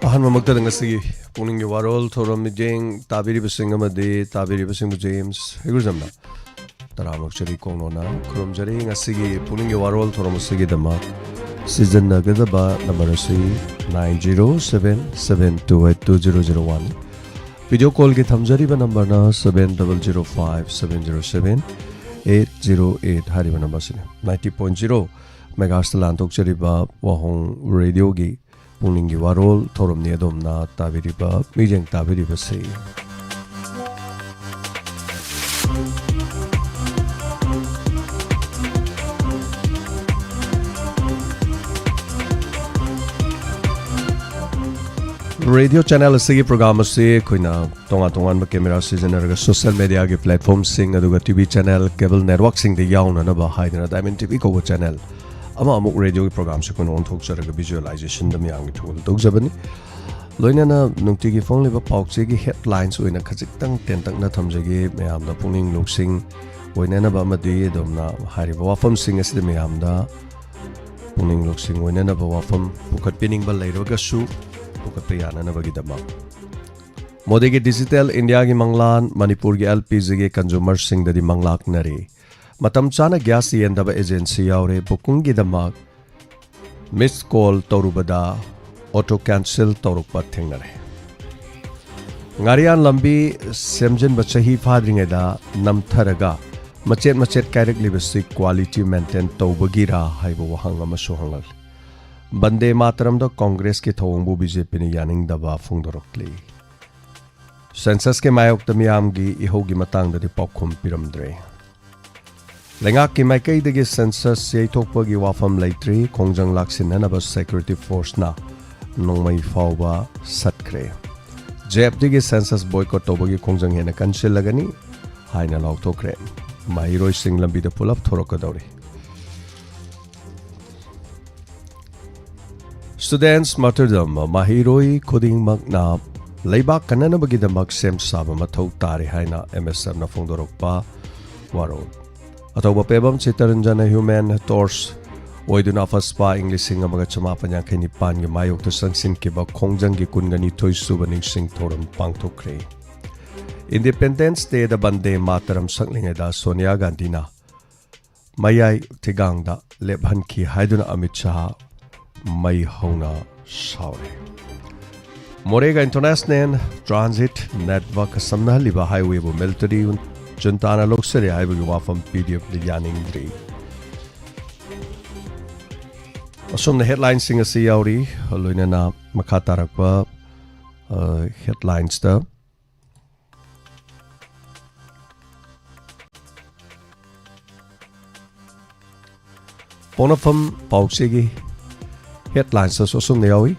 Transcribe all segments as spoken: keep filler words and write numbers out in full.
ꯑꯍꯥꯟꯕꯃꯛꯇꯗ ꯉꯁꯤꯒꯤ ꯄꯨꯛꯅꯤꯡꯒꯤ ꯋꯥꯔꯣꯜ ꯊꯧꯔꯝ ꯃꯤꯠꯌꯦꯡ ꯇꯥꯕꯤꯔꯤꯕꯁꯤꯡ ꯑꯃꯗꯤ ꯇꯥꯕꯤꯔꯤꯕꯁꯤꯡꯕꯨ ꯖꯦꯝꯁ ꯍꯩꯒ꯭ꯔꯨꯖꯝꯅ ꯇꯔꯥꯃꯨꯛ ꯆꯔꯤ ꯀꯣꯡꯂꯣꯅ ꯈꯨꯔꯨꯝꯖꯔꯤ꯫ ꯉꯁꯤꯒꯤ ꯄꯨꯛꯅꯤꯡꯒꯤ ꯋꯥꯔꯣꯜ ꯊꯧꯔꯝ ꯑꯁꯤꯒꯤꯗꯃꯛ ꯁꯤꯖꯤꯟꯅꯒꯗꯕ ꯅꯝꯕꯔ ꯑꯁꯤ nine zero seven seven two eight two zero zero one꯫ Video ꯀꯣꯜꯒꯤ ꯊꯝꯖꯔꯤꯕ ꯅꯝꯕꯔꯅ seven double zero five seven zero seven eight zero eight ꯍꯥꯏꯔꯤꯕ ꯅꯝꯕꯔꯁꯤꯅꯤ꯫ Ninety point zero megahertzꯇ ꯂꯥꯟꯊꯣꯛꯆꯔꯤꯕ ꯋꯥꯍꯣꯡ ꯔꯦꯗꯤꯑꯣꯒꯤ ꯄꯨꯛꯅꯤꯡꯒꯤ ꯋꯥꯔꯣꯜ ꯊꯧꯔꯝꯅꯤ꯫ ꯑꯗꯣꯝꯅ ꯇꯥꯕꯤꯔꯤꯕ ꯃꯤꯠꯌꯦꯡ ꯇꯥꯕꯤꯔꯤꯕꯁꯤ꯫ ꯔꯦꯗꯤꯑꯣ ꯆꯦꯅꯦꯜ ꯑꯁꯤꯒꯤ ꯄ꯭ꯔꯣꯒ꯭ꯔꯥꯝ ꯑꯁꯤ ꯑꯩꯈꯣꯏꯅ ꯇꯣꯉꯥꯟ ꯇꯣꯉꯥꯟꯕ ꯀꯦꯃꯦꯔꯥ ꯁꯤꯖꯤꯟꯅꯔꯒ ꯁꯣꯁꯤꯌꯦꯜ ꯃꯦꯗꯤꯌꯥꯒꯤ ꯄ꯭ꯂꯦꯠꯐꯣꯝꯁꯤꯡ ꯑꯗꯨꯒ ꯇꯤ ꯚꯤ ꯆꯦꯅꯦꯜ, ꯀꯦꯕꯜ ꯅꯦꯠꯋꯥꯔꯛꯁꯤꯡꯗ ꯌꯥꯎꯅꯅꯕ ꯍꯥꯏꯗꯅ ꯗꯥꯏꯃꯟ ꯇꯤ ꯚꯤ ꯀꯧꯕ ꯆꯦꯅꯦꯜ ꯑꯃ ꯑꯃꯨꯛ ꯔꯦꯗꯤꯑꯣꯒꯤ ꯄ꯭ꯔꯣꯒ꯭ꯔꯥꯝꯁꯦ ꯑꯩꯈꯣꯏꯅ ꯑꯣꯟꯊꯣꯛꯆꯔꯒ ꯚꯤꯖꯨꯑꯦꯂꯥꯏꯖꯦꯁꯟꯗ ꯃꯌꯥꯝꯒꯤ ꯊꯧꯒꯜ ꯇꯧꯖꯕꯅꯤ꯫ ꯂꯣꯏꯅꯅ ꯅꯨꯡꯇꯤꯒꯤ ꯐꯣꯡꯂꯤꯕ ꯄꯥꯎꯆꯦꯒꯤ ꯍꯦꯗꯂꯥꯏꯟꯁ ꯑꯣꯏꯅ ꯈꯖꯤꯛꯇꯪ ꯇꯦꯟꯇꯛꯅ ꯊꯝꯖꯒꯦ꯫ ꯃꯌꯥꯝꯗ ꯄꯨꯛꯅꯤꯡ ꯂꯧꯁꯤꯡ ꯑꯣꯏꯅꯅꯕ ꯑꯃꯗꯤ ꯑꯗꯣꯝꯅ ꯍꯥꯏꯔꯤꯕ ꯋꯥꯐꯝꯁꯤꯡ ꯑꯁꯤꯗ ꯃꯌꯥꯝꯗ ꯄꯨꯛꯅꯤꯡ ꯂꯧꯁꯤꯡ ꯑꯣꯏꯅꯅꯕ ꯋꯥꯐꯝ ꯄꯨꯈꯠꯄꯤꯅꯤꯡꯕ ꯂꯩꯔꯒꯁꯨ ꯄꯨꯈꯠꯄ ꯌꯥꯅꯅꯕꯒꯤꯗꯃꯛ꯫ ꯃꯣꯗꯤꯒꯤ ꯗꯤꯖꯤꯇꯦꯜ ꯏꯟꯗꯤꯌꯥꯒꯤ ꯃꯪꯂꯥꯟ ꯃꯅꯤꯄꯨꯔꯒꯤ ꯑꯦꯜ ꯄꯤ ꯖꯤꯒꯤ ꯀꯟꯖꯨꯃꯔꯁꯤꯡꯗꯗꯤ ꯃꯪꯂꯥꯛꯅꯔꯤ꯫ ꯃꯇꯝ ꯆꯥꯅ ꯒ꯭ꯌꯥꯁ ꯌꯦꯟꯗꯕ ꯑꯦꯖꯦꯟꯁꯤ ꯌꯥꯎꯔꯦ꯫ ꯕꯨꯀꯤꯡꯒꯤꯗꯃꯛ ꯃꯤꯁ ꯀꯣꯜ ꯇꯧꯔꯨꯕꯗ ꯑꯣꯇꯣ ꯀꯦꯟꯁꯦꯜ ꯇꯧꯔꯛꯄ ꯊꯦꯡꯅꯔꯦ꯫ ꯉꯥꯔꯤꯌꯥꯟ ꯂꯝꯕꯤ ꯁꯦꯝꯖꯤꯟꯕ ꯆꯍꯤ ꯐꯥꯗ꯭ꯔꯤꯉꯩꯗ ꯅꯝꯊꯔꯒ ꯃꯆꯦꯠ ꯃꯆꯦꯠ ꯀꯥꯏꯔꯛꯂꯤꯕꯁꯤ ꯀ꯭ꯋꯥꯂꯤꯇꯤ ꯃꯦꯟꯇꯦꯟ ꯇꯧꯕꯒꯤꯔꯥ ꯍꯥꯏꯕ ꯋꯥꯍꯪ ꯑꯃꯁꯨ ꯍꯪꯂꯛꯂꯤ꯫ ꯕꯟꯗꯦ ꯃꯥꯇꯔꯝꯗ ꯀꯣꯡꯒ꯭ꯔꯦꯁꯀꯤ ꯊꯧꯑꯣꯡꯕꯨ ꯕꯤ ꯖꯦ ꯄꯤꯅ ꯌꯥꯅꯤꯡꯗꯕ ꯐꯣꯡꯗꯣꯔꯛꯂꯤ꯫ ꯁꯦꯟꯁꯁꯀꯤ ꯃꯥꯌꯣꯛꯇ ꯃꯤꯌꯥꯝꯒꯤ ꯏꯍꯧꯒꯤ ꯃꯇꯥꯡꯗꯗꯤ ꯄꯥꯎꯈꯨꯝ ꯄꯤꯔꯝꯗ꯭ꯔꯦ꯫ ꯂꯩꯉꯥꯛꯀꯤ ꯃꯥꯏꯀꯩꯗꯒꯤ ꯁꯦꯟꯁꯁ ꯌꯩꯊꯣꯛꯄꯒꯤ ꯋꯥꯐꯝ ꯂꯩꯇ꯭ꯔꯤ꯫ ꯈꯣꯡꯖꯪ ꯂꯥꯛꯁꯤꯟꯅꯅꯕ ꯁꯦꯀ꯭ꯌꯨꯔꯤꯇꯤ ꯐꯣꯔꯁꯅ ꯅꯣꯡꯃꯩ ꯐꯥꯎꯕ ꯁꯠꯈ꯭ꯔꯦ꯫ ꯖꯦ ꯑꯦꯐ ꯗꯤꯒꯤ ꯁꯦꯟꯁꯁ ꯕꯣꯏꯀꯣꯠ ꯇꯧꯕꯒꯤ ꯈꯣꯡꯖꯪ ꯍꯦꯟꯅ ꯀꯟꯁꯤꯜꯂꯒꯅꯤ ꯍꯥꯏꯅ ꯂꯥꯎꯊꯣꯛꯈ꯭ꯔꯦ꯫ ꯃꯍꯩꯔꯣꯏꯁꯤꯡ ꯂꯝꯕꯤꯗ ꯄꯨꯂꯞ ꯊꯣꯔꯛꯀꯗꯧꯔꯤ꯫ Students Martyrdom, ꯃꯍꯩꯔꯣꯏ ꯈꯨꯗꯤꯡꯃꯛꯅ ꯂꯩꯕꯥꯛ ꯀꯟꯅꯅꯕꯒꯤꯗꯃꯛ ꯁꯦꯝ ꯁꯥꯕ ꯃꯊꯧ ꯇꯥꯔꯤ ꯍꯥꯏꯅ ꯑꯦꯝ ꯑꯦꯁ ꯑꯦꯐꯅ ꯐꯣꯡꯗꯣꯔꯛꯄ ꯋꯥꯔꯣꯜ꯫ ꯑꯊꯧꯕ ꯄꯦꯕꯝ ꯆꯤꯠꯇꯔꯟꯖꯟꯅ ꯍ꯭ꯌꯨꯃꯦꯟ ꯇꯣꯔꯆ ꯑꯣꯏꯗꯨꯅ ꯑꯐꯁꯄꯥ ꯏꯪ ꯂꯤꯁꯤꯡ ꯑꯃꯒ ꯆꯃꯥꯄꯟ ꯌꯥꯡꯈꯩ ꯅꯤꯄꯥꯟꯒꯤ ꯃꯥꯌꯣꯛꯇ ꯆꯪꯁꯤꯟꯈꯤꯕ ꯈꯣꯡꯖꯪꯒꯤ ꯀꯨꯟꯒ ꯅꯤꯊꯣꯏ ꯁꯨꯕ ꯅꯤꯡꯁꯤꯡ ꯊꯧꯔꯝ ꯄꯥꯡꯊꯣꯛꯈ꯭ꯔꯦ꯫ ꯏꯟꯗꯤꯄꯦꯟꯗꯦꯟꯁ ꯗꯦꯗ ꯕꯟꯗꯦ ꯃꯥꯇꯔꯝ ꯁꯛꯂꯤꯉꯩꯗ ꯁꯣꯅꯤꯌꯥ ꯒꯥꯟꯙꯤꯅ ꯃꯌꯥꯏ ꯊꯤꯒꯥꯡꯗ ꯂꯦꯞꯍꯟꯈꯤ ꯍꯥꯏꯗꯨꯅ ꯑꯃꯤꯠ ꯁꯥꯍ ꯃꯩ ꯍꯧꯅ ꯁꯥꯎꯔꯦ꯫ ꯃꯣꯔꯦꯒ ꯏꯟꯇꯔꯅꯦꯁꯅꯦꯜ ꯇ꯭ꯔꯥꯟꯖꯤꯠ ꯅꯦꯠꯋꯥꯔꯛ ꯁꯝꯅꯍꯜꯂꯤꯕ ꯍꯥꯏꯋꯦꯕꯨ ꯃꯤꯂꯤꯇꯔꯤ ꯖꯨꯟꯇꯥꯅ ꯂꯧꯁꯤꯜꯂꯦ ꯍꯥꯏꯕꯒꯤ ꯋꯥꯐꯝ ꯄꯤ ꯗꯤ ꯑꯦꯐꯅ ꯌꯥꯅꯤꯡꯗ꯭ꯔꯤ꯫ ꯑꯁꯨꯝꯅ ꯍꯦꯗꯂꯥꯏꯟꯁꯤꯡ ꯑꯁꯤ ꯌꯥꯎꯔꯤ꯫ ꯂꯣꯏꯅꯅ ꯃꯈꯥ ꯇꯥꯔꯛꯄ ꯍꯦꯗꯂꯥꯏꯟꯁꯇ ꯄꯣꯛꯅꯐꯝ ꯄꯥꯎꯆꯦꯒꯤ ꯍꯦꯗꯂꯥꯏꯟꯁꯇꯁꯨ ꯑꯁꯨꯝꯅ ꯌꯥꯎꯏ꯫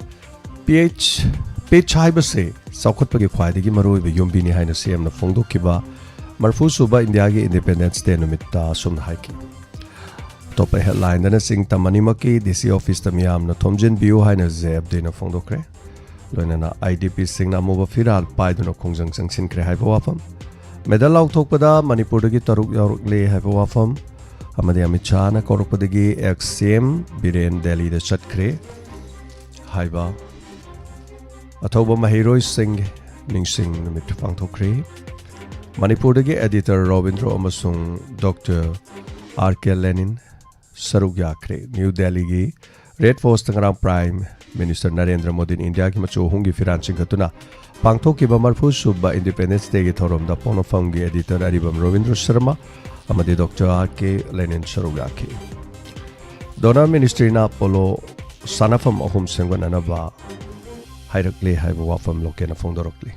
ꯄꯤꯆ ꯄꯤꯆ ꯍꯥꯏꯕꯁꯤ ꯆꯥꯎꯈꯠꯄꯒꯤ ꯈ꯭ꯋꯥꯏꯗꯒꯤ ꯃꯔꯨꯑꯣꯏꯕ ꯌꯨꯝꯕꯤꯅꯤ ꯍꯥꯏꯅ ꯁꯤ ꯑꯦꯝꯅ ꯐꯣꯡꯗꯣꯛꯈꯤꯕ ꯃꯔꯤꯐꯨ ꯁꯨꯕ ꯏꯟꯗꯤꯌꯥꯒꯤ ꯏꯟꯗꯤꯄꯦꯟꯗꯦꯟꯁ ꯗꯦ ꯅꯨꯃꯤꯠꯇ ꯑꯁꯨꯝꯅ ꯍꯥꯏꯈꯤ꯫ ꯑꯇꯣꯞꯄ ꯍꯦꯗꯂꯥꯏꯟꯗꯅ ꯆꯤꯡ ꯇꯝ ꯑꯅꯤꯃꯛꯀꯤ ꯗꯤ ꯁꯤ ꯑꯣꯐꯤꯁꯇ ꯃꯤꯌꯥꯝꯅ ꯊꯣꯝꯖꯤꯟꯕꯤꯌꯨ ꯍꯥꯏꯅ ꯖꯦ ꯑꯦꯐ ꯗꯤꯅ ꯐꯣꯡꯗꯣꯛꯈ꯭ꯔꯦ꯫ ꯂꯣꯏꯅꯅ ꯑꯥꯏ ꯗꯤ ꯄꯤꯁꯤꯡꯅ ꯑꯃꯨꯕ ꯐꯤꯔꯥꯜ ꯄꯥꯏꯗꯨꯅ ꯈꯣꯡꯖꯪ ꯆꯪꯁꯤꯟꯈ꯭ꯔꯦ ꯍꯥꯏꯕ ꯋꯥꯐꯝ, ꯃꯦꯗꯜ ꯂꯥꯎꯊꯣꯛꯄꯗ ꯃꯅꯤꯄꯨꯔꯗꯒꯤ ꯇꯔꯨꯛ ꯌꯥꯎꯔꯛꯂꯦ ꯍꯥꯏꯕ ꯋꯥꯐꯝ, ꯑꯃꯗꯤ ꯑꯃꯤꯠ ꯁꯥꯍꯅ ꯀꯧꯔꯛꯄꯗꯒꯤ ꯑꯦꯛꯁ ꯁꯤ ꯑꯦꯝ ꯕꯤꯔꯦꯟ ꯗꯦꯜꯂꯤꯗ ꯆꯠꯈ꯭ꯔꯦ ꯍꯥꯏꯕ ꯑꯊꯧꯕ ꯃꯍꯩꯔꯣꯏꯁꯤꯡ ꯅꯤꯡꯁꯤꯡ ꯅꯨꯃꯤꯠ ꯄꯥꯡꯊꯣꯛꯈ꯭ꯔꯤ꯫ ꯃꯅꯤꯄꯨꯔꯗꯒꯤ ꯑꯦꯗꯤꯇꯔ ꯔꯣꯕꯤꯟꯗ꯭ꯔꯣ ꯑꯃꯁꯨꯡ ꯗꯣꯛꯇꯔ ꯑꯥꯔ ꯀꯦ ꯂꯦꯅꯤꯟ ꯁꯔꯨꯛ ꯌꯥꯈ꯭ꯔꯦ꯫ ꯅ꯭ꯌꯨ ꯗꯦꯜꯂꯤꯒꯤ ꯔꯦꯗ ꯐꯣꯔꯁꯇ ꯉꯔꯥꯡ ꯄ꯭ꯔꯥꯏꯝ ꯃꯤꯅꯤꯁꯇꯔ ꯅꯔꯦꯟꯗ꯭ꯔ ꯃꯣꯗꯤꯅ ꯏꯟꯗꯤꯌꯥꯒꯤ ꯃꯆꯨ ꯑꯍꯨꯝꯒꯤ ꯐꯤꯔꯥꯟ ꯆꯤꯡꯈꯠꯇꯨꯅ ꯄꯥꯡꯊꯣꯛꯈꯤꯕ ꯃꯔꯤꯐꯨ ꯁꯨꯕ ꯏꯟꯗꯤꯄꯦꯟꯗꯦꯟꯁ ꯗꯦꯒꯤ ꯊꯧꯔꯝꯗ ꯄꯣꯛꯅꯐꯝꯒꯤ ꯑꯦꯗꯤꯇꯔ ꯑꯔꯤꯕꯝ ꯔꯣꯕꯤꯟꯗ꯭ꯔ ꯁꯔꯃ ꯑꯃꯗꯤ ꯗꯣꯛꯇꯔ ꯑꯥꯔ ꯀꯦ ꯂꯦꯅꯤꯟ ꯁꯔꯨꯛ ꯌꯥꯈꯤ꯫ ꯗꯣꯅꯔ ꯃꯤꯅꯤꯁꯇ꯭ꯔꯤꯅ ꯄꯣꯂꯣ ꯁꯥꯟꯅꯐꯝ ꯑꯍꯨꯝ ꯁꯦꯝꯒꯠꯅꯅꯕ ꯍꯥꯏꯔꯛꯂꯦ ꯍꯥꯏꯕ ꯋꯥꯐꯝ ꯂꯣꯀꯦꯟꯅ ꯐꯣꯡꯗꯣꯔꯛꯂꯤ꯫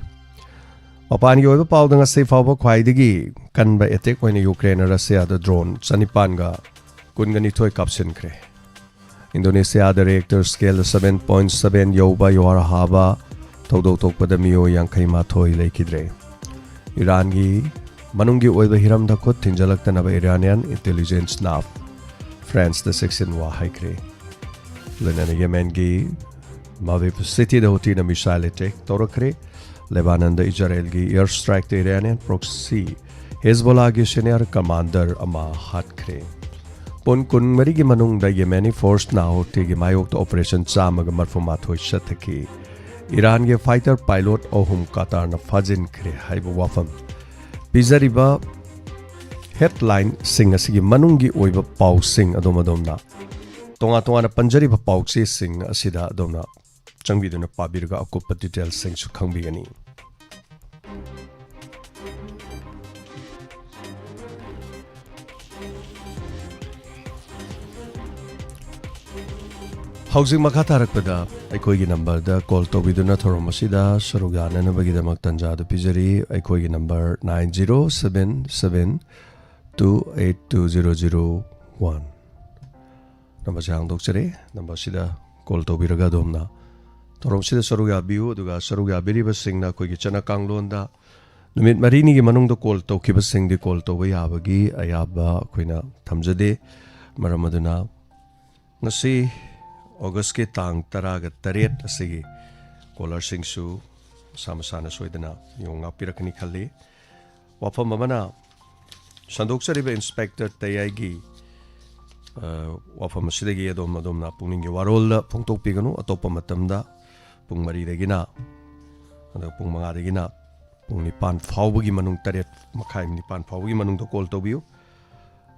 ꯃꯄꯥꯟꯒꯤ ꯑꯣꯏꯕ ꯄꯥꯎꯗ ꯉꯁꯤ ꯐꯥꯎꯕ ꯈ꯭ꯋꯥꯏꯗꯒꯤ ꯀꯟꯕ ꯑꯦꯇꯦꯛ ꯑꯣꯏꯅ ꯌꯨꯀ꯭ꯔꯦꯟꯅ ꯔꯁꯤꯌꯥꯗ ꯗ꯭ꯔꯣꯟ ꯆꯅꯤꯄꯥꯟꯒ ꯀꯨꯟꯒ ꯅꯤꯊꯣꯏ ꯀꯥꯞꯁꯤꯟꯈ꯭ꯔꯦ꯫ ꯏꯟꯗꯣꯅꯦꯁꯤꯌꯥꯗ ꯔꯤꯑꯦꯛꯇꯔ ꯁ꯭ꯀꯦꯜꯗ ꯁꯚꯦꯟ ꯄꯣꯏꯟꯠ ꯁꯚꯦꯟ ꯌꯧꯕ ꯌꯨꯍꯥꯔ ꯍꯥꯕ ꯊꯧꯗꯣꯛ ꯊꯣꯛꯄꯗ ꯃꯤꯑꯣꯏ ꯌꯥꯡꯈꯩ ꯃꯥꯊꯣꯏ ꯂꯩꯈꯤꯗ꯭ꯔꯦ꯫ ꯏꯔꯥꯟꯒꯤ ꯃꯅꯨꯡꯒꯤ ꯑꯣꯏꯕ ꯍꯤꯔꯝꯗ ꯈꯨꯠ ꯊꯤꯟꯖꯤꯜꯂꯛꯇꯅꯕ ꯏꯔꯥꯅꯤꯌꯟ ꯏꯟꯇꯦꯂꯤꯖꯦꯟꯁꯅ ꯐ꯭ꯔꯥꯟꯁꯇ ꯆꯦꯛꯁꯤꯟꯋꯥ ꯍꯥꯏꯈ꯭ꯔꯦ꯫ ꯂꯣꯏꯅꯅ ꯌꯦꯃꯦꯟꯒꯤ ꯃꯥꯕꯤꯕ ꯁꯤꯇꯤꯗ ꯍꯨꯇꯤꯅ ꯃꯤꯁꯥꯏꯜ ꯑꯦꯇꯦꯛ ꯇꯧꯔꯛꯈ꯭ꯔꯦ꯫ ꯂꯦꯕꯥꯅꯟꯗ ꯏꯖꯔꯦꯜꯒꯤ ꯑꯦꯌꯔ ꯁ꯭ꯇ꯭ꯔꯥꯏꯛꯇ ꯏꯔꯥꯅꯤꯌꯟ ꯄ꯭ꯔꯣꯛꯁꯤ ꯍꯦꯖꯕꯣꯂꯥꯒꯤ ꯁꯦꯅꯤꯌꯔ ꯀꯃꯥꯟꯗꯔ ꯑꯃ ꯍꯥꯠꯈ꯭ꯔꯦ꯫ ꯄꯨꯡ ꯀꯨꯟꯃꯔꯤꯒꯤ ꯃꯅꯨꯡꯗ ꯌꯦꯃꯦꯅꯤ ꯐꯣꯔꯁꯅ ꯍꯧꯇꯤꯒꯤ ꯃꯥꯌꯣꯛꯇ ꯑꯣꯄꯔꯦꯁꯟ ꯆꯥꯝꯃꯒ ꯃꯔꯐꯨ ꯃꯥꯊꯣꯏ ꯆꯠꯊꯈꯤ꯫ ꯏꯔꯥꯟꯒꯤ ꯐꯥꯏꯇꯔ ꯄꯥꯏꯂꯣꯠ ꯑꯍꯨꯝ ꯀꯇꯥꯔꯅ ꯐꯥꯖꯤꯟꯈ꯭ꯔꯦ ꯍꯥꯏꯕ ꯋꯥꯐꯝ꯫ ꯄꯤꯖꯔꯤꯕ ꯍꯦꯗꯂꯥꯏꯟꯁꯤꯡ ꯑꯁꯤꯒꯤ ꯃꯅꯨꯡꯒꯤ ꯑꯣꯏꯕ ꯄꯥꯎꯁꯤꯡ ꯑꯗꯣꯝ ꯑꯗꯣꯝꯅ ꯇꯣꯉꯥꯟ ꯇꯣꯉꯥꯟꯅ ꯄꯟꯖꯔꯤꯕ ꯄꯥꯎꯆꯦꯁꯤꯡ ꯑꯁꯤꯗ ꯑꯗꯣꯝꯅ ꯆꯪꯕꯤꯗꯨꯅ ꯄꯥꯕꯤꯔꯒ ꯑꯀꯨꯞꯄ ꯗꯤꯇꯦꯜꯁꯤꯡꯁꯨ ꯈꯪꯕꯤꯒꯅꯤ꯫ ꯍꯧꯖꯤꯛ ꯃꯈꯥ ꯇꯥꯔꯛꯄꯗ ꯑꯩꯈꯣꯏꯒꯤ ꯅꯝꯕꯔꯗ ꯀꯣꯜ ꯇꯧꯕꯤꯗꯨꯅ ꯊꯧꯔꯝ ꯑꯁꯤꯗ ꯁꯔꯨꯛ ꯌꯥꯅꯅꯕꯒꯤꯗꯃꯛ ꯇꯥꯟꯖꯥ ꯑꯗꯨ ꯄꯤꯖꯔꯤ꯫ ꯑꯩꯈꯣꯏꯒꯤ number nine zero seven seven two eight two zero zero one꯫ ꯅꯝꯕꯔꯁꯦ ꯍꯥꯡꯗꯣꯛꯆꯔꯤ꯫ ꯅꯝꯕꯔꯁꯤꯗ ꯀꯣꯜ ꯇꯧꯕꯤꯔꯒ ꯑꯗꯣꯝꯅ ꯊꯧꯔꯝꯁꯤꯗ ꯁꯔꯨꯛ ꯌꯥꯕꯤꯌꯨ꯫ ꯑꯗꯨꯒ ꯁꯔꯨꯛ ꯌꯥꯕꯤꯔꯤꯕꯁꯤꯡꯅ ꯑꯩꯈꯣꯏꯒꯤ ꯆꯠꯅ ꯀꯥꯡꯂꯣꯟꯗ ꯅꯨꯃꯤꯠ ꯃꯔꯤꯅꯤꯒꯤ ꯃꯅꯨꯡꯗ ꯀꯣꯜ ꯇꯧꯈꯤꯕꯁꯤꯡꯗꯤ ꯀꯣꯜ ꯇꯧꯕ ꯌꯥꯕꯒꯤ ꯑꯌꯥꯕ ꯑꯩꯈꯣꯏꯅ ꯊꯝꯖꯗꯦ꯫ ꯃꯔꯝ ꯑꯗꯨꯅ ꯉꯁꯤ ꯑꯣꯒꯁꯀꯤ ꯇꯥꯡ ꯇꯔꯥꯒ ꯇꯔꯦꯠ ꯑꯁꯤꯒꯤ ꯀꯣꯂꯔꯁꯤꯡꯁꯨ ꯃꯁꯥ ꯃꯁꯥꯅ ꯁꯣꯏꯗꯅ ꯌꯣꯡ ꯉꯥꯛꯄꯤꯔꯛꯀꯅꯤ ꯈꯜꯂꯤ꯫ ꯋꯥꯐꯝ ꯑꯃꯅ, ꯁꯟꯗꯣꯛꯆꯔꯤꯕ ꯏꯟꯁꯄꯦꯛꯇꯔ ꯇꯌꯥꯏꯒꯤ, ꯑ, ꯋꯥꯐꯝ ꯑꯁꯤꯗꯒꯤ ꯑꯗꯣꯝ ꯑꯗꯣꯝꯅ ꯄꯨꯛꯅꯤꯡꯒꯤ ꯋꯥꯔꯣꯜꯗ ꯐꯣꯡꯗꯣꯛꯄꯤꯒꯅꯨ꯫ ꯑꯇꯣꯞꯄ ꯃꯇꯝꯗ ꯄꯨꯡ ꯃꯔꯤꯗꯒꯤꯅ, ꯑꯗꯨꯒ ꯄꯨꯡ ꯃꯉꯥꯗꯒꯤꯅ ꯄꯨꯡ ꯅꯤꯄꯥꯟ ꯐꯥꯎꯕꯒꯤ ꯃꯅꯨꯡ, ꯇꯔꯦꯠ ꯃꯈꯥꯏ, ꯅꯤꯄꯥꯟ ꯐꯥꯎꯕꯒꯤ ꯃꯅꯨꯡꯗ ꯀꯣꯜ ꯇꯧꯕꯤꯌꯨ꯫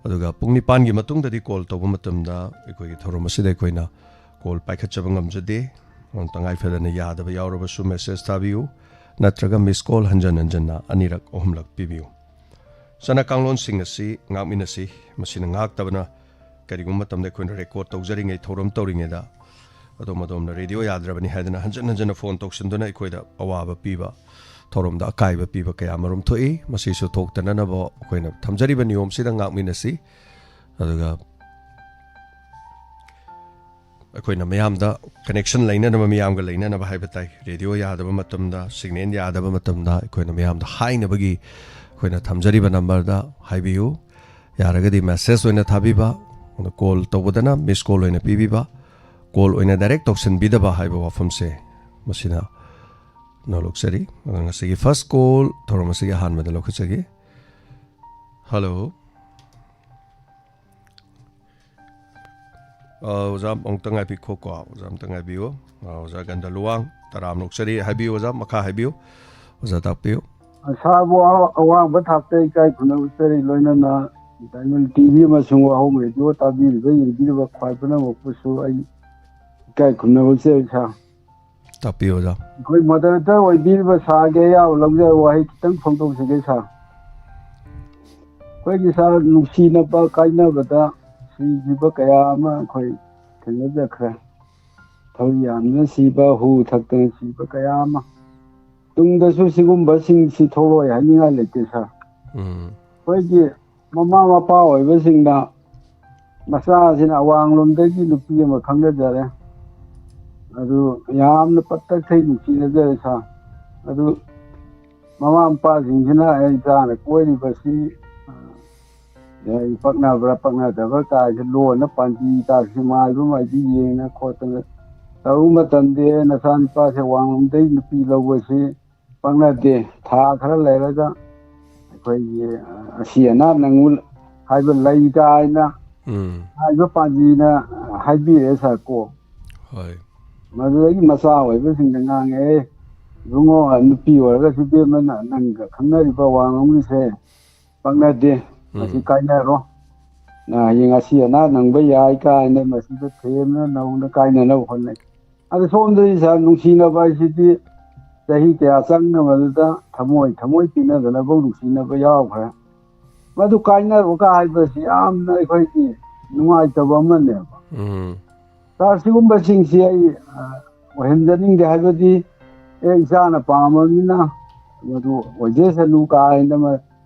ꯑꯗꯨꯒ ꯄꯨꯡ ꯅꯤꯄꯥꯟꯒꯤ ꯃꯇꯨꯡꯗꯗꯤ ꯀꯣꯜ ꯇꯧꯕ ꯃꯇꯝꯗ ꯑꯩꯈꯣꯏꯒꯤ ꯊꯧꯔꯝ ꯑꯁꯤꯗ ꯑꯩꯈꯣꯏꯅ ꯀꯣꯜ ꯄꯥꯏꯈꯠꯆꯕ ꯉꯝꯖꯗꯦ꯫ ꯇꯉꯥꯏ ꯐꯗꯅ ꯌꯥꯗꯕ ꯌꯥꯎꯔꯕꯁꯨ ꯃꯦꯁꯦꯖ ꯊꯥꯕꯤꯌꯨ, ꯅꯠꯇ꯭ꯔꯒ ꯃꯤꯁ ꯀꯣꯜ ꯍꯟꯖꯟ ꯍꯟꯖꯟꯅ ꯑꯅꯤꯔꯛ ꯑꯍꯨꯝꯂꯛ ꯄꯤꯕꯤꯌꯨ꯫ ꯆꯠꯅ ꯀꯥꯡꯂꯣꯟꯁꯤꯡ ꯑꯁꯤ ꯉꯥꯛꯃꯤꯟꯅꯁꯤ꯫ ꯃꯁꯤꯅ ꯉꯥꯛꯇꯕꯅ ꯀꯔꯤꯒꯨꯝꯕ ꯃꯇꯝꯗ ꯑꯩꯈꯣꯏꯅ ꯔꯦꯀꯣꯔꯗ ꯇꯧꯖꯔꯤꯉꯩ, ꯊꯧꯔꯝ ꯇꯧꯔꯤꯉꯩꯗ ꯑꯗꯣꯝ ꯑꯗꯣꯝꯅ ꯔꯦꯗꯤꯑꯣ ꯌꯥꯗ꯭ꯔꯕꯅꯤ ꯍꯥꯏꯗꯅ ꯍꯟꯖꯟ ꯍꯟꯖꯟꯅ ꯐꯣꯟ ꯇꯧꯁꯤꯟꯗꯨꯅ ꯑꯩꯈꯣꯏꯗ ꯑꯋꯥꯕ ꯄꯤꯕ, ꯊꯧꯔꯝꯗ ꯑꯀꯥꯏꯕ ꯄꯤꯕ ꯀꯌꯥ ꯃꯔꯨꯝ ꯊꯣꯛꯏ꯫ ꯃꯁꯤꯁꯨ ꯊꯣꯛꯇꯅꯅꯕ ꯑꯩꯈꯣꯏꯅ ꯊꯝꯖꯔꯤꯕ ꯅꯤꯌꯣꯝꯁꯤꯗ ꯉꯥꯛꯃꯤꯟꯅꯁꯤ꯫ ꯑꯗꯨꯒ ꯑꯩꯈꯣꯏꯅ ꯃꯌꯥꯝꯗ ꯀꯅꯦꯛꯁꯟ ꯂꯩꯅꯅꯕ, ꯃꯤꯌꯥꯝꯒ ꯂꯩꯅꯅꯕ ꯍꯥꯏꯕ ꯇꯥꯏ꯫ ꯔꯦꯗꯤꯑꯣ ꯌꯥꯗꯕ ꯃꯇꯝꯗ, ꯁꯤꯒꯅꯦꯜ ꯌꯥꯗꯕ ꯃꯇꯝꯗ ꯑꯩꯈꯣꯏꯅ ꯃꯌꯥꯝꯗ ꯍꯥꯏꯅꯕꯒꯤ ꯑꯩꯈꯣꯏꯅ ꯊꯝꯖꯔꯤꯕ ꯅꯝꯕꯔꯗ ꯍꯥꯏꯕꯤꯌꯨ꯫ ꯌꯥꯔꯒꯗꯤ ꯃꯦꯁꯦꯖ ꯑꯣꯏꯅ ꯊꯥꯕꯤꯕ, ꯑꯗꯨ ꯀꯣꯜ ꯇꯧꯕꯗꯅ ꯃꯤꯁ ꯀꯣꯜ ꯑꯣꯏꯅ ꯄꯤꯕꯤꯕ, ꯀꯣꯜ ꯑꯣꯏꯅ ꯗꯥꯏꯔꯦꯛ ꯇꯧꯁꯤꯟꯕꯤꯗꯕ ꯍꯥꯏꯕ ꯋꯥꯐꯝꯁꯦ ꯃꯁꯤꯅ ꯅꯣꯂꯣꯛꯆꯔꯤ꯫ ꯑꯗꯨꯅ ꯉꯁꯤꯒꯤ ꯐꯥꯔꯁ ꯀꯣꯜ ꯊꯧꯔꯝ ꯑꯁꯤꯒꯤ ꯑꯍꯥꯟꯕꯗ ꯂꯧꯈꯠꯆꯒꯦ꯫ ꯍꯜꯂꯣ꯫ ꯑ, ꯑꯣꯖꯥ, ꯑꯃꯨꯛꯇ ꯉꯥꯏꯕꯤꯈꯣꯀꯣ꯫ ꯑꯣꯖꯥ, ꯑꯃꯨꯛꯇ ꯉꯥꯏꯕꯤꯌꯨ꯫ ꯑ, ꯑꯣꯖꯥ ꯒꯟꯗ ꯂꯨꯋꯥꯡ, ꯇꯔꯥꯝꯅ ꯑꯣꯛꯆꯔꯤ꯫ ꯍꯥꯏꯕꯤꯌꯨ ꯑꯣꯖꯥ, ꯃꯈꯥ ꯍꯥꯏꯕꯤꯌꯨ꯫ ꯑꯣꯖꯥ, ꯇꯥꯛꯄꯤꯌꯨ꯫ ꯁꯥꯔꯕꯨ ꯑꯋꯥꯡꯕ ꯊꯥꯛꯇ ꯏꯀꯥꯏ ꯈꯨꯝꯅꯕ ꯎꯠꯆꯔꯤ, ꯂꯣꯏꯅꯅ ꯗꯥꯏꯃꯟ ꯇꯤ ꯚꯤ ꯑꯃꯁꯨꯡ ꯋꯥꯍꯧ ꯔꯦꯗꯤꯑꯣ ꯇꯥꯕꯤꯔꯤꯕ, ꯌꯦꯡꯕꯤꯔꯤꯕ ꯈ꯭ꯋꯥꯏ ꯄꯨꯝꯅꯃꯛꯄꯨꯁꯨ ꯑꯩ ꯏꯀꯥꯏ ꯈꯨꯝꯅꯕ ꯎꯠꯆꯔꯤ, ꯁꯥꯔ꯫ ꯇꯥꯛꯄꯤꯌꯨ, ꯑꯣꯖꯥ꯫ ꯑꯩꯈꯣꯏ ꯃꯣꯗꯔꯦꯇꯔ ꯑꯣꯏꯕꯤꯔꯤꯕ ꯁꯥꯔꯒꯤ ꯑꯌꯥꯕ ꯂꯧꯖꯔ ꯋꯥꯍꯩ ꯈꯤꯇꯪ ꯐꯣꯡꯗꯣꯛꯆꯒꯦ, ꯁꯥꯔ꯫ ꯑꯩꯈꯣꯏꯒꯤ, ꯁꯥꯔ, ꯅꯨꯡꯁꯤꯅꯕ ꯀꯥꯏꯅꯕꯗ ꯁꯤꯈꯤꯕ ꯀꯌꯥ ꯑꯃ ꯑꯩꯈꯣꯏ ꯊꯦꯡꯅꯖꯈ꯭ꯔꯦ꯫ ꯊꯧꯔꯤ ꯌꯥꯟꯗꯨꯅ ꯁꯤꯕ, ꯍꯨ ꯊꯛꯇꯅ ꯁꯤꯕ ꯀꯌꯥ ꯑꯃ꯫ ꯇꯨꯡꯗꯁꯨ ꯁꯤꯒꯨꯝꯕꯁꯤꯡꯁꯤ ꯊꯣꯛꯂꯣꯏ ꯍꯥꯏꯅꯤꯡꯉꯥꯏ ꯂꯩꯇꯦ, ꯁꯥꯔ꯫ ꯎꯝ꯫ ꯑꯩꯈꯣꯏꯒꯤ ꯃꯃꯥ ꯃꯄꯥ ꯑꯣꯏꯕꯁꯤꯡꯅ ꯃꯆꯥꯁꯤꯅ ꯑꯋꯥꯡꯂꯣꯝꯗꯒꯤ ꯅꯨꯄꯤ ꯑꯃ ꯈꯪꯅꯖꯔꯦ꯫ ꯑꯗꯨ ꯌꯥꯝꯅ ꯄꯛꯇꯛ ꯊꯩ ꯅꯨꯡꯁꯤꯅꯖꯔꯦ, ꯁꯥꯔ꯫ ꯑꯗꯨ ꯃꯃꯥ ꯃꯄꯥꯁꯤꯡꯁꯤꯅ ꯑꯩ ꯏꯆꯥꯅ ꯀꯣꯏꯔꯤꯕꯁꯤ, ꯑ, ꯑꯩ ꯄꯛꯅꯕ꯭ꯔꯥ ꯄꯛꯅꯗꯕ꯭ꯔꯥ ꯀꯥꯏꯁꯦ ꯂꯣꯟꯅ ꯄꯥꯟꯖꯤ ꯇꯥꯛꯁꯤ ꯃꯥꯏꯕ ꯃꯥꯏꯕꯤ ꯌꯦꯡꯅ ꯈꯣꯠꯇꯅ ꯇꯧꯕ ꯃꯇꯝꯗ, "ꯑꯦ, ꯅꯆꯥꯅꯨꯄꯥꯁꯦ ꯋꯥꯡꯂꯣꯝꯗꯩ ꯅꯨꯄꯤ ꯂꯧꯕꯁꯤ ꯄꯛꯅꯗꯦ꯫ ꯊꯥ ꯈꯔ ꯂꯩꯔꯒ ꯑꯩꯈꯣꯏꯒꯤ, ꯑ, ꯑꯁꯤ ꯑꯅꯥ ꯅꯪꯉꯨ ꯍꯥꯏꯕ ꯂꯩ" ꯀꯥꯏꯅ ꯎꯝ꯫ ꯍꯥꯏꯕ ꯄꯥꯟꯖꯤꯅ ꯍꯥꯏꯕꯤꯔꯦ, ꯁꯥꯔ, ꯀꯣ꯫ ꯍꯣꯏ꯫ ꯃꯗꯨꯗꯒꯤ ꯃꯆꯥ ꯑꯣꯏꯕꯁꯤꯡꯗ ꯉꯥꯡꯉꯦ, "ꯑꯦ, ꯏꯕꯨꯡꯉꯣ, ꯅꯨꯄꯤ ꯑꯣꯏꯔꯒꯁꯨ ꯏꯕꯦꯝꯃꯅ ꯅꯪꯒ ꯈꯪꯅꯔꯤꯕ ꯋꯥꯡꯂꯣꯝꯒꯤꯁꯦ ꯄꯛꯅꯗꯦ, ꯃꯁꯤ ꯎꯝ꯫ ꯀꯥꯏꯅꯔꯣ꯫ ꯅ ꯍꯌꯦꯡ ꯑꯁꯤ ꯑꯅꯥ ꯅꯪꯕ ꯌꯥꯏ" ꯀꯥꯏꯅ ꯃꯁꯤꯗ ꯊꯦꯝꯅ ꯅꯧꯅ ꯀꯥꯏꯅꯅꯕ ꯍꯣꯠꯅꯩ꯫ ꯑꯗꯣ ꯁꯣꯝꯗꯗꯤ, ꯁꯥꯔ, ꯅꯨꯡꯁꯤꯅꯕ ꯍꯥꯏꯁꯤꯗꯤ ꯆꯍꯤ ꯀꯌꯥ ꯆꯪꯅ ꯃꯗꯨꯗ ꯊꯃꯣꯏ, ꯊꯃꯣꯏ ꯄꯤꯅꯗꯅꯐꯥꯎ ꯅꯨꯡꯁꯤꯅꯕ ꯌꯥꯎꯈ꯭ꯔꯦ꯫ ꯃꯗꯨ ꯀꯥꯏꯅꯔꯣꯒ ꯍꯥꯏꯕꯁꯤ ꯌꯥꯝꯅ ꯑꯩꯈꯣꯏꯒꯤ ꯅꯨꯡꯉꯥꯏꯇꯕ ꯑꯃꯅꯦꯕ꯫ ꯎꯝ꯫ ꯁꯥꯔ, ꯁꯤꯒꯨꯝꯕꯁꯤꯡꯁꯤ ꯑꯩ, ꯑ, ꯑꯣꯏꯍꯟꯖꯅꯤꯡꯗꯦ, ꯍꯥꯏꯕꯗꯤ, "ꯑꯦ, ꯏꯆꯥꯅ ꯄꯥꯝꯃꯕꯅꯤꯅ ꯃꯗꯨ ꯑꯣꯏꯖꯁꯅꯨ" ꯀꯥꯏꯅ ꯃ-,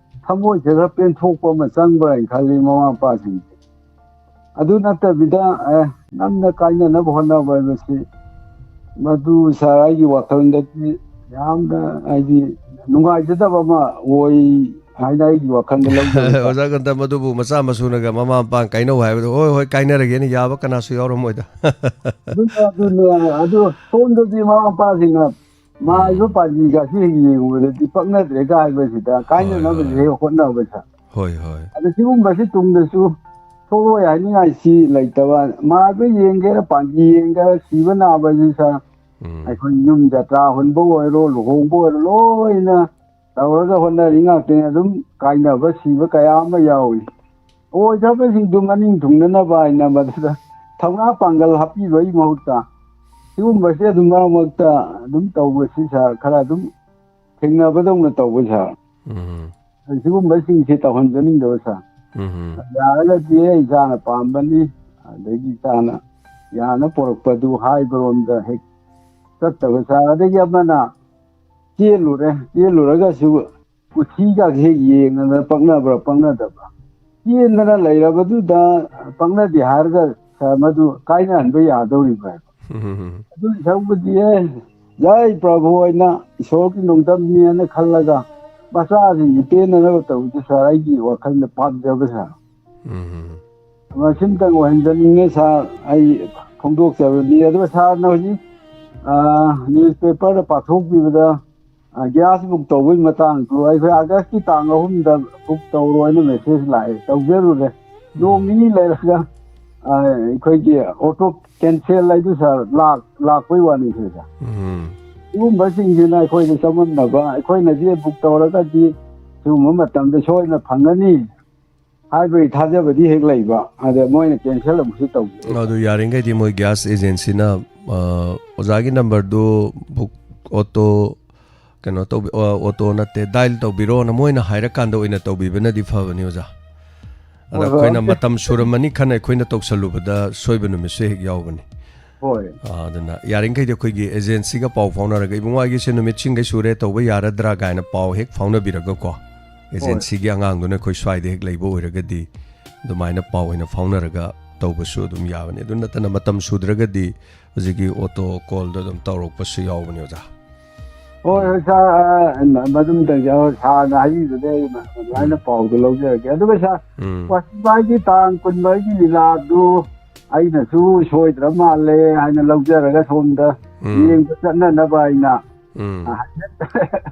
ꯊꯃꯣꯏꯁꯦ ꯈꯔ ꯄꯦꯟꯊꯣꯛꯄ ꯑꯃ ꯆꯪꯕ꯭ꯔꯥ ꯍꯥꯏꯅ ꯈꯜꯂꯤ ꯃꯃꯥ ꯃꯄꯥꯁꯤꯡꯁꯦ꯫ ꯑꯗꯨ ꯅꯠꯇꯕꯤꯗ, ꯑꯦ, ꯅꯝꯅ ꯀꯥꯏꯅꯅꯕ ꯍꯣꯠꯅꯕ ꯍꯥꯏꯕꯁꯤ, ꯃꯗꯨ, ꯁꯥꯔ, ꯑꯩꯒꯤ ꯋꯥꯈꯜꯗꯗꯤ ꯌꯥꯝꯅ, ꯍꯥꯏꯗꯤ, ꯅꯨꯡꯉꯥꯏꯖꯗꯕ ꯑꯃ ꯑꯣꯏ ꯍꯥꯏꯅ ꯑꯩꯒꯤ ꯋꯥꯈꯜꯗ ꯂꯧꯖꯩ, ꯁꯥꯔ꯫ ꯑꯣꯖꯥ ꯀꯟꯇ, ꯃꯗꯨꯕꯨ ꯃꯆꯥ ꯃꯁꯨꯅꯒ ꯃꯃꯥ ꯃꯄꯥꯅ ꯀꯥꯏꯅꯧ ꯍꯥꯏꯕꯗꯣ, "ꯍꯣꯏ, ꯍꯣꯏ, ꯀꯥꯏꯅꯔꯒꯦꯅ" ꯌꯥꯕ ꯀꯅꯥꯁꯨ ꯌꯥꯎꯔꯝꯃꯣꯏꯗ꯫ ꯑꯗꯨꯅ, ꯑꯗꯨꯅꯦ, ꯑꯗꯨ ꯁꯣꯝꯗꯗꯤ ꯃꯃꯥ ꯃꯄꯥꯁꯤꯡꯅ ꯃꯥꯏꯕ ꯎꯝ꯫ ꯄꯥꯟꯖꯤꯒꯁꯤ ꯍꯦꯛ ꯌꯦꯡꯉꯨꯕꯗꯗꯤ ꯄꯛꯅꯗ꯭ꯔꯦ ꯀꯥꯏꯕꯁꯤꯗ ꯍꯣꯏ, ꯀꯥꯏꯅꯅꯕꯁꯦ ꯍꯣꯏ꯫ ꯍꯦꯛ ꯍꯣꯠꯅꯕ, ꯁꯥꯔ꯫ ꯍꯣꯏ, ꯍꯣꯏ꯫ ꯑꯗ ꯁꯤꯒꯨꯝꯕꯁꯤ ꯇꯨꯡꯗꯁꯨ ꯊꯣꯛꯂꯛꯑꯣꯏ ꯍꯥꯏꯅꯤꯡꯉꯥꯏꯁꯤ ꯂꯩꯇꯕ꯫ ꯃꯥꯕ ꯌꯦꯡꯒꯦꯔꯥ, ꯄꯥꯟꯖꯤ ꯌꯦꯡꯒꯦꯔꯥ, ꯁꯤꯕ ꯅꯥꯕ ꯍꯥꯏꯁꯤ ꯁꯥꯔ, ꯎꯝ꯫ ꯑꯩꯈꯣꯏ ꯌꯨꯝ ꯖꯇ꯭ꯔꯥ ꯍꯨꯟꯕ ꯑꯣꯏꯔꯣ, ꯂꯨꯍꯣꯡꯕ ꯑꯣꯏꯔꯣ, ꯂꯣꯏꯅ ꯇꯧꯔꯒ ꯍꯣꯠꯅꯔꯤ ꯉꯥꯛꯇꯅꯤ꯫ ꯑꯗꯨꯝ ꯀꯥꯏꯅꯕ ꯁꯤꯕ ꯀꯌꯥ ꯑꯃ ꯌꯥꯎꯏ꯫ ꯑꯣꯏꯗꯕꯁꯤꯡꯗꯨ ꯃꯅꯤꯡ ꯊꯨꯡꯅꯅꯕ ꯍꯥꯏꯅ ꯃꯗꯨꯗ ꯊꯧꯅꯥ ꯄꯥꯡꯒꯜ ꯍꯥꯞꯄꯤꯕꯒꯤ ꯃꯍꯨꯠꯇ ꯁꯤꯒꯨꯝꯕꯁꯦ ꯑꯗꯨꯝ ꯃꯔꯛ ꯃꯔꯛꯇ ꯑꯗꯨꯝ ꯇꯧꯕꯁꯤ ꯁꯥꯔ, ꯈꯔ ꯑꯗꯨꯝ ꯊꯦꯡꯅꯕꯗꯧꯅ ꯇꯧꯕ ꯁꯥꯔ꯫ ꯎꯝ꯫ ꯁꯤꯒꯨꯝꯕꯁꯤꯡꯁꯦ ꯇꯧꯍꯟꯖꯅꯤꯡꯗꯕ ꯁꯥꯔ꯫ ꯎꯝ꯫ ꯌꯥꯔꯒꯗꯤ ꯑꯩ ꯏꯆꯥꯅ ꯄꯥꯝꯕꯅꯤ, ꯑꯗꯒꯤ ꯏꯆꯥꯅ ꯌꯥꯅ ꯄꯣꯔꯛꯄꯗꯨ ꯍꯥꯏꯕꯔꯣꯝꯗ ꯍꯦꯛ ꯆꯠꯇꯕ ꯁꯥꯔ꯫ ꯑꯗꯒꯤ ꯑꯃꯅ ꯆꯦꯜꯂꯨꯔꯦ, ꯆꯦꯜꯂꯨꯔꯒꯁꯨ ꯀꯨꯊꯤꯒꯁꯦ ꯍꯦꯛ ꯌꯦꯡꯗꯅ ꯄꯛꯅꯕ꯭ꯔꯥ ꯄꯛꯅꯗꯕ꯭ꯔꯥ꯫ ꯆꯦꯟꯗꯅ ꯂꯩꯔꯕꯗꯨꯗ ꯄꯛꯅꯗꯦ ꯍꯥꯏꯔꯒ ꯁꯥꯔ, ꯃꯗꯨ ꯀꯥꯏꯅꯍꯟꯕ ꯌꯥꯗꯧꯔꯤꯕ꯭ꯔꯥ ꯍꯥꯏꯕ꯫ ꯎꯝ꯫ ꯑꯗꯨꯒꯤ ꯁꯔꯨꯛꯄꯨꯗꯤ ꯑꯦ, ꯌꯥꯏ ꯄ꯭ꯔꯚꯨ ꯍꯥꯏꯅ ꯏꯁꯣꯔꯒꯤ ꯅꯣꯡꯗꯝꯅꯦꯅ ꯈꯜꯂꯒ ꯃꯆꯥꯁꯤꯡꯒꯤ ꯄꯦꯟꯅꯅꯕ ꯇꯧꯕꯗꯨ ꯁꯥꯔ, ꯑꯩꯒꯤ ꯋꯥꯈꯜꯗ ꯄꯥꯝꯖꯕ ꯁꯥꯔ꯫ ꯎꯝ꯫ ꯃꯁꯤꯝꯇꯪ ꯑꯣꯏꯍꯟꯖꯅꯤꯡꯉꯦ ꯁꯥꯔ, ꯑꯩ ꯐꯣꯡꯗꯣꯛꯆꯕꯅꯤ꯫ ꯑꯗꯨꯒ ꯁꯥꯔꯅ ꯍꯧꯖꯤꯛ, ꯑ, ꯅ꯭ꯌꯨꯁꯄꯦꯄꯔꯗ ꯄꯥꯊꯣꯛꯄꯤꯕꯗ, ꯑ, ꯒ꯭ꯌꯥꯁ ꯕꯨꯛ ꯇꯧꯕꯒꯤ ꯃꯇꯥꯡꯗꯨ ꯑꯩꯈꯣꯏ ꯑꯥꯒꯁꯀꯤ ꯇꯥꯡ ꯑꯍꯨꯝꯗ ꯕꯨꯛ ꯇꯧꯔꯣ ꯍꯥꯏꯅ ꯃꯦꯁꯦꯖ ꯂꯥꯛꯑꯦ, ꯇꯧꯖꯔꯨꯔꯦ꯫ ꯅꯣꯡ ꯎꯝ꯫ ꯅꯤꯅꯤ ꯂꯩꯔꯒ, ꯑ, ꯑꯩꯈꯣꯏꯒꯤ ꯑꯣꯇꯣ ꯀꯦꯟꯁꯦꯜ ꯍꯥꯏꯗꯨ ꯁꯥꯔ, ꯂꯥꯛ-, ꯂꯥꯛꯄꯩ ꯋꯥꯅꯤ ꯁꯤꯗ꯫ ꯎꯝ꯫ ꯁꯤꯒꯨꯝꯕꯁꯤꯡꯁꯤꯅ ꯑꯩꯈꯣꯏꯗ ꯆꯃꯝꯅꯕ, ꯑꯩꯈꯣꯏꯅꯗꯤ ꯕꯨꯛ ꯇꯧꯔꯒꯗꯤ ꯁꯤꯒꯨꯝꯕ ꯃꯇꯝꯗ ꯁꯣꯏꯗꯅ ꯐꯪꯒꯅꯤ ꯍꯥꯏꯕꯒꯤ ꯊꯥꯖꯕꯗꯤ ꯍꯦꯛ ꯂꯩꯕ, ꯑꯗ ꯃꯣꯏꯅ ꯀꯦꯟꯁꯦꯜ ꯑꯃꯨꯛꯁꯨ ꯇꯧꯕ꯫ ꯑꯗꯨ ꯌꯥꯔꯤꯈꯩꯗꯤ ꯃꯣꯏ ꯒ꯭ꯌꯥꯁ ꯑꯦꯖꯦꯟꯁꯤꯅ, ꯑ, ꯑꯣꯖꯥꯒꯤ ꯅꯝꯕꯔꯗꯨ ꯕꯨꯛ ꯑꯣꯇꯣ, ꯀꯩꯅꯣ ꯇꯧꯕꯤ-, ꯑ, ꯑꯣꯇꯣ ꯅꯠꯇꯦ, ꯗꯥꯏꯜ ꯇꯧꯕꯤꯔꯣꯅ ꯃꯣꯏꯅ ꯍꯥꯏꯔꯀꯥꯟꯗ ꯑꯣꯏꯅ ꯇꯧꯕꯤꯕꯅꯗꯤ ꯐꯕꯅꯤ, ꯑꯣꯖꯥ꯫ ꯑꯗ ꯍꯣꯏ, ꯍꯣꯏ꯫ ꯑꯩꯈꯣꯏꯅ ꯃꯇꯝ ꯁꯨꯔꯝꯃꯅꯤ ꯈꯟꯅ ꯑꯩꯈꯣꯏꯅ ꯇꯧꯁꯜꯂꯨꯕꯗ ꯁꯣꯏꯕ ꯅꯨꯃꯤꯠꯁꯨ ꯍꯦꯛ ꯌꯥꯎꯕꯅꯤ꯫ ꯍꯣꯏ꯫ ꯑ, ꯑꯗꯨꯅ ꯌꯥꯔꯤꯈꯩꯗꯤ ꯑꯩꯈꯣꯏꯒꯤ ꯑꯦꯖꯦꯟꯁꯤꯒ ꯄꯥꯎ ꯐꯥꯎꯅꯔꯒ, "ꯏꯕꯨꯡꯉꯣ, ꯑꯩꯒꯤꯁꯦ ꯅꯨꯃꯤꯠꯁꯤꯡꯈꯩ ꯁꯨꯔꯦ, ꯇꯧꯕ ꯌꯥꯔꯗ꯭ꯔꯥ?" ꯀꯥꯏꯅ ꯄꯥꯎ ꯍꯦꯛ ꯐꯥꯎꯅꯕꯤꯔꯒꯀꯣ, ꯍꯣꯏ꯫ ꯑꯦꯖꯦꯟꯁꯤꯒꯤ ꯑꯉꯥꯡꯗꯨꯅ ꯑꯩꯈꯣꯏ ꯁ꯭ꯋꯥꯏꯗ ꯍꯦꯛ ꯂꯩꯕ ꯑꯣꯏꯔꯒꯗꯤ, ꯑꯗꯨꯃꯥꯏꯅ ꯄꯥꯎ ꯑꯣꯏꯅ ꯐꯥꯎꯅꯔꯒ ꯇꯧꯕꯁꯨ ꯑꯗꯨꯝ ꯌꯥꯕꯅꯤ꯫ ꯑꯗꯨ ꯅꯠꯇꯅ ꯃꯇꯝ ꯁꯨꯗ꯭ꯔꯒꯗꯤ ꯍꯧꯖꯤꯛꯀꯤ ꯑꯣꯇꯣ ꯀꯣꯜꯗ ꯑꯗꯨꯝ ꯇꯧꯔꯛꯄꯁꯨ ꯌꯥꯎꯕꯅꯤ, ꯑꯣꯖꯥ꯫ ꯍꯣꯏ, ꯎꯝ꯫ ꯍꯣꯏ, ꯁꯥꯔ, ꯑ, ꯃꯗꯨꯝꯇꯪ ꯁꯥꯔ, ꯁꯥꯔꯅ ꯍꯥꯏꯕꯤꯕꯗꯩ ꯑꯩꯅ ꯑꯗꯨꯃꯥꯏꯅ ꯎꯝ꯫ ꯄꯥꯎꯗꯨ ꯂꯧꯖꯔꯒꯦ꯫ ꯑꯗꯨꯒ ꯁꯥꯔ, ꯎꯝ꯫ ꯋꯥꯁꯤꯕꯥꯏꯒꯤ ꯇꯥꯡ ꯀꯨꯟꯃꯔꯤꯒꯤ ꯂꯤꯂꯥꯗꯨ ꯑꯩꯅꯁꯨ ꯁꯣꯏꯗ꯭ꯔ ꯃꯥꯜꯂꯦ ꯍꯥꯏꯅ ꯂꯧꯖꯔꯒ ꯁꯣꯝꯗ ꯎꯝ꯫ ꯌꯦꯡꯕ ꯆꯠꯅꯅꯕ ꯍꯥꯏꯅ, ꯎꯝ꯫ ꯑ, ꯍꯥꯏꯐꯦꯠ,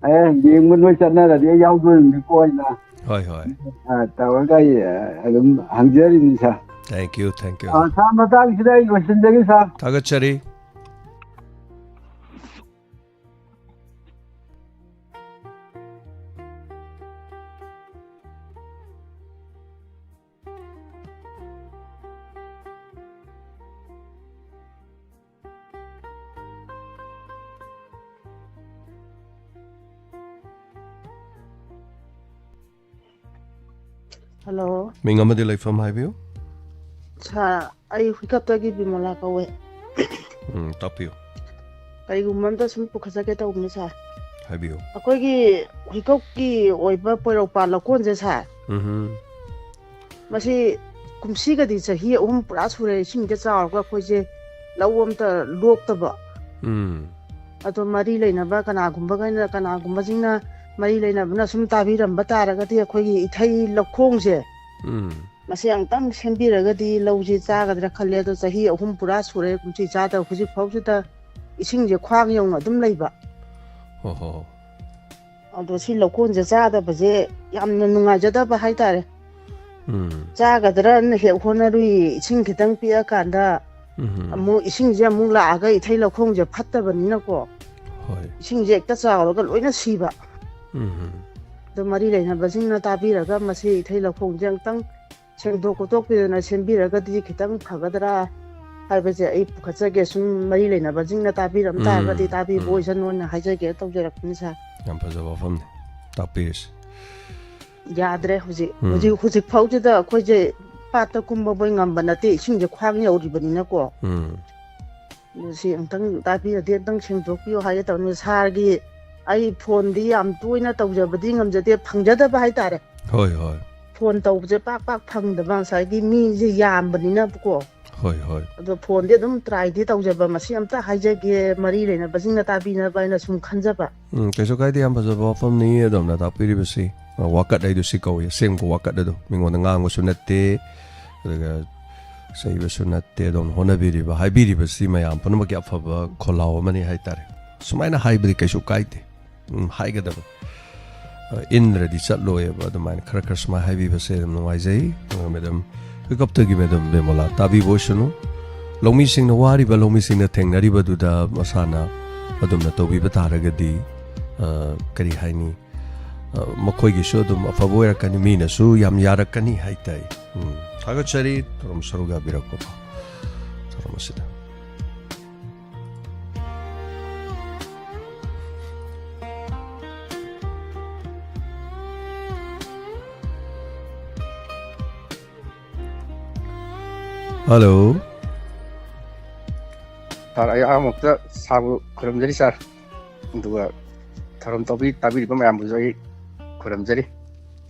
ꯑꯦ, ꯌꯦꯡꯕ ꯅꯣꯏ ꯆꯠꯅꯔꯗꯤ ꯑꯩ ꯌꯥꯎꯗꯣꯔꯤꯕꯅꯤꯀꯣ ꯍꯥꯏꯅ ꯍꯣꯏ, ꯍꯣꯏ꯫ ꯑ, ꯇꯧꯔꯒ ꯑꯩ, ꯑ, ꯑꯗꯨꯝ ꯍꯪꯖꯔꯤꯅꯤ, ꯁꯥꯔ꯫ Thank you, thank you꯫ ꯑ, ꯁꯥꯔ, ꯃꯇꯥꯡꯁꯤꯗ ꯑꯩ ꯂꯣꯏꯁꯤꯟꯖꯒꯦ, ꯁꯥꯔ꯫ ꯊꯥꯒꯠꯆꯔꯤ꯫ ꯍꯜꯂꯣ꯫ ꯃꯤꯡ ꯑꯃꯗꯤ ꯂꯩꯐꯝ ꯍꯥꯏꯕꯤꯌꯨ꯫ ꯁꯥꯔ, ꯑꯩ ꯍꯨꯏꯀꯞꯇꯒꯤ ꯕꯤꯃꯣꯂꯥ ꯀꯧꯋꯦ꯫ ꯎꯝ, ꯇꯥꯛꯄꯤꯌꯨ꯫ ꯀꯔꯤꯒꯨꯝꯕ ꯑꯝꯇ ꯁꯨꯝ ꯄꯨꯈꯠꯆꯒꯦ ꯇꯧꯕꯅꯤ, ꯁꯥꯔ꯫ ꯍꯥꯏꯕꯤꯌꯨ꯫ ꯑꯩꯈꯣꯏꯒꯤ ꯍꯨꯏꯀꯞꯀꯤ ꯑꯣꯏꯕ ꯄꯣꯏꯔꯧꯄꯥꯜ ꯂꯧꯀꯣꯟꯁꯦ, ꯁꯥꯔ, ꯎꯝꯍꯨꯝ꯫ ꯃꯁꯤ ꯀꯨꯝꯁꯤꯒꯗꯤ ꯆꯍꯤ ꯑꯍꯨꯝ ꯄꯨꯔꯥ ꯁꯨꯔꯦ ꯏꯁꯤꯡꯁꯦ ꯆꯥꯎꯔꯒ ꯑꯩꯈꯣꯏꯁꯦ ꯂꯧ ꯑꯝꯇ ꯂꯣꯛꯇꯕ꯫ ꯎꯝ꯫ ꯑꯗꯣ ꯃꯔꯤ ꯂꯩꯅꯕ ꯀꯅꯥꯒꯨꯝꯕꯈꯩꯅ, ꯀꯅꯥꯒꯨꯝꯕꯁꯤꯡꯅ ꯃꯔꯤ ꯂꯩꯅꯕꯅ ꯁꯨꯝ ꯇꯥꯕꯤꯔꯝꯕ ꯇꯥꯔꯒꯗꯤ ꯑꯩꯈꯣꯏꯒꯤ ꯏꯊꯩ ꯂꯧꯈꯣꯡꯁꯦ ꯎꯝ꯫ ꯃꯁꯤ ꯑꯃꯨꯛꯇꯪ ꯁꯦꯝꯕꯤꯔꯒꯗꯤ ꯂꯧꯁꯤ ꯆꯥꯒꯗ꯭ꯔꯥ ꯈꯜꯂꯦ꯫ ꯑꯗꯣ ꯆꯍꯤ ꯑꯍꯨꯝ ꯄꯨꯔꯥ ꯁꯨꯔꯦ ꯀꯨꯝꯁꯤ ꯆꯥꯗꯕ, ꯍꯧꯖꯤꯛ ꯐꯥꯎꯁꯤꯗ ꯏꯁꯤꯡꯁꯦ ꯈ꯭ꯋꯥꯡ ꯌꯧꯅ ꯑꯗꯨꯝ ꯂꯩꯕ꯫ ꯍꯣ, ꯍꯣ, ꯍꯣ꯫ ꯑꯗꯣ ꯁꯤ ꯂꯧꯀꯣꯟꯁꯦ ꯆꯥꯗꯕꯁꯦ ꯌꯥꯝꯅ ꯅꯨꯡꯉꯥꯏꯖꯗꯕ ꯍꯥꯏꯇꯥꯔꯦ꯫ ꯎꯝ꯫ ꯆꯥꯒꯗ꯭ꯔꯅ ꯍꯦꯛ ꯍꯣꯠꯅꯔꯨꯏ, ꯏꯁꯤꯡ ꯈꯤꯇꯪ ꯄꯤꯛꯑꯀꯥꯟꯗ ꯎꯝ꯫ ꯑꯃꯨꯛ ꯏꯁꯤꯡꯁꯦ ꯑꯃꯨꯛ ꯂꯥꯛꯑꯒ ꯏꯊꯩ ꯂꯧꯈꯣꯡꯁꯦ ꯐꯠꯇꯕꯅꯤꯅꯀꯣ, ꯍꯣꯏ꯫ ꯏꯁꯤꯡꯁꯦ ꯍꯦꯛꯇ ꯆꯥꯎꯔꯒ ꯂꯣꯏꯅ ꯁꯤꯕ꯫ ꯎꯝ꯫ ꯑꯗꯣ ꯃꯔꯤ ꯂꯩꯅꯕꯁꯤꯡꯅ ꯇꯥꯕꯤꯔꯒ ꯃꯁꯤ ꯏꯊꯩ ꯂꯧꯈꯣꯡꯁꯦ ꯑꯃꯨꯛꯇꯪ ꯁꯦꯡꯗꯣꯛ ꯈꯣꯠꯇꯣꯛꯄꯤꯗꯅ ꯁꯦꯝꯕꯤꯔꯒꯗꯤ ꯈꯤꯇꯪ ꯐꯒꯗ꯭ꯔꯥ ꯍꯥꯏꯕꯁꯦ ꯑꯩ ꯄꯨꯈꯠꯆꯒꯦ꯫ ꯁꯨꯝ ꯃꯔꯤ ꯂꯩꯅꯕꯁꯤꯡꯅ ꯇꯥꯕꯤꯔꯝ ꯎꯝ, ꯇꯥꯔꯒꯗꯤ ꯇꯥꯕꯤꯕ ꯎꯝ꯫ ꯑꯣꯏꯁꯅꯨꯅ ꯍꯥꯏꯖꯒꯦ ꯇꯧꯖꯔꯛꯄꯅꯤ, ꯁꯥꯔ꯫ ꯌꯥꯝ ꯐꯖꯕ ꯋꯥꯐꯝꯅꯤ ꯇꯥꯛꯄꯤꯔꯤꯁꯤ꯫ ꯌꯥꯗ꯭ꯔꯦ ꯍꯧꯖꯤꯛ꯫ ꯎꯝ꯫ ꯍꯧꯖꯤꯛ, ꯍꯧꯖꯤꯛ ꯐꯥꯎꯁꯤꯗ ꯑꯩꯈꯣꯏꯁꯦ ꯄꯥꯠꯇ ꯀꯨꯝꯕꯕꯣꯏ ꯉꯝꯕ ꯅꯠꯇꯦ, ꯏꯁꯤꯡꯁꯦ ꯈ꯭ꯋꯥꯡ ꯌꯧꯔꯤꯕꯅꯤꯅꯀꯣ꯫ ꯎꯝ꯫ ꯑꯗꯨ ꯁꯤ ꯑꯃꯨꯛꯇꯪ ꯇꯥꯛꯄꯤꯔꯗꯤ ꯑꯃꯨꯛꯇꯪ ꯁꯦꯡꯗꯣꯛꯄꯤꯌꯨ ꯍꯥꯏꯒꯦ ꯇꯧꯅꯤ꯫ ꯁꯥꯔꯒꯤ ꯑꯩ ꯐꯣꯟꯗꯤ ꯌꯥꯝ ꯇꯣꯏꯅ ꯇꯧꯖꯕꯗꯤ ꯉꯝꯖꯗꯦ, ꯐꯪꯖꯗꯕ ꯍꯥꯏꯇꯥꯔꯦ꯫ ꯍꯣꯏ, ꯍꯣꯏ꯫ ꯐꯣꯟ ꯇꯧꯕꯁꯦ ꯄꯥꯛ ꯄꯥꯛ ꯐꯪꯗꯕ, ꯉꯁꯥꯏꯒꯤ ꯃꯤꯁꯦ ꯌꯥꯝꯕꯅꯤꯅꯀꯣ꯫ ꯍꯣꯏ, ꯍꯣꯏ꯫ ꯑꯗꯣ ꯐꯣꯟꯗꯤ ꯑꯗꯨꯝ try ꯗꯤ ꯇꯧꯖꯕ, ꯃꯁꯤ ꯑꯝꯇ ꯍꯥꯏꯖꯒꯦ, ꯃꯔꯤ ꯂꯩꯅꯕꯁꯤꯡꯅ ꯇꯥꯕꯤꯅꯕ ꯍꯥꯏꯅ ꯁꯨꯝ ꯈꯟꯖꯕ꯫ ꯎꯝ, ꯀꯩꯁꯨ ꯀꯥꯏꯗꯦ, ꯌꯥꯝ ꯐꯖꯕ ꯋꯥꯐꯝꯅꯤ ꯑꯗꯣꯝꯅ ꯇꯥꯛꯄꯤꯔꯤꯕꯁꯤ꯫ ꯑ, ꯋꯥꯀꯠ ꯍꯥꯏꯗꯣ ꯁꯤ ꯀꯧꯏ, ꯑꯁꯦꯡꯕ ꯋꯥꯀꯠ ꯑꯗꯣ꯫ ꯃꯤꯉꯣꯟꯗ ꯉꯥꯡꯕꯁꯨ ꯅꯠꯇꯦ, ꯑꯗꯨꯒ ꯆꯩꯕꯁꯨ ꯅꯠꯇꯦ, ꯑꯗꯣꯝꯅ ꯍꯣꯠꯅꯕꯤꯔꯤꯕ, ꯍꯥꯏꯕꯤꯔꯤꯕꯁꯤ ꯃꯌꯥꯝ ꯄꯨꯝꯅꯃꯛꯀꯤ ꯑꯐꯕ ꯈꯣꯜꯂꯥꯎ ꯑꯃꯅꯤ ꯍꯥꯏꯇꯥꯔꯦ꯫ ꯁꯨꯃꯥꯏꯅ ꯍꯥꯏꯕꯗꯤ ꯀꯩꯁꯨ ꯀꯥꯏꯗꯦ꯫ ꯎꯝ, ꯍꯥꯏꯒꯗꯕꯅꯤ꯫ ꯏꯟꯗ꯭ꯔꯗꯤ ꯆꯠꯂꯣꯏꯕ꯫ ꯑꯗꯨꯃꯥꯏꯅ ꯈꯔ ꯈꯔ ꯁꯨꯃꯥꯏꯅ ꯍꯥꯏꯕꯤꯕꯁꯦ ꯑꯗꯨꯝ ꯅꯨꯡꯉꯥꯏꯖꯩ꯫ ꯑ, ꯃꯦꯗꯝ ꯍꯨꯏꯀꯞꯇꯒꯤ ꯃꯦꯗꯝ ꯕꯦꯃꯣꯂꯥ ꯇꯥꯕꯤꯕ ꯑꯣꯏꯁꯅꯨ꯫ ꯂꯧꯃꯤꯁꯤꯡꯅ ꯋꯥꯔꯤꯕ, ꯂꯧꯃꯤꯁꯤꯡꯅ ꯊꯦꯡꯅꯔꯤꯕꯗꯨꯗ ꯃꯁꯥꯅ ꯑꯗꯨꯝꯅ ꯇꯧꯕꯤꯕ ꯇꯥꯔꯒꯗꯤ, ꯑ, ꯀꯔꯤ ꯍꯥꯏꯅꯤ, ꯑ, ꯃꯈꯣꯏꯒꯤꯁꯨ ꯑꯗꯨꯝ ꯑꯐꯕ ꯑꯣꯏꯔꯛꯀꯅꯤ, ꯃꯤꯅꯁꯨ ꯌꯥꯝ ꯌꯥꯔꯛꯀꯅꯤ ꯍꯥꯏꯇꯥꯏ꯫ ꯎꯝ, ꯊꯥꯒꯠꯆꯔꯤ ꯊꯧꯔꯝ ꯁꯔꯨꯛ ꯌꯥꯕꯤꯔꯛꯄꯀꯣ, ꯊꯧꯔꯝ ꯑꯁꯤꯗ꯫ ꯍꯜꯂꯣ꯫ ꯁꯥꯔ, ꯑꯩ ꯑꯍꯥꯟꯕꯃꯛꯇ ꯁꯥꯔꯕꯨ ꯈꯨꯔꯨꯝꯖꯔꯤ ꯁꯥꯔ, ꯑꯗꯨꯒ ꯊꯧꯔꯝ ꯇꯧꯕꯤ ꯇꯥꯕꯤꯔꯤꯕ ꯃꯌꯥꯝꯕꯨꯁꯨ ꯑꯩ ꯈꯨꯔꯨꯝꯖꯔꯤ꯫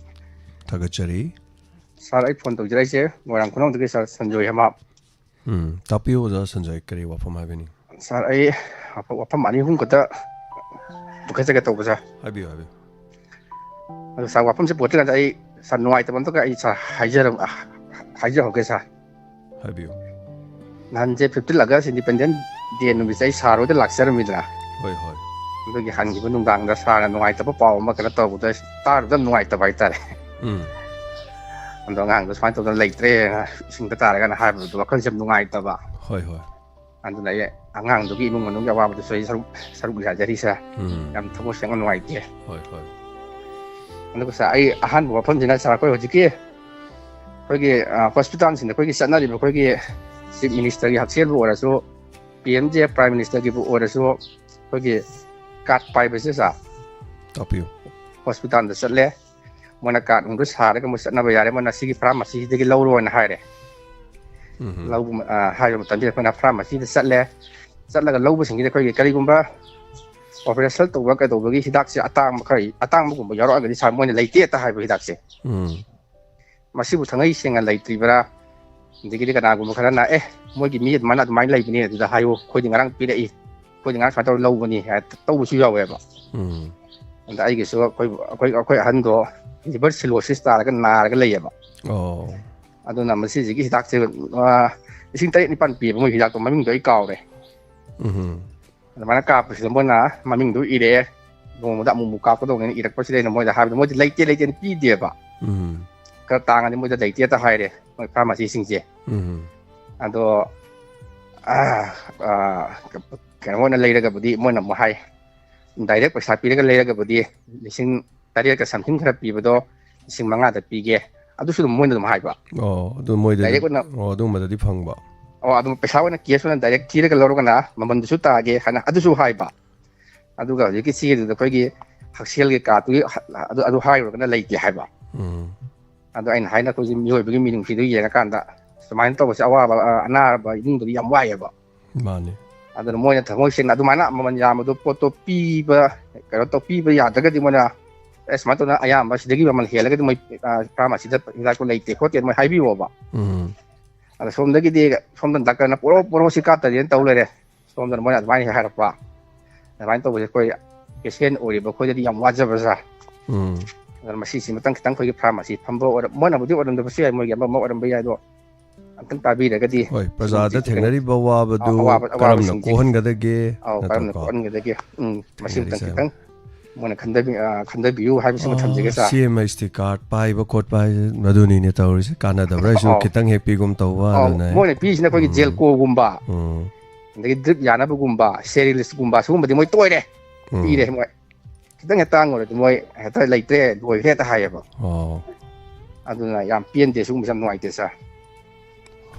ꯊꯥꯒꯠꯆꯔꯤ꯫ ꯁꯥꯔ, ꯑꯩ ꯐꯣꯟ ꯇꯧꯖꯔꯛꯏꯁꯦ ꯃꯣꯏꯔꯥꯡ ꯈꯨꯅꯧꯗꯒꯤ ꯁꯥꯔ ꯁꯟꯖꯣꯏ ꯍꯦꯃꯥꯞ꯫ ꯎꯝ, ꯇꯥꯛꯄꯤꯌꯨ ꯑꯣꯖꯥ ꯁꯟꯖꯣꯏ, ꯀꯔꯤ ꯋꯥꯐꯝ ꯍꯥꯏꯕꯤꯅꯤꯡ? ꯁꯥꯔ, ꯑꯩ ꯋꯥꯐꯝ ꯑꯅꯤ ꯑꯍꯨꯝ ꯈꯛꯇ ꯄꯨꯈꯠꯆꯒꯦ ꯇꯧꯕ ꯁꯥꯔ꯫ ꯍꯥꯏꯕꯤꯌꯨ, ꯍꯥꯏꯕꯤꯌꯨ꯫ ꯑꯗꯣ ꯁꯥꯔ, ꯋꯥꯐꯝꯁꯦ ꯄꯨꯈꯠꯇ꯭ꯔꯤꯉꯩꯗ ꯑꯩ ꯁꯥꯔ ꯅꯨꯡꯉꯥꯏꯇꯕ ꯑꯝꯇꯒ ꯑꯩ ꯁꯥꯔ ꯍꯥꯏꯖꯔꯝ-, ꯍꯥꯏꯖꯍꯧꯒꯦ ꯁꯥꯔ꯫ ꯍꯥꯏꯕꯤꯌꯨ꯫ ꯅꯍꯥꯟꯁꯦ fifteen August Independence Day ꯅꯨꯃꯤꯠꯁꯦ ꯑꯩ ꯁꯥꯔ ꯍꯣꯏꯗ ꯂꯥꯛꯆꯔꯝꯃꯤꯗꯅ꯫ ꯍꯣꯏ, ꯍꯣꯏ꯫ ꯑꯗꯨꯒꯤ ꯍꯟꯈꯤꯕ ꯅꯨꯡꯗꯥꯡꯗ ꯁꯥꯔꯅ ꯅꯨꯡꯉꯥꯏꯇꯕ ꯄꯥꯎ ꯑꯃ ꯀꯩꯅꯣ ꯇꯧꯕꯗ ꯇꯥꯔꯨꯕꯗ ꯌꯥꯝ ꯅꯨꯡꯉꯥꯏꯇꯕ ꯍꯥꯏꯇꯥꯔꯦ꯫ ꯎꯝ꯫ ꯑꯗꯣ ꯑꯉꯥꯡꯗꯣ ꯁꯨꯃꯥꯏꯅ ꯇꯧꯗꯅ ꯂꯩꯇ꯭ꯔꯦꯅ, ꯏꯁꯤꯡꯗ ꯇꯥꯔꯒꯅ ꯍꯥꯏꯕꯗꯨꯗ ꯋꯥꯈꯜꯁꯦ ꯌꯥꯝ ꯅꯨꯡꯉꯥꯏꯇꯕ꯫ ꯍꯣꯏ, ꯍꯣꯏ꯫ ꯑꯗꯨꯅ ꯑꯩ ꯑꯉꯥꯡꯗꯨꯒꯤ ꯏꯃꯨꯡ ꯃꯅꯨꯡꯒꯤ ꯑꯋꯥꯕꯗꯨꯁꯨ ꯑꯩ ꯁꯔꯨꯛ, ꯁꯔꯨꯛ ꯌꯥꯖꯔꯤ ꯁꯥꯔ꯫ ꯎꯝ꯫ ꯌꯥꯝ ꯊꯃꯣꯏ ꯁꯦꯡꯅ ꯅꯨꯡꯉꯥꯏꯇꯦ꯫ ꯍꯣꯏ, ꯍꯣꯏ꯫ ꯑꯗꯨꯒ ꯁꯥꯔ, ꯑꯩ ꯑꯍꯥꯟꯕ ꯋꯥꯐꯝꯁꯤꯅ ꯁꯥꯔ, ꯑꯩꯈꯣꯏ ꯍꯧꯖꯤꯛꯀꯤ ꯑꯩꯈꯣꯏꯒꯤ, ꯑ, ꯍꯣꯁꯄꯤꯇꯥꯜꯁꯤꯡꯗ ꯑꯩꯈꯣꯏꯒꯤ ꯆꯠꯅꯔꯤꯕ ꯑꯩꯈꯣꯏꯒꯤ Chief Ministerꯒꯤ ꯍꯛꯁꯦꯜꯕꯨ ꯑꯣꯏꯔꯁꯨ, P M J Prime Ministerꯒꯤꯕꯨ ꯑꯣꯏꯔꯁꯨ, ꯑꯩꯈꯣꯏꯒꯤ card ꯄꯥꯏꯕꯁꯦ ꯁꯥꯔ, ꯇꯥꯛꯄꯤꯌꯨ꯫ ꯍꯣꯁꯄꯤꯇꯥꯜꯗ ꯆꯠꯂꯦ, ꯃꯣꯏꯅ cardꯅꯨꯡꯗꯣ ꯁꯥꯔꯒ ꯃꯣꯏ ꯆꯠꯅꯕ ꯌꯥꯔꯦ, ꯃꯣꯏꯅ ꯁꯤꯒꯤ pharmacyꯗꯒꯤ ꯂꯧꯔꯣꯅ ꯍꯥꯏꯔꯦ꯫ ꯎꯝ꯫ ꯂꯧꯕ ꯃ-, ꯑ, ꯍꯥꯏꯕ ꯃꯇꯝꯁꯤꯗ ꯑꯩꯈꯣꯏꯅ pharmacyꯗ ꯆꯠꯂꯦ, ꯆꯠꯂꯒ ꯂꯧꯕꯁꯤꯡꯁꯤꯗ ꯑꯩꯈꯣꯏꯒꯤ ꯀꯔꯤꯒꯨꯝꯕ operation ꯇꯧꯕ ꯀꯩꯗꯧꯕꯒꯤ ꯍꯤꯗꯥꯛꯁꯦ ꯑꯇꯥꯡꯕ ꯈꯔ, ꯑꯇꯥꯡꯕꯒꯨꯝꯕ ꯌꯥꯎꯔꯛꯑꯒꯗꯤ ꯁꯥꯔ, ꯃꯣꯏꯅ ꯂꯩꯇꯦ ꯍꯦꯛꯇ ꯍꯥꯏꯕ ꯍꯤꯗꯥꯛꯁꯦ꯫ ꯎꯝ꯫ ꯃꯁꯤꯕꯨ ꯊꯥꯡꯉꯩ ꯁꯦꯡꯅ ꯂꯩꯇ꯭ꯔꯤꯕ꯭ꯔꯥ? ꯑꯗꯒꯤꯗꯤ ꯀꯅꯥꯒꯨꯝꯕ ꯈꯔꯅ, "ꯑꯦ, ꯃꯣꯏꯒꯤ ꯃꯤ ꯑꯗꯨꯃꯥꯏꯅ, ꯑꯗꯨꯃꯥꯏꯅ ꯂꯩꯕꯅꯤ, ꯑꯗꯨꯗ ꯍꯥꯏꯌꯨ, ꯑꯩꯈꯣꯏꯗꯤ ꯉꯔꯥꯡ ꯄꯤꯔꯛꯏ, ꯑꯩꯈꯣꯏꯗꯤ ꯉꯔꯥꯡ ꯁꯨꯃꯥꯏꯅ ꯇꯧꯔ ꯂꯧꯕꯅꯤ" ꯍꯥꯏ ꯇꯧꯕꯁꯨ ꯌꯥꯎꯋꯦꯕ꯫ ꯎꯝ꯫ ꯑꯗ ꯑꯩꯒꯤꯁꯨ ꯑꯩꯈꯣꯏ, ꯑꯩꯈꯣꯏ, ꯑꯩꯈꯣꯏ ꯑꯍꯟꯗꯣ liver cirrhosis ꯇꯥꯔꯒ ꯅꯥꯔꯒ ꯂꯩꯌꯦꯕ꯫ ꯑꯣ꯫ ꯑꯗꯨꯅ ꯃꯁꯤꯁꯤꯒꯤ ꯍꯤꯗꯥꯛꯁꯦ, ꯑ, ꯂꯤꯁꯤꯡ ꯇꯔꯦꯠ ꯅꯤꯄꯥꯟ ꯄꯤꯌꯦꯕ ꯃꯣꯏ ꯍꯤꯗꯥꯛꯇꯣ, ꯃꯃꯤꯡꯗꯣ ꯑꯩ ꯀꯥꯎꯔꯦ꯫ ꯎꯝ꯫ ꯑꯗꯨꯃꯥꯏꯅ ꯀꯥꯞꯄꯁꯤꯗ ꯃꯣꯏꯅ ꯃꯃꯤꯡꯗꯨ ꯏꯔꯛꯑꯦ꯫ ꯅꯣꯡꯃꯗ ꯑꯃꯨꯛꯃꯨꯛ ꯀꯥꯞꯀꯗꯧꯅꯦꯅ ꯏꯔꯛꯄꯁꯤꯗ ꯑꯩꯅ ꯃꯣꯏꯗ ꯍꯥꯏꯕꯗ ꯃꯣꯏꯗꯤ ꯂꯩꯇꯦ, ꯂꯩꯇꯦꯅ ꯄꯤꯗꯦꯕ꯫ ꯎꯝ꯫ ꯈꯔ ꯇꯥꯡꯉꯗꯤ ꯃꯣꯏꯗ ꯂꯩꯇꯦꯇ ꯍꯥꯏꯔꯦ, ꯃꯣꯏ ꯐꯥꯔꯃꯥꯁꯤꯁꯤꯡꯁꯦ꯫ ꯎꯝ꯫ ꯑꯗꯣ, ꯑ, ꯑ, ꯀꯩꯅꯣ ꯑꯣꯏꯅ ꯂꯩꯔꯒꯕꯨꯗꯤ ꯃꯣꯏꯅ ꯑꯃꯨꯛ ꯍꯥꯏ, ꯗꯥꯏꯔꯦꯛ ꯄꯩꯁꯥ ꯄꯤꯔꯒ ꯂꯩꯔꯒꯕꯨꯗꯤ ꯂꯤꯁꯤꯡ ꯇꯔꯦꯠꯀ something ꯈꯔ ꯄꯤꯕꯗꯣ ꯂꯤꯁꯤꯡ ꯃꯉꯥꯗ ꯄꯤꯒꯦ, ꯑꯗꯨꯁꯨ ꯑꯗꯨꯝ ꯃꯣꯏꯅ ꯑꯗꯨꯝ ꯍꯥꯏꯕ꯫ ꯑꯣ, ꯑꯗꯨ ꯃꯣꯏꯗ direct ꯑꯗꯨꯝ, ꯑꯣꯏꯅ ꯑꯣ, ꯑꯗꯨꯒꯨꯝꯕꯗꯗꯤ ꯐꯪꯕ꯫ ꯑꯣ, ꯑꯗꯨꯝ ꯄꯩꯁꯥ ꯑꯣꯏꯅ cash ꯑꯣꯏꯅ direct ꯊꯤꯔꯒ ꯂꯧꯔꯒꯅ ꯃꯃꯜꯗꯨꯁꯨ ꯇꯥꯒꯦ ꯍꯥꯏꯅ ꯑꯗꯨꯁꯨ ꯍꯥꯏꯕ꯫ ꯑꯗꯨꯒ ꯍꯧꯖꯤꯛꯀꯤ ꯁꯤꯒꯤꯗꯨꯗ ꯑꯩꯈꯣꯏꯒꯤ ꯍꯛꯁꯦꯜꯒꯤ cardꯇꯨꯒꯤ ꯑꯗꯨ, ꯑꯗꯨ ꯍꯥꯏꯔꯨꯔꯒꯅ ꯂꯩꯇꯦ ꯍꯥꯏꯕ꯫ ꯎꯝ꯫ ꯑꯗꯣ ꯑꯩꯅ ꯍꯥꯏꯅ ꯑꯩꯈꯣꯏꯁꯦ ꯃꯤꯑꯣꯏꯕꯒꯤ ꯃꯤꯅꯨꯡꯁꯤꯗꯨ ꯌꯦꯡꯉꯀꯥꯟꯗ ꯁꯨꯃꯥꯏꯅ ꯇꯧꯕꯁꯦ ꯑꯋꯥꯕ, ꯑ, ꯑꯅꯥꯕ ꯏꯃꯨꯡꯗꯗꯤ ꯌꯥꯝ ꯋꯥꯏꯑꯦꯕ꯫ ꯃꯥꯅꯤ꯫ ꯑꯗꯨꯅ ꯃꯣꯏꯅ ꯊꯃꯣꯏ ꯁꯦꯡꯅ ꯑꯗꯨꯃꯥꯏꯅ ꯃꯃꯜ ꯌꯥꯝꯕꯗꯣ ꯄꯣꯠꯇꯣ ꯄꯤꯕ, ꯀꯩꯅꯣ ꯇꯧ, ꯄꯤꯕ ꯌꯥꯗ꯭ꯔꯒꯗꯤ ꯃꯣꯏꯅ, "ꯑꯦ, ꯁꯨꯃꯥꯏꯅ ꯇꯧꯗꯅ ꯑꯌꯥꯝꯕ ꯁꯤꯗꯒꯤ ꯃꯃꯜ ꯍꯦꯜꯂꯒꯗꯤ ꯃꯣꯏ, ꯑ, ꯐꯥꯔꯃꯥꯁꯤꯗ ꯍꯤꯗꯥꯛꯇꯣ ꯂꯩꯇꯦ ꯈꯣꯠꯇꯦ" ꯃꯣꯏ ꯍꯥꯏꯕꯤꯌꯣꯕ꯫ ꯎꯝ꯫ ꯑꯗ ꯁꯣꯝꯗꯒꯤꯗꯤ, ꯁꯣꯝꯗ ꯗꯥꯛꯇꯔꯅ "ꯄꯣꯔꯛꯑꯣ, ꯄꯣꯔꯛꯑꯣ, ꯁꯤ ꯀꯥꯞꯇꯗꯤꯅ" ꯇꯧ ꯂꯩꯔꯦ꯫ ꯁꯣꯝꯗꯅ ꯃꯣꯏꯅ ꯑꯗꯨꯃꯥꯏꯅ ꯍꯦꯛ ꯍꯥꯏꯔꯛꯄ꯫ ꯑꯗꯨꯃꯥꯏꯅ ꯇꯧꯕꯁꯦ ꯑꯩꯈꯣꯏ patient ꯑꯣꯏꯔꯤꯕ ꯑꯩꯈꯣꯏꯗꯗꯤ ꯌꯥꯝ ꯋꯥꯖꯕ, ꯁꯥꯔ꯫ ꯎꯝ꯫ ꯑꯗꯨꯅ ꯃꯁꯤꯁꯤ ꯃꯇꯪ ꯈꯤꯇꯪ ꯑꯩꯈꯣꯏꯒꯤ ꯐꯥꯔꯃꯥꯁꯤ ꯐꯝꯕ ꯑꯣꯏꯔ-, ꯃꯣꯏꯅꯕꯨꯗꯤ ꯑꯣꯏꯔꯝꯗꯕꯁꯨ ꯌꯥꯏ, ꯃꯣꯏꯒꯤ ꯑꯃ ꯑꯃ ꯑꯣꯏꯔꯝꯕ ꯌꯥꯏ, ꯑꯗꯣ ꯑꯝꯇꯪ ꯇꯥꯕꯤꯔꯒꯗꯤ ꯍꯣꯏ, ꯄ꯭ꯔꯖꯥꯗ ꯁꯤꯒꯨꯝꯕꯁꯤ ꯈꯤꯇꯪ ꯊꯦꯡꯅꯔꯤꯕ ꯑꯋꯥꯕꯗꯨ ꯑ-, ꯑꯋꯥꯕ, ꯀꯔꯝꯅ ꯑꯋꯥꯕꯁꯤꯡꯁꯦ꯫ ꯀꯣꯛꯍꯟꯒꯗꯒꯦ, ꯑꯧ, ꯀꯔꯝꯅ ꯅꯠꯇ꯭ꯔꯀꯣ? ꯀꯣꯛꯍꯟꯒꯗꯒꯦ? ꯎꯝ, ꯃꯁꯤ ꯑꯃꯇꯪ ꯊꯦꯡꯅꯔꯤꯁꯦ꯫ ꯈꯤꯇꯪ ꯃꯣꯏꯅ ꯈꯟꯊꯕꯤ-, ꯑ, ꯈꯟꯊꯕꯤꯌꯨ ꯍꯥꯏꯕꯁꯤꯃ ꯑ, ꯊꯝꯖꯒꯦ, ꯁꯥꯔ꯫ C M H T card ꯄꯥꯏꯕ ꯈꯣꯠꯄ ꯍꯥꯏꯁꯦ ꯃꯗꯨꯅꯤꯅꯦ ꯇꯧꯔꯤꯁꯦ꯫ ꯀꯥꯟꯅꯗꯕ꯭ꯔꯥ ꯍꯥꯏꯁꯨ ꯑꯧ꯫ ꯈꯤꯇꯪ ꯍꯦꯛ ꯄꯤꯒꯨꯝ ꯇꯧꯕ, ꯑꯧ, ꯑꯗꯨꯅ ꯃꯣꯏꯅ ꯄꯤꯔꯤꯁꯤꯅ ꯑꯩꯈꯣꯏꯒꯤ ꯎꯝ꯫ JELCOꯒꯨꯝꯕ, ꯎꯝ꯫ ꯑꯗꯒꯤ drip ꯌꯥꯅꯕꯒꯨꯝꯕ, sterilistꯒꯨꯝꯕ, ꯁꯤꯒꯨꯝꯕꯗꯤ ꯃꯣꯏ ꯇꯣꯏꯔꯦ꯫ ꯎꯝ꯫ ꯄꯤꯔꯦ ꯃꯣꯏ꯫ ꯈꯤꯇꯪ ꯍꯦꯛ ꯇꯥꯡꯉꯨꯔꯗꯤ ꯃꯣꯏ ꯍꯦꯛꯇ ꯂꯩꯇ꯭ꯔꯦ, ꯂꯣꯏꯈ꯭ꯔꯦ ꯍꯦꯛꯇ ꯍꯥꯏꯌꯦꯕ꯫ ꯑꯣ꯫ ꯑꯗꯨꯅ ꯌꯥꯝ ꯄꯦꯟꯗꯦ, ꯁꯤꯒꯨꯝꯕꯁꯦ ꯌꯥꯝ ꯅꯨꯡꯉꯥꯏꯇꯦ, ꯁꯥꯔ꯫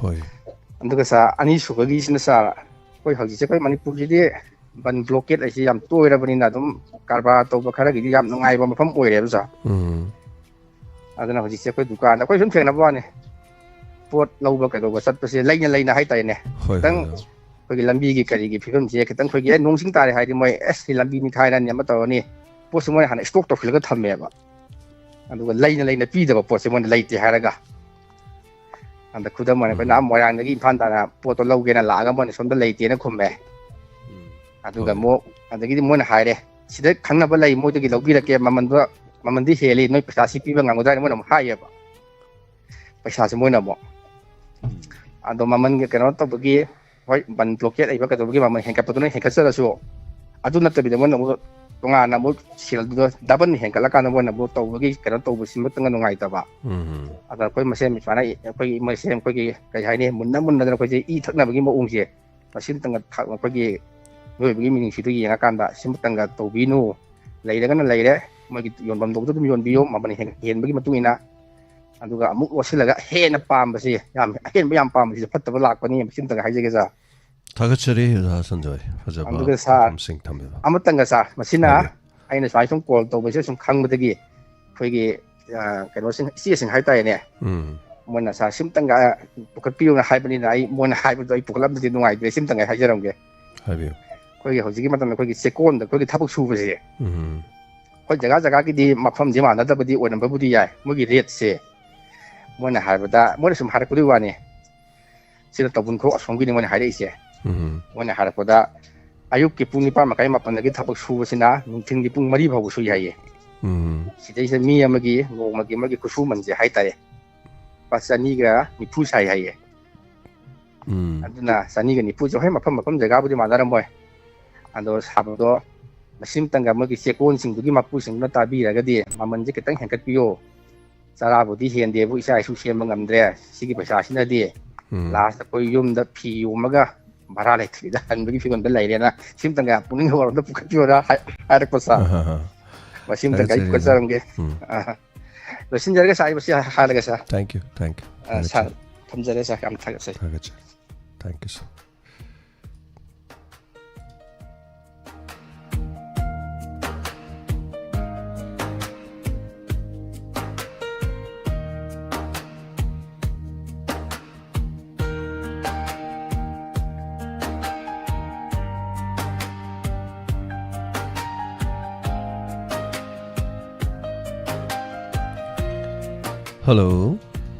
ꯍꯣꯏ꯫ ꯑꯗꯨꯒ, ꯁꯥꯔ, ꯑꯅꯤꯁꯨꯕꯒꯤꯁꯤꯅ, ꯁꯥꯔ, ꯑꯩꯈꯣꯏ ꯍꯧꯖꯤꯛꯁꯦ ꯑꯩꯈꯣꯏ ꯃꯅꯤꯄꯨꯔꯁꯤꯗꯤ ꯕꯟ blockade ꯍꯥꯏꯁꯤ ꯌꯥꯝ ꯇꯣꯏꯔꯕꯅꯤꯅ ꯑꯗꯨꯝ ꯀꯔꯕꯥꯔ ꯇꯧꯕ ꯈꯔꯒꯤꯗꯤ ꯌꯥꯝ ꯅꯨꯡꯉꯥꯏꯕ ꯃꯐꯝ ꯑꯣꯏꯔꯦꯕ, ꯁꯥꯔ꯫ ꯎꯝ꯫ ꯑꯗꯨꯅ ꯍꯧꯖꯤꯛꯁꯦ ꯑꯩꯈꯣꯏ ꯗꯨꯀꯥꯟꯗ, ꯑꯩꯈꯣꯏ ꯁꯨꯝ ꯊꯦꯡꯅꯕ ꯋꯥꯅꯤ, ꯄꯣꯠ ꯂꯧꯕ ꯀꯩꯗꯧꯕ ꯆꯠꯄꯁꯦ ꯂꯩꯅ ꯂꯩꯅ ꯍꯥꯏꯇꯥꯔꯦꯅꯦ, ꯍꯣꯏ, ꯈꯤꯇꯪ ꯍꯣꯏ, ꯍꯣꯏ꯫ ꯑꯩꯈꯣꯏꯒꯤ ꯂꯝꯕꯤꯒꯤ ꯀꯔꯤꯒꯤ ꯐꯤꯕꯝꯁꯦ ꯈꯤꯇꯪ ꯑꯩꯈꯣꯏꯒꯤ, "ꯑꯦ, ꯅꯣꯡ ꯁꯤꯡ ꯇꯥꯔꯦ" ꯍꯥꯏꯗꯤ ꯃꯣꯏ, "ꯑꯦꯁ, ꯁꯤ ꯂꯝꯕꯤ ꯅꯤꯡꯈꯥꯏꯔꯅꯤ, ꯑꯃ ꯇꯧꯔꯅꯤ", ꯄꯣꯠꯁꯦ ꯃꯣꯏꯅ ꯍꯥꯟꯅ stock ꯇꯧꯁꯤꯜꯂꯒ ꯊꯝꯃꯦꯕ꯫ ꯑꯗꯨꯒ ꯂꯩꯅ ꯂꯩꯅ ꯄꯤꯗꯕ ꯄꯣꯠꯁꯦ ꯃꯣꯏꯅ ꯂꯩꯇꯦ ꯍꯥꯏꯔꯒ꯫ ꯑꯗ ꯈꯨꯗꯝ ꯑꯣꯏꯅ ꯑꯩꯈꯣꯏꯅ ꯎꯝ꯫ ꯃꯣꯏꯔꯥꯡꯗꯒꯤ ꯏꯝꯐꯥꯜ ꯇꯥꯅ ꯄꯣꯠꯇꯣ ꯂꯧꯒꯦꯅ ꯂꯥꯛꯑꯒ ꯃꯣꯏꯅ ꯁꯣꯝꯗ ꯂꯩꯇꯦꯅ ꯈꯨꯝꯃꯦ꯫ ꯎꯝ꯫ ꯑꯗꯨꯒ ꯍꯣꯏ꯫ ꯑꯃꯨꯛ ꯑꯗꯒꯤꯗꯤ ꯃꯣꯏꯅ ꯍꯥꯏꯔꯦ, "ꯁꯤꯗ ꯈꯪꯅꯕ ꯂꯩ, ꯃꯣꯏꯗꯒꯤ ꯂꯧꯕꯤꯔꯛꯀꯦ, ꯃꯃꯟꯗꯣ, ꯃꯃꯟꯗꯤ ꯍꯦꯜꯂꯤ, ꯅꯣꯏ ꯄꯩꯁꯥ ꯁꯤ ꯄꯤꯕ ꯉꯝꯒꯗ꯭ꯔꯥ?" ꯍꯥꯏꯅ ꯃꯣꯏꯅ ꯑꯃꯨꯛ ꯍꯥꯏꯌꯦꯕ꯫ ꯄꯩꯁꯥꯁꯦ ꯃꯣꯏꯅ ꯑꯃꯨꯛ꯫ ꯎꯝ꯫ ꯑꯗꯣ ꯃꯃꯜꯒꯤ ꯀꯩꯅꯣ ꯇꯧꯕꯒꯤ, ꯍꯣꯏ, ꯕꯟ blockade ꯂꯩꯕ ꯀꯩꯗꯧꯕꯒꯤ ꯃꯃꯜ ꯍꯦꯟꯒꯠꯄꯗꯨꯅ ꯍꯦꯟꯒꯠꯆꯔꯁꯨ, ꯑꯗꯨ ꯅꯠꯇꯕꯤꯗ ꯃꯣꯏꯅ ꯑꯃꯨꯛ ꯇꯣꯉꯥꯟꯅ ꯑꯃꯨꯛ ꯁꯦꯜꯗꯨꯗ ꯗꯕꯜ ꯍꯦꯟꯒꯠꯂꯀꯥꯟꯗ ꯃꯣꯏꯅ ꯑꯃꯨꯛ ꯇꯧꯕꯒꯤ ꯀꯩꯅꯣ ꯇꯧꯕ, ꯁꯤꯟꯕ ꯇꯪꯒ ꯅꯨꯡꯉꯥꯏꯇꯕ꯫ ꯎꯝ꯫ ꯑꯗ ꯑꯩꯈꯣꯏ ꯃꯁꯦꯟ ꯁꯨꯃꯥꯏꯅ ꯑꯩꯈꯣꯏꯒꯤ ꯃꯁꯦꯟ ꯑꯩꯈꯣꯏꯒꯤ ꯀꯩ ꯍꯥꯏꯅꯤ, ꯃꯨꯟꯅ ꯃꯨꯟꯅꯗꯅ ꯑꯩꯈꯣꯏꯁꯦ ꯏ ꯊꯛꯅꯕꯒꯤ ꯃꯑꯣꯡꯁꯦ ꯃꯁꯤꯃꯇꯪꯒ ꯊ-, ꯑꯩꯈꯣꯏꯒꯤ ꯃꯤꯑꯣꯏꯕꯒꯤ ꯃꯤꯅꯨꯡꯁꯤꯗꯨ ꯌꯦꯡꯉꯀꯥꯟꯗ ꯁꯤꯃꯇꯪꯒ ꯇꯧꯕꯤꯅꯨ꯫ ꯂꯩꯔꯒꯅ ꯂꯩꯔꯦ, ꯃꯣꯏꯒꯤ ꯌꯣꯟꯐꯝ ꯊꯣꯛꯄꯗ ꯑꯗꯨꯝ ꯌꯣꯟꯕꯤꯌꯣ, ꯃꯃꯜ ꯍꯦꯟ-, ꯍꯦꯟꯕꯒꯤ ꯃꯇꯨꯡ ꯏꯟꯅ꯫ ꯑꯗꯨꯒ ꯑꯃꯨꯛ ꯂꯣꯠꯁꯤꯜꯂꯒ ꯍꯦꯟꯅ ꯄꯥꯝꯕꯁꯤ, ꯌꯥꯝ ꯑꯍꯦꯟꯕ ꯌꯥꯝ ꯄꯥꯝꯕꯁꯤꯁꯨ ꯐꯠꯇꯕ ꯂꯥꯛꯄꯅꯤ, ꯃꯁꯤꯃꯇꯪꯒ ꯍꯥꯏꯖꯒꯦ ꯁꯥꯔ꯫ ꯊꯥꯒꯠꯆꯔꯤ ꯑꯣꯖꯥ ꯁꯟꯖꯣꯏ, ꯐꯖꯕ ꯑꯗꯨꯒ ꯁꯥꯔ, ꯋꯥꯐꯝꯁꯤꯡ ꯊꯝꯕꯤꯕ꯫ ꯑꯃꯇꯪꯒ ꯁꯥꯔ, ꯃꯁꯤꯅ ꯍꯥꯏꯕꯤꯌꯨ꯫ ꯑꯩꯅ ꯁꯨꯃꯥꯏꯅ ꯁꯨꯝ ꯀꯣꯜ ꯇꯧꯕꯁꯦ ꯁꯨꯝ ꯈꯪꯕꯗꯒꯤ ꯑꯩꯈꯣꯏꯒꯤ, ꯑ, ꯀꯩꯅꯣꯁꯤꯡ, ꯏꯆꯦꯁꯤꯡ ꯍꯥꯏꯇꯥꯔꯦꯅꯦ, ꯎꯝ꯫ ꯃꯣꯏꯅ ꯁꯥꯔ ꯁꯤꯝꯇꯪꯒ ꯄꯨꯈꯠꯄꯤꯌꯨꯅ ꯍꯥꯏꯕꯅꯤꯅ ꯑꯩ, ꯃꯣꯏꯅ ꯍꯥꯏꯕꯗꯣ ꯑꯩ ꯄꯨꯈꯠꯂꯝꯗꯗꯤ ꯅꯨꯡꯉꯥꯏꯇ꯭ꯔꯦ, ꯁꯤꯝꯇꯪꯒ ꯍꯥꯏꯖꯔꯝꯒꯦ꯫ ꯍꯥꯏꯕꯤꯌꯨ꯫ ꯑꯩꯈꯣꯏꯒꯤ ꯍꯧꯖꯤꯛꯀꯤ ꯃꯇꯝꯗ ꯑꯩꯈꯣꯏꯒꯤ ꯆꯦꯛꯀꯣꯟꯗ ꯑꯩꯈꯣꯏꯒꯤ ꯊꯕꯛ ꯁꯨꯕꯁꯦ, ꯎꯝ꯫ ꯑꯩꯈꯣꯏ ꯖꯒꯥ ꯖꯒꯥꯒꯤꯗꯤ ꯃꯐꯝꯁꯦ ꯃꯥꯟꯅꯗꯕꯗꯤ ꯑꯣꯏꯔꯝꯕꯕꯨꯗꯤ ꯌꯥꯏ, ꯃꯣꯏꯒꯤ ꯔꯦꯠꯁꯦ ꯃꯣꯏꯅ ꯍꯥꯏꯕꯗ, ꯃꯣꯏꯅ ꯁꯨꯝ ꯍꯥꯏꯔꯛꯄꯗꯨꯒꯤ ꯋꯥꯅꯤ, ꯁꯤꯅ ꯇꯧꯕꯨꯜꯈꯣꯛ ꯑꯁꯣꯝꯒꯤꯅꯤ ꯃꯣꯏꯅ ꯍꯥꯏꯔꯛꯏꯁꯦ꯫ ꯎꯝ꯫ ꯃꯣꯏꯅ ꯍꯥꯏꯔꯛꯄꯗ ꯑꯌꯨꯛꯀꯤ ꯄꯨꯡ ꯅꯤꯄꯥꯟ ꯃꯈꯥꯏ ꯃꯥꯄꯟꯗꯒꯤ ꯊꯕꯛ ꯁꯨꯕꯁꯤꯅ ꯅꯨꯡꯊꯤꯜꯒꯤ ꯄꯨꯡ ꯃꯔꯤ ꯐꯥꯎꯕ ꯁꯨꯏ ꯍꯥꯏꯌꯦ꯫ ꯎꯝ꯫ ꯁꯤꯗꯩꯁꯤꯗ ꯃꯤ ꯑꯃꯒꯤ ꯅꯣꯡꯃꯒꯤ ꯃꯣꯏꯒꯤ ꯈꯨꯠꯁꯨꯃꯟꯁꯦ ꯍꯥꯏꯇꯥꯔꯦ, ꯂꯨꯄꯥ ꯆꯅꯤꯒ ꯅꯤꯐꯨ ꯁꯥꯏ ꯍꯥꯏꯌꯦ꯫ ꯎꯝ꯫ ꯑꯗꯨꯅ ꯆꯅꯤꯒ ꯅꯤꯐꯨꯁꯦ ꯍꯣꯏ ꯃꯐꯝ ꯃꯐꯝ ꯖꯒꯥꯕꯨꯗꯤ ꯃꯥꯟꯅꯔꯝꯃꯣꯏ, ꯑꯗꯣ ꯁꯥꯕꯗꯣ ꯃꯁꯤꯝꯇꯪꯒ ꯃꯣꯏꯒꯤ ꯆꯦꯛꯀꯣꯟꯁꯤꯡꯗꯨꯒꯤ ꯃꯄꯨꯁꯤꯡꯗꯨꯅ ꯇꯥꯕꯤꯔꯒꯗꯤ ꯃꯃꯜꯁꯦ ꯈꯤꯇꯪ ꯍꯦꯟꯒꯠꯄꯤꯌꯣ꯫ ꯆꯔꯥꯕꯨꯗꯤ ꯍꯦꯟꯗꯦꯕꯨ, ꯏꯆꯥ ꯏꯁꯨ ꯁꯦꯝꯕ ꯉꯝꯗ꯭ꯔꯦ, ꯁꯤꯒꯤ ꯄꯩꯁꯥꯁꯤꯅꯗꯤ ꯎꯝ꯫ ꯂꯥꯁꯇ ꯑꯩꯈꯣꯏ ꯌꯨꯝꯗ ꯐꯤ ꯌꯣꯝꯃꯒ ꯚꯔꯥ ꯂꯩꯇꯕꯤꯗ ꯍꯟꯕꯒꯤ ꯐꯤꯕꯝꯗ ꯂꯩꯔꯦꯅ, ꯁꯤꯝꯇꯪꯒ ꯄꯨꯛꯅꯤꯡ ꯋꯥꯔꯣꯝꯗ ꯄꯨꯈꯠꯄꯤꯌꯣꯅ ꯍꯥꯏ-, ꯍꯥꯏꯔꯛꯄ ꯁꯥꯔ꯫ ꯑꯍꯥ, ꯑꯍꯥ꯫ ꯃꯁꯤꯝꯇꯪꯒ ꯑꯩ ꯊꯥꯒꯠꯆꯔꯤ, ꯄꯨꯈꯠꯆꯔꯝꯒꯦ꯫ ꯎꯝ꯫ ꯑꯍꯥ꯫ ꯂꯣꯏꯁꯤꯟꯖꯔꯒꯦ ꯁꯥꯔ, ꯑꯩ ꯃꯁꯤ ꯍꯥꯏꯔꯒꯦ ꯁꯥꯔ꯫ Thank you, thank you꯫ ꯑ, ꯁꯥꯔ, ꯊꯥꯒꯠꯆꯔꯤ꯫ ꯊꯝꯖꯔꯦ ꯁꯥꯔ, ꯌꯥꯝ ꯊꯥꯒꯠꯆꯔꯤ꯫ ꯊꯥꯒꯠꯆꯔꯤ꯫ Thank you, sir꯫ Hello꯫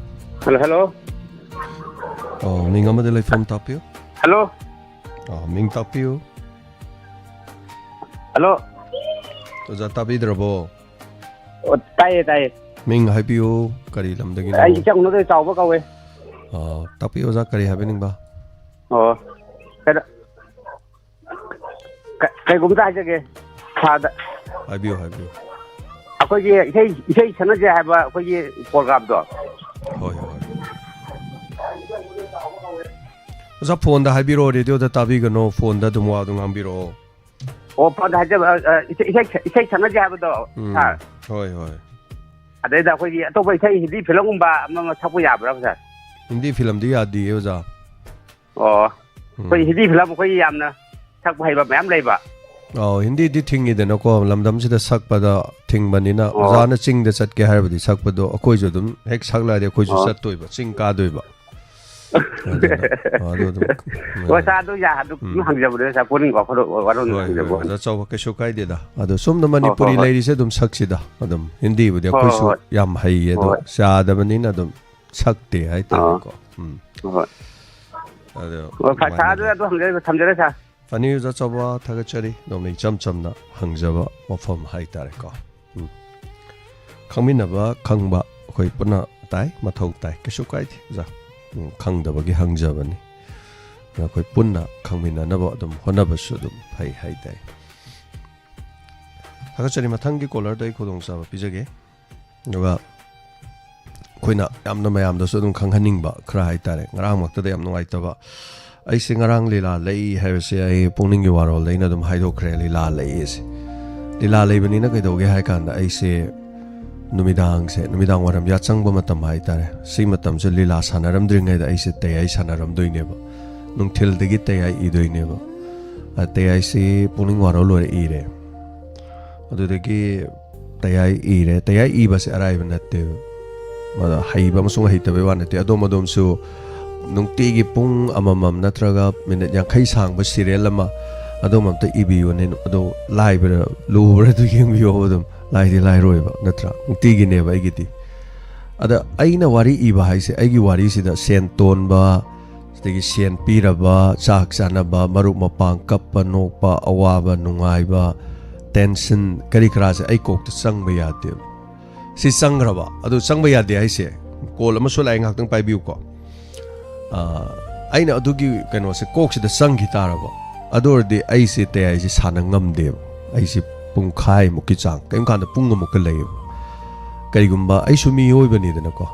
Hello, hello꯫ ꯑꯣ, ꯃꯤꯡ ꯑꯃꯗ ꯂꯩꯐꯝ ꯇꯥꯛꯄꯤꯌꯨ꯫ Hello꯫ ꯑꯣ, ꯃꯤꯡ ꯇꯥꯛꯄꯤꯌꯨ꯫ Hello꯫ ꯑꯣꯖꯥ, ꯇꯥꯕꯤꯗ꯭ꯔꯕꯣ? ꯑꯣ, ꯇꯥꯏꯌꯦ, ꯇꯥꯏꯌꯦ꯫ ꯃꯤꯡ ꯍꯥꯏꯕꯤꯌꯨ, ꯀꯔꯤ ꯂꯝꯗꯒꯤꯅꯣ? ꯑꯩ ꯏꯆꯥ ꯎꯅꯗ ꯆꯥꯎꯕ ꯀꯧꯋꯦ꯫ ꯑꯣ, ꯇꯥꯛꯄꯤꯌꯨ ꯑꯣꯖꯥ, ꯀꯔꯤ ꯍꯥꯏꯕꯤꯅꯤꯡꯕ? ꯑꯣ, ꯀꯩꯅꯣ, ꯀ- ꯀꯩꯒꯨꯝꯇ ꯍꯥꯏꯖꯒꯦ ꯁꯥꯔꯗ꯫ ꯍꯥꯏꯕꯤꯌꯨ, ꯍꯥꯏꯕꯤꯌꯨ꯫ ꯑꯩꯈꯣꯏꯒꯤ ꯏꯁꯩ, ꯏꯁꯩ ꯁꯛꯅꯁꯦ ꯍꯥꯏꯕ ꯑꯩꯈꯣꯏꯒꯤ ꯄ꯭ꯔꯣꯒ꯭ꯔꯥꯝꯗꯣ꯫ ꯍꯣꯏ, ꯍꯣꯏ꯫ ꯑꯣꯖꯥ, ꯐꯣꯟꯗ ꯍꯥꯏꯕꯤꯔꯛꯑꯣ, ꯔꯦꯗꯤꯑꯣꯗ ꯇꯥꯕꯤꯒꯅꯣ, ꯐꯣꯟꯗ ꯑꯗꯨꯝ ꯋꯥꯗꯣ ꯉꯥꯡꯕꯤꯔꯛꯑꯣ꯫ ꯑꯣ, ꯐꯣꯟꯗ ꯍꯥꯏꯖꯕ, ꯑ, ꯑ, ꯏꯁꯩ, ꯏꯁꯩ, ꯏꯁꯩ ꯁꯛꯅꯁꯦ ꯍꯥꯏꯕꯗꯣ, ꯎꯝ, ꯁꯥꯔ꯫ ꯍꯣꯏ, ꯍꯣꯏ꯫ ꯑꯗꯩꯗ ꯑꯩꯈꯣꯏꯒꯤ ꯑꯇꯣꯞꯄ ꯏꯁꯩ ꯍꯤꯟꯗꯤ ꯐꯤꯂꯝꯒꯨꯝꯕ ꯑꯃ ꯑꯃ ꯁꯛꯄ ꯌꯥꯕ꯭ꯔꯥ, ꯁꯥꯔ? ꯍꯤꯟꯗꯤ ꯐꯤꯂꯝꯗꯤ ꯌꯥꯗꯤꯌꯦ, ꯑꯣꯖꯥ꯫ ꯑꯣ꯫ ꯎꯝ꯫ ꯑꯩꯈꯣꯏ ꯍꯤꯟꯗꯤ ꯐꯤꯂꯝ ꯑꯩꯈꯣꯏ ꯌꯥꯝꯅ ꯁꯛꯄ ꯍꯩꯕ ꯃꯌꯥꯝ ꯂꯩꯕ꯫ ꯑꯧ, ꯍꯤꯟꯗꯤꯗꯤ ꯊꯤꯡꯉꯤꯗꯅꯀꯣ, ꯂꯝꯗꯝꯁꯤꯗ ꯁꯛꯄꯗ ꯊꯤꯡꯕꯅꯤꯅ, ꯑꯣ꯫ ꯑꯣꯖꯥꯅ ꯆꯤꯡꯗ ꯆꯠꯀꯦ ꯍꯥꯏꯔꯕꯗꯤ ꯁꯛꯄꯗꯣ ꯑꯩꯈꯣꯏꯁꯨ ꯑꯗꯨꯝ ꯍꯦꯛ ꯁꯛꯂꯛꯑꯗꯤ ꯑꯩꯈꯣꯏꯁꯨ ꯑꯣ꯫ ꯆꯠꯇꯣꯏꯕ, ꯆꯤꯡ ꯀꯥꯗꯣꯏꯕ꯫ ꯑꯗꯨꯅ, ꯑꯗꯨ ꯑꯗꯨꯝ, ꯍꯣꯏ, ꯁꯥꯔ, ꯑꯗꯨ ꯌꯥ-, ꯑꯗꯨ ꯎꯝ꯫ ꯍꯪꯖꯕꯅꯦ, ꯁꯥꯔ, ꯄꯨꯛꯅꯤꯡ ꯋꯥꯈꯜ-, ꯋꯥꯈꯜꯂꯣꯟ ꯍꯣꯏ, ꯍꯣꯏ, ꯍꯪꯖꯕꯅꯦ꯫ ꯑꯣꯖꯥ ꯆꯥꯎꯕ, ꯀꯩꯁꯨ ꯀꯥꯏꯗꯦꯗ꯫ ꯑꯗꯣ ꯁꯣꯝꯗ ꯍꯣꯏ, ꯍꯣꯏ, ꯃꯅꯤꯄꯨꯔꯤ ꯍꯣꯏ꯫ ꯂꯩꯔꯤꯁꯦ ꯑꯗꯨꯝ ꯁꯛꯁꯤꯗ, ꯑꯗꯨꯝ ꯍꯤꯟꯗꯤꯕꯨꯗꯤ ꯍꯣꯏ, ꯍꯣꯏ, ꯑꯩꯈꯣꯏꯁꯨ ꯍꯣꯏ꯫ ꯌꯥꯝ ꯍꯩꯌꯦ, ꯑꯗꯣ ꯍꯣꯏ꯫ ꯌꯥꯗꯕꯅꯤꯅ ꯑꯗꯨꯝ ꯁꯛꯇꯦ ꯑꯥ꯫ ꯍꯥꯏꯇꯥꯔꯦꯀꯣ꯫ ꯎꯝ꯫ ꯍꯣꯏ꯫ ꯑꯗꯣ ꯍꯣꯏ, ꯐ-, ꯑꯗꯨꯃꯥꯏꯅ ꯁꯥꯔ, ꯑꯗꯨ ꯂꯩ꯫ ꯑꯗꯨ ꯊꯝꯖꯔꯦ, ꯁꯥꯔ꯫ ꯐꯅꯤ, ꯑꯣꯖꯥ ꯆꯥꯎꯕ, ꯊꯥꯒꯠꯆꯔꯤ꯫ ꯑꯗꯣꯝꯅ ꯏꯆꯝ ꯆꯝꯅ ꯍꯪꯖꯕ ꯋꯥꯐꯝ ꯍꯥꯏꯇꯥꯔꯦꯀꯣ꯫ ꯎꯝ꯫ ꯈꯪꯃꯤꯟꯅꯕ, ꯈꯪꯕ ꯑꯩꯈꯣꯏ ꯄꯨꯟꯅ ꯇꯥꯏ, ꯃꯊꯧ ꯇꯥꯏ꯫ ꯀꯩꯁꯨ ꯀꯥꯏꯗꯦ, ꯑꯣꯖꯥ꯫ ꯎꯝ, ꯈꯪꯗꯕꯒꯤ ꯍꯪꯖꯕꯅꯤ꯫ ꯑꯗꯣ ꯑꯩꯈꯣꯏ ꯄꯨꯟꯅ ꯈꯪꯃꯤꯟꯅꯅꯕ ꯑꯗꯨꯝ ꯍꯣꯠꯅꯕꯁꯨ ꯑꯗꯨꯝ ꯐꯩ ꯍꯥꯏꯇꯥꯏ꯫ ꯊꯥꯒꯠꯆꯔꯤ꯫ ꯃꯊꯪꯒꯤ ꯀꯣꯂꯔꯗ ꯑꯩ ꯈꯨꯗꯣꯡꯆꯥꯕ ꯄꯤꯖꯒꯦ꯫ ꯑꯗꯨꯒ ꯑꯩꯈꯣꯏꯅ ꯌꯥꯝꯅ ꯃꯌꯥꯝꯗꯁꯨ ꯑꯗꯨꯝ ꯈꯪꯍꯟꯅꯤꯡꯕ ꯈꯔ ꯍꯥꯏꯇꯥꯔꯦ, ꯉꯔꯥꯡꯃꯛꯇꯗ ꯌꯥꯝ ꯅꯨꯡꯉꯥꯏꯇꯕ꯫ ꯑꯩꯁꯦ ꯉꯔꯥꯡ ꯂꯤꯂꯥ ꯂꯩ ꯍꯥꯏꯕꯁꯦ ꯑꯩ ꯄꯨꯛꯅꯤꯡꯒꯤ ꯋꯥꯔꯣꯜꯗ ꯑꯩꯅ ꯑꯗꯨꯝ ꯍꯥꯏꯗꯣꯛꯈ꯭ꯔꯦ, ꯂꯤꯂꯥ ꯂꯩꯌꯦꯁꯦ꯫ ꯂꯤꯂꯥ ꯂꯩꯕꯅꯤꯅ ꯀꯩꯗꯧꯒꯦ ꯍꯥꯏ ꯀꯥꯟꯗ, ꯑꯩꯁꯦ ꯅꯨꯃꯤꯗꯥꯡꯁꯦ, ꯅꯨꯃꯤꯗꯥꯡ ꯋꯥꯏꯔꯝ ꯌꯥꯆꯪꯕ ꯃꯇꯝ ꯍꯥꯏꯇꯥꯔꯦ, ꯁꯤ ꯃꯇꯝꯁꯦ ꯂꯤꯂꯥ ꯁꯥꯟꯅꯔꯝꯗ꯭ꯔꯤꯉꯩꯗ ꯑꯩꯁꯦ ꯇꯌꯥꯏ ꯁꯥꯟꯅꯔꯝꯗꯣꯏꯅꯦꯕ, ꯅꯨꯡꯊꯤꯜꯗꯒꯤ ꯇꯌꯥꯏ ꯏꯗꯣꯏꯅꯦꯕ꯫ ꯑ, ꯇꯌꯥꯏꯁꯤ ꯄꯨꯛꯅꯤꯡ ꯋꯥꯔꯣꯜ ꯂꯣꯏꯔ ꯏꯔꯦ꯫ ꯑꯗꯨꯗꯒꯤ ꯇꯌꯥꯏ ꯏꯔꯦ꯫ ꯇꯌꯥꯏ ꯏꯕꯁꯦ ꯑꯔꯥꯏꯕ ꯅꯠꯇꯦꯕ꯫ ꯑꯗ ꯍꯩꯕ ꯑꯃꯁꯨꯡ ꯍꯩꯇꯕꯩ ꯋꯥ ꯅꯠꯇꯦ꯫ ꯑꯗꯣꯝ ꯑꯗꯣꯝꯁꯨ ꯅꯨꯡꯇꯤꯒꯤ ꯄꯨꯡ ꯑꯃꯃꯝ ꯅꯠꯇ꯭ꯔꯒ ꯃꯤꯅꯤꯠ ꯌꯥꯡꯈꯩ ꯁꯥꯡꯕ ꯁꯤꯔꯦꯜ ꯑꯃ ꯑꯗꯣꯝ ꯑꯝꯇ ꯏꯕꯤꯌꯨꯅꯦ꯫ ꯑꯗꯣ ꯂꯥꯏꯕ꯭ꯔꯥ ꯂꯨꯕ꯭ꯔꯥ ꯑꯗꯨ ꯌꯦꯡꯕꯤꯌꯣ꯫ ꯑꯗꯨꯝ ꯂꯥꯏꯗꯤ ꯂꯥꯏꯔꯣꯏꯕ, ꯅꯠꯇ꯭ꯔꯥ? ꯅꯨꯡꯇꯤꯒꯤꯅꯦꯕ ꯑꯩꯒꯤꯗꯤ꯫ ꯑꯗ ꯑꯩꯅ ꯋꯥꯔꯤ ꯏꯕ ꯍꯥꯏꯁꯦ, ꯑꯩꯒꯤ ꯋꯥꯔꯤꯁꯤꯗ ꯁꯦꯟ ꯇꯣꯟꯕ, ꯑꯗꯒꯤ ꯁꯦꯟ ꯄꯤꯔꯕ, ꯆꯥꯛ ꯆꯥꯅꯕ, ꯃꯔꯨꯞ ꯃꯄꯥꯡ, ꯀꯞꯄ ꯅꯣꯛꯄ, ꯑꯋꯥꯕ ꯅꯨꯡꯉꯥꯏꯕ, ꯇꯦꯟꯁꯟ ꯀꯔꯤ ꯀꯔꯥꯁꯦ ꯑꯩ ꯀꯣꯛꯇ ꯆꯪꯕ ꯌꯥꯗꯦꯕ꯫ ꯁꯤ ꯆꯪꯈ꯭ꯔꯕ, ꯑꯗꯨ ꯆꯪꯕ ꯌꯥꯗꯦ ꯍꯥꯏꯁꯦ, ꯀꯣꯜ ꯑꯃꯁꯨ ꯂꯥꯛꯑꯦ, ꯉꯥꯏꯍꯥꯛꯇꯪ ꯄꯥꯏꯕꯤꯌꯨꯀꯣ꯫ ꯑꯥ, ꯑꯩꯅ ꯑꯗꯨꯒꯤ ꯀꯩꯅꯣꯁꯦ ꯀꯣꯛꯁꯤꯗ ꯆꯪꯈꯤ ꯇꯥꯔꯕ, ꯑꯗꯨ ꯑꯣꯏꯔꯗꯤ ꯑꯩꯁꯦ ꯇꯌꯥꯏꯁꯦ ꯁꯥꯟꯅ ꯉꯝꯗꯦꯕ꯫ ꯑꯩꯁꯦ ꯄꯨꯡꯈꯥꯏꯃꯨꯛꯀꯤ ꯆꯥꯡ, ꯀꯔꯤꯒꯨꯝꯕ ꯀꯥꯟꯗ ꯄꯨꯡ ꯑꯃꯨꯛꯀ ꯂꯩꯌꯦꯕ꯫ ꯀꯔꯤꯒꯨꯝꯕ ꯑꯩꯁꯨ ꯃꯤꯑꯣꯏꯕꯅꯤꯗꯅꯀꯣ,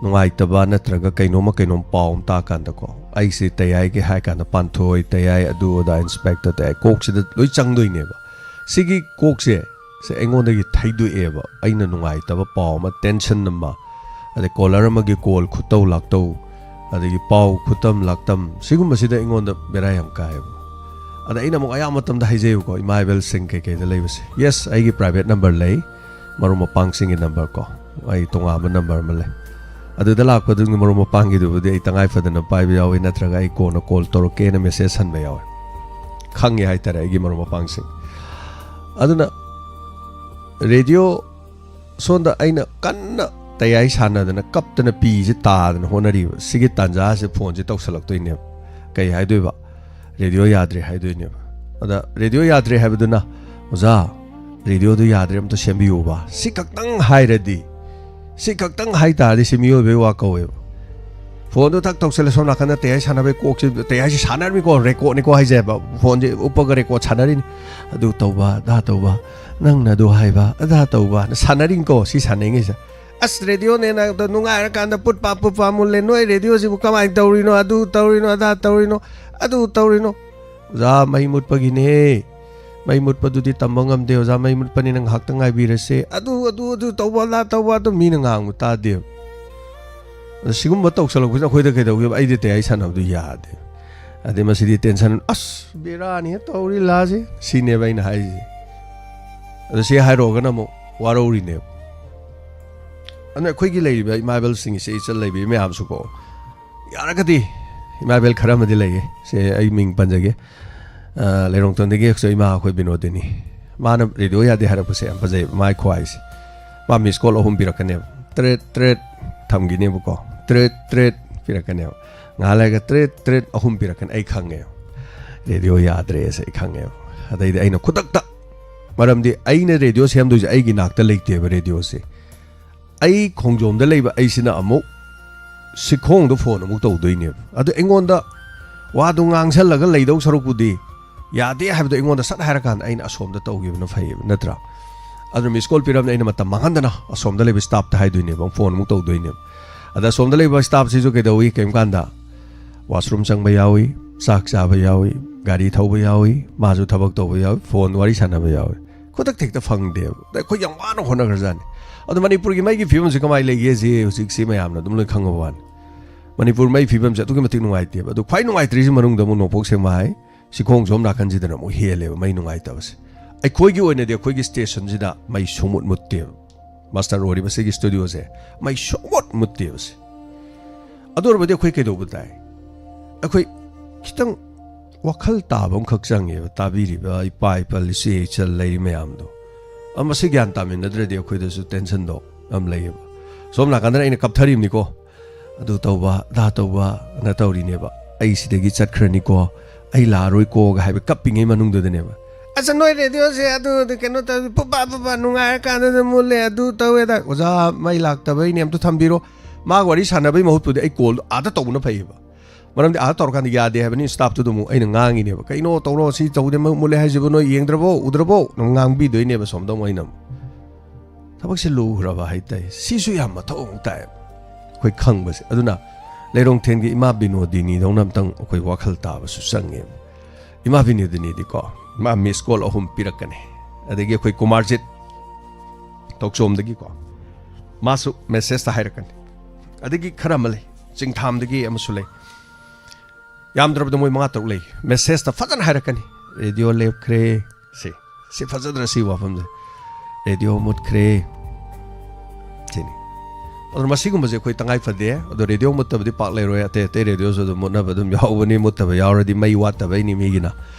ꯅꯨꯡꯉꯥꯏꯇꯕ ꯅꯠꯇ꯭ꯔꯒ ꯀꯩꯅꯣꯝꯃ ꯀꯩꯅꯣꯝ ꯄꯥꯎ ꯑꯃ ꯇꯥꯀꯥꯟꯗꯀꯣ, ꯑꯩꯁꯦ ꯇꯌꯥꯏꯒꯤ ꯍꯥꯏ ꯀꯥꯟꯗ ꯄꯥꯟꯊꯣꯏ, ꯇꯌꯥꯏ, ꯑꯗꯨ ꯑꯗꯥ, ꯏꯟꯁꯄꯦꯛꯇꯔ ꯇꯌꯥꯏ, ꯀꯣꯛꯁꯤꯗ ꯂꯣꯏ ꯆꯪꯗꯣꯏꯅꯦꯕ꯫ ꯁꯤꯒꯤ ꯀꯣꯛꯁꯦ ꯁꯦ ꯑꯩꯉꯣꯟꯗꯒꯤ ꯊꯩꯗꯣꯛꯑꯦꯕ꯫ ꯑꯩꯅ ꯅꯨꯡꯉꯥꯏꯇꯕ ꯄꯥꯎ ꯑꯃ, ꯇꯦꯟꯁꯟ ꯑꯃ, ꯑꯗꯩ ꯀꯣꯂꯔ ꯑꯃꯒꯤ ꯀꯣꯜ ꯈꯨꯠꯇꯧ ꯂꯥꯛꯇꯧ, ꯑꯗꯒꯤ ꯄꯥꯎ ꯈꯨꯠꯇꯝ ꯂꯥꯛꯇꯝ, ꯁꯤꯒꯨꯝꯕꯁꯤꯗ ꯑꯩꯉꯣꯟꯗ ꯕꯦꯔꯥ ꯌꯥꯝ ꯀꯥꯏꯌꯦꯕ꯫ ꯑꯗ ꯑꯩꯅ ꯑꯃꯨꯛ ꯑꯌꯥꯝꯕ ꯃꯇꯝꯗ ꯍꯥꯏꯖꯩꯕꯀꯣ, ꯏꯃꯥ ꯏꯕꯦꯜꯁꯤꯡ ꯀꯩꯀꯩꯗ ꯂꯩꯕꯁꯦ, ꯌꯦꯁ, ꯑꯩꯒꯤ ꯄ꯭ꯔꯥꯏꯚꯦꯠ ꯅꯝꯕꯔ ꯂꯩ, ꯃꯔꯨꯞ ꯃꯄꯥꯡꯁꯤꯡꯒꯤ ꯅꯝꯕꯔ ꯀꯣ, ꯑꯩ ꯇꯣꯉꯥꯟꯕ ꯅꯝꯕꯔ ꯑꯃ ꯂꯩ꯫ ꯑꯗꯨꯗ ꯂꯥꯛꯄꯗꯨꯒꯤ ꯃꯔꯨꯞ ꯃꯄꯥꯡꯒꯤꯗꯨꯕꯨꯗꯤ ꯑꯩ ꯇꯉꯥꯏ ꯐꯗꯅ ꯄꯥꯏꯕ ꯌꯥꯎꯋꯤ, ꯅꯠꯇ꯭ꯔꯒ ꯑꯩ ꯀꯣꯟꯅ ꯀꯣꯜ ꯇꯧꯔꯛꯀꯦꯅ ꯃꯦꯁꯦꯖ ꯍꯟꯕ ꯌꯥꯎꯋꯤ꯫ ꯈꯪꯉꯦ ꯍꯥꯏꯇꯥꯔꯦ ꯑꯩꯒꯤ ꯃꯔꯨꯞ ꯃꯄꯥꯡꯁꯤꯡ꯫ ꯑꯗꯨꯅ ꯔꯦꯗꯤꯑꯣ ꯁꯣꯝꯗ ꯑꯩꯅ ꯀꯟꯅ ꯇꯌꯥꯏ ꯁꯥꯟꯅꯗꯅ ꯀꯞꯇꯅ ꯄꯤꯁꯦ ꯇꯥꯗꯅ ꯍꯣꯠꯅꯔꯤꯕ ꯁꯤꯒꯤ ꯇꯥꯟꯖꯥꯁꯦ ꯐꯣꯟꯁꯦ ꯇꯧꯁꯜꯂꯛꯇꯣꯏꯅꯦꯕ꯫ ꯀꯩ ꯍꯥꯏꯗꯣꯏꯕ? "ꯔꯦꯗꯤꯑꯣ ꯌꯥꯗ꯭ꯔꯦ" ꯍꯥꯏꯗꯣꯏꯅꯦꯕ꯫ ꯑꯗ "ꯔꯦꯗꯤꯑꯣ ꯌꯥꯗ꯭ꯔꯦ" ꯍꯥꯏꯕꯗꯨꯅ, "ꯑꯣꯖꯥ, ꯔꯦꯗꯤꯑꯣꯗꯨ ꯌꯥꯗ꯭ꯔꯦ, ꯑꯝꯇ ꯁꯦꯝꯕꯤꯌꯨꯕ", ꯁꯤ ꯈꯛꯇꯪ ꯍꯥꯏꯔꯗꯤ, ꯁꯤ ꯈꯛꯇꯪ ꯍꯥꯏꯇꯥꯔꯗꯤ ꯁꯤ ꯃꯤꯑꯣꯏꯕꯒꯤ ꯋꯥ ꯀꯧꯋꯦꯕ꯫ ꯐꯣꯟꯗꯣ ꯊꯛ ꯇꯧꯁꯜꯂꯦ, ꯁꯣꯝ ꯅꯥꯀꯟꯗ ꯇꯌꯥꯏ ꯁꯥꯟꯅꯕꯒꯤ ꯀꯣꯛꯁꯦ, ꯇꯌꯥꯏꯁꯦ ꯁꯥꯟꯅꯔꯝꯃꯤꯀꯣ, ꯔꯦꯀꯣꯔꯠꯅꯤꯀꯣ ꯍꯥꯏꯁꯦꯕ, ꯐꯣꯟꯁꯦ ꯎꯞꯄꯒ ꯔꯦꯀꯣꯔꯠ ꯁꯥꯟꯅꯔꯤꯅꯤ꯫ "ꯑꯗꯨ ꯇꯧꯕ, ꯑꯗꯥ ꯇꯧꯕ, ꯅꯪꯅ ꯑꯗꯨ ꯍꯥꯏꯕ, ꯑꯗꯥ ꯇꯧꯕ"ꯅ ꯁꯥꯟꯅꯔꯤꯅꯤꯀꯣ꯫ ꯁꯤ ꯁꯥꯟꯅꯔꯤꯉꯩꯁꯦ, "ꯑꯁ, ꯔꯦꯗꯤꯑꯣꯅꯦꯅ ꯅꯨꯡꯉꯥꯏꯔꯀꯥꯟꯗ ꯄꯨꯠ ꯄꯥ ꯄꯨꯠ ꯄꯥ ꯃꯨꯜꯂꯦ, ꯅꯣꯏ ꯔꯦꯗꯤꯑꯣꯁꯤꯕꯨ ꯀꯃꯥꯏꯅ ꯇꯧꯔꯤꯅꯣ, ꯑꯗꯨ ꯇꯧꯔꯤꯅꯣ, ꯑꯗꯥ ꯇꯧꯔꯤꯅꯣ, ꯑꯗꯨ ꯇꯧꯔꯤꯅꯣ"꯫ "ꯑꯣꯖꯥ, ꯃꯩ ꯃꯨꯠꯄꯒꯤꯅꯦ, ꯃꯩ ꯃꯨꯠꯄꯗꯨꯗꯤ ꯇꯝꯕ ꯉꯝꯗꯦ ꯑꯣꯖꯥ, ꯃꯩ ꯃꯨꯠꯄꯅꯤꯅ ꯉꯥꯏꯍꯥꯛꯇꯪ ꯉꯥꯏꯕꯤꯔꯁꯦ", ꯑꯗꯨ, ꯑꯗꯨ, ꯑꯗꯨ ꯇꯧꯕ, ꯑꯗꯥ ꯇꯧꯕ, ꯑꯗꯨ ꯃꯤꯅ ꯉꯥꯡꯕ ꯇꯥꯗꯦꯕ꯫ ꯑꯗ ꯁꯤꯒꯨꯝꯕ ꯇꯧꯁꯜꯂꯛꯄꯁꯤꯅ ꯑꯩꯈꯣꯏꯗ ꯀꯩꯗꯧꯒꯦꯕ? ꯑꯩꯗꯤ ꯇꯌꯥꯏ ꯁꯥꯟꯅꯕꯗꯨ ꯌꯥꯗꯦ꯫ ꯑꯗꯩ ꯃꯁꯤꯗꯤ ꯇꯦꯟꯁꯟ, "ꯑꯁ, ꯕꯦꯔꯥꯅꯤ ꯇꯧꯔꯤ ꯂꯥꯁꯦ", ꯁꯤꯅꯦꯕ ꯑꯩꯅ ꯍꯥꯏꯔꯤꯁꯦ꯫ ꯑꯗꯣ ꯁꯤ ꯍꯥꯏꯔꯨꯔꯒꯅ ꯑꯃꯨꯛ ꯋꯥꯔꯧꯔꯤꯅꯦꯕ꯫ ꯑꯗꯨꯅ ꯑꯩꯈꯣꯏꯒꯤ ꯂꯩꯔꯤꯕ ꯏꯃꯥ ꯏꯕꯦꯜꯁꯤꯡ, ꯏꯆꯦ ꯏꯆꯜ ꯂꯩꯕꯤ ꯃꯌꯥꯝꯁꯨꯀꯣ, ꯌꯥꯔꯒꯗꯤ, ꯏꯃꯥ ꯏꯕꯦꯜ ꯈꯔ ꯑꯃꯗꯤ ꯂꯩꯌꯦ, ꯁꯦ ꯑꯩ ꯃꯤꯡ ꯄꯟꯖꯒꯦ꯫ ꯑ, ꯂꯩꯔꯣꯡꯊꯣꯡꯗꯒꯤ ꯑꯩꯈꯣꯏ ꯏꯃꯥ, ꯑꯩꯈꯣꯏ ꯕꯤꯅꯣꯗꯤꯅꯤ꯫ ꯃꯥꯅ ꯔꯦꯗꯤꯑꯣ ꯌꯥꯗꯦ ꯍꯥꯏꯔꯛꯄꯁꯦ ꯌꯥꯝ ꯐꯖꯩ, ꯃꯥꯏ ꯈꯨꯍꯥꯏꯁꯦ꯫ ꯃꯥ ꯃꯤꯁ ꯀꯣꯜ ꯑꯍꯨꯝ ꯄꯤꯔꯛꯀꯅꯦꯕ꯫ ꯇꯔꯦꯠ, ꯇꯔꯦꯠ ꯊꯝꯈꯤꯅꯦꯕꯀꯣ꯫ ꯇꯔꯦꯠ, ꯇꯔꯦꯠ ꯄꯤꯔꯛꯀꯅꯦꯕ꯫ ꯉꯥꯏꯍꯥꯛ ꯂꯩꯔꯒ ꯇꯔꯦꯠ, ꯇꯔꯦꯠ ꯑꯍꯨꯝ ꯄꯤꯔꯛꯀꯅꯤ꯫ ꯑꯩ ꯈꯪꯉꯦꯕ꯫ ꯔꯦꯗꯤꯑꯣ ꯌꯥꯗ꯭ꯔꯦꯁꯦ ꯑꯩ ꯈꯪꯉꯦꯕ꯫ ꯑꯗꯩꯗꯤ ꯑꯩꯅ ꯈꯨꯗꯛꯇ, ꯃꯔꯝꯗꯤ ꯑꯩꯅ ꯔꯦꯗꯤꯑꯣ ꯁꯦꯝꯗꯣꯏꯁꯦ ꯑꯩꯒꯤ ꯅꯥꯛꯇ ꯂꯩꯇꯦꯕ ꯔꯦꯗꯤꯑꯣꯁꯦ꯫ ꯑꯩ ꯈꯣꯡꯖꯣꯝꯗ ꯂꯩꯕ ꯑꯩꯁꯤꯅ ꯑꯃꯨꯛ ꯁꯤꯈꯣꯡꯗ ꯐꯣꯟ ꯑꯃꯨꯛ ꯇꯧꯗꯣꯏꯅꯦꯕ꯫ ꯑꯗꯨ ꯑꯩꯉꯣꯟꯗ ꯋꯥꯗꯨ ꯉꯥꯡꯁꯜꯂꯒ ꯂꯩꯗꯧ ꯁꯔꯨꯛꯄꯨꯗꯤ ꯌꯥꯗꯦ ꯍꯥꯏꯕꯗꯣ ꯑꯩꯉꯣꯟꯗ ꯁꯠ ꯍꯥꯏꯔꯀꯥꯟꯗ ꯑꯩꯅ ꯑꯁꯣꯝꯗ ꯇꯧꯈꯤꯕꯅ ꯐꯩꯌꯦꯕ, ꯅꯠꯇ꯭ꯔꯥ? ꯑꯗꯨꯅ ꯃꯤꯁ ꯀꯣꯜ ꯄꯤꯔꯝꯅꯤ, ꯑꯩꯅ ꯃꯇꯝ ꯃꯥꯡꯍꯟꯗꯅ ꯑꯁꯣꯝꯗ ꯂꯩꯕ ꯁ꯭ꯇꯥꯐꯇ ꯍꯥꯏꯗꯣꯏꯅꯦꯕ, ꯐꯣꯟ ꯑꯃꯨꯛ ꯇꯧꯗꯣꯏꯅꯦꯕ꯫ ꯑꯗ ꯑꯁꯣꯝꯗ ꯂꯩꯕ ꯁ꯭ꯇꯥꯐꯁꯤꯁꯨ ꯀꯩꯗꯧꯏ? ꯀꯔꯤꯒꯨꯝꯕ ꯀꯥꯟꯗ ꯋꯥꯁꯔꯨꯝ ꯆꯪꯕ ꯌꯥꯎꯏ, ꯆꯥꯛ ꯆꯥꯕ ꯌꯥꯎꯏ, ꯒꯥꯔꯤ ꯊꯧꯕ ꯌꯥꯎꯏ, ꯃꯥꯁꯨ ꯊꯕꯛ ꯇꯧꯕ ꯌꯥꯎꯏ, ꯐꯣꯟ ꯋꯥꯔꯤ ꯁꯥꯟꯅꯕ ꯌꯥꯎꯏ꯫ ꯈꯨꯗꯛꯇ ꯍꯦꯛꯇ ꯐꯪꯗꯦꯕ꯫ ꯑꯗ ꯑꯩꯈꯣꯏ ꯌꯥꯝ ꯋꯥꯅ ꯍꯣꯠꯅꯈ꯭ꯔꯖꯥꯠꯅꯤ꯫ ꯑꯗꯣ ꯃꯅꯤꯄꯨꯔꯒꯤ ꯃꯩꯒꯤ ꯐꯤꯕꯝꯁꯤ ꯀꯃꯥꯏꯅ ꯂꯩꯒꯦꯁꯤ ꯍꯧꯖꯤꯛꯁꯤ ꯃꯌꯥꯝꯅ ꯑꯗꯨꯝ ꯂꯣꯏ ꯈꯪꯉꯕ ꯋꯥꯅꯤ꯫ ꯃꯅꯤꯄꯨꯔ ꯃꯩ ꯐꯤꯕꯝꯁꯦ ꯑꯗꯨꯛꯀꯤ ꯃꯇꯤꯛ ꯅꯨꯡꯉꯥꯏꯇꯦꯕ꯫ ꯑꯗꯨ ꯈ꯭ꯋꯥꯏ ꯅꯨꯡꯉꯥꯏꯇ꯭ꯔꯤꯁꯤ ꯃꯅꯨꯡꯗ ꯑꯃꯨꯛ ꯅꯣꯡꯄꯣꯛ ꯁꯦꯛꯃꯥꯏ, ꯁꯤꯈꯣꯡ ꯁꯣꯝ ꯅꯥꯀꯟꯁꯤꯗꯅ ꯑꯃꯨꯛ ꯍꯦꯜꯂꯦꯕ ꯃꯩ ꯅꯨꯡꯉꯥꯏꯇꯕꯁꯦ꯫ ꯑꯩꯈꯣꯏꯒꯤ ꯑꯣꯏꯅꯗꯤ ꯑꯩꯈꯣꯏꯒꯤ ꯁ꯭ꯇꯦꯁꯟꯁꯤꯗ ꯃꯩ ꯁꯨꯡꯃꯨꯠ ꯃꯨꯠꯇꯦꯕ꯫ ꯃꯥꯁꯇꯔ ꯑꯣꯏꯔꯤꯕ ꯁꯤꯒꯤ ꯁ꯭ꯇꯨꯗꯤꯑꯣꯁꯦ ꯃꯩ ꯁꯨꯡꯃꯨꯠ ꯃꯨꯠꯇꯦꯕ ꯁꯦ꯫ ꯑꯗꯨ ꯑꯣꯏꯔꯕꯗꯤ ꯑꯩꯈꯣꯏ ꯀꯩꯗꯧꯕ ꯇꯥꯏ? ꯑꯩꯈꯣꯏ ꯈꯤꯇꯪ ꯋꯥꯈꯜ ꯇꯥꯕ ꯑꯃꯈꯛ ꯆꯪꯉꯦꯕ, ꯇꯥꯕꯤꯔꯤꯕ ꯏꯄꯥ ꯏꯄꯜ, ꯏꯆꯦ ꯏꯆꯜ ꯂꯩꯔꯤ ꯃꯌꯥꯝꯗꯣ꯫ ꯑ, ꯃꯁꯤ ꯒ꯭ꯌꯥꯟ ꯇꯥꯃꯤꯟꯅꯗ꯭ꯔꯗꯤ ꯑꯩꯈꯣꯏꯗꯁꯨ ꯇꯦꯟꯁꯟꯗꯣ ꯌꯥꯝ ꯂꯩꯌꯦꯕ꯫ ꯁꯣꯝ ꯅꯥꯀꯟꯗꯅ ꯑꯩꯅ ꯀꯞꯊꯔꯤꯕꯅꯤꯀꯣ, ꯑꯗꯨ ꯇꯧꯕ ꯑꯗꯥ ꯇꯧꯕ ꯑꯅ ꯇꯧꯔꯤꯅꯦꯕ꯫ ꯑꯩ ꯁꯤꯗꯒꯤ ꯆꯠꯈ꯭ꯔꯅꯤꯀꯣ, ꯑꯩ ꯂꯥꯛꯑꯔꯣꯏꯀꯣꯒ ꯍꯥꯏꯕ ꯀꯞꯄꯤꯉꯩ ꯃꯅꯨꯡꯗꯨꯗꯅꯦꯕ, "ꯑꯁ, ꯅꯣꯏ ꯔꯦꯗꯤꯑꯣꯁꯦ ꯑꯗꯨ ꯀꯩꯅꯣ ꯇꯧꯋꯤ, ꯄꯨꯕ ꯄꯨꯕ ꯅꯨꯡꯉꯥꯏꯔꯀꯥꯟꯗꯅ ꯃꯨꯠꯂꯦ, ꯑꯗꯨ ꯇꯧꯋꯦ ꯑꯗꯥ, ꯑꯣꯖꯥ ꯃꯩ ꯂꯥꯛꯇꯕꯩꯅꯦ, ꯑꯝꯇ ꯊꯝꯕꯤꯔꯣ"꯫ ꯃꯥꯒ ꯋꯥꯔꯤ ꯁꯥꯟꯅꯕꯩ ꯃꯍꯨꯠꯄꯨꯗꯤ ꯑꯩ ꯀꯣꯜꯗꯣ ꯑꯥꯗ ꯇꯧꯕꯅ ꯐꯩꯌꯦꯕ꯫ ꯃꯔꯝꯗꯤ ꯑꯥꯗ ꯇꯧꯔꯀꯥꯟꯗ ꯌꯥꯗꯦ ꯍꯥꯏꯕꯅꯤ, ꯁ꯭ꯇꯥꯐꯇꯨꯗ ꯑꯃꯨꯛ ꯑꯩꯅ ꯉꯥꯡꯉꯤꯅꯦꯕ, "ꯀꯩꯅꯣ ꯇꯧꯔꯣ, ꯁꯤ ꯇꯧꯗꯦ, ꯃꯩ ꯃꯨꯠꯂꯦ ꯍꯥꯏꯁꯤꯕꯨ ꯅꯣꯏ ꯌꯦꯡꯗ꯭ꯔꯕꯣ, ꯎꯗ꯭ꯔꯕꯣ?" ꯑꯃꯨꯛ ꯉꯥꯡꯕꯤꯗꯣꯏꯅꯦꯕ ꯁꯣꯝꯗ ꯑꯃꯨꯛ ꯑꯩꯅ ꯑꯃꯨꯛ꯫ ꯊꯕꯛꯁꯦ ꯂꯨꯈ꯭ꯔꯕ ꯍꯥꯏꯇꯥꯏ꯫ ꯁꯤꯁꯨ ꯌꯥꯝ ꯃꯊꯧ ꯑꯃꯨꯛ ꯇꯥꯏ ꯑꯩꯈꯣꯏ ꯈꯪꯕꯁꯦ꯫ ꯑꯗꯨꯅ ꯂꯩꯔꯣꯡꯊꯦꯟꯒꯤ ꯏꯃꯥ ꯕꯤꯅꯣꯗꯤꯅꯤꯗꯧꯅ ꯑꯝꯇꯪ ꯑꯩꯈꯣꯏ ꯋꯥꯈꯜ ꯇꯥꯕꯁꯨ ꯆꯪꯉꯦꯕ꯫ ꯏꯃꯥ ꯕꯤꯅꯣꯗꯤꯅꯤꯗꯤꯀꯣ, ꯃꯥ ꯃꯤꯁ ꯀꯣꯜ ꯑꯍꯨꯝ ꯄꯤꯔꯛꯀꯅꯤ꯫ ꯑꯗꯒꯤ ꯑꯩꯈꯣꯏ ꯀꯨꯃꯥꯔꯖꯤꯠ ꯇꯣꯛꯆꯣꯝꯗꯒꯤꯀꯣ, ꯃꯥꯁꯨ ꯃꯦꯁꯦꯖꯇ ꯍꯥꯏꯔꯛꯀꯅꯤ꯫ ꯑꯗꯒꯤ ꯈꯔ ꯑꯃ ꯂꯩ, ꯆꯤꯡꯊꯥꯝꯗꯒꯤ ꯑꯃꯁꯨ ꯂꯩ꯫ ꯌꯥꯝꯗ꯭ꯔꯕꯗ ꯃꯣꯏ ꯃꯉꯥ ꯇꯔꯨꯛ ꯂꯩ꯫ ꯃꯦꯁꯦꯖꯇ ꯐꯖꯅ ꯍꯥꯏꯔꯛꯀꯅꯤ, "ꯔꯦꯗꯤꯑꯣ ꯂꯦꯞꯈ꯭ꯔꯦ"꯫ ꯁꯤ, ꯁꯤ ꯐꯖꯗ꯭ꯔꯥ ꯁꯤ ꯋꯥꯐꯝꯁꯦ? "ꯔꯦꯗꯤꯑꯣ ꯃꯨꯠꯈ꯭ꯔꯦ"꯫ ꯁꯤꯅꯤ꯫ ꯑꯗꯨꯅ ꯃꯁꯤꯒꯨꯝꯕꯁꯦ ꯑꯩꯈꯣꯏ ꯇꯉꯥꯏ ꯐꯗꯦ꯫ ꯑꯗꯣ ꯔꯦꯗꯤꯑꯣ ꯃꯨꯠꯇꯕꯗꯤ ꯄꯥꯛ ꯂꯩꯔꯣꯏ꯫ ꯑꯇꯩ ꯑꯇꯩ ꯔꯦꯗꯤꯑꯣꯁꯨ ꯑꯗꯨꯝ ꯃꯨꯠꯅꯕ ꯑꯗꯨꯝ ꯌꯥꯎꯕꯅꯤ꯫ ꯃꯨꯠꯇꯕ ꯌꯥꯎꯔꯗꯤ ꯃꯩ ꯋꯥꯠꯇꯕꯩꯅꯤ ꯃꯤꯒꯤꯅ꯫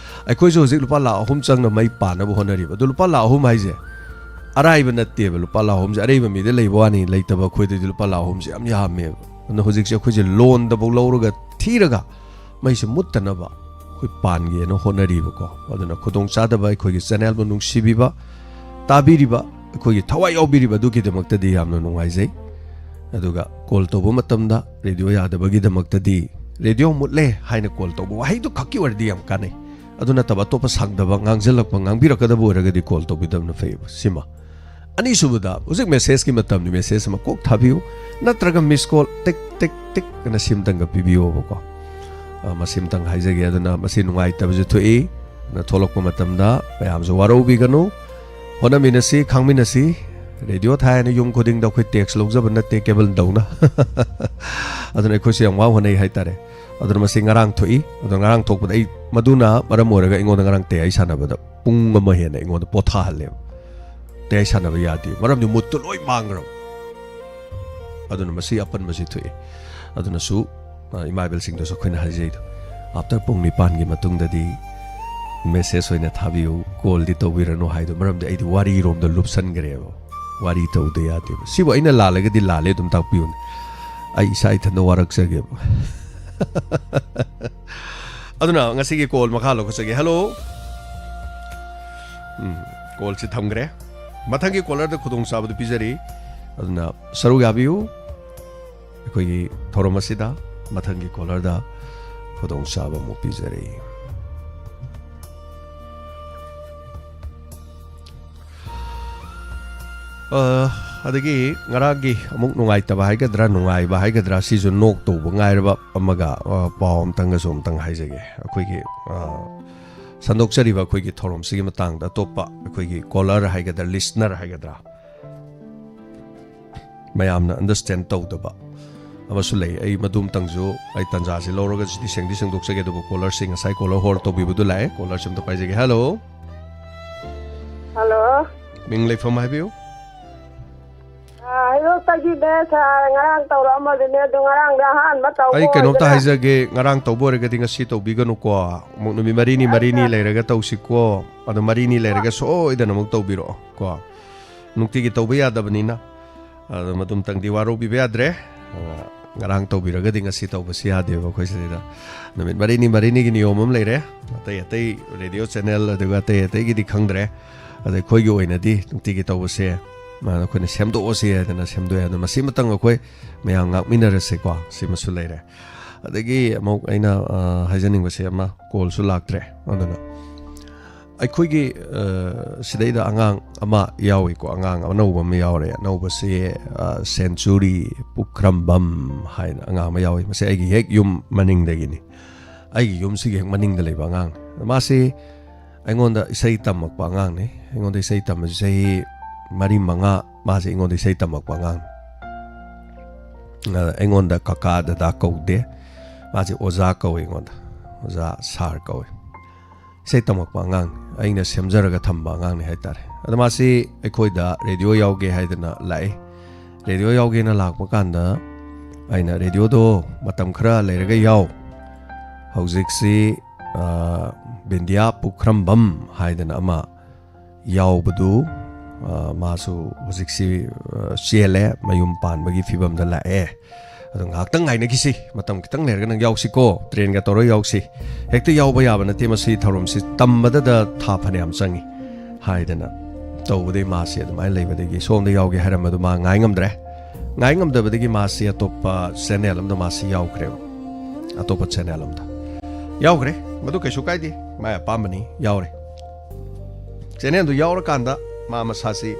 ꯑꯩꯈꯣꯏꯁꯨ ꯍꯧꯖꯤꯛ ꯂꯨꯄꯥ ꯂꯥꯈ ꯑꯍꯨꯝ ꯆꯪꯅ ꯃꯩ ꯄꯥꯟꯅꯕ ꯍꯣꯠꯅꯔꯤꯕ꯫ ꯑꯗꯣ ꯂꯨꯄꯥ ꯂꯥꯈ ꯑꯍꯨꯝ ꯍꯥꯏꯁꯦ ꯑꯔꯥꯏꯕ ꯅꯠꯇꯦꯕ꯫ ꯂꯨꯄꯥ ꯂꯥꯈ ꯑꯍꯨꯝꯁꯦ ꯑꯔꯩꯕ ꯃꯤꯗ ꯂꯩꯕ ꯋꯥꯅꯤ, ꯂꯩꯇꯕ ꯑꯩꯈꯣꯏꯗꯗꯤ ꯂꯨꯄꯥ ꯂꯥꯈ ꯑꯍꯨꯝꯁꯦ ꯌꯥꯝ ꯌꯥꯝꯃꯦꯕ꯫ ꯑꯗꯨꯅ ꯍꯧꯖꯤꯛꯁꯦ ꯑꯩꯈꯣꯏꯁꯦ ꯂꯣꯟꯗꯐꯧ ꯂꯧꯔꯒ ꯊꯤꯔꯒ ꯃꯩꯁꯦ ꯃꯨꯠꯇꯅꯕ ꯑꯩꯈꯣꯏ ꯄꯥꯟꯒꯦꯅ ꯍꯣꯠꯅꯔꯤꯕꯀꯣ꯫ ꯑꯗꯨꯅ ꯈꯨꯗꯣꯡꯆꯥꯗꯕ ꯑꯩꯈꯣꯏꯒꯤ ꯆꯦꯅꯦꯜꯕꯨ ꯅꯨꯡꯁꯤꯕꯤꯕ, ꯇꯥꯕꯤꯔꯤꯕ, ꯑꯩꯈꯣꯏꯒꯤ ꯊꯋꯥꯏ ꯌꯥꯎꯕꯤꯔꯤꯕ ꯑꯗꯨꯒꯤꯗꯃꯛꯇꯗꯤ ꯌꯥꯝꯅ ꯅꯨꯡꯉꯥꯏꯖꯩ꯫ ꯑꯗꯨꯒ ꯀꯣꯜ ꯇꯧꯕ ꯃꯇꯝꯗ ꯔꯦꯗꯤꯑꯣ ꯌꯥꯗꯕꯒꯤꯗꯃꯛꯇꯗꯤ "ꯔꯦꯗꯤꯑꯣ ꯃꯨꯠꯂꯦ" ꯍꯥꯏꯅ ꯀꯣꯜ ꯇꯧꯕ ꯋꯥꯍꯩꯗꯨ ꯈꯛꯀꯤ ꯑꯣꯏꯔꯗꯤ ꯌꯥꯝ ꯀꯥꯟꯅꯩ꯫ ꯑꯗꯨ ꯅꯠꯇꯕ ꯑꯇꯣꯞꯄ ꯁꯥꯡꯗꯕ, ꯉꯥꯡꯁꯤꯜꯂꯛꯄ, ꯉꯥꯡꯕꯤꯔꯛꯀꯗꯕ ꯑꯣꯏꯔꯒꯗꯤ ꯀꯣꯜ ꯇꯧꯕꯤꯗꯕꯅ ꯐꯩꯌꯦꯕ꯫ ꯁꯤꯃ꯫ ꯑꯅꯤꯁꯨꯕꯗ, ꯍꯧꯖꯤꯛ ꯃꯦꯁꯦꯖꯀꯤ ꯃꯇꯝꯅꯤ, ꯃꯦꯁꯦꯖ ꯑꯃ ꯀꯣꯛ ꯊꯥꯕꯤꯌꯨ, ꯅꯠꯇ꯭ꯔꯒ ꯃꯤꯁ ꯀꯣꯜ ꯇꯤꯛ ꯇꯤꯛ ꯇꯤꯛ ꯑꯅ ꯁꯤꯝꯇꯪꯒ ꯄꯤꯕꯤꯌꯣꯕꯀꯣ꯫ ꯑ, ꯃꯁꯤꯝꯇꯪ ꯍꯥꯏꯖꯒꯦ꯫ ꯑꯗꯨꯅ ꯃꯁꯤ ꯅꯨꯡꯉꯥꯏꯇꯕꯁꯨ ꯊꯣꯛꯏ꯫ ꯑꯗꯨꯅ ꯊꯣꯛꯂꯛꯄ ꯃꯇꯝꯗ ꯃꯌꯥꯝꯁꯨ ꯋꯥꯔꯧꯕꯤꯒꯅꯨ꯫ ꯍꯣꯠꯅꯃꯤꯟꯅꯁꯤ, ꯈꯥꯡꯃꯤꯟꯅꯁꯤ꯫ ꯔꯦꯗꯤꯑꯣ ꯊꯥꯏ ꯍꯥꯏꯅ ꯌꯨꯝ ꯈꯨꯗꯤꯡꯗ ꯑꯩꯈꯣꯏ ꯇꯦꯛꯁ ꯂꯧꯖꯕ ꯅꯠꯇꯦ, ꯀꯦꯕꯜꯗꯧꯅ꯫ ꯑꯗꯨꯅ ꯑꯩꯈꯣꯏꯁꯨ ꯌꯥꯝ ꯋꯥ ꯍꯣꯠꯅꯩ ꯍꯥꯏꯇꯥꯔꯦ꯫ ꯑꯗꯨꯅ ꯃꯁꯤ ꯉꯔꯥꯡ ꯊꯣꯛꯏ꯫ ꯑꯗꯣ ꯉꯔꯥꯡ ꯊꯣꯛꯄꯗ ꯑꯩ, ꯃꯗꯨꯅ ꯃꯔꯝ ꯑꯣꯏꯔꯒ ꯑꯩꯉꯣꯟꯗ ꯉꯔꯥꯡ ꯇꯌꯥꯏ ꯁꯥꯟꯅꯕꯗ ꯄꯨꯡ ꯑꯃ ꯍꯦꯟꯅ ꯑꯩꯉꯣꯟꯗ ꯄꯣꯊꯥꯍꯜꯂꯦꯕ꯫ ꯇꯌꯥꯏ ꯁꯥꯟꯅꯕ ꯌꯥꯗꯦ, ꯃꯔꯝꯗꯤ ꯃꯨꯠꯇꯨ ꯂꯣꯏ ꯃꯥꯡꯈ꯭ꯔꯕ꯫ ꯑꯗꯨꯅ ꯃꯁꯤ ꯑꯄꯟꯕꯁꯤ ꯊꯣꯛꯏ꯫ ꯑꯗꯨꯅꯁꯨ, ꯑ, ꯏꯃꯥ ꯏꯕꯦꯜꯁꯤꯡꯗꯁꯨ ꯑꯩꯈꯣꯏꯅ ꯍꯥꯏꯖꯩꯗꯣ, ꯑꯥꯐꯇꯔ ꯄꯨꯡ ꯅꯤꯄꯥꯟꯒꯤ ꯃꯇꯨꯡꯗꯗꯤ ꯃꯦꯁꯦꯖ ꯑꯣꯏꯅ ꯊꯥꯕꯤꯌꯨ, ꯀꯣꯜꯗꯤ ꯇꯧꯕꯤꯔꯅꯨ ꯍꯥꯏꯗꯣ, ꯃꯔꯝꯗꯤ ꯑꯩꯗꯤ ꯋꯥꯔꯤꯔꯣꯝꯗ ꯂꯨꯞꯁꯟꯈ꯭ꯔꯦꯕ꯫ ꯋꯥꯔꯤ ꯇꯧꯗ ꯌꯥꯗꯦꯕ꯫ ꯁꯤꯕꯨ ꯑꯩꯅ ꯂꯥꯜꯂꯒꯗꯤ ꯂꯥꯜꯂꯦ ꯑꯗꯨꯝ ꯇꯥꯛꯄꯤꯌꯨꯅꯦ, ꯑꯩ ꯏꯁꯥ ꯏꯊꯟꯗ ꯋꯥꯔꯛꯆꯒꯦꯕ꯫ ꯑꯗꯨꯅ ꯉꯁꯤꯒꯤ ꯀꯣꯜ ꯃꯈꯥ ꯂꯧꯈꯠꯆꯒꯦ꯫ ꯍꯜꯂꯣ꯫ ꯎꯝ, ꯀꯣꯜꯁꯤ ꯊꯝꯈ꯭ꯔꯦ꯫ ꯃꯊꯪꯒꯤ ꯀꯣꯂꯔꯗ ꯈꯨꯗꯣꯡꯆꯥꯕꯗꯨ ꯄꯤꯖꯔꯤ꯫ ꯑꯗꯨꯅ ꯁꯔꯨꯛ ꯌꯥꯕꯤꯌꯨ ꯑꯩꯈꯣꯏꯒꯤ ꯊꯧꯔꯝ ꯑꯁꯤꯗ꯫ ꯃꯊꯪꯒꯤ ꯀꯣꯂꯔꯗ ꯈꯨꯗꯣꯡꯆꯥꯕ ꯑꯃꯨꯛ ꯄꯤꯖꯔꯤ꯫ ꯑ, ꯑꯗꯒꯤ ꯉꯔꯥꯡꯒꯤ ꯑꯃꯨꯛ ꯅꯨꯡꯉꯥꯏꯇꯕ ꯍꯥꯏꯒꯗ꯭ꯔꯥ, ꯅꯨꯡꯉꯥꯏꯕ ꯍꯥꯏꯒꯗ꯭ꯔꯥ, ꯁꯤꯁꯨ ꯅꯣꯛ ꯇꯧꯕ ꯉꯥꯏꯔꯕ ꯑꯃꯒ, ꯑ, ꯄꯥꯎ ꯑꯝꯇꯪꯒꯁꯨ ꯑꯝꯇꯪ ꯍꯥꯏꯖꯒꯦ꯫ ꯑꯩꯈꯣꯏꯒꯤ, ꯑ, ꯁꯟꯗꯣꯛꯆꯔꯤꯕ ꯑꯩꯈꯣꯏꯒꯤ ꯊꯧꯔꯝꯁꯤꯒꯤ ꯃꯇꯥꯡꯗ ꯑꯇꯣꯞꯄ ꯑꯩꯈꯣꯏꯒꯤ ꯀꯣꯂꯔ ꯍꯥꯏꯒꯗ꯭ꯔꯥ, ꯂꯤꯁꯅꯔ ꯍꯥꯏꯒꯗ꯭ꯔꯥ, ꯃꯌꯥꯝꯅ ꯑꯟꯗꯔꯁ꯭ꯇꯦꯟ ꯇꯧꯗꯕ ꯑꯃꯁꯨ ꯂꯩ꯫ ꯑꯩ ꯃꯗꯨ ꯑꯝꯇꯪꯁꯨ ꯑꯩ ꯇꯥꯟꯖꯥꯁꯤ ꯂꯧꯔꯒ ꯁꯤꯗꯤ ꯁꯦꯡꯗꯤ ꯁꯦꯡꯗꯣꯛꯆꯒꯦ꯫ ꯑꯗꯨꯕꯨ ꯀꯣꯂꯔꯁꯤ, ꯉꯁꯥꯏ ꯀꯣꯂꯔ ꯍꯣꯜ ꯇꯧꯕꯤꯕꯗꯨ ꯂꯥꯛꯑꯦ꯫ ꯀꯣꯂꯔꯁꯤ ꯑꯝꯇ ꯄꯥꯏꯖꯒꯦ꯫ ꯍꯜꯂꯣ꯫ ꯍꯜꯂꯣ꯫ ꯃꯤꯡ ꯂꯩꯐꯝ ꯍꯥꯏꯕꯤꯌꯨ꯫ ꯑꯥ, ꯍꯩꯔꯣꯛꯇꯒꯤꯅꯦ, ꯁꯥꯔ, ꯉꯔꯥꯡ ꯇꯧꯔꯛꯑꯝꯕꯗꯨꯅꯦ, ꯑꯗꯨ ꯉꯔꯥꯡꯗ ꯑꯍꯥꯟꯕ ꯇꯧꯕ ꯑꯩ ꯀꯩꯅꯣꯝꯇ ꯑꯣꯏꯗꯅ ꯍꯥꯏꯖꯒꯦ, ꯉꯔꯥꯡ ꯇꯧꯕ ꯑꯣꯏꯔꯒꯗꯤ ꯉꯁꯤ ꯇꯧꯕꯤꯒꯅꯨꯀꯣ꯫ ꯑꯃꯨꯛ ꯅꯨꯃꯤꯠ ꯃꯔꯤꯅꯤ, ꯃꯔꯤꯅꯤ ꯑꯩꯅ ꯂꯩꯔꯒ ꯇꯧꯁꯤꯀꯣ꯫ ꯑꯗꯣ ꯃꯔꯤꯅꯤ ꯂꯩꯔꯒ ꯁꯣꯏꯗꯅ ꯑꯃꯨꯛ ꯇꯧꯕꯤꯔꯛꯑꯣ ꯀꯣ꯫ ꯅꯨꯡꯇꯤꯒꯤ ꯇꯧꯕ ꯌꯥꯗꯕꯅꯤꯅ꯫ ꯑꯗꯣ ꯃꯗꯨꯝꯇꯪꯗꯤ ꯋꯥꯔꯧꯕꯤꯕ ꯌꯥꯗ꯭ꯔꯦ꯫ ꯑ, ꯉꯔꯥꯡ ꯇꯧꯕꯤꯔꯒꯗꯤ ꯉꯁꯤ ꯇꯧꯕꯁꯤ ꯌꯥꯗꯦꯕ ꯑꯩꯈꯣꯏ ꯁꯤꯗ꯫ ꯅꯨꯃꯤꯠ ꯃꯔꯤꯅꯤ, ꯃꯔꯤꯅꯤꯒꯤ ꯅꯤꯌꯣꯝ ꯑꯃ ꯂꯩꯔꯦ꯫ ꯑꯇꯩ ꯑꯇꯩ ꯔꯦꯗꯤꯑꯣ ꯆꯦꯅꯦꯜ, ꯑꯗꯨꯒ ꯑꯇꯩ ꯑꯇꯩꯒꯤꯗꯤ ꯈꯪꯗ꯭ꯔꯦ꯫ ꯑꯗ ꯑꯩꯈꯣꯏꯒꯤ ꯑꯣꯏꯅꯗꯤ ꯅꯨꯡꯇꯤꯒꯤ ꯇꯧꯕꯁꯦ, ꯑ, ꯑꯩꯈꯣꯏꯅ ꯁꯦꯝꯗꯣꯛꯑꯁꯤ ꯍꯥꯏꯗꯅ ꯁꯦꯝꯗꯣꯛꯑꯦ꯫ ꯑꯗꯣ ꯃꯁꯤꯃꯇꯪ ꯑꯩꯈꯣꯏ ꯃꯌꯥꯝ ꯉꯥꯛꯃꯤꯟꯅꯔꯁꯦꯀꯣ꯫ ꯁꯤꯃꯁꯨ ꯂꯩꯔꯦ꯫ ꯑꯗꯒꯤ ꯑꯃꯨꯛ ꯑꯩꯅ ꯑ, ꯍꯥꯏꯖꯅꯤꯡꯕꯁꯦ ꯑꯃ, ꯀꯣꯜꯁꯨ ꯂꯥꯛꯇ꯭ꯔꯦ꯫ ꯑꯗꯨꯅ ꯑꯩꯈꯣꯏꯒꯤ ꯑ, ꯁꯤꯗꯩꯗ ꯑꯉꯥꯡ ꯑꯃ ꯌꯥꯎꯏꯀꯣ, ꯑꯉꯥꯡ ꯑꯅꯧꯕ ꯑꯃ ꯌꯥꯎꯔꯦ꯫ ꯑꯅꯧꯕꯁꯤ ꯑ, ꯁꯦꯟꯆꯨꯔꯤ ꯄꯨꯈ꯭ꯔꯝꯕꯝ ꯍꯥꯏꯅ ꯑꯉꯥꯡ ꯑꯃ ꯌꯥꯎꯏ꯫ ꯃꯁꯤ ꯑꯩꯒꯤ ꯍꯦꯛ ꯌꯨꯝ ꯃꯅꯤꯡꯗꯒꯤꯅꯤ꯫ ꯑꯩꯒꯤ ꯌꯨꯝꯁꯤꯒꯤ ꯍꯦꯛ ꯃꯅꯤꯡꯗ ꯂꯩꯕ ꯑꯉꯥꯡꯅꯤ꯫ ꯃꯥꯁꯤ ꯑꯩꯉꯣꯟꯗ ꯏꯁꯩ ꯇꯝꯃꯛꯄ ꯑꯉꯥꯡꯅꯤ꯫ ꯑꯩꯉꯣꯟꯗ ꯏꯁꯩ ꯇꯝꯕꯁꯤ ꯆꯍꯤ ꯃꯔꯤ ꯃꯉꯥ ꯃꯥꯁꯤ ꯑꯩꯉꯣꯟꯗ ꯏꯁꯩ ꯇꯝꯃꯛꯄ ꯑꯉꯥꯡꯅꯤ꯫ ꯑ, ꯑꯩꯉꯣꯟꯗ ꯀꯀꯥ ꯗꯗꯥ ꯀꯧꯗꯦ꯫ ꯃꯥꯁꯤ ꯑꯣꯖꯥ ꯀꯧꯏ ꯑꯩꯉꯣꯟꯗ꯫ ꯑꯣꯖꯥ ꯁꯥꯔ ꯀꯧꯏ꯫ ꯏꯁꯩ ꯇꯝꯃꯛꯄ ꯑꯉꯥꯡꯅꯤ꯫ ꯑꯩꯅ ꯁꯦꯝꯖꯔꯒ ꯊꯝꯕ ꯑꯉꯥꯡꯅꯤ ꯍꯥꯏꯇꯥꯔꯦ꯫ ꯑꯗꯣ ꯃꯥꯁꯤ ꯑꯩꯈꯣꯏꯗ ꯔꯦꯗꯤꯑꯣ ꯌꯥꯎꯒꯦ ꯍꯥꯏꯗꯅ ꯂꯥꯛꯏ꯫ ꯔꯦꯗꯤꯑꯣ ꯌꯥꯎꯒꯦꯅ ꯂꯥꯛꯄ ꯀꯥꯟꯗ ꯑꯩꯅ, "ꯔꯦꯗꯤꯑꯣꯗꯣ ꯃꯇꯝ ꯈꯔ ꯂꯩꯔꯒ ꯌꯥꯎ꯫ ꯍꯧꯖꯤꯛꯁꯤ ꯑ, ꯕꯤꯟꯗꯤꯌꯥ ꯄꯨꯈ꯭ꯔꯝꯕꯝ ꯍꯥꯏꯗꯅ ꯑꯃ ꯌꯥꯎꯕꯗꯨ, ꯑ, ꯃꯥꯁꯨ ꯍꯧꯖꯤꯛꯁꯤ ꯑ, ꯆꯦꯜꯂꯦ, ꯃꯌꯨꯝ ꯄꯥꯟꯕꯒꯤ ꯐꯤꯕꯝꯗ ꯂꯥꯛꯑꯦ꯫ ꯑꯗꯣ ꯉꯥꯏꯍꯥꯛꯇꯪ ꯉꯥꯏꯅꯈꯤꯁꯤ, ꯃꯇꯝ ꯈꯤꯇꯪ ꯂꯩꯔꯒ ꯅꯪ ꯌꯥꯎꯁꯤꯀꯣ, ꯇ꯭ꯔꯦꯟꯒ ꯇꯧꯔ ꯌꯥꯎꯁꯤ꯫ ꯍꯦꯛꯇ ꯌꯥꯎꯕ ꯌꯥꯕ ꯅꯠꯇꯦ, ꯃꯁꯤ ꯊꯧꯔꯝꯁꯤ ꯇꯝꯕꯗꯗ ꯊꯥ ꯐꯅꯌꯥꯝ ꯆꯪꯉꯤ" ꯍꯥꯏꯗꯅ ꯇꯧꯕꯗꯩ ꯃꯥꯁꯤ ꯑꯗꯨꯃꯥꯏꯅ ꯂꯩꯕꯗꯒꯤ ꯁꯣꯝꯗ ꯌꯥꯎꯒꯦ ꯍꯥꯏꯔꯝꯕꯗꯨ ꯃꯥ ꯉꯥꯏ ꯉꯝꯗ꯭ꯔꯦ꯫ ꯉꯥꯏ ꯉꯝꯗꯕꯗꯒꯤ ꯃꯥꯁꯤ ꯑꯇꯣꯞꯄ ꯆꯦꯅꯦꯜ ꯑꯃꯗ ꯃꯥꯁꯤ ꯌꯥꯎꯈ꯭ꯔꯦꯕ꯫ ꯑꯇꯣꯞꯄ ꯆꯦꯅꯦꯜ ꯑꯃꯗ ꯌꯥꯎꯈ꯭ꯔꯦ꯫ ꯃꯗꯨ ꯀꯩꯁꯨ ꯀꯥꯏꯗꯦ, ꯃꯥꯏ ꯑꯄꯥꯝꯕꯅꯤ, ꯌꯥꯎꯔꯦ꯫ ꯆꯦꯅꯦꯜꯗꯨ ꯌꯥꯎꯔꯀꯥꯟꯗ ꯃꯥ ꯃꯁꯥꯁꯤ,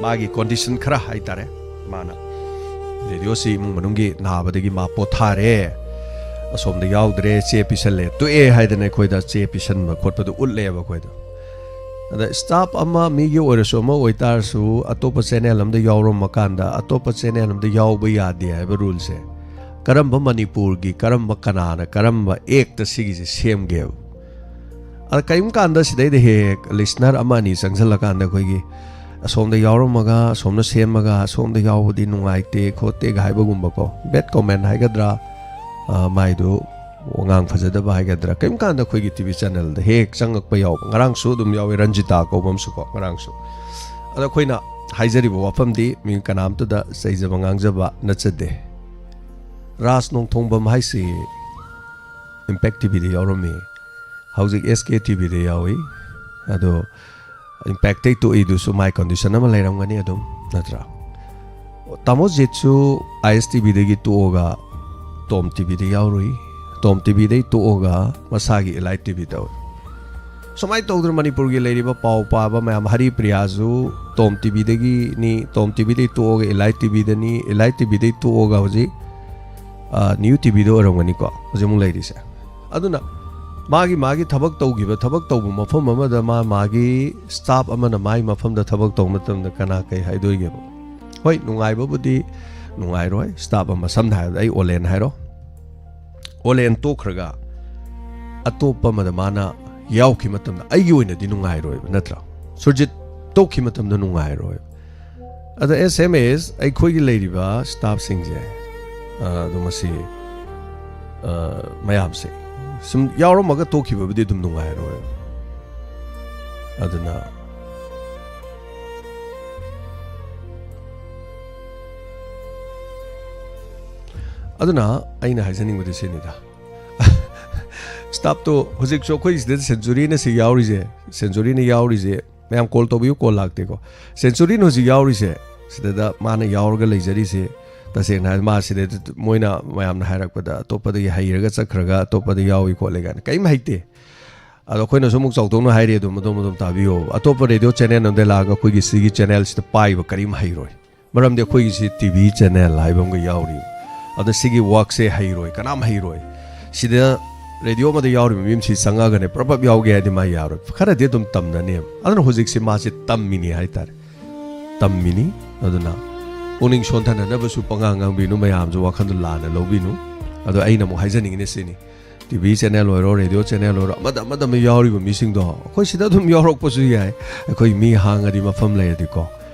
ꯃꯥꯒꯤ ꯀꯣꯟꯗꯤꯁꯟ ꯈꯔ ꯍꯥꯏꯇꯥꯔꯦ, ꯃꯥꯅ ꯔꯦꯗꯤꯑꯣꯁꯤ ꯏꯃꯨꯡ ꯃꯅꯨꯡꯒꯤ ꯅꯥꯕꯗꯒꯤ ꯃꯥ ꯄꯣꯊꯥꯔꯦ, ꯑꯁꯣꯝꯗ ꯌꯥꯎꯗ꯭ꯔꯦ, ꯆꯦ ꯄꯤꯁꯜꯂꯦ, ꯇꯣꯛꯑꯦ ꯍꯥꯏꯗꯅ ꯑꯩꯈꯣꯏꯗ ꯆꯦ ꯄꯤꯁꯟꯕ ꯈꯣꯠꯄꯗꯨ ꯎꯠꯂꯦꯕ ꯑꯩꯈꯣꯏꯗ꯫ ꯑꯗ ꯁ꯭ꯇꯥꯐ ꯑꯃ, ꯃꯤꯒꯤ ꯑꯣꯏꯔꯁꯨ ꯑꯃ ꯑꯣꯏꯇꯥꯔꯁꯨ, ꯑꯇꯣꯞꯄ ꯆꯦꯅꯦꯜ ꯑꯃꯗ ꯌꯥꯎꯔꯝꯃꯀꯥꯟꯗ ꯑꯇꯣꯞꯄ ꯆꯦꯅꯦꯜ ꯑꯃꯗ ꯌꯥꯎꯕ ꯌꯥꯗꯦ ꯍꯥꯏꯕ ꯔꯨꯜꯁꯦ ꯀꯔꯝꯕ ꯃꯅꯤꯄꯨꯔꯒꯤ, ꯀꯔꯝꯕ, ꯀꯅꯥꯅ, ꯀꯔꯝꯕ ꯑꯦꯛꯇ ꯁꯤꯒꯤꯁꯦ ꯁꯦꯝꯒꯦꯕ? ꯑꯗ ꯀꯔꯤꯒꯨꯝꯕ ꯀꯥꯟꯗ ꯁꯤꯗꯩꯗ ꯍꯦꯛ ꯍꯦꯛ ꯂꯤꯁꯅꯔ ꯑꯃ ꯑꯅꯤ ꯆꯪꯁꯤꯜꯂꯀꯥꯟꯗ ꯑꯩꯈꯣꯏꯒꯤ ꯑꯁꯣꯝꯗ ꯌꯥꯎꯔꯝꯃꯒ ꯑꯁꯣꯝꯅ ꯁꯦꯝꯃꯒ ꯑꯁꯣꯝꯗ ꯌꯥꯎꯕꯗꯤ ꯅꯨꯡꯉꯥꯏꯇꯦ ꯈꯣꯠꯇꯦꯒ ꯍꯥꯏꯕꯒꯨꯝꯕꯀꯣ, ꯕꯦꯗ ꯀꯣꯃꯦꯟ ꯍꯥꯏꯒꯗ꯭ꯔꯥ, ꯑ, ꯃꯥꯏꯗꯨ ꯋꯥꯉꯥꯡ ꯐꯖꯗꯕ ꯍꯥꯏꯒꯗ꯭ꯔꯥ, ꯀꯔꯤꯒꯨꯝꯕ ꯀꯥꯟꯗ ꯑꯩꯈꯣꯏꯒꯤ ꯇꯤ ꯚꯤ ꯆꯦꯅꯦꯜꯗ ꯍꯦꯛ ꯍꯦꯛ ꯆꯪꯉꯛꯄ ꯌꯥꯎꯕ꯫ ꯉꯔꯥꯡꯁꯨ ꯑꯗꯨꯝ ꯌꯥꯎꯋꯦ, ꯔꯟꯖꯤꯇꯥ ꯀꯧꯕ ꯑꯃꯁꯨꯀꯣ, ꯉꯔꯥꯡꯁꯨ꯫ ꯑꯗꯣ ꯑꯩꯈꯣꯏꯅ ꯍꯥꯏꯖꯔꯤꯕ ꯋꯥꯐꯝꯗꯤ ꯃꯤ ꯀꯅꯥꯝꯇꯗ ꯆꯩꯖꯕ ꯉꯥꯡꯖꯕ ꯅꯠꯆꯗꯦ꯫ ꯔꯥꯖ ꯅꯣꯡꯊꯣꯡꯕꯝ ꯍꯥꯏꯁꯤ ꯏꯝꯄꯦꯛ ꯇꯤ ꯚꯤꯗ ꯌꯥꯎꯔꯝꯃꯤ, ꯍꯧꯖꯤꯛ ꯑꯦꯁ ꯀꯦ ꯇꯤ ꯚꯤꯗ ꯌꯥꯎꯏ꯫ ꯑꯗꯣ ꯏꯝꯄꯦꯛꯇꯩ ꯇꯣꯛꯏꯗꯨꯁꯨ ꯃꯥꯏ ꯀꯟꯗꯤꯁꯟ ꯑꯃ ꯂꯩꯔꯝꯒꯅꯤ ꯑꯗꯨꯝ, ꯅꯠꯇ꯭ꯔꯥ? ꯇꯥꯃꯣ ꯖꯤꯠꯁꯨ ꯑꯥꯏ ꯑꯦꯁ ꯇꯤ ꯚꯤꯗꯒꯤ ꯇꯣꯛꯑꯒ ꯇꯣꯝ ꯇꯤꯚꯤꯗ ꯌꯥꯎꯔꯨꯏ꯫ ꯇꯣꯝ ꯇꯤꯚꯤꯗꯩ ꯇꯣꯛꯑꯒ ꯃꯁꯥꯒꯤ ꯏꯂꯥꯏꯠ ꯇꯤꯚꯤ ꯇꯧꯏ꯫ ꯁꯨꯃꯥꯏꯅ ꯇꯧꯗꯅ ꯃꯅꯤꯄꯨꯔꯒꯤ ꯂꯩꯔꯤꯕ ꯄꯥꯎ ꯄꯥꯕ ꯃꯌꯥꯝ, ꯍꯔꯤꯄ꯭ꯔꯤꯌꯥꯁꯨ ꯇꯣꯝ ꯇꯤꯚꯤꯗꯒꯤꯅꯤ, ꯇꯣꯝ ꯇꯤꯚꯤꯗꯩ ꯇꯣꯛꯑꯒ ꯏꯂꯥꯏꯠ ꯇꯤꯚꯤꯗꯅꯤ, ꯏꯂꯥꯏꯠ ꯇꯤꯚꯤꯗꯩ ꯇꯣꯛꯑꯒ ꯍꯧꯖꯤꯛ, ꯑ, ꯅ꯭ꯌꯨ ꯇꯤꯚꯤꯗ ꯑꯣꯏꯔꯝꯒꯅꯤꯀꯣ ꯍꯧꯖꯤꯛ ꯑꯃꯨꯛ ꯂꯩꯔꯤꯁꯦ꯫ ꯑꯗꯨꯅ ꯃꯥꯒꯤ ꯃꯥꯒꯤ ꯊꯕꯛ ꯇꯧꯈꯤꯕ, ꯊꯕꯛ ꯇꯧꯕ ꯃꯐꯝ ꯑꯃꯗ ꯃꯥ ꯃꯥꯒꯤ ꯁ꯭ꯇꯥꯐ ꯑꯃꯅ ꯃꯥꯒꯤ ꯃꯐꯝꯗ ꯊꯕꯛ ꯇꯧꯕ ꯃꯇꯝꯗ ꯀꯅꯥ ꯀꯩ ꯍꯥꯏꯗꯣꯏꯒꯦꯕ? ꯍꯣꯏ, ꯅꯨꯡꯉꯥꯏꯕꯕꯨꯗꯤ ꯅꯨꯡꯉꯥꯏꯔꯣꯏ꯫ ꯁ꯭ꯇꯥꯐ ꯑꯃ, ꯁꯝꯅ ꯍꯥꯏꯔꯕꯗ ꯑꯩ ꯑꯣꯂꯦꯟ ꯍꯥꯏꯔꯣ, ꯑꯣꯂꯦꯟ ꯇꯣꯛꯈ꯭ꯔꯒ ꯑꯇꯣꯞꯄ ꯑꯃꯗ ꯃꯥꯅ ꯌꯥꯎꯈꯤ ꯃꯇꯝꯗ ꯑꯩꯒꯤ ꯑꯣꯏꯅꯗꯤ ꯅꯨꯡꯉꯥꯏꯔꯣꯏꯕ, ꯅꯠꯇ꯭ꯔꯥ? ꯁꯨꯔꯖꯤꯠ ꯇꯣꯛꯈꯤ ꯃꯇꯝꯗ ꯅꯨꯡꯉꯥꯏꯔꯣꯏꯕ꯫ ꯑꯗ ꯑꯦꯁ ꯑꯦꯝ ꯑꯦꯁ ꯑꯩꯈꯣꯏꯒꯤ ꯂꯩꯔꯤꯕ ꯁ꯭ꯇꯥꯐꯁꯤꯡꯁꯦ, ꯑ, ꯑꯗꯨ ꯃꯁꯤ, ꯑ, ꯃꯌꯥꯝꯁꯦ ꯁꯨꯝ ꯌꯥꯎꯔꯝꯃꯒ ꯇꯣꯛꯈꯤꯕꯕꯨꯗꯤ ꯑꯗꯨꯝ ꯅꯨꯡꯉꯥꯏꯔꯣꯏꯕ꯫ ꯑꯗꯨꯅ ꯑꯗꯨꯅ ꯑꯩꯅ ꯍꯥꯏꯖꯅꯤꯡꯕꯗꯤ ꯁꯤꯅꯤꯗ꯫ ꯁ꯭ꯇꯥꯐꯇꯣ ꯍꯧꯖꯤꯛꯁꯨ ꯑꯩꯈꯣꯏ ꯁꯤꯗ ꯁꯦꯟꯆꯨꯔꯤꯅ ꯁꯤ ꯌꯥꯎꯔꯤꯁꯦ, ꯁꯦꯟꯆꯨꯔꯤꯅ ꯌꯥꯎꯔꯤꯁꯦ, ꯃꯌꯥꯝ ꯀꯣꯜ ꯇꯧꯕꯤꯌꯨ, ꯀꯣꯜ ꯂꯥꯛꯇꯦꯀꯣ꯫ ꯁꯦꯟꯆꯨꯔꯤꯅ ꯍꯧꯖꯤꯛ ꯌꯥꯎꯔꯤꯁꯦ, ꯁꯤꯗ ꯃꯥꯅ ꯌꯥꯎꯔꯒ ꯂꯩꯖꯔꯤꯁꯦ, ꯇꯁꯦꯡꯅ ꯍꯥꯏ ꯃꯥ ꯁꯤꯗ ꯃꯣꯏꯅ ꯃꯌꯥꯝꯅ ꯍꯥꯏꯔꯛꯄꯗ ꯑꯇꯣꯞꯄꯗꯒꯤ ꯍꯩꯔꯒ ꯆꯠꯈ꯭ꯔꯒ ꯑꯇꯣꯞꯄꯗ ꯌꯥꯎꯏ ꯈꯣꯠꯂꯦ ꯀꯥꯏꯅ ꯀꯔꯤꯝ ꯍꯩꯇꯦ꯫ ꯑꯗꯣ ꯑꯩꯈꯣꯏꯅꯁꯨ ꯑꯃꯨꯛ ꯆꯥꯎꯊꯣꯛꯅ ꯍꯥꯏꯔꯤ, ꯑꯗꯨꯝ ꯑꯗꯨꯝ ꯑꯗꯨꯝ ꯇꯥꯕꯤꯌꯣ꯫ ꯑꯇꯣꯞꯄ ꯔꯦꯗꯤꯑꯣ ꯆꯦꯅꯦꯜ ꯑꯃꯗ ꯂꯥꯛꯑꯒ ꯑꯩꯈꯣꯏꯒꯤ ꯁꯤꯒꯤ ꯆꯦꯅꯦꯜꯁꯤꯗ ꯄꯥꯏꯕ ꯀꯔꯤꯝ ꯍꯩꯔꯣꯏ꯫ ꯃꯔꯝꯗꯤ ꯑꯩꯈꯣꯏꯒꯤꯁꯤ ꯇꯤꯚꯤ ꯆꯦꯅꯦꯜ ꯍꯥꯏꯕ ꯑꯃꯒ ꯌꯥꯎꯔꯤ꯫ ꯑꯗ ꯁꯤꯒꯤ ꯋꯥꯛꯁꯦ ꯍꯩꯔꯣꯏ, ꯀꯅꯥꯝ ꯍꯩꯔꯣꯏ꯫ ꯁꯤꯗ ꯔꯦꯗꯤꯑꯣ ꯑꯃꯗ ꯌꯥꯎꯔꯤꯕ ꯃꯤ ꯑꯃ ꯁꯤ ꯆꯪꯉꯛꯑꯒꯅꯦ ꯄ꯭ꯔꯞ ꯄ꯭ꯔꯞ ꯌꯥꯎꯒꯦ ꯍꯥꯏꯗꯤ ꯃꯥ ꯌꯥꯔꯣꯏ꯫ ꯈꯔꯗꯤ ꯑꯗꯨꯝ ꯇꯝꯅꯅꯦꯕ꯫ ꯑꯗꯨꯅ ꯍꯧꯖꯤꯛꯁꯤ ꯃꯥꯁꯤ ꯇꯝꯃꯤꯅꯤ ꯍꯥꯏꯇꯥꯔꯦ꯫ ꯇꯝꯃꯤꯅꯤ꯫ ꯑꯗꯨꯅ ꯄꯨꯛꯅꯤꯡ ꯁꯣꯟꯊꯅꯅꯕꯁꯨ ꯄꯉꯥꯡ ꯉꯥꯡꯕꯤꯅꯨ, ꯃꯌꯥꯝꯁꯨ ꯋꯥꯈꯜꯗꯣ ꯂꯥꯟꯅ ꯂꯧꯕꯤꯅꯨ꯫ ꯑꯗꯣ ꯑꯩꯅ ꯑꯃꯨꯛ ꯍꯥꯏꯖꯅꯤꯡꯉꯤꯅ ꯁꯤꯅꯤ, ꯇꯤꯚꯤ ꯆꯦꯅꯦꯜ ꯑꯣꯏꯔꯣ, ꯔꯦꯗꯤꯑꯣ ꯆꯦꯅꯦꯜ ꯑꯣꯏꯔꯣ, ꯑꯃꯗ ꯑꯃꯗ ꯑꯃ ꯌꯥꯎꯔꯤꯕ ꯃꯤꯁꯤꯡꯗꯣ ꯑꯩꯈꯣꯏ ꯁꯤꯗ ꯑꯗꯨꯝ ꯌꯥꯎꯔꯛꯄꯁꯨ ꯌꯥꯏ꯫ ꯑꯩꯈꯣꯏ ꯃꯤ ꯍꯥꯡꯉꯗꯤ ꯃꯐꯝ ꯂꯩꯔꯗꯤꯀꯣ,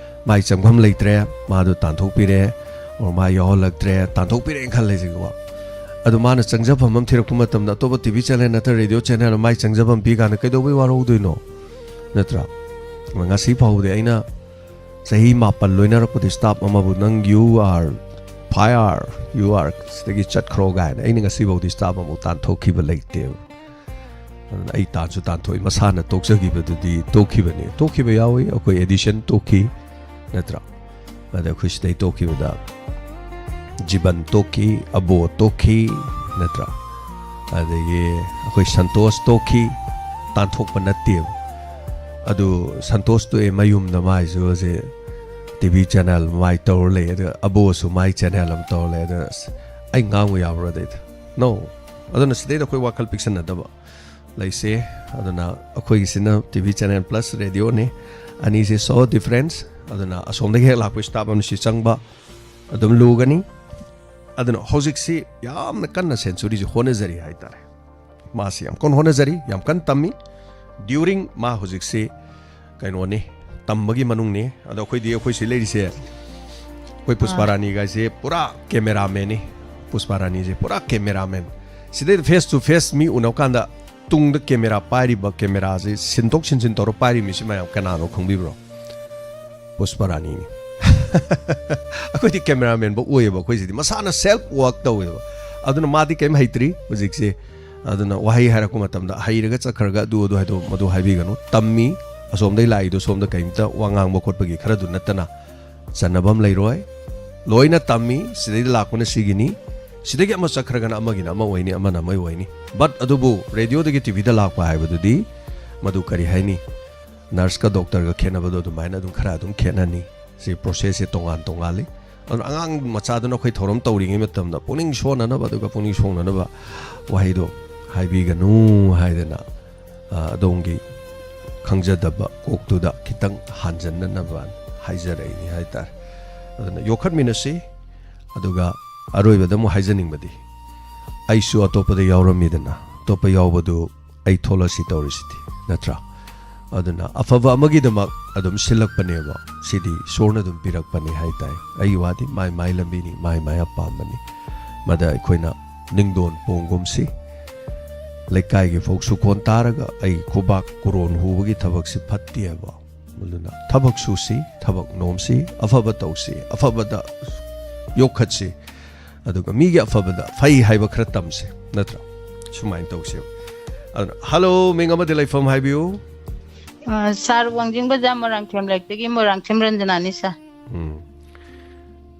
ꯃꯥꯏ ꯆꯪꯐꯝ ꯂꯩꯇ꯭ꯔꯦ, ꯃꯥꯗꯣ ꯇꯥꯟꯊꯣꯛꯄꯤꯔꯦ, ꯑꯣꯔ ꯃꯥ ꯌꯥꯎꯍꯜꯂꯛꯇ꯭ꯔꯦ, ꯇꯥꯟꯊꯣꯛꯄꯤꯔꯦꯅ ꯈꯜꯂꯁꯤꯀꯣ꯫ ꯑꯗꯨ ꯃꯥꯅ ꯆꯪꯖꯐꯝ ꯑꯃ ꯊꯤꯔꯛꯄ ꯃꯇꯝꯗ ꯑꯇꯣꯞꯄ ꯇꯤꯚꯤ ꯆꯦꯅꯦꯜ ꯅꯠꯇ꯭ꯔ ꯔꯦꯗꯤꯑꯣ ꯆꯦꯅꯦꯜ ꯃꯥꯏ ꯆꯪꯖꯐꯝ ꯄꯤ ꯀꯥꯟꯗ ꯀꯩꯗꯧꯕꯩ ꯋꯥꯔꯧꯗꯣꯏꯅꯣ? ꯅꯠꯇ꯭ꯔꯥ? ꯉꯁꯤ ꯐꯥꯎꯕꯗꯤ ꯑꯩꯅ ꯆꯍꯤ ꯃꯥꯄꯜ ꯂꯣꯏꯅꯔꯛꯄꯗ ꯁ꯭ꯇꯥꯐ ꯑꯃꯕꯨ "ꯅꯪ you are fire, you are ꯁꯤꯗꯒꯤ ꯆꯠꯈ꯭ꯔꯣ" ꯀꯥꯏꯅ ꯑꯩꯅ ꯉꯁꯤꯐꯥꯎꯗꯤ ꯁ꯭ꯇꯥꯐ ꯑꯃꯕꯨ ꯇꯥꯟꯊꯣꯛꯈꯤꯕ ꯂꯩꯇꯦꯕ꯫ ꯑꯗꯨꯅ ꯑꯩ ꯇꯥꯟꯁꯨ ꯇꯥꯟꯊꯣꯛꯏ, ꯃꯁꯥꯅ ꯇꯣꯛꯆꯈꯤꯕꯗꯨꯗꯤ ꯇꯣꯛꯈꯤꯕꯅꯤ꯫ ꯇꯣꯛꯈꯤꯕ ꯌꯥꯎꯏ, ꯑꯩꯈꯣꯏ ꯑꯦꯗꯤꯁꯟ ꯇꯣꯛꯈꯤ, ꯅꯠꯇ꯭ꯔꯥ? ꯑꯗ ꯑꯩꯈꯣꯏ ꯁꯤꯗꯩ ꯇꯣꯛꯈꯤꯕꯗ ꯖꯤꯕꯟ ꯇꯣꯛꯈꯤ, ꯑꯕꯣ ꯇꯣꯛꯈꯤ, ꯅꯠꯇ꯭ꯔꯥ? ꯑꯗꯒꯤ ꯑꯩꯈꯣꯏ ꯁꯟꯇꯣꯁ ꯇꯣꯛꯈꯤ, ꯇꯥꯟꯊꯣꯛꯄ ꯅꯠꯇꯦꯕ꯫ ꯑꯗꯨ ꯁꯟꯇꯣꯁ ꯇꯣꯛꯑꯦ, ꯃꯌꯨꯝꯗ ꯃꯥꯏꯁꯨ ꯍꯧꯖꯤꯛ ꯇꯤ ꯚꯤ ꯆꯦꯅꯦꯜ ꯃꯥꯏ ꯇꯧꯔ ꯂꯩ, ꯑꯗꯨꯒ ꯑꯕꯣꯁꯨ ꯃꯥꯏ ꯆꯦꯅꯦꯜ ꯑꯃ ꯇꯧꯔ ꯂꯩ꯫ ꯑꯗꯨ ꯑꯁ, ꯑꯩ ꯉꯥꯡꯕ ꯌꯥꯕ꯭ꯔꯣ ꯑꯗꯩꯗ? ꯅꯣ꯫ ꯑꯗꯨꯅ ꯁꯤꯗꯩꯗ ꯑꯩꯈꯣꯏ ꯋꯥꯈꯜ ꯄꯤꯛꯁꯟꯅꯗꯕ ꯂꯩꯁꯦ꯫ ꯑꯗꯨꯅ ꯑꯩꯈꯣꯏꯒꯤꯁꯤꯅ ꯇꯤ ꯚꯤ ꯆꯦꯅꯦꯜ ꯄ꯭ꯂꯁ ꯔꯦꯗꯤꯑꯣꯅꯤ, ꯑꯅꯤꯁꯦ ꯁꯣ ꯗꯤꯐ꯭ꯔꯦꯟꯁ꯫ ꯑꯗꯨꯅ ꯑꯁꯣꯝꯗꯒꯤ ꯍꯦꯛ ꯂꯥꯛꯄ ꯁ꯭ꯇꯥꯐ ꯑꯃꯅ ꯁꯤ ꯆꯪꯕ ꯑꯗꯨꯝ ꯂꯨꯒꯅꯤ꯫ ꯑꯗꯨꯅ ꯍꯧꯖꯤꯛꯁꯤ ꯌꯥꯝꯅ ꯀꯟꯅ ꯁꯦꯟꯆꯨꯔꯤꯁꯤ ꯍꯣꯠꯅꯖꯔꯤ ꯍꯥꯏꯇꯥꯔꯦ꯫ ꯃꯥꯁꯤ ꯌꯥꯝ ꯀꯟꯅ ꯍꯣꯠꯅꯖꯔꯤ, ꯌꯥꯝ ꯀꯟꯅ ꯇꯝꯃꯤ꯫ ꯗ꯭ꯌꯨꯔꯤꯡ ꯃꯥ ꯍꯧꯖꯤꯛꯁꯤ ꯀꯩꯅꯣꯅꯤ, ꯇꯝꯕꯒꯤ ꯃꯅꯨꯡꯅꯤ꯫ ꯑꯗꯣ ꯑꯩꯈꯣꯏꯗꯤ, ꯑꯩꯈꯣꯏ ꯁꯤ ꯂꯩꯔꯤꯁꯦ, ꯑꯩꯈꯣꯏ ꯄꯨꯁꯄꯥ ꯑꯥ꯫ ꯔꯥꯅꯤꯒꯥꯏꯁꯦ ꯄꯨꯔꯥ ꯀꯦꯃꯦꯔꯥꯃꯦꯟꯅꯤ꯫ ꯄꯨꯁꯄꯥ ꯔꯥꯅꯤꯁꯦ ꯄꯨꯔꯥ ꯀꯦꯃꯦꯔꯥꯃꯦꯟ꯫ ꯁꯤꯗꯩꯗ ꯐꯦꯁ ꯇꯨ ꯐꯦꯁ ꯃꯤ ꯎꯅꯕ ꯀꯥꯟꯗ ꯇꯨꯡꯗ ꯀꯦꯃꯦꯔꯥ ꯄꯥꯏꯔꯤꯕ, ꯀꯦꯃꯦꯔꯥꯁꯦ ꯁꯤꯟꯗꯣꯛ ꯁꯤꯟꯖꯤꯟ ꯇꯧꯔ ꯄꯥꯏꯔꯤ ꯃꯤꯁꯤ ꯃꯌꯥꯝ ꯀꯅꯥꯅꯣ ꯈꯪꯕꯤꯕ꯭ꯔꯣ? ꯄꯨꯁꯄꯥ ꯔꯥꯅꯤꯅꯤ꯫ ꯑꯩꯈꯣꯏꯗꯤ ꯀꯦꯃꯦꯔꯥꯃꯦꯟꯐꯧ ꯑꯣꯏꯌꯦꯕ ꯑꯩꯈꯣꯏꯁꯤꯗꯤ, ꯃꯁꯥꯅ ꯁꯦꯜꯐ ꯋꯥꯔꯛ ꯇꯧꯋꯦꯕ꯫ ꯑꯗꯨꯅ ꯃꯥꯗꯤ ꯀꯩꯝ ꯍꯩꯇ꯭ꯔꯤ ꯍꯧꯖꯤꯛꯁꯦ꯫ ꯑꯗꯨꯅ ꯋꯥꯍꯩ ꯍꯥꯏꯔꯛꯄ ꯃꯇꯝꯗ ꯍꯩꯔꯒ ꯆꯠꯈ꯭ꯔꯒ ꯑꯗꯨ ꯑꯗꯨ ꯍꯥꯏꯗꯣ ꯃꯗꯨ ꯍꯥꯏꯕꯤꯒꯅꯨ꯫ ꯇꯝꯃꯤ, ꯑꯁꯣꯝꯗꯩ ꯂꯥꯛꯏꯗꯣ ꯁꯣꯝꯗ ꯀꯔꯤꯝꯇ ꯋꯥ ꯉꯥꯡꯕ ꯈꯣꯠꯄꯒꯤ ꯈꯔꯗꯨ ꯅꯠꯇꯅ ꯆꯟꯅꯕ ꯑꯃ ꯂꯩꯔꯣꯏ꯫ ꯂꯣꯏꯅ ꯇꯝꯃꯤ, ꯁꯤꯗꯩꯗ ꯂꯥꯛꯄꯅ ꯁꯤꯒꯤꯅꯤ, ꯁꯤꯗꯒꯤ ꯑꯃ ꯆꯠꯈ꯭ꯔꯒꯅ ꯑꯃꯒꯤꯅ ꯑꯃ ꯑꯣꯏꯅꯤ, ꯑꯃꯅ ꯑꯃ ꯑꯣꯏꯅꯤ꯫ ꯕꯠ ꯑꯗꯨꯕꯨ ꯔꯦꯗꯤꯑꯣꯗꯒꯤ ꯇꯤ ꯚꯤꯗ ꯂꯥꯛꯄ ꯍꯥꯏꯕꯗꯨꯗꯤ ꯃꯗꯨ ꯀꯔꯤ ꯍꯥꯏꯅꯤ, ꯅꯔꯁꯀ ꯗꯣꯛꯇꯔꯒ ꯈꯦꯠꯅꯕꯗꯣ ꯑꯗꯨꯃꯥꯏꯅ ꯑꯗꯨꯝ ꯈꯔ ꯑꯗꯨꯝ ꯈꯦꯠꯅꯅꯤ꯫ ꯁꯤ ꯄ꯭ꯔꯣꯁꯦꯁꯁꯦ ꯇꯣꯉꯥꯟ ꯇꯣꯉꯥꯜꯂꯤ꯫ ꯑꯗꯨꯅ ꯑꯉꯥꯡ ꯃꯆꯥꯗꯨꯅ ꯑꯩꯈꯣꯏ ꯊꯧꯔꯝ ꯇꯧꯔꯤꯉꯩ ꯃꯇꯝꯗ ꯄꯨꯛꯅꯤꯡ ꯁꯣꯟꯅꯅꯕ, ꯑꯗꯨꯒ ꯄꯨꯛꯅꯤꯡ ꯁꯣꯡꯅꯅꯕ ꯋꯥꯍꯩꯗꯣ ꯍꯥꯏꯕꯤꯒꯅꯨ ꯍꯥꯏꯗꯅ, ꯑ, ꯑꯗꯣꯝꯒꯤ ꯈꯪꯖꯗꯕ ꯀꯣꯛꯇꯨꯗ ꯈꯤꯇꯪ ꯍꯥꯟꯖꯟꯅꯅꯕ ꯍꯥꯏꯖꯔꯛꯏꯅꯤ ꯍꯥꯏꯇꯥꯔꯦ꯫ ꯑꯗꯨꯅ ꯌꯣꯛꯈꯠꯃꯤꯟꯅꯁꯤ꯫ ꯑꯗꯨꯒ ꯑꯔꯣꯏꯕꯗ ꯑꯃꯨꯛ ꯍꯥꯏꯖꯅꯤꯡꯕꯗꯤ, ꯑꯩꯁꯨ ꯑꯇꯣꯞꯄꯗ ꯌꯥꯎꯔꯝꯃꯤꯗꯅ, ꯑꯇꯣꯞꯄ ꯌꯥꯎꯕꯗꯨ ꯑꯩ ꯊꯣꯛꯂꯛꯁꯤ ꯇꯧꯔꯤꯁꯤꯗꯤ, ꯅꯠꯇ꯭ꯔꯥ? ꯑꯗꯨꯅ ꯑꯐꯕ ꯑꯃꯒꯤꯗꯃꯛ ꯑꯗꯨꯝ ꯁꯤꯜꯂꯛꯄꯅꯦꯕ꯫ ꯁꯤꯗꯤ ꯏꯁꯣꯔꯅ ꯑꯗꯨꯝ ꯄꯤꯔꯛꯄꯅꯤ ꯍꯥꯏꯇꯥꯏ꯫ ꯑꯩꯒꯤ ꯋꯥꯗꯤ ꯃꯥꯏ ꯃꯥꯏ ꯂꯝꯕꯤꯅꯤ, ꯃꯥꯏ ꯃꯥꯏ ꯑꯄꯥꯝꯕꯅꯤ꯫ ꯃꯗ ꯑꯩꯈꯣꯏꯅ ꯅꯤꯡꯗꯣꯟ ꯄꯣꯡꯒꯨꯝꯁꯤ꯫ ꯂꯩꯀꯥꯏꯒꯤ ꯐꯥꯎ ꯁꯨꯀꯣꯟ ꯇꯥꯔꯒ ꯑꯩ ꯈꯨꯕꯥꯛ ꯀꯨꯔꯣꯟ ꯍꯨꯕꯒꯤ ꯊꯕꯛꯁꯤ ꯐꯠꯇꯦꯕ꯫ ꯑꯗꯨꯅ ꯊꯕꯛ ꯁꯨꯁꯤ, ꯊꯕꯛ ꯅꯣꯝꯁꯤ, ꯑꯐꯕ ꯇꯧꯁꯤ, ꯑꯐꯕꯗ ꯌꯣꯛꯈꯠꯁꯤ꯫ ꯑꯗꯨꯒ ꯃꯤꯒꯤ ꯑꯐꯕꯗ ꯐꯩ ꯍꯥꯏꯕ ꯈꯔ ꯇꯝꯁꯤ, ꯅꯠꯇ꯭ꯔꯥ? ꯁꯨꯃꯥꯏꯅ ꯇꯧꯁꯦꯕ꯫ ꯑꯗꯨꯅ, ꯍꯜꯂꯣ, ꯃꯤꯡ ꯑꯃꯗꯤ ꯂꯩꯐꯝ ꯍꯥꯏꯕꯤꯌꯨ꯫ ꯑ, ꯁꯥꯔ, ꯋꯥꯡꯖꯤꯡ ꯕꯖꯥꯔ ꯃꯣꯏꯔꯥꯡꯊꯦꯝ ꯂꯩꯔꯛꯇꯒꯤ ꯃꯣꯏꯔꯥꯡꯊꯦꯝ ꯔꯟꯖꯅꯥꯅꯤ, ꯁꯥꯔ꯫ ꯎꯝ꯫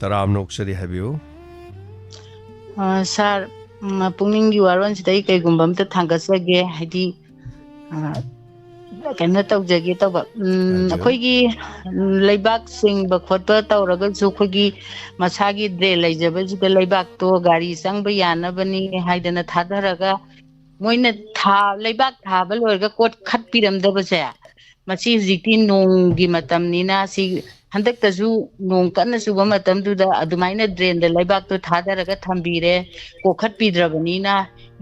ꯇꯔꯥꯝꯅ ꯑꯣꯛꯆꯔꯤ, ꯍꯥꯏꯕꯤꯌꯨ꯫ ꯑ, ꯁꯥꯔ, ꯎꯝ, ꯄꯨꯛꯅꯤꯡꯒꯤ ꯋꯥꯔꯣꯜꯁꯤꯗ ꯑꯩ ꯀꯩꯒꯨꯝꯕ ꯑꯝꯇ ꯊꯥꯡꯒꯠꯆꯒꯦ, ꯍꯥꯏꯗꯤ, ꯑ, ꯀꯩꯅꯣ ꯇꯧꯖꯒꯦ ꯇꯧꯕ꯫ ꯎꯝ, ꯍꯥꯏꯕꯤꯌꯨ꯫ ꯑꯩꯈꯣꯏꯒꯤ, ꯎꯝ, ꯂꯩꯕꯥꯛ ꯁꯦꯡꯕ ꯈꯣꯠꯄ ꯇꯧꯔꯒꯁꯨ, ꯑꯩꯈꯣꯏꯒꯤ ꯃꯁꯥꯒꯤ ꯗ꯭ꯔꯦꯟ ꯂꯩꯖꯕꯁꯤꯗ ꯂꯩꯕꯥꯛꯇꯣ ꯒꯥꯔꯤ ꯆꯪꯕ ꯌꯥꯅꯕꯅꯤ ꯍꯥꯏꯗꯅ ꯊꯥꯗꯔꯒ, ꯃꯣꯏꯅ ꯊꯥ-, ꯂꯩꯕꯥꯛ ꯊꯥꯕ ꯂꯣꯏꯔꯒ ꯀꯣꯠꯈꯠꯄꯤꯔꯝꯗꯕꯁꯦ, ꯃꯁꯤ ꯍꯧꯖꯤꯛꯇꯤ ꯅꯣꯡꯒꯤ ꯃꯇꯝꯅꯤꯅ, ꯁꯤ ꯍꯟꯗꯛꯇꯁꯨ ꯅꯣꯡ ꯀꯟꯅ ꯆꯨꯕ ꯃꯇꯝꯗꯨꯗ ꯑꯗꯨꯃꯥꯏꯅ ꯗ꯭ꯔꯦꯟꯗ ꯂꯩꯕꯥꯛꯇꯣ ꯊꯥꯗꯔꯒ ꯊꯝꯕꯤꯔꯦ, ꯀꯣꯛꯈꯠꯄꯤꯗ꯭ꯔꯕꯅꯤꯅ,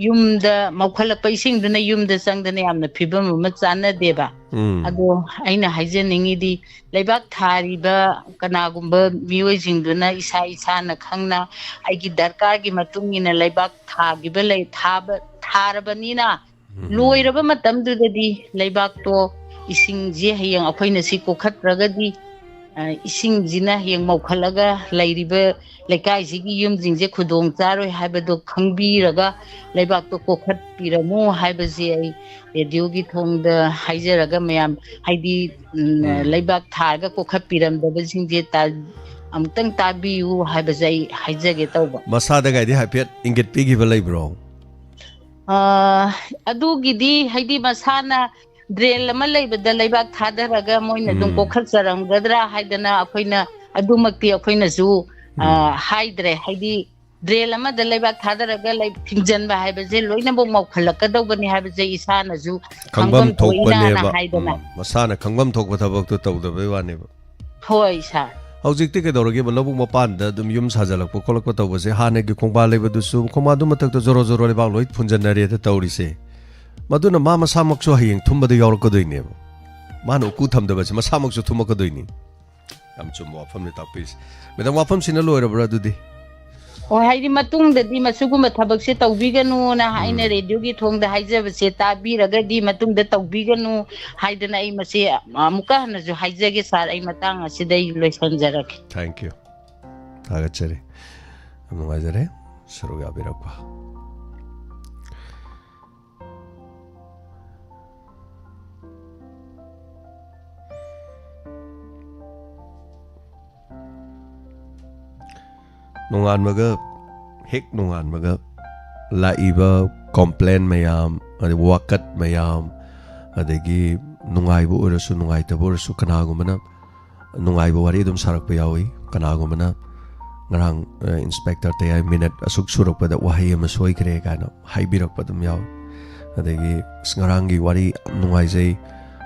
ꯌꯨꯝꯗ ꯃꯧꯈꯠꯂꯛꯄ ꯏꯁꯤꯡꯗꯨꯅ ꯌꯨꯝꯗ ꯆꯪꯗꯅ ꯌꯥꯝꯅ ꯐꯤꯕꯝ ꯑꯃ ꯆꯥꯟꯅꯗꯦꯕ꯫ ꯎꯝ꯫ ꯑꯗꯣ ꯑꯩꯅ ꯍꯥꯏꯖꯅꯤꯡꯉꯤꯗꯤ, ꯂꯩꯕꯥꯛ ꯊꯥꯔꯤꯕ ꯀꯅꯥꯒꯨꯝꯕ ꯃꯤꯑꯣꯏꯁꯤꯡꯗꯨꯅ ꯏꯁꯥ ꯏꯁꯥꯅ ꯈꯪꯅ ꯑꯩꯒꯤ ꯗꯔꯀꯥꯔꯒꯤ ꯃꯇꯨꯡ ꯏꯟꯅ ꯂꯩꯕꯥꯛ ꯊꯥꯈꯤꯕ ꯂꯩ, ꯊꯥꯕ, ꯊꯥꯔꯕꯅꯤꯅ, ꯎꯝ꯫ ꯂꯣꯏꯔꯕ ꯃꯇꯝꯗꯨꯗꯗꯤ ꯂꯩꯕꯥꯛꯇꯣ, ꯏꯁꯤꯡꯁꯦ ꯍꯌꯦꯡ ꯑꯩꯈꯣꯏꯅ ꯁꯤ ꯀꯣꯛꯈꯠꯇ꯭ꯔꯒꯗꯤ, ꯑ, ꯏꯁꯤꯡꯁꯤꯅ ꯍꯌꯦꯡ ꯃꯧꯈꯠꯂꯒ ꯂꯩꯔꯤꯕ ꯂꯩꯀꯥꯏꯁꯤꯒꯤ ꯌꯨꯝꯁꯤꯡꯁꯦ ꯈꯨꯗꯣꯡ ꯆꯥꯔꯣꯏ ꯍꯥꯏꯕꯗꯣ ꯈꯪꯕꯤꯔꯒ ꯂꯩꯕꯥꯛꯇꯣ ꯀꯣꯛꯈꯠꯄꯤꯔꯝꯃꯨ ꯍꯥꯏꯕꯁꯦ ꯑꯩ ꯔꯦꯗꯤꯑꯣꯒꯤ ꯊꯣꯡꯗ ꯍꯥꯏꯖꯔꯒ, ꯃꯌꯥꯝ, ꯍꯥꯏꯗꯤ, ꯎꯝ, ꯎꯝ꯫ ꯂꯩꯕꯥꯛ ꯊꯥꯔꯒ ꯀꯣꯛꯈꯠꯄꯤꯔꯝꯗꯕꯁꯤꯡꯁꯦ ꯇ-, ꯑꯃꯨꯛꯇꯪ ꯇꯥꯕꯤꯌꯨ ꯍꯥꯏꯕꯁꯦ ꯑꯩ ꯍꯥꯏꯖꯒꯦ ꯇꯧꯕ꯫ ꯃꯁꯥꯗꯒꯥꯏꯗꯤ ꯍꯥꯏꯐꯦꯠ ꯏꯪꯒꯤꯠ ꯄꯤꯈꯤꯕ ꯂꯩꯕ꯭ꯔꯣ? ꯑ, ꯑꯗꯨꯒꯤꯗꯤ, ꯍꯥꯏꯗꯤ, ꯃꯁꯥꯅ ꯗ꯭ꯔꯦꯟ ꯑꯃ ꯂꯩꯕꯗ ꯂꯩꯕꯥꯛ ꯊꯥꯗꯔꯒ ꯃꯣꯏꯅ ꯑꯗꯨꯝ ꯎꯝ꯫ ꯀꯣꯛꯈꯠꯆꯔꯝꯒꯗ꯭ꯔꯥ ꯍꯥꯏꯗꯅ ꯑꯩꯈꯣꯏꯅ ꯑꯗꯨꯃꯛꯇꯤ ꯑꯩꯈꯣꯏꯅꯁꯨ, ꯑ, ꯎꯝ꯫ ꯍꯥꯏꯗ꯭ꯔꯦ꯫ ꯍꯥꯏꯗꯤ, ꯗ꯭ꯔꯦꯟ ꯑꯃꯗ ꯂꯩꯕꯥꯛ ꯊꯥꯗꯔꯒ ꯂꯩ-, ꯊꯤꯡꯖꯤꯟꯕ ꯍꯥꯏꯕꯁꯦ ꯂꯣꯏꯅꯃꯛ ꯃꯧꯈꯠꯂꯛꯀꯗꯧꯕꯅꯤ ꯍꯥꯏꯕꯁꯦ ꯏꯁꯥꯅꯁꯨ ꯈꯪꯐꯝ ꯈꯪꯐꯝ ꯊꯣꯛꯏꯅ ꯊꯣꯛꯄꯅꯦꯕ꯫ ꯍꯥꯏꯗꯅ꯫ ꯎꯝ, ꯃꯁꯥꯅ ꯈꯪꯐꯝ ꯊꯣꯛꯄ ꯊꯕꯛꯇꯣ ꯇꯧꯗꯕꯩ ꯋꯥꯅꯦꯕ꯫ ꯍꯣꯏ, ꯁꯥꯔ꯫ ꯍꯧꯖꯤꯛꯇꯤ ꯀꯩꯗꯧꯔꯒꯦꯕ, ꯂꯧꯕꯨꯛ ꯃꯄꯥꯟꯗ ꯑꯗꯨꯝ ꯌꯨꯝ ꯁꯥꯖꯜꯂꯛꯄ ꯈꯣꯠꯂꯛꯄ ꯇꯧꯕꯁꯦ, ꯍꯥꯟꯅꯒꯤ ꯈꯣꯡꯕꯥꯜ ꯂꯩꯕꯗꯨꯁꯨ, ꯈꯣꯡꯕꯥꯜꯗꯨ ꯃꯊꯛꯇ ꯖꯣꯔꯣ ꯖꯣꯔꯣ ꯂꯩꯕꯥꯛ ꯂꯣꯏ ꯐꯨꯟꯖꯟꯅꯔꯦꯗ ꯇꯧꯔꯤꯁꯦ꯫ ꯃꯗꯨꯅ ꯃꯥ ꯃꯁꯥꯃꯛꯁꯨ ꯍꯌꯦꯡ ꯊꯨꯝꯕꯗ ꯌꯥꯎꯔꯛꯀꯗꯣꯏꯅꯦꯕ꯫ ꯃꯥꯅ ꯎꯀꯨ ꯊꯝꯗꯕꯁꯦ ꯃꯁꯥꯃꯛꯁꯨ ꯊꯨꯝꯃꯛꯀꯗꯣꯏꯅꯤ꯫ ꯌꯥꯝ ꯆꯨꯝꯕ ꯋꯥꯐꯝꯅꯤ ꯇꯥꯛꯄꯤꯔꯤꯁꯦ꯫ ꯃꯦꯗꯥꯝ, ꯋꯥꯐꯝꯁꯤꯅ ꯂꯣꯏꯔꯕ꯭ꯔꯥ ꯑꯗꯨꯗꯤ? ꯑꯣ, ꯍꯥꯏꯗꯤ ꯃꯇꯨꯡꯗꯗꯤ ꯃꯁꯤꯒꯨꯝꯕ ꯊꯕꯛꯁꯦ ꯇꯧꯕꯤꯒꯅꯨꯅ ꯑꯩꯅ ꯎꯝ꯫ ꯔꯦꯗꯤꯑꯣꯒꯤ ꯊꯣꯡꯗ ꯍꯥꯏꯖꯕꯁꯦ ꯇꯥꯕꯤꯔꯒꯗꯤ ꯃꯇꯨꯡꯗ ꯇꯧꯕꯤꯒꯅꯨ ꯍꯥꯏꯗꯅ ꯑꯩ ꯃꯁꯤ ꯑꯃꯨꯛꯀ ꯍꯟꯅꯁꯨ ꯍꯥꯏꯖꯒꯦ ꯁꯥꯔ, ꯑꯩ ꯃꯇꯥꯡ ꯑꯁꯤꯗ ꯑꯩ ꯂꯣꯏꯁꯤꯟꯖꯔꯒꯦ꯫ Thank you. ꯊꯥꯒꯠꯆꯔꯤ꯫ ꯌꯥꯝ ꯅꯨꯡꯉꯥꯏꯖꯔꯦ ꯁꯔꯨꯛ ꯌꯥꯕꯤꯔꯛꯄ꯫ ꯅꯣꯡꯉꯥꯟꯕꯒ ꯍꯦꯛ ꯅꯣꯡꯉꯥꯟꯕꯒ ꯂꯥꯛꯏꯕ complain ꯃꯌꯥꯝ, ꯑꯗꯩ ꯋꯥꯀꯠ ꯃꯌꯥꯝ, ꯑꯗꯒꯤ ꯅꯨꯡꯉꯥꯏꯕ ꯑꯣꯏꯔꯁꯨ ꯅꯨꯡꯉꯥꯏꯇꯕ ꯑꯣꯏꯔꯁꯨ, ꯀꯅꯥꯒꯨꯝꯕꯅ ꯅꯨꯡꯉꯥꯏꯕ ꯋꯥꯔꯤ ꯑꯗꯨꯝ ꯁꯥꯔꯛꯄ ꯌꯥꯎꯏ, ꯀꯅꯥꯒꯨꯝꯕꯅ ꯉꯔꯥꯡ, ꯑ, ꯏꯟꯁꯄꯦꯛꯇꯔ ꯇꯌꯥꯏ ꯃꯤꯅꯠ ꯑꯁꯨꯛ ꯁꯨꯔꯛꯄꯗ ꯋꯥꯍꯩ ꯑꯃ ꯁꯣꯏꯈ꯭ꯔꯦ ꯀꯥꯏꯅ ꯍꯥꯏꯕꯤꯔꯛꯄ ꯑꯗꯨꯝ ꯌꯥꯎꯏ꯫ ꯑꯗꯒꯤ "ꯑꯁ, ꯉꯔꯥꯡꯒꯤ ꯋꯥꯔꯤ ꯌꯥꯝ ꯅꯨꯡꯉꯥꯏꯖꯩ,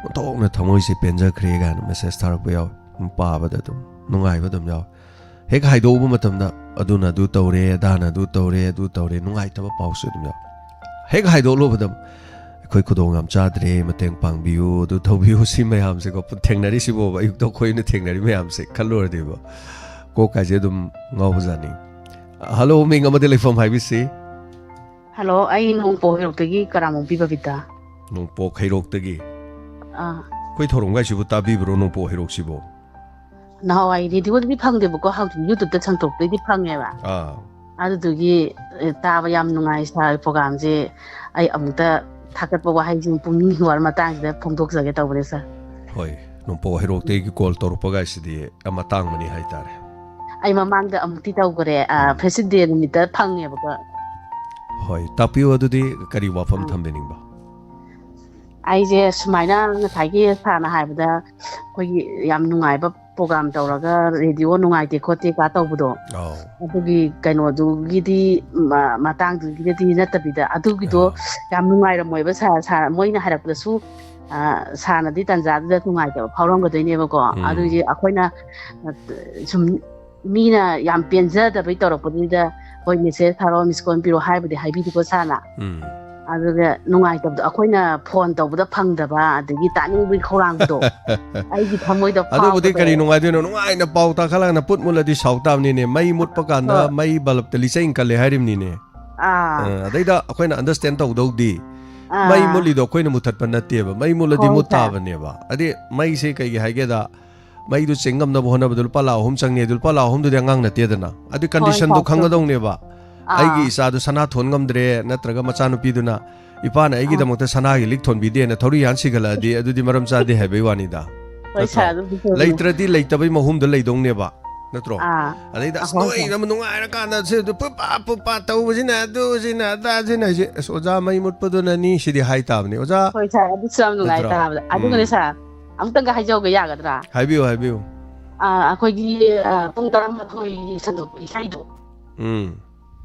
ꯑꯣꯟꯊꯣꯛꯅ ꯊꯃꯣꯏꯁꯦ ꯄꯦꯟꯖꯈ꯭ꯔꯦ" ꯀꯥꯏꯅ ꯃꯦꯁꯦꯖ ꯊꯥꯔꯛꯄ ꯌꯥꯎꯏ꯫ ꯑꯗꯨꯝ ꯄꯥꯕꯗ ꯑꯗꯨꯝ ꯅꯨꯡꯉꯥꯏꯕ ꯑꯗꯨꯝ ꯌꯥꯎꯏ꯫ ꯍꯦꯛ ꯍꯥꯏꯗꯣꯛꯎꯕ ꯃꯇꯝꯗ "ꯑꯗꯨꯅ ꯑꯗꯨ ꯇꯧꯔꯦ, ꯑꯗꯥꯅ ꯑꯗꯨ ꯇꯧꯔꯦ, ꯑꯗꯨ ꯇꯧꯔꯦ", ꯅꯨꯡꯉꯥꯏꯇꯕ ꯄꯥꯎꯁꯨ ꯑꯗꯨꯝ ꯌꯥꯎꯏ꯫ ꯍꯦꯛ ꯍꯥꯏꯗꯣꯛꯂꯨꯕꯗ "ꯑꯩꯈꯣꯏ ꯈꯨꯗꯣꯡ ꯌꯥꯝ ꯆꯥꯗ꯭ꯔꯦ, ꯃꯇꯦꯡ ꯄꯥꯡꯕꯤꯌꯨ, ꯑꯗꯨ ꯇꯧꯕꯤꯌꯨ", ꯁꯤ ꯃꯌꯥꯝꯁꯦꯀꯣ, ꯊꯦꯡꯅꯔꯤꯁꯤꯕꯣꯕ, ꯑꯌꯨꯛꯇ ꯑꯩꯈꯣꯏꯅ ꯊꯦꯡꯅꯔꯤ ꯃꯌꯥꯝꯁꯦ ꯈꯜꯂꯨꯔꯗꯤꯕ, ꯀꯣꯛ ꯀꯥꯏꯁꯦ ꯑꯗꯨꯝ ꯉꯥꯎꯕꯖꯥꯠꯅꯤ꯫ ꯍꯜꯂꯣ, ꯃꯤꯡ ꯑꯃꯗꯤ ꯂꯩꯐꯝ ꯍꯥꯏꯕꯤꯁꯤ꯫ ꯍꯜꯂꯣ, ꯑꯩ ꯅꯣꯡꯄꯣꯛ ꯍꯩꯔꯣꯛꯇꯒꯤ ꯀꯔꯥꯃꯣꯝꯕꯤ ꯕꯕꯤꯇꯥ꯫ ꯅꯣꯡꯄꯣꯛ ꯍꯩꯔꯣꯛꯇꯒꯤ꯫ ꯑꯥ꯫ ꯑꯩꯈꯣꯏ ꯊꯧꯔꯝꯒꯥꯏꯁꯤꯕꯨ ꯇꯥꯕꯤꯕ꯭ꯔꯣ, ꯅꯣꯡꯄꯣꯛ ꯍꯩꯔꯣꯛꯁꯤꯕꯨ? ꯅꯍꯥꯟꯋꯥꯏ ꯔꯦꯗꯤꯑꯣꯗꯗꯤ ꯐꯪꯗꯦꯕꯀꯣ, ꯍꯧꯖꯤꯛ YouTubeꯇ ꯁꯟꯇꯣꯛꯇꯩꯗꯤ ꯐꯪꯉꯦꯕ꯫ ꯑꯥ꯫ ꯑꯗꯨꯗꯨꯒꯤ, ꯑꯦ, ꯇꯥꯕ ꯌꯥꯝ ꯅꯨꯡꯉꯥꯏ ꯁꯥꯔ, ꯄ꯭ꯔꯣꯒꯥꯝꯁꯦ꯫ ꯑꯩ ꯑꯃꯨꯛꯇ ꯊꯥꯒꯠꯄ ꯋꯥꯍꯩꯁꯤꯡ ꯄꯨꯛꯅꯤꯡꯒꯤ ꯋꯥꯔ ꯃꯇꯥꯡꯁꯤꯗ ꯐꯣꯡꯗꯣꯛꯆꯒꯦ ꯇꯧꯕꯅꯦ ꯁꯥꯔ꯫ ꯍꯣꯏ, ꯅꯣꯡꯄꯣꯛ ꯍꯩꯔꯣꯛꯇꯒꯤ ꯀꯣꯜ ꯇꯧꯔꯛꯄꯒꯥꯏꯁꯤꯗꯤ ꯌꯥꯝ ꯑꯇꯥꯡꯕꯅꯤ ꯍꯥꯏꯇꯥꯔꯦ꯫ ꯑꯩ ꯃꯃꯥꯡꯗ ꯑꯃꯨꯛꯇꯤ ꯇꯧꯈꯔꯦ, ꯑ, ꯎꯝ꯫ Father's Day ꯅꯨꯃꯤꯠꯇ ꯐꯪꯉꯦꯕꯀꯣ꯫ ꯍꯣꯏ, ꯇꯥꯛꯄꯤꯌꯨ ꯑꯗꯨꯗꯤ, ꯀꯔꯤ ꯋꯥꯐꯝ ꯑꯥ꯫ ꯊꯝꯕꯤꯅꯤꯡꯕ? ꯑꯩꯁꯦ ꯁꯨꯃꯥꯏꯅ ꯉꯁꯥꯏꯒꯤ ꯁꯥꯔꯅ ꯍꯥꯏꯕꯗ ꯑꯩꯈꯣꯏꯒꯤ ꯌꯥꯝ ꯅꯨꯡꯉꯥꯏꯕ ꯄ꯭ꯔꯣꯒꯥꯝ ꯇꯧꯔꯒ ꯔꯦꯗꯤꯑꯣ ꯅꯨꯡꯉꯥꯏꯇꯦ ꯈꯣꯠꯇꯦ ꯀꯥ ꯇꯧꯕꯗꯣ, ꯑꯧ꯫ ꯑꯗꯨꯒꯤ ꯀꯩꯅꯣꯗꯨꯒꯤꯗꯤ, ꯃ-, ꯃꯇꯥꯡꯗꯨꯒꯤꯗꯗꯤ ꯅꯠꯇꯕꯤꯗ, ꯑꯗꯨꯒꯤꯗꯣ ꯑꯥ꯫ ꯌꯥꯝ ꯅꯨꯡꯉꯥꯏꯔꯝꯃꯣꯏꯕ ꯁꯥꯔ, ꯁꯥꯔ ꯃꯣꯏꯅ ꯍꯥꯏꯔꯛꯄꯗꯁꯨ, ꯑ, ꯁꯥꯔꯅꯗꯤ ꯇꯟꯖꯥꯗꯨꯗ ꯅꯨꯡꯉꯥꯏꯇꯕ ꯐꯥꯎꯔꯝꯒꯗꯣꯏꯅꯦꯕꯀꯣ꯫ ꯎꯝ꯫ ꯑꯗꯨꯒꯤ ꯑꯩꯈꯣꯏꯅ, ꯑ, ꯁꯨꯝ ꯃꯤꯅ ꯌꯥꯝ ꯄꯦꯟꯖꯗꯕꯩ ꯇꯧꯔꯛꯄꯗꯨꯗ, "ꯍꯣꯏ, ꯃꯦꯁꯦꯖ ꯊꯥꯔꯛꯑꯣ, ꯃꯤꯁ ꯀꯣꯜ ꯄꯤꯔꯛꯑꯣ" ꯍꯥꯏꯕꯨꯗꯤ ꯍꯥꯏꯕꯤꯗꯦꯀꯣ ꯁꯥꯔꯅ꯫ ꯎꯝ꯫ ꯑꯗꯨꯒ ꯅꯨꯡꯉꯥꯏꯇꯕꯗꯣ ꯑꯩꯈꯣꯏꯅ ꯐꯣꯟ ꯇꯧꯕꯗ ꯐꯪꯗꯕ, ꯑꯗꯒꯤ ꯇꯥꯅꯤꯡꯕꯒꯤ ꯈꯧꯔꯥꯡꯕꯗꯣ ꯑꯩꯒꯤ ꯊꯃꯣꯏꯗ ꯑꯗꯨꯕꯨꯗꯤ ꯐꯥꯎꯕꯗꯣ꯫ ꯀꯔꯤ ꯅꯨꯡꯉꯥꯏꯗꯣꯏꯅꯣ? ꯅꯨꯡꯉꯥꯏꯅ ꯄꯥꯎ ꯇꯥꯈꯠꯂꯒꯅ ꯄꯨꯠ ꯃꯨꯠꯂꯗꯤ ꯁꯥꯎ ꯇꯥꯕꯅꯤꯅꯦ꯫ ꯃꯩ ꯃꯨꯠꯄ ꯀꯥꯟꯗ ꯍꯣꯏ꯫ ꯃꯩ ꯕꯜꯕꯇ ꯂꯤꯆꯩꯅ ꯀꯜꯂꯦ ꯍꯥꯏꯔꯤꯕꯅꯤꯅꯦ꯫ ꯑꯥ꯫ ꯑ, ꯑꯗꯩꯗ ꯑꯩꯈꯣꯏꯅ understand ꯇꯧꯗꯧꯗꯤ, ꯑꯥ꯫ ꯃꯩ ꯃꯨꯠꯂꯤꯗꯣ ꯑꯩꯈꯣꯏꯅ ꯃꯨꯠꯊꯠꯄ ꯅꯠꯇꯦꯕ, ꯃꯩ ꯃꯨꯠꯂꯗꯤ ꯍꯣꯏ, ꯃꯨꯠ ꯁꯥꯔ꯫ ꯇꯥꯕꯅꯦꯕ꯫ ꯑꯗꯤ ꯃꯩꯁꯦ ꯀꯩꯒꯤ ꯍꯥꯏꯒꯦꯗ, ꯃꯩꯗꯨ ꯆꯤꯡ ꯉꯝꯅꯕ ꯍꯣꯠꯅꯕꯗ ꯂꯨꯄꯥ ꯂꯥꯈ ꯑꯍꯨꯝ ꯆꯪꯉꯦ, ꯑꯗꯨ ꯂꯨꯄꯥ ꯂꯥꯈ ꯑꯍꯨꯝꯗꯨꯗꯤ ꯑꯉꯥꯡ ꯅꯠꯇꯦꯗꯅ꯫ ꯑꯗꯨ ꯍꯣꯏ, conditionꯗꯨ ꯁꯥꯔ, ꯆꯨꯝꯃꯦ꯫ ꯈꯪꯒꯗꯧꯅꯦꯕ꯫ ꯑꯥ꯫ ꯑꯩꯒꯤ ꯏꯆꯥꯗꯨ ꯁꯅꯥ ꯊꯣꯟ ꯉꯝꯗ꯭ꯔꯦ, ꯅꯠꯇ꯭ꯔꯒ ꯃꯆꯥꯅꯨꯄꯤꯗꯨꯅ ꯏꯄꯥꯅ ꯑꯩꯒꯤꯗꯃꯛꯇ ꯑꯥ꯫ ꯁꯅꯥꯒꯤ ꯂꯤꯛ ꯊꯣꯟꯕꯤꯗꯦꯅ ꯊꯧꯔꯤ ꯍꯥꯟ ꯁꯤꯒꯠꯂꯛꯑꯗꯤ, ꯑꯗꯨꯗꯤ ꯃꯔꯝ ꯆꯥꯗꯦ ꯍꯥꯏꯕꯩ ꯋꯥꯅꯤꯗ꯫ ꯍꯣꯏ, ꯅꯠꯇ꯭ꯔꯣ? ꯁꯥꯔ, ꯑꯗꯨꯕꯨꯗꯤ ꯆꯨꯝꯃꯦ꯫ ꯂꯩꯇ꯭ꯔꯗꯤ ꯂꯩꯇꯕꯩ ꯃꯍꯨꯝꯗ ꯂꯩꯗꯧꯅꯦꯕ꯫ ꯅꯠꯇ꯭ꯔꯣ? ꯑꯥ ꯑꯗꯩꯗ ꯑꯁ ꯑꯍꯣꯏ, ꯅꯣꯏ ꯌꯥꯝ ꯅꯨꯡꯉꯥꯏꯔꯀꯥꯟꯗ ꯁꯤ ꯄꯨꯄꯥ ꯄꯨꯄꯥ ꯇꯧꯕꯁꯤꯅ, ꯑꯗꯨꯁꯤꯅ ꯑꯗꯥꯁꯤꯅ ꯍꯥꯏꯁꯦ, ꯑꯁ ꯑꯣꯖꯥ ꯃꯩ ꯃꯨꯠꯄꯗꯨꯅꯅꯤ ꯁꯤꯗꯤ ꯍꯥꯏ ꯇꯥꯕꯅꯤ ꯑꯣꯖꯥ꯫ ꯍꯣꯏ ꯁꯥꯔ, ꯑꯗꯨꯁꯨ ꯌꯥꯝ ꯅꯨꯡꯉꯥꯏ ꯅꯠꯇ꯭ꯔꯣ? ꯇꯥꯕꯗ꯫ ꯑꯗꯨꯒꯅꯦ ꯎꯝ. ꯁꯥꯔ, ꯑꯃꯨꯛꯇꯪꯒ ꯍꯥꯏꯖꯍꯧꯒꯦ ꯌꯥꯒꯗ꯭ꯔꯥ? ꯍꯥꯏꯕꯤꯌꯨ, ꯍꯥꯏꯕꯤꯌꯨ. ꯑꯥ, ꯑꯩꯈꯣꯏꯒꯤ ꯑꯥ, ꯄꯨꯡ ꯇꯔꯥꯃꯥꯊꯣꯏꯒꯤ ꯁꯟꯗꯣꯛꯄ ꯏꯁꯩꯗꯣ, ꯎꯝ.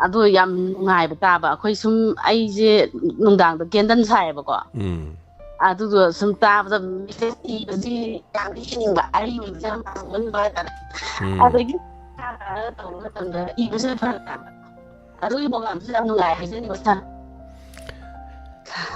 ꯑꯗꯨ ꯌꯥꯝ ꯅꯨꯡꯉꯥꯏꯕ ꯇꯥꯕ꯫ ꯑꯩꯈꯣꯏ ꯁꯨꯝ, ꯑꯩꯁꯦ ꯅꯨꯡꯗꯥꯡꯗ ꯀꯦꯟꯗꯜ ꯁꯥꯏꯌꯦꯕꯀꯣ, ꯎꯝ. ꯑꯗꯨꯗꯣ ꯁꯨꯝ ꯇꯥꯕꯗ ꯃꯦꯁꯦꯖ ꯏꯕꯁꯤ ꯌꯥꯝ ꯏꯅꯤꯡꯕ, ꯑꯔꯤꯕꯁꯤ ꯌꯥꯝ ꯄꯥꯝꯒꯟꯕ ꯍꯥꯏꯇꯥꯔꯦ꯫ ꯎꯝ. ꯑꯗꯒꯤ ꯇꯧꯕ ꯃꯇꯝꯗ ꯏꯕꯁꯤꯅ ꯐꯔꯛ ꯇꯥꯕ꯫ ꯑꯗꯨꯒꯤ ꯄ꯭ꯔꯣꯒꯥꯝꯁꯨ ꯌꯥꯝ ꯅꯨꯡꯉꯥꯏ ꯍꯥꯏꯖꯅꯤꯡꯕ ꯁꯥꯔ꯫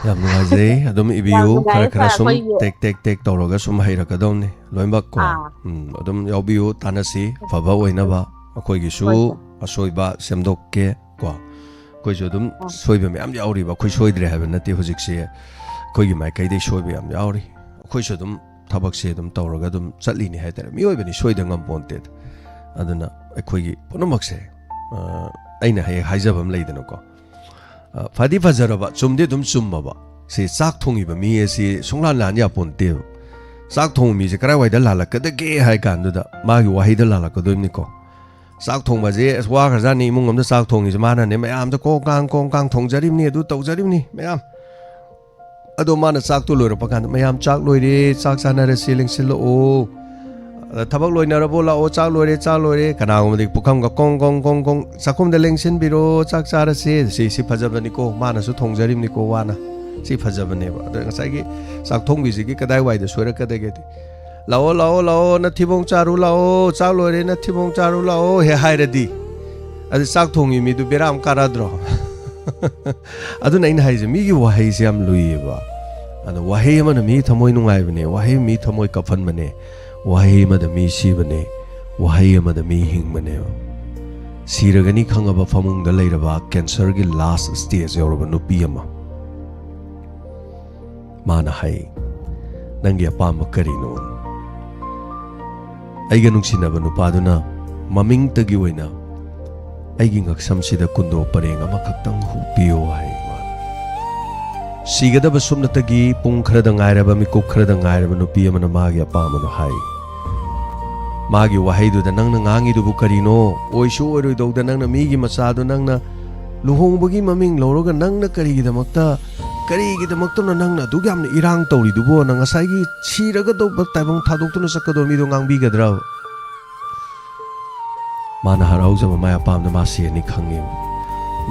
ꯌꯥꯝ ꯅꯨꯡꯉꯥꯏꯖꯩ꯫ ꯑꯗꯨꯝ ꯌꯥꯝ ꯏꯕꯤꯌꯨ, ꯈꯔ ꯅꯨꯡꯉꯥꯏꯔꯦ ꯈꯔ ꯁꯥꯔ꯫ ꯁꯨꯝ ꯑꯩꯈꯣꯏꯒꯤ ꯇꯦꯛ ꯇꯦꯛ ꯇꯦꯛ ꯇꯧꯔꯒ ꯁꯨꯝ ꯍꯩꯔꯛꯀꯗꯧꯅꯤ ꯂꯣꯏꯅꯃꯛ ꯀꯣ꯫ ꯑꯥ. ꯎꯝ, ꯑꯗꯨꯝ ꯌꯥꯎꯕꯤꯌꯨ, ꯇꯥꯟꯅꯁꯤ, ꯐꯕ ꯑꯣꯏꯅꯕ꯫ ꯑꯩꯈꯣꯏꯒꯤꯁꯨ ꯍꯣꯏ, ꯁꯥꯔ. ꯑꯁꯣꯏꯕ ꯁꯦꯝꯗꯣꯛꯀꯦ ꯀꯣ꯫ ꯑꯩꯈꯣꯏꯁꯨ ꯑꯗꯨꯝ ꯑꯥ. ꯁꯣꯏꯕ ꯃꯌꯥꯝ ꯌꯥꯎꯔꯤꯕ, ꯑꯩꯈꯣꯏ ꯁꯣꯏꯗ꯭ꯔꯦ ꯍꯥꯏꯕ ꯅꯠꯇꯦ꯫ ꯍꯧꯖꯤꯛꯁꯦ ꯑꯩꯈꯣꯏꯒꯤ ꯃꯥꯏꯀꯩꯗꯩ ꯁꯣꯏꯕ ꯌꯥꯝ ꯌꯥꯎꯔꯤ꯫ ꯑꯩꯈꯣꯏꯁꯨ ꯑꯗꯨꯝ ꯊꯕꯛꯁꯦ ꯑꯗꯨꯝ ꯇꯧꯔꯒ ꯑꯗꯨꯝ ꯆꯠꯂꯤꯅꯤ ꯍꯥꯏꯇꯥꯔꯦ꯫ ꯃꯤꯑꯣꯏꯕꯅꯤ, ꯁꯣꯏꯗ ꯉꯝꯄꯣꯟꯇꯦꯗ꯫ ꯑꯗꯨꯅ ꯑꯩꯈꯣꯏꯒꯤ ꯄꯨꯝꯅꯃꯛꯁꯦ, ꯑ, ꯑꯩꯅ ꯍꯦꯛ ꯍꯥꯏꯖꯕ ꯑꯃ ꯂꯩꯗꯅꯀꯣ, ꯑ, ꯐꯗꯤ ꯐꯖꯔꯕ, ꯆꯨꯝꯗꯤ ꯑꯗꯨꯝ ꯆꯨꯝꯃꯕ, ꯁꯤ ꯆꯥꯛ ꯊꯣꯡꯉꯤꯕ ꯃꯤ ꯑꯁꯤ ꯁꯨꯡꯂꯥꯟ ꯂꯥꯟ ꯌꯥꯄꯣꯟꯇꯦꯕ꯫ ꯆꯥꯛ ꯊꯣꯡꯕ ꯃꯤꯁꯦ ꯀꯗꯥꯏꯋꯥꯏꯗ ꯂꯥꯜꯂꯛꯀꯗꯒꯦ ꯍꯥꯏ ꯀꯥꯟꯗꯨꯗ ꯃꯥꯒꯤ ꯋꯥꯍꯩꯗ ꯂꯥꯜꯂꯛꯀꯗꯣꯏꯅꯤꯀꯣ꯫ ꯆꯥꯛ ꯊꯣꯡꯕꯁꯦ ꯑꯁ ꯋꯥꯈ꯭ꯔꯖꯥꯠꯅꯤ, ꯏꯃꯨꯡ ꯑꯃꯗ ꯆꯥꯛ ꯊꯣꯡꯉꯤꯁꯦ ꯃꯥꯅꯅꯦ, ꯃꯌꯥꯝꯗ ꯀꯣꯡ ꯀꯥꯡ ꯀꯣꯡ ꯀꯥꯡ ꯊꯣꯡꯖꯔꯤꯕꯅꯤ, ꯑꯗꯨ ꯇꯧꯖꯔꯤꯕꯅꯤ ꯃꯌꯥꯝ꯫ ꯑꯗꯣ ꯃꯥꯅ ꯆꯥꯛꯇꯣ ꯂꯣꯏꯔꯛꯄ ꯀꯥꯟꯗ, "ꯃꯌꯥꯝ ꯆꯥꯛ ꯂꯣꯏꯔꯦ, ꯆꯥꯛ ꯆꯥꯅꯔꯁꯤ, ꯂꯦꯡꯁꯤꯜꯂꯛꯑꯣ꯫ ꯑꯗ ꯊꯕꯛ ꯂꯣꯏꯅꯔꯕꯣ? ꯂꯥꯛꯑꯣ, ꯆꯥꯛ ꯂꯣꯏꯔꯦ, ꯆꯥꯛ ꯂꯣꯏꯔꯦ"꯫ ꯀꯅꯥꯒꯨꯝꯕꯗꯤ ꯄꯨꯈꯝꯒ ꯀꯣꯡ ꯀꯣꯡ ꯀꯣꯡ ꯀꯣꯡ, "ꯆꯥꯛꯈꯨꯝꯗ ꯂꯦꯡꯁꯤꯟꯕꯤꯔꯣ, ꯆꯥꯛ ꯆꯥꯔꯁꯦ"꯫ ꯁꯤ, ꯁꯤ ꯐꯖꯕꯅꯤꯀꯣ, ꯃꯥꯅꯁꯨ ꯊꯣꯡꯖꯔꯤꯕꯅꯤꯀꯣ ꯋꯥꯅ꯫ ꯁꯤ ꯐꯖꯕꯅꯦꯕ꯫ ꯑꯗꯣ ꯉꯁꯥꯏꯒꯤ ꯆꯥꯛ ꯊꯣꯡꯕꯤꯁꯤꯒꯤ ꯀꯗꯥꯏꯋꯥꯏꯗ ꯁꯣꯏꯔꯛꯀꯗꯒꯦꯗꯤ, "ꯂꯥꯛꯑꯣ, ꯂꯥꯛꯑꯣ, ꯂꯥꯛꯑꯣ, ꯅꯊꯤꯕꯣꯡ ꯆꯥꯔꯨ ꯂꯥꯛꯑꯣ, ꯆꯥꯛ ꯂꯣꯏꯔꯦ, ꯅꯊꯤꯕꯣꯡ ꯆꯥꯔꯨ ꯂꯥꯛꯑꯣ" ꯍꯦꯛ ꯍꯥꯏꯔꯗꯤ, ꯑꯗꯨ ꯆꯥꯛ ꯊꯣꯡꯉꯤ ꯃꯤꯗꯨ ꯕꯦꯔꯥ ꯑꯃ ꯀꯥꯔꯗ꯭ꯔꯣ? ꯑꯗꯨꯅ ꯑꯩꯅ ꯍꯥꯏꯁꯦ, ꯃꯤꯒꯤ ꯋꯥꯍꯩꯁꯦ ꯌꯥꯝ ꯂꯨꯏꯌꯦꯕ꯫ ꯑꯗꯣ ꯋꯥꯍꯩ ꯑꯃꯅ ꯃꯤ ꯊꯃꯣꯏ ꯅꯨꯡꯉꯥꯏꯕꯅꯦ, ꯋꯥꯍꯩ ꯃꯤ ꯊꯃꯣꯏ ꯀꯞꯍꯟꯕꯅꯦ, ꯋꯥꯍꯩ ꯑꯃꯗ ꯃꯤ ꯁꯤꯕꯅꯦ, ꯋꯥꯍꯩ ꯑꯃꯗ ꯃꯤ ꯍꯤꯡꯕꯅꯦꯕ꯫ ꯁꯤꯔꯒꯅꯤ ꯈꯪꯉꯕ ꯐꯃꯨꯡꯗ ꯂꯩꯔꯕ cancer ꯒꯤ last stage ꯌꯧꯔꯕ ꯅꯨꯄꯤ ꯑꯃ꯫ ꯃꯥꯅ ꯍꯥꯏ, "ꯅꯪꯒꯤ ꯑꯄꯥꯝꯕ ꯀꯔꯤꯅꯣ?" ꯑꯩꯒ ꯅꯨꯡꯁꯤꯅꯕ ꯅꯨꯄꯥꯗꯨꯅ ꯃꯃꯤꯡꯇꯒꯤ ꯑꯣꯏꯅ ꯑꯩꯒꯤ ꯉꯛꯁꯝꯁꯤꯗ ꯀꯨꯟꯗꯣ ꯄꯔꯦꯡ ꯑꯃꯈꯛꯇꯪ ꯍꯨꯛꯄꯤꯌꯨ ꯍꯥꯏ꯫ ꯃꯥꯅ ꯁꯤꯒꯗꯕ ꯁꯨꯞꯅꯇꯒꯤ ꯄꯨꯡ ꯈꯔꯗ ꯉꯥꯏꯔꯕ, ꯃꯤꯀꯨꯞ ꯈꯔꯗ ꯉꯥꯏꯔꯕ ꯅꯨꯄꯤ ꯑꯃꯅ ꯃꯥꯒꯤ ꯑꯄꯥꯝꯕꯗꯣ ꯍꯥꯏ꯫ ꯃꯥꯒꯤ ꯋꯥꯍꯩꯗꯨꯗ ꯅꯪꯅ ꯉꯥꯡꯉꯤꯗꯨꯕꯨ ꯀꯔꯤꯅꯣ? ꯑꯣꯏꯁꯨ ꯑꯣꯏꯔꯣꯏꯗꯧꯗ ꯅꯪꯅ ꯃꯤꯒꯤ ꯃꯆꯥꯗꯣ ꯅꯪꯅ ꯂꯨꯍꯣꯡꯕꯒꯤ ꯃꯃꯤꯡ ꯂꯧꯔꯒ ꯅꯪꯅ ꯀꯔꯤꯒꯤꯗꯃꯛꯇ, ꯀꯔꯤꯒꯤꯗꯃꯛꯇꯅꯣ ꯅꯪꯅ ꯑꯗꯨꯛ ꯌꯥꯝꯅ ꯏꯔꯥꯡ ꯇꯧꯔꯤꯗꯨꯕꯣꯅ? ꯉꯁꯥꯏꯒꯤ ꯁꯤꯔꯒꯗꯧꯕ ꯇꯥꯏꯕꯪ ꯊꯥꯗꯣꯛꯇꯨꯅ ꯆꯠꯀꯗꯧꯕ ꯃꯤꯗꯣ ꯉꯥꯡꯕꯤꯒꯗ꯭ꯔꯕ? ꯃꯥꯅ ꯍꯔꯥꯎꯖꯕ ꯃꯥꯏ ꯑꯄꯥꯝꯕꯗ ꯃꯥ ꯁꯤꯔꯅꯤ ꯈꯪꯉꯦꯕ꯫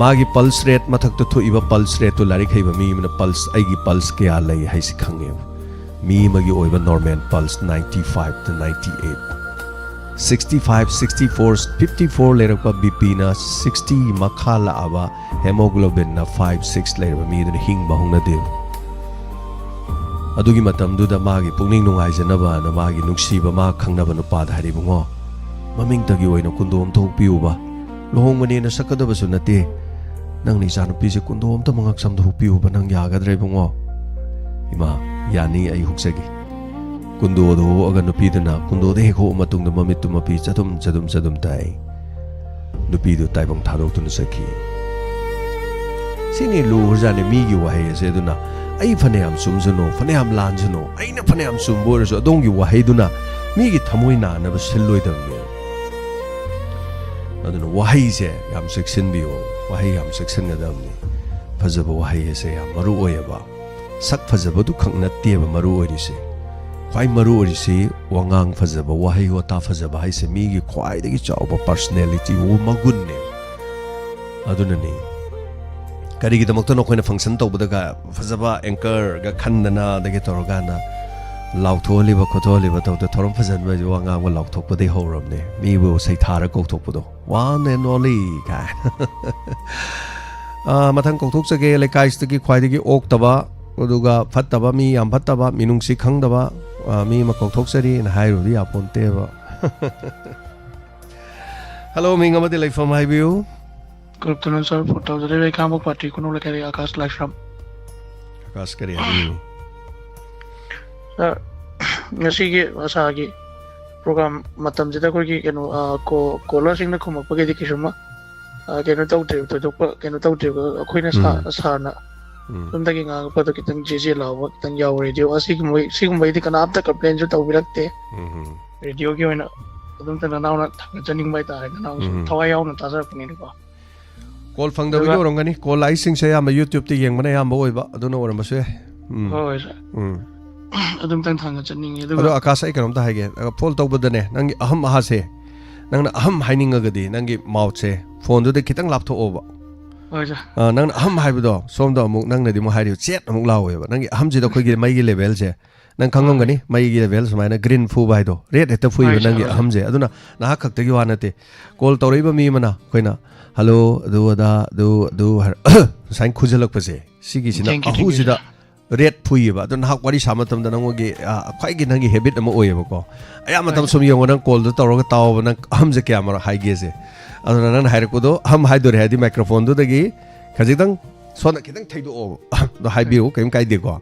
ꯃꯥꯒꯤ pulse rate, ꯃꯊꯛꯇ ꯊꯣꯛꯏꯕ pulse rateꯇꯨ ꯂꯥꯏꯔꯤꯛ ꯍꯩꯕ ꯃꯤ ꯑꯃꯅ pulse, ꯑꯩꯒꯤ pulse ꯀꯌꯥ ꯂꯩ ꯍꯥꯏꯁꯤ ꯈꯪꯉꯦꯕ꯫ ꯃꯤ ꯑꯃꯒꯤ ꯑꯣꯏꯕ normal pulse ninety five to ninety eight, sixty five, sixty four, fifty four ꯂꯩꯔꯛꯄ, BPꯅ sixty ꯃꯈꯥ ꯂꯥꯛꯑꯕ, hemoglobinꯅ five six ꯂꯩꯔꯕ ꯃꯤ ꯑꯗꯨꯅ ꯍꯤꯡꯕ ꯍꯧꯅꯗꯦꯕ꯫ ꯑꯗꯨꯒꯤ ꯃꯇꯝꯗꯨꯗ ꯃꯥꯒꯤ ꯄꯨꯛꯅꯤꯡ ꯅꯨꯡꯉꯥꯏꯖꯅꯕꯅ ꯃꯥꯒꯤ ꯅꯨꯡꯁꯤꯕ, ꯃꯥ ꯈꯪꯅꯕ ꯅꯨꯄꯥꯗ ꯍꯥꯏꯔꯦ, "ꯏꯕꯨꯡꯉꯣ, ꯃꯃꯤꯡꯇꯒꯤ ꯑꯣꯏꯅ ꯀꯨꯟꯗꯣ ꯑꯝꯇ ꯍꯨꯛꯄꯤꯌꯨꯕ꯫ ꯂꯨꯍꯣꯡꯕꯅꯦꯅ ꯁꯛꯀꯗꯕꯁꯨ ꯅꯠꯇꯦ꯫ ꯅꯪꯅ ꯏꯆꯥꯅꯨꯄꯤꯁꯦ ꯀꯨꯟꯗꯣ ꯑꯝꯇ ꯃꯉꯛꯁꯝꯗ ꯍꯨꯛꯄꯤꯌꯨꯕ, ꯅꯪ ꯌꯥꯒꯗ꯭ꯔꯥ ꯏꯕꯨꯡꯉꯣ?" "ꯏꯃꯥ, ꯌꯥꯅꯤ, ꯑꯩ ꯍꯨꯛꯆꯒꯦ"꯫ ꯀꯨꯟꯗꯣꯗꯣ ꯍꯨꯛꯑꯒ ꯅꯨꯄꯤꯗꯨꯅ ꯀꯨꯟꯗꯣꯗ ꯍꯦꯛ ꯍꯨꯛꯑ ꯃꯇꯨꯡꯗ ꯃꯃꯤꯠꯇꯨ ꯃꯄꯤ ꯆꯗꯨꯝ ꯆꯗꯨꯝ ꯆꯗꯨꯝ ꯇꯥꯏ꯫ ꯅꯨꯄꯤꯗꯨ ꯇꯥꯏꯕꯪ ꯊꯥꯗꯣꯛꯇꯨꯅ ꯆꯠꯈꯤ꯫ ꯁꯤꯅꯤ ꯂꯨꯈ꯭ꯔꯖꯥꯠꯅꯤ ꯃꯤꯒꯤ ꯋꯥꯍꯩ ꯑꯁꯦ꯫ ꯑꯗꯨꯅ ꯑꯩ ꯐꯅꯌꯥꯝ ꯆꯨꯝꯁꯅꯨ, ꯐꯅꯌꯥꯝ ꯂꯥꯟꯁꯅꯨ, ꯑꯩꯅ ꯐꯅꯌꯥꯝ ꯆꯨꯝꯕ ꯑꯣꯏꯔꯁꯨ ꯑꯗꯣꯝꯒꯤ ꯋꯥꯍꯩꯗꯨꯅ ꯃꯤꯒꯤ ꯊꯃꯣꯏ ꯅꯥꯅꯕ ꯁꯤꯜꯂꯣꯏꯗꯕꯅꯦ꯫ ꯑꯗꯨꯅ ꯋꯥꯍꯩꯁꯦ ꯌꯥꯝ ꯆꯦꯛꯁꯤꯟꯕꯤꯌꯨ, ꯋꯥꯍꯩ ꯌꯥꯝ ꯆꯦꯛꯁꯤꯟꯒꯗꯕꯅꯤ꯫ ꯐꯖꯕ ꯋꯥꯍꯩ ꯑꯁꯦ ꯌꯥꯝ ꯃꯔꯨ ꯑꯣꯏꯌꯦꯕ꯫ ꯁꯛ ꯐꯖꯕꯗꯨ ꯈꯛ ꯅꯠꯇꯦꯕ ꯃꯔꯨ ꯑꯣꯏꯔꯤꯁꯦ꯫ ꯈ꯭ꯋꯥꯏ ꯃꯔꯨ ꯑꯣꯏꯔꯤꯁꯤ ꯋꯥꯉꯥꯡ ꯐꯖꯕ, ꯋꯥꯍꯩ ꯋꯥꯇꯥ ꯐꯖꯕ ꯍꯥꯏꯁꯦ ꯃꯤꯒꯤ ꯈ꯭ꯋꯥꯏꯗꯒꯤ ꯆꯥꯎꯕ personality, ꯃꯒꯨꯟꯅꯦ꯫ ꯑꯗꯨꯅꯅꯤ ꯀꯔꯤꯒꯤꯗꯃꯛꯇꯅꯣ ꯑꯩꯈꯣꯏꯅ function ꯇꯧꯕꯗꯒ ꯐꯖꯕ anchorꯒ ꯈꯟꯗꯅ ꯑꯗꯒꯤ ꯇꯧꯔꯀꯥꯟꯗ ꯂꯥꯎꯊꯣꯛꯍꯜꯂꯤꯕ ꯈꯣꯠꯇꯣꯛꯍꯜꯂꯤꯕ ꯇꯧꯗ, ꯊꯧꯔꯝ ꯐꯖꯍꯟꯕ ꯍꯥꯏꯁꯦ ꯋꯥ ꯉꯥꯡꯕ ꯂꯥꯎꯊꯣꯛꯄꯗꯒꯤ ꯍꯧꯔꯕꯅꯦ, ꯃꯤꯕꯨ ꯁꯩꯊꯥꯔ ꯀꯧꯊꯣꯛꯄꯗꯣ, one and only ꯀꯥꯏꯅ꯫ ꯑꯥ, ꯃꯊꯪ ꯀꯧꯊꯣꯛꯆꯒꯦ, ꯂꯩꯀꯥꯏꯁꯤꯗꯒꯤ ꯈ꯭ꯋꯥꯏꯗꯒꯤ ꯑꯣꯛꯇꯕ, ꯑꯗꯨꯒ ꯐꯠꯇꯕ, ꯃꯤ ꯌꯥꯝ ꯐꯠꯇꯕ, ꯃꯤꯅꯨꯡꯁꯤ ꯈꯪꯗꯕ, ꯑꯥ, ꯃꯤ ꯑꯃ ꯀꯧꯊꯣꯛꯆꯔꯤꯅ ꯍꯥꯏꯔꯨꯕꯗꯤ ꯌꯥꯄꯣꯟꯇꯦꯕ꯫ Hello, ꯃꯤꯡ ꯑꯃꯗꯤ ꯂꯩꯐꯝ ꯍꯥꯏꯕꯤꯌꯨ꯫ Good afternoon, sir. ꯐꯣꯟ ꯇꯧꯖꯔꯤꯕ ꯑꯩ ꯈꯥꯡꯕꯣꯛ ꯄꯥꯔꯇꯤ ꯈꯨꯅꯧ ꯂꯩꯀꯥꯏꯗꯒꯤ ꯑꯀꯥꯁ ꯂꯥꯏꯁ꯭ꯔꯝ꯫ ꯑꯀꯥꯁ ꯀꯔꯤ ꯍꯥꯏꯕꯤꯅꯤꯡꯉꯤ? Sir, ꯉꯁꯤꯒꯤ ꯁꯥꯔꯒꯤ program ꯃꯇꯝꯁꯤꯗ ꯑꯩꯈꯣꯏꯒꯤ ꯀꯩꯅꯣ, ꯑ, ꯀꯣ-, callerꯁꯤꯡꯅ ꯈꯨꯝꯃꯛꯄꯒꯤꯗꯤ ꯀꯩꯁꯨꯝꯃ, ꯑ, ꯀꯩꯅꯣ ꯇꯧꯗ꯭ꯔꯦꯕ, ꯊꯣꯏꯗꯣꯛꯄ ꯀꯩꯅꯣ ꯇꯧꯗ꯭ꯔꯦꯕ꯫ ꯑꯩꯈꯣꯏꯅ ꯁꯥ-, ꯎꯝ꯫ ꯁꯥꯔꯅ ꯎꯝ꯫ ꯑꯗꯣꯝꯗꯒꯤ ꯉꯥꯡꯉꯛꯄꯗꯣ ꯈꯤꯇꯪ ꯖꯦ ꯖꯦ ꯂꯥꯎꯕ ꯈꯤꯇꯪ ꯌꯥꯎꯋꯦ꯫ ꯔꯦꯗꯤꯑꯣ ꯑꯁꯤꯒꯨꯝꯕ, ꯁꯤꯒꯨꯝꯕꯩꯗꯤ ꯀꯅꯥꯝꯇ ꯀꯝꯄ꯭ꯂꯦꯟꯁꯨ ꯇꯧꯕꯤꯔꯛꯇꯦ꯫ ꯎꯝ ꯎꯝ꯫ ꯔꯦꯗꯤꯑꯣꯒꯤ ꯑꯣꯏꯅ ꯑꯗꯨꯝꯇ ꯅꯅꯥꯎꯅ ꯊꯥꯡꯒꯠꯆꯅꯤꯡꯕ ꯍꯥꯏꯇꯥꯔꯦ꯫ ꯅꯅꯥꯎꯁꯨ ꯎꯝ꯫ ꯊꯋꯥꯏ ꯌꯥꯎꯅ ꯇꯥꯖꯔꯛꯄꯅꯤꯅꯀꯣ꯫ ꯀꯣꯜ ꯐꯪꯗꯕꯒꯤ ꯑꯗꯨꯒ ꯑꯣꯏꯔꯝꯒꯅꯤ꯫ ꯀꯣꯜ ꯂꯥꯛꯏꯁꯤꯡꯁꯦ ꯑꯌꯥꯝꯕ YouTube-ꯇ ꯌꯦꯡꯕꯅ ꯑꯌꯥꯝꯕ ꯑꯣꯏꯕ, ꯑꯗꯨꯅ ꯑꯣꯏꯔꯝꯕꯁꯨ ꯌꯥꯏ꯫ ꯎꯝ꯫ ꯍꯣꯏ, ꯍꯣꯏ, ꯁꯥꯔ꯫ ꯎꯝ꯫ ꯑꯗꯨꯝꯇꯪ ꯊꯥꯡꯒꯠꯆꯅꯤꯡꯉꯤ꯫ ꯑꯗꯨꯒ ꯑꯗꯣ ꯑꯀꯥꯁ, ꯑꯩ ꯀꯩꯅꯣꯝꯇ ꯍꯥꯏꯒꯦ꯫ ꯐꯣꯜ ꯇꯧꯕꯗꯅꯦ, ꯅꯪꯒꯤ ꯑꯍꯝ ꯑꯍꯥꯁꯦ, ꯅꯪꯅ ꯑꯍꯝ ꯍꯥꯏꯅꯤꯡꯉꯒꯗꯤ ꯅꯪꯒꯤ ꯃꯥꯎꯠꯁꯦ ꯐꯣꯟꯗꯨꯗ ꯈꯤꯇꯪ ꯂꯥꯞꯊꯣꯛꯑꯣꯕ꯫ ꯍꯣꯏ, ꯁꯥꯔ꯫ ꯑ, ꯅꯪꯅ ꯑꯍꯝ ꯍꯥꯏꯕꯗꯣ ꯁꯣꯝꯗ ꯑꯃꯨꯛ ꯅꯪꯅꯗꯤ ꯑꯃꯨꯛ ꯍꯥꯏꯔꯤꯕ ꯆꯦꯠ ꯑꯃꯨꯛ ꯂꯥꯎꯋꯦꯕ꯫ ꯅꯪꯒꯤ ꯑꯍꯝꯁꯤꯗ ꯑꯩꯈꯣꯏꯒꯤ ꯃꯩꯒꯤ ꯂꯦꯚꯦꯜꯁꯦ, ꯅꯪ ꯈꯪꯉꯝꯒꯅꯤ, ꯃꯩꯒꯤ ꯂꯦꯚꯦꯜ ꯁꯨꯃꯥꯏꯅ ꯒ꯭ꯔꯤꯟ ꯐꯨꯕ ꯍꯥꯏꯗꯣ, ꯔꯦꯠ ꯍꯦꯛꯇ ꯐꯨꯏꯕ ꯍꯣꯏ, ꯁꯥꯔ, ꯅꯪꯒꯤ ꯍꯣꯏ, ꯁꯥꯔ꯫ ꯑꯍꯝꯁꯦ꯫ ꯑꯗꯨꯅ ꯅꯍꯥꯛ ꯈꯛꯇꯒꯤ ꯋꯥ ꯅꯠꯇꯦ꯫ ꯀꯣꯜ ꯇꯧꯔꯛꯏꯕ ꯃꯤ ꯑꯃꯅ ꯑꯩꯈꯣꯏꯅ "ꯍꯜꯂꯣ", ꯑꯗꯨ ꯑꯗꯥ, ꯑꯗꯨ ꯑꯗꯨ ꯍꯥꯏꯔ ꯁꯨꯃꯥꯏꯅ ꯈꯨꯖꯜꯂꯛꯄꯁꯦ, ꯁꯤꯒꯤꯁꯤꯅ Thank you, thank you, ꯑꯍꯨꯝꯁꯤꯗ sir. ꯔꯦꯠ ꯐꯨꯏꯌꯦꯕ꯫ ꯑꯗꯣ ꯅꯍꯥꯛ ꯋꯥꯔꯤ ꯁꯥꯕ ꯃꯇꯝꯗ ꯅꯪꯉꯣꯟꯒꯤ, ꯑ, ꯈ꯭ꯋꯥꯏꯒꯤ ꯅꯪꯒꯤ ꯍꯦꯕꯤꯠ ꯑꯃ ꯑꯣꯏꯌꯦꯕꯀꯣ꯫ ꯑꯌꯥꯝꯕ ꯃꯇꯝ ꯍꯣꯏ, ꯁꯨꯝ ꯌꯦꯡꯉꯣ, ꯅꯪ ꯀꯣꯜꯗꯣ ꯇꯧꯔꯒ ꯇꯥꯎꯑꯣꯕ, ꯅꯪ ꯑꯍꯝꯁꯦ ꯀꯌꯥ ꯃꯔꯛ ꯍꯥꯏꯒꯦꯁꯦ꯫ ꯑꯗꯨꯅ ꯅꯪꯅ ꯍꯥꯏꯔꯛꯄꯗꯣ ꯑꯍꯝ ꯍꯥꯏꯗꯣꯔꯦ ꯍꯥꯏꯗꯤ ꯃꯥꯏꯀ꯭ꯔꯣꯐꯣꯟꯗꯨꯗꯒꯤ ꯈꯖꯤꯛꯇꯪ ꯁꯣꯝꯗ ꯈꯤꯇꯪ ꯊꯩꯗꯣꯛꯑꯣꯕ꯫ ꯑꯗꯣ ꯍꯥꯏꯕꯤꯌꯨ, ꯀꯩꯝ ꯀꯥꯏꯗꯦꯀꯣ꯫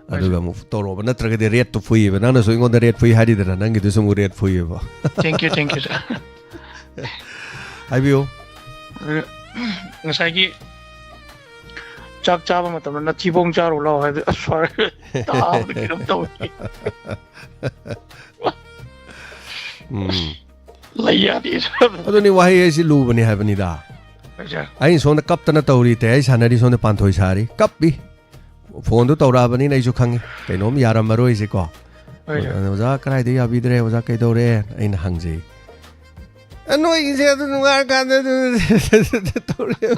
ꯑꯗꯨꯒ ꯑꯃꯨꯛ ꯇꯧꯔꯣꯕ, ꯅꯠꯇ꯭ꯔꯒꯗꯤ ꯔꯦꯠꯇꯨ ꯐꯨꯏꯌꯦꯕ꯫ ꯅꯪꯅꯁꯨ ꯑꯩꯉꯣꯟꯗ ꯔꯦꯠ ꯐꯨꯏ ꯍꯥꯏꯔꯤꯗꯅ, ꯅꯪꯒꯤꯗꯨꯁꯨ ꯑꯃꯨꯛ rate ꯐꯨꯏꯌꯦꯕ꯫ Thank you, thank you, sir. ꯍꯥꯏꯕꯤꯌꯨ꯫ ꯑꯗꯨ ꯉꯁꯥꯏꯒꯤ ꯆꯥꯛ ꯆꯥꯕ ꯃꯇꯝꯗ "ꯅꯊꯤꯕꯣꯡ ꯆꯥꯔꯨ ꯂꯥꯎ" ꯍꯥꯏꯕꯗꯤ, ꯑꯁ, ꯁꯣꯔꯤ, ꯇꯥꯕꯗ ꯀꯩꯅꯣꯝ ꯇꯧꯋꯤ꯫ ꯎꯝ꯫ ꯂꯩ ꯌꯥꯗꯦ, ꯁꯥꯔ꯫ ꯑꯗꯨꯅꯤ, ꯋꯥꯍꯩ ꯍꯥꯏꯁꯤ ꯂꯨꯕꯅꯤ ꯍꯥꯏꯕꯅꯤꯗ꯫ ꯍꯣꯏ, ꯁꯥꯔ꯫ ꯑꯩꯅ ꯁꯣꯝꯗ ꯀꯞꯇꯅ ꯇꯧꯔꯤ, ꯇꯦꯍꯩ ꯁꯥꯟꯅꯔꯤ, ꯁꯣꯝꯗ ꯄꯥꯟꯊꯣꯏ ꯁꯥꯔꯤ, ꯀꯞꯄꯤ꯫ ꯐꯣꯟꯗꯨ ꯇꯧꯔꯛꯑꯕꯅꯤꯅ ꯑꯩꯁꯨ ꯈꯪꯉꯤ ꯀꯩꯅꯣꯝ ꯌꯥꯔꯝꯃꯔꯣꯏꯁꯦꯀꯣ꯫ ꯍꯣꯏ, ꯁꯥꯔ꯫ "ꯑꯣꯖꯥ, ꯀꯗꯥꯏꯗ ꯌꯥꯕꯤꯗ꯭ꯔꯦ? ꯑꯣꯖꯥ, ꯀꯩꯗꯧꯔꯦ?" ꯑꯩꯅ ꯍꯪꯖꯩ꯫ "ꯑꯦ, ꯅꯣꯏꯒꯤꯁꯦ ꯑꯗꯨ ꯅꯨꯡꯉꯥꯏꯔꯀꯥꯟꯗ ꯑꯗꯨ ꯇꯧꯔꯦ꯫"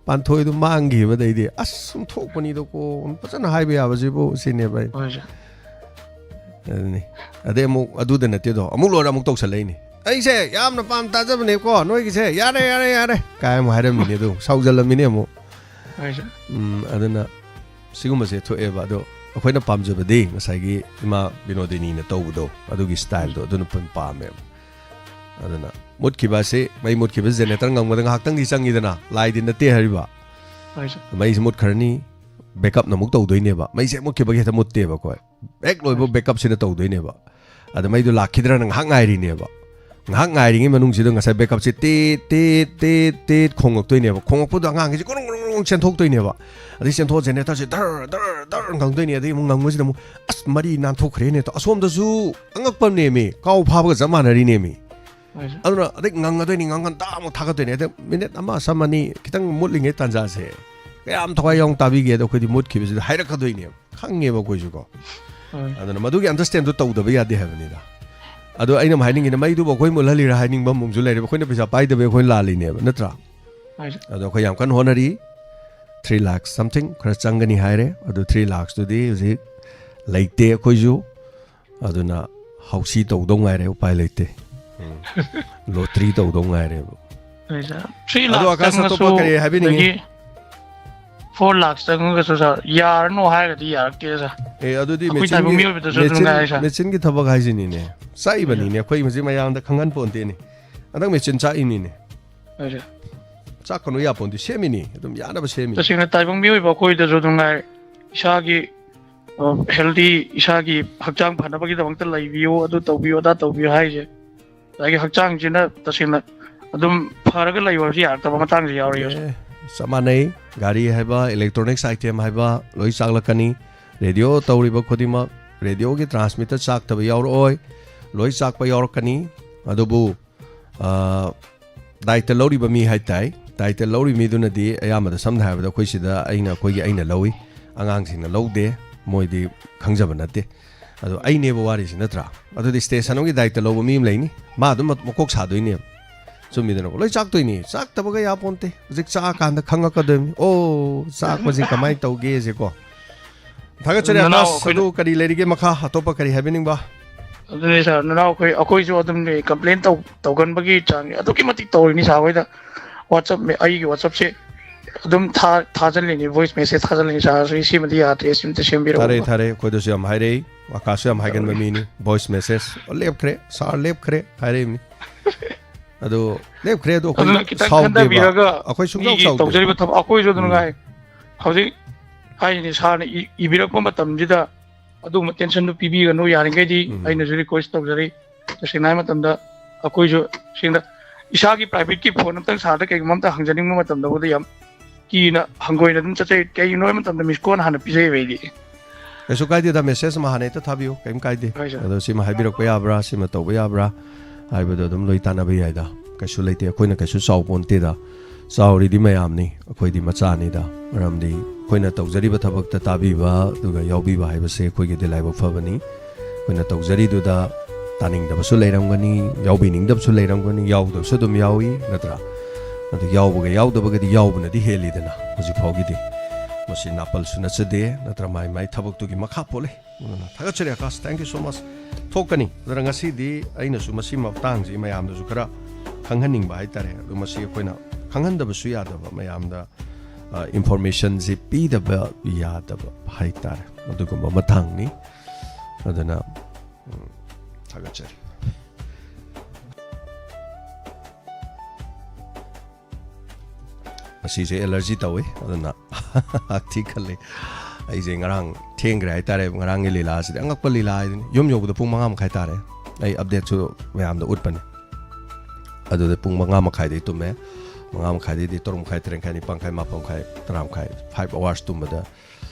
ꯄꯥꯟꯊꯣꯏꯗꯨ ꯃꯥꯡꯈꯤꯕꯗꯩꯗꯤ, "ꯑꯁ, ꯁꯨꯝ ꯊꯣꯛꯄꯅꯤꯗꯀꯣ, ꯐꯖꯅ ꯍꯥꯏꯕ ꯌꯥꯕꯁꯤꯕꯨ", ꯁꯤꯅꯦꯕ ꯑꯩ꯫ ꯍꯣꯏ, ꯁꯥꯔ꯫ ꯑꯗꯨꯅꯤ꯫ ꯑꯗꯩ ꯑꯃꯨꯛ ꯑꯗꯨꯗ ꯅꯠꯇꯦꯗꯣ, ꯑꯃꯨꯛ ꯂꯣꯏꯔ ꯑꯃꯨꯛ ꯇꯧꯁꯜꯂꯛꯏꯅꯤ꯫ "ꯑꯩꯁꯦ ꯌꯥꯝꯅ ꯄꯥꯝ ꯇꯥꯖꯕꯅꯦꯀꯣ, ꯅꯣꯏꯒꯤꯁꯦ, ꯌꯥꯔꯦ, ꯌꯥꯔꯦ, ꯌꯥꯔꯦ", ꯀꯥꯏ ꯑꯃꯨꯛ ꯍꯥꯏꯔꯝꯃꯤꯅꯦ꯫ ꯑꯗꯨ ꯁꯥꯎꯖꯜꯂꯝꯃꯤꯅꯦ ꯑꯃꯨꯛ꯫ ꯍꯣꯏ, ꯁꯥꯔ꯫ ꯎꯝ, ꯑꯗꯨꯅ ꯁꯤꯒꯨꯝꯕꯁꯦ ꯊꯣꯛꯑꯦꯕ꯫ ꯑꯗꯣ ꯑꯩꯈꯣꯏꯅ ꯄꯥꯝꯖꯕꯗꯤ ꯉꯁꯥꯏꯒꯤ ꯏꯃꯥ ꯕꯤꯅꯣꯗꯤꯅꯤꯅ ꯇꯧꯕꯗꯣ, ꯑꯗꯨꯒꯤ ꯁ꯭ꯇꯥꯏꯜꯗꯣ ꯑꯗꯨꯅ ꯄꯥꯝꯃꯦꯕ꯫ ꯑꯗꯨꯅ ꯃꯨꯠꯈꯤꯕ ꯑꯁꯤ, ꯃꯩ ꯃꯨꯠꯈꯤꯕ ꯖꯦꯅꯦꯔꯦꯇꯔ ꯉꯪꯕꯗ ꯉꯥꯏꯍꯥꯛꯇꯪꯗꯤ ꯆꯪꯉꯤꯗꯅ, ꯂꯥꯏꯗꯤ ꯅꯠꯇꯦ ꯍꯥꯏꯔꯤꯕ꯫ ꯍꯣꯏ, ꯁꯥꯔ꯫ ꯃꯩꯁꯤ ꯃꯨꯠꯈ꯭ꯔꯅꯤ, ꯕꯦꯛꯑꯞꯅ ꯑꯃꯨꯛ ꯇꯧꯗꯣꯏꯅꯦꯕ꯫ ꯃꯩꯁꯦ ꯍꯦꯛ ꯃꯨꯠꯈꯤꯕꯒꯤ ꯍꯦꯛꯇ ꯃꯨꯠꯇꯦꯕꯀꯣ꯫ ꯍꯦꯛ ꯂꯣꯏꯕ ꯕꯦꯛꯑꯞꯁꯤꯅ ꯇꯧꯗꯣꯏꯅꯦꯕ꯫ ꯑꯗ ꯃꯩꯗꯣ ꯂꯥꯛꯈꯤꯗ꯭ꯔꯅ ꯉꯥꯏꯍꯥꯛ ꯉꯥꯏꯔꯤꯅꯦꯕ꯫ ꯉꯥꯏꯍꯥꯛ ꯉꯥꯏꯔꯤꯉꯩ ꯃꯅꯨꯡꯁꯤꯗ ꯉꯁꯥꯏ ꯕꯦꯛꯑꯞꯁꯦ ꯇꯦꯠ, ꯇꯦꯠ, ꯇꯦꯠ, ꯇꯦꯠ ꯈꯣꯡꯉꯛꯇꯣꯏꯅꯦꯕ꯫ ꯈꯣꯡꯉꯛꯄꯗꯣ ꯑꯉꯥꯡꯈꯩꯁꯦ ꯒ꯭ꯔꯨꯡ ꯒ꯭ꯔꯨꯡ ꯒ꯭ꯔꯨꯡ ꯆꯦꯟꯊꯣꯛꯇꯣꯏꯅꯦꯕ꯫ ꯑꯗꯩ ꯆꯦꯟꯊꯣꯛꯑ generatorꯁꯦ ꯙꯔ ꯙꯔ ꯙꯔ ꯉꯪꯗꯣꯏꯅꯦ꯫ ꯑꯗꯩ ꯑꯃꯨꯛ ꯉꯪꯕꯁꯤꯗ ꯑꯃꯨꯛ, "ꯑꯁ, ꯃꯔꯤ ꯅꯥꯟꯊꯣꯛꯈ꯭ꯔꯦꯅꯦ" ꯇꯧ꯫ ꯑꯁꯣꯝꯗꯁꯨ ꯑꯉꯛꯄ ꯑꯃꯅꯦꯃꯤ, ꯀꯥꯎ ꯐꯥꯕꯒ ꯆꯞ ꯃꯥꯟꯅꯔꯤꯅꯦꯃꯤ꯫ ꯑꯗꯨꯅ ꯑꯗꯩ ꯉꯪꯉꯗꯣꯏꯅꯤ, ꯉꯪꯉ ꯗꯥ ꯑꯃꯨꯛ ꯊꯥꯒꯠꯇꯣꯏꯅꯤ꯫ ꯑꯗ ꯃꯤꯅꯤꯠ ꯑꯃ, ꯁꯝ ꯑꯅꯤ ꯈꯤꯇꯪ ꯃꯨꯠꯂꯤꯉꯩ ꯇꯥꯟꯖꯥꯁꯦ, ꯀꯌꯥꯝ ꯊꯋꯥꯏ ꯌꯥꯎꯅ ꯇꯥꯕꯤꯒꯦ? ꯑꯗꯣ ꯑꯩꯈꯣꯏꯗꯤ ꯃꯨꯠꯈꯤꯕꯁꯤꯗ ꯍꯥꯏꯔꯛꯀꯗꯣꯏꯅꯦꯕ, ꯈꯪꯉꯦꯕ ꯑꯩꯈꯣꯏꯁꯨꯀꯣ꯫ ꯍꯣꯏ꯫ ꯑꯗꯨꯅ ꯃꯗꯨꯒꯤ understandꯗꯣ ꯇꯧꯗꯕ ꯌꯥꯗꯦ ꯍꯥꯏꯕꯅꯤꯗ꯫ ꯑꯗꯣ ꯑꯩꯅ ꯑꯃꯨꯛ ꯍꯥꯏꯅꯤꯡꯉꯤꯅ, ꯃꯩꯗꯨꯕꯨ ꯑꯩꯈꯣꯏ ꯃꯨꯠꯍꯜꯂꯤꯔꯥ ꯍꯥꯏꯅꯤꯡꯕ ꯑꯃꯨꯛꯁꯨ ꯂꯩꯔꯦꯕ꯫ ꯑꯩꯈꯣꯏꯅ ꯄꯩꯁꯥ ꯄꯥꯏꯗꯕꯩ ꯑꯩꯈꯣꯏ ꯂꯥꯜꯂꯤꯅꯦꯕ, ꯅꯠꯇ꯭ꯔꯥ? ꯍꯣꯏ꯫ ꯑꯗꯣ ꯑꯩꯈꯣꯏ ꯌꯥꯝ ꯀꯟꯅ ꯍꯣꯠꯅꯔꯤ꯫ Three lakh something ꯈꯔ ꯆꯪꯒꯅꯤ ꯍꯥꯏꯔꯦ꯫ ꯑꯗꯨ three lakhsꯇꯨꯗꯤ ꯍꯧꯖꯤꯛ ꯂꯩꯇꯦ ꯑꯩꯈꯣꯏꯁꯨ꯫ ꯑꯗꯨꯅ ꯍꯧꯁꯤ ꯇꯧꯗꯧ ꯉꯥꯏꯔꯦ, ꯎꯄꯥꯏ ꯂꯩꯇꯦ꯫ ꯎꯝ꯫ Lottery ꯇꯧꯗꯧ ꯉꯥꯏꯔꯦꯕ꯫ ꯍꯣꯏ, sir꯫ Three ꯑꯗꯣ lakh ꯑꯀꯥꯁ, ꯆꯪꯉꯁꯨ, ꯑꯇꯣꯞꯄ ꯀꯔꯤ ꯍꯥꯏꯕꯤꯅꯤꯡꯉꯤ? ꯑꯗꯒꯤ four lakh ꯆꯪꯉꯒꯁꯨ, sir, ꯌꯥꯔꯅꯨ ꯍꯥꯏꯔꯒꯗꯤ ꯌꯥꯔꯛꯇꯦ, sir꯫ ꯑꯦ, ꯑꯗꯨꯗꯤ ꯑꯩꯈꯣꯏ ꯃꯦꯆꯤꯟꯒꯤ, ꯇꯥꯏꯕꯪ ꯃꯤꯑꯣꯏꯕꯗꯁꯨ ꯑꯗꯨꯝ ꯃꯦꯆꯤꯟ, ꯉꯥꯏ, sir꯫ ꯃꯦꯆꯤꯟꯒꯤ ꯊꯕꯛ ꯍꯥꯏꯁꯤꯅꯤꯅꯦ꯫ ꯆꯥꯛꯏꯕꯅꯤꯅꯦ, ꯑꯩꯈꯣꯏ ꯍꯧꯖꯤꯛ ꯃꯌꯥꯝꯗ ꯈꯪꯍꯟ ꯄꯣꯟꯇꯦꯅꯦ꯫ ꯍꯟꯗꯛ ꯃꯦꯆꯤꯟ ꯆꯥꯛꯏꯅꯤꯅꯦ꯫ ꯍꯣꯏ, sir꯫ ꯆꯥꯛꯀꯅꯨ ꯌꯥꯄꯣꯟꯇꯦ, ꯁꯦꯝꯃꯤꯅꯤ, ꯑꯗꯨꯝ ꯌꯥꯅꯕ ꯁꯦꯝꯃꯤꯅꯤ꯫ ꯇꯁꯦꯡꯅ ꯇꯥꯏꯕꯪ ꯃꯤꯑꯣꯏꯕ ꯑꯩꯈꯣꯏꯗꯁꯨ ꯑꯗꯨꯝ ꯉꯥꯏ, ꯏꯁꯥꯒꯤ, ꯑ, healthy, ꯏꯁꯥꯒꯤ ꯍꯛꯆꯥꯡ ꯐꯅꯕꯒꯤꯗꯃꯛꯇ ꯂꯩꯕꯤꯌꯨ, ꯑꯗꯨ ꯇꯧꯕꯤꯌꯨ, ꯑꯗꯥ ꯇꯧꯕꯤꯌꯨ ꯍꯥꯏꯁꯦ꯫ ꯑꯗꯒꯤ ꯍꯛꯆꯥꯡꯁꯤꯅ ꯇꯁꯦꯡꯅ ꯑꯗꯨꯝ ꯐꯔꯒ ꯂꯩꯌꯨ ꯍꯥꯏꯕꯁꯤ ꯌꯥꯔꯛꯇꯕ ꯃꯇꯥꯡꯁꯨ ꯌꯥꯎꯔꯛꯑꯦꯕ꯫ ꯑꯦ, ꯆꯞ ꯃꯥꯟꯅꯩ꯫ ꯒꯥꯔꯤ ꯍꯥꯏꯕ, electronics item ꯍꯥꯏꯕ, ꯂꯣꯏ ꯆꯥꯛꯂꯛꯀꯅꯤ꯫ Radio ꯇꯧꯔꯤꯕ ꯈꯨꯗꯤꯡꯃꯛ, radioꯒꯤ transmitter ꯆꯥꯛꯇꯕ ꯌꯥꯎꯔꯛꯑꯣꯏ, ꯂꯣꯏ ꯆꯥꯛꯄ ꯌꯥꯎꯔꯛꯀꯅꯤ꯫ ꯑꯗꯨꯕꯨ, ꯑ, ꯗꯥꯏꯇ ꯂꯧꯔꯤꯕ ꯃꯤ ꯍꯥꯏ ꯇꯥꯏ꯫ ꯗꯥꯏꯇ ꯂꯧꯔꯤꯕ ꯃꯤꯗꯨꯅꯗꯤ ꯑꯌꯥꯝꯕꯗ, ꯁꯝꯅ ꯍꯥꯏꯔꯕꯗ, ꯑꯩꯈꯣꯏ ꯁꯤꯗ ꯑꯩꯅ, ꯑꯩꯈꯣꯏꯒꯤ ꯑꯩꯅ ꯂꯧꯏ, ꯑꯉꯥꯡꯁꯤꯡꯅ ꯂꯧꯗꯦ, ꯃꯣꯏꯗꯤ ꯈꯪꯖꯕ ꯅꯠꯇꯦ꯫ ꯑꯗꯣ ꯑꯩꯅꯦꯕ ꯋꯥꯔꯤꯁꯤ, ꯅꯠꯇ꯭ꯔꯥ? ꯑꯗꯨꯗꯤ station ꯑꯃꯒꯤ ꯗꯥꯏꯇ ꯂꯧꯕ ꯃꯤ ꯑꯃ ꯂꯩꯅꯤ, ꯃꯥ ꯑꯗꯨꯝ ꯃꯀꯣꯛ ꯁꯥꯗꯣꯏꯅꯦꯕ꯫ ꯆꯨꯝꯃꯤꯗꯅꯀꯣ? ꯂꯣꯏ ꯆꯥꯛꯇꯣꯏꯅꯤ꯫ ꯆꯥꯛꯇꯕꯒ ꯌꯥꯄꯣꯟꯇꯦ꯫ ꯍꯧꯖꯤꯛ ꯆꯥꯛꯑꯀꯥꯟꯗ ꯈꯪꯉꯛꯀꯗꯣꯏꯅꯤ꯫ ꯑꯣ, ꯆꯥꯛꯄꯁꯤ ꯀꯃꯥꯏꯅ ꯇꯧꯒꯦꯁꯦꯀꯣ꯫ ꯊꯥꯒꯠꯆꯔꯤ, ꯅꯅꯥꯎ ꯑꯀꯥꯁ꯫ ꯑꯩꯈꯣꯏꯅ ꯑꯗꯨ ꯀꯔꯤ ꯂꯩꯔꯤꯒꯦ ꯃꯈꯥ? ꯑꯇꯣꯞꯄ ꯀꯔꯤ ꯍꯥꯏꯕꯤꯅꯤꯡꯕ? ꯑꯗꯨꯅꯤ, sir, ꯅꯅꯥꯎ ꯑꯩꯈꯣꯏ, ꯑꯩꯈꯣꯏꯁꯨ ꯑꯗꯨꯝ complain ꯇꯧ-, ꯇꯧꯒꯟꯕꯒꯤ ꯆꯥꯡ ꯑꯗꯨꯛꯀꯤ ꯃꯇꯤꯛ ꯇꯧꯔꯤꯅꯤ, sir ꯍꯣꯏꯗ꯫ WhatsApp ꯃꯦ-, ꯑꯩꯒꯤ WhatsAppꯁꯦ ꯑꯗꯨꯝ ꯊꯥ-, ꯊꯥꯖꯤꯜꯂꯤꯅꯤ, voice message ꯊꯥꯖꯤꯜꯂꯤꯅꯤ, sir, ꯁꯤ, ꯁꯤꯃꯗꯤ ꯌꯥꯗ꯭ꯔꯦ, ꯁꯤꯃꯇ ꯁꯦꯝꯕꯤꯔꯛꯎ꯫ ꯊꯥꯔꯛꯑꯦ, ꯊꯥꯔꯛꯑꯦ꯫ ꯑꯩꯈꯣꯏꯗꯁꯨ ꯌꯥꯝ ꯍꯥꯏꯔꯛꯏ꯫ ꯑꯀꯥꯁꯁꯨ ꯌꯥꯝ ꯍꯥꯏꯒꯟꯕ ꯃꯤꯅꯤ꯫ Voice message, "ꯑꯣ, ꯂꯦꯞꯈ꯭ꯔꯦ, sir ꯂꯦꯞꯈ꯭ꯔꯦ" ꯍꯥꯏꯔꯛꯏꯕꯅꯤ꯫ ꯑꯗꯣ ꯂꯦꯞꯈ꯭ꯔꯦ, ꯑꯗꯣ ꯑꯩꯈꯣꯏ ꯑꯗꯨꯅ ꯈꯤꯇꯪ ꯁꯥꯎꯗꯦꯕ꯫ ꯈꯟꯊꯕꯤꯔꯒ ꯑꯩꯈꯣꯏ ꯁꯨꯡꯁꯥꯎ ꯃꯤꯒꯤ ꯁꯥꯎꯗꯦ꯫ ꯇꯧꯖꯔꯤꯕ ꯊꯕꯛ, ꯑꯩꯈꯣꯏꯁꯨ ꯑꯗꯨꯝ ꯎꯝ꯫ ꯉꯥꯏ꯫ ꯍꯧꯖꯤꯛ ꯍꯥꯏꯔꯤꯅꯤ, sirꯅ ꯏ-, ꯏꯕꯤꯔꯛꯄ ꯃꯇꯝꯁꯤꯗ ꯑꯗꯨꯒꯨꯝꯕ tensionꯗꯨ ꯄꯤꯕꯤꯒꯅꯨ꯫ ꯌꯥꯔꯤꯈꯩꯗꯤ ꯎꯝ꯫ ꯑꯩꯅꯁꯨ request ꯇꯧꯖꯔꯤ, ꯇꯁꯦꯡꯅ ꯍꯥꯏ ꯃꯇꯝꯗ ꯑꯩꯈꯣꯏꯁꯨ ꯁꯤꯗ ꯏꯁꯥꯒꯤ privateꯀꯤ phone ꯑꯝꯇꯪ sirꯗ ꯀꯩꯒꯨꯝꯕ ꯑꯝꯇ ꯍꯪꯖꯅꯤꯡꯕ ꯃꯇꯝꯗꯕꯨꯗ ꯌꯥꯝ ꯀꯤꯅ ꯍꯪꯒꯣꯏꯅ ꯑꯗꯨꯝ ꯆꯠꯆꯩ꯫ ꯀꯩꯒꯤꯅꯣ ꯍꯥꯏꯕ ꯃꯇꯝꯗ ꯃꯤꯁ ꯀꯣꯜ ꯍꯥꯟꯅ ꯄꯤꯖꯩꯌꯦꯕ ꯑꯩꯗꯤ꯫ ꯀꯩꯁꯨ ꯀꯥꯏꯗꯦꯗ, ꯃꯦꯁꯦꯖ ꯑꯃ ꯍꯥꯟꯅ ꯍꯦꯛꯇ ꯊꯥꯕꯤꯌꯨ, ꯀꯩꯝ ꯀꯥꯏꯗꯦ꯫ ꯍꯣꯏ, ꯁꯥꯔ꯫ ꯑꯗꯣ ꯁꯤꯃ ꯍꯥꯏꯕꯤꯔꯛꯄ ꯌꯥꯕ꯭ꯔꯥ, ꯁꯤꯃ ꯇꯧꯕ ꯌꯥꯕ꯭ꯔꯥ ꯍꯥꯏꯕꯗꯣ ꯑꯗꯨꯝ ꯂꯣꯏ ꯇꯥꯟꯅꯕ ꯌꯥꯏꯗ꯫ ꯀꯩꯁꯨ ꯂꯩꯇꯦ, ꯑꯩꯈꯣꯏꯅ ꯀꯩꯁꯨ ꯆꯥꯎ ꯄꯣꯟꯇꯦꯗ꯫ ꯆꯥꯎꯔꯤꯗꯤ ꯃꯌꯥꯝꯅꯤ, ꯑꯩꯈꯣꯏꯗꯤ ꯃꯆꯥꯅꯤꯗ꯫ ꯃꯔꯝꯗꯤ ꯑꯩꯈꯣꯏꯅ ꯇꯧꯖꯔꯤꯕ ꯊꯕꯛꯇ ꯇꯥꯕꯤꯕ ꯑꯗꯨꯒ ꯌꯥꯎꯕꯤꯕ ꯍꯥꯏꯕꯁꯦ ꯑꯩꯈꯣꯏꯒꯤꯗꯤ ꯂꯥꯏꯕꯛ ꯐꯕꯅꯤ꯫ ꯑꯩꯈꯣꯏꯅ ꯇꯧꯖꯔꯤꯗꯨꯗ ꯇꯥꯅꯤꯡꯗꯕꯁꯨ ꯂꯩꯔꯝꯒꯅꯤ, ꯌꯥꯎꯕꯤꯅꯤꯡꯗꯕꯁꯨ ꯂꯩꯔꯝꯒꯅꯤ, ꯌꯥꯎꯗꯕꯁꯨ ꯑꯗꯨꯝ ꯌꯥꯎꯏ, ꯅꯠꯇ꯭ꯔꯥ? ꯑꯗꯨ ꯌꯥꯎꯕꯒ ꯌꯥꯎꯗꯕꯒꯗꯤ ꯌꯥꯎꯕꯅꯗꯤ ꯍꯦꯜꯂꯤꯗꯅ ꯍꯧꯖꯤꯛ ꯐꯥꯎꯒꯤꯗꯤ꯫ ꯃꯁꯤ ꯅꯥꯄꯜꯁꯨ ꯅꯠꯆꯗꯦ, ꯅꯠꯇ꯭ꯔꯥ? ꯃꯥꯏ ꯃꯥꯏ ꯊꯕꯛꯇꯨꯒꯤ ꯃꯈꯥ ꯄꯣꯜꯂꯦ꯫ ꯑꯗꯨꯅ ꯊꯥꯒꯠꯆꯔꯤ Akash, thank you so much꯫ ꯊꯣꯛꯀꯅꯤ꯫ ꯑꯗꯨꯅ ꯉꯁꯤꯗꯤ ꯑꯩꯅꯁꯨ ꯃꯁꯤ ꯃꯇꯥꯡꯁꯤ ꯃꯌꯥꯝꯗꯁꯨ ꯈꯔ ꯈꯪꯍꯟꯅꯤꯡꯕ ꯍꯥꯏꯇꯥꯔꯦ꯫ ꯑꯗꯨ ꯃꯁꯤ ꯑꯩꯈꯣꯏꯅ ꯈꯪꯍꯟꯗꯕꯁꯨ ꯌꯥꯗꯕ, ꯃꯌꯥꯝꯗ ꯏꯟꯐꯣꯔꯃꯦꯁꯟꯁꯤ ꯄꯤꯗꯕ ꯌꯥꯗꯕ ꯍꯥꯏꯇꯥꯔꯦ, ꯑꯗꯨꯒꯨꯝꯕ ꯃꯇꯥꯡꯅꯤ꯫ ꯑꯗꯨꯅ ꯎꯝ, ꯊꯥꯒꯠꯆꯔꯤ꯫ ꯃꯁꯤꯁꯦ ꯑꯦꯂꯔꯖꯤ ꯇꯧꯏ, ꯑꯗꯨꯅ ꯍꯛꯊꯤ ꯈꯜꯂꯤ꯫ ꯑꯩꯁꯦ ꯉꯔꯥꯡ ꯊꯦꯡꯈ꯭ꯔꯦ ꯍꯥꯏꯇꯥꯔꯦ꯫ ꯉꯔꯥꯡꯒꯤ ꯂꯤꯂꯥꯁꯤꯗꯤ ꯑꯉꯛꯄ ꯂꯤꯂꯥ ꯍꯥꯏꯗꯨꯅꯤ꯫ ꯌꯨꯝ ꯌꯧꯕꯗ ꯄꯨꯡ ꯃꯉꯥ ꯃꯈꯥꯏ ꯇꯥꯔꯦ꯫ ꯑꯩ ꯑꯞꯗꯦꯠꯁꯨ ꯃꯌꯥꯝꯗ ꯎꯠꯄꯅꯤ꯫ ꯑꯗꯨꯗ ꯄꯨꯡ ꯃꯉꯥ ꯃꯈꯥꯏꯗꯩ ꯇꯨꯝꯃꯦ꯫ ꯃꯉꯥ ꯃꯈꯥꯏꯗꯩꯗꯤ ꯇꯔꯨꯛ ꯃꯈꯥꯏ, ꯇꯔꯦꯠ ꯃꯈꯥꯏ, ꯅꯤꯄꯥꯟ ꯃꯈꯥꯏ, ꯃꯥꯄꯟ ꯃꯈꯥꯏ, ꯇꯔꯥ ꯃꯈꯥꯏ, five hours ꯇꯨꯝꯕꯗ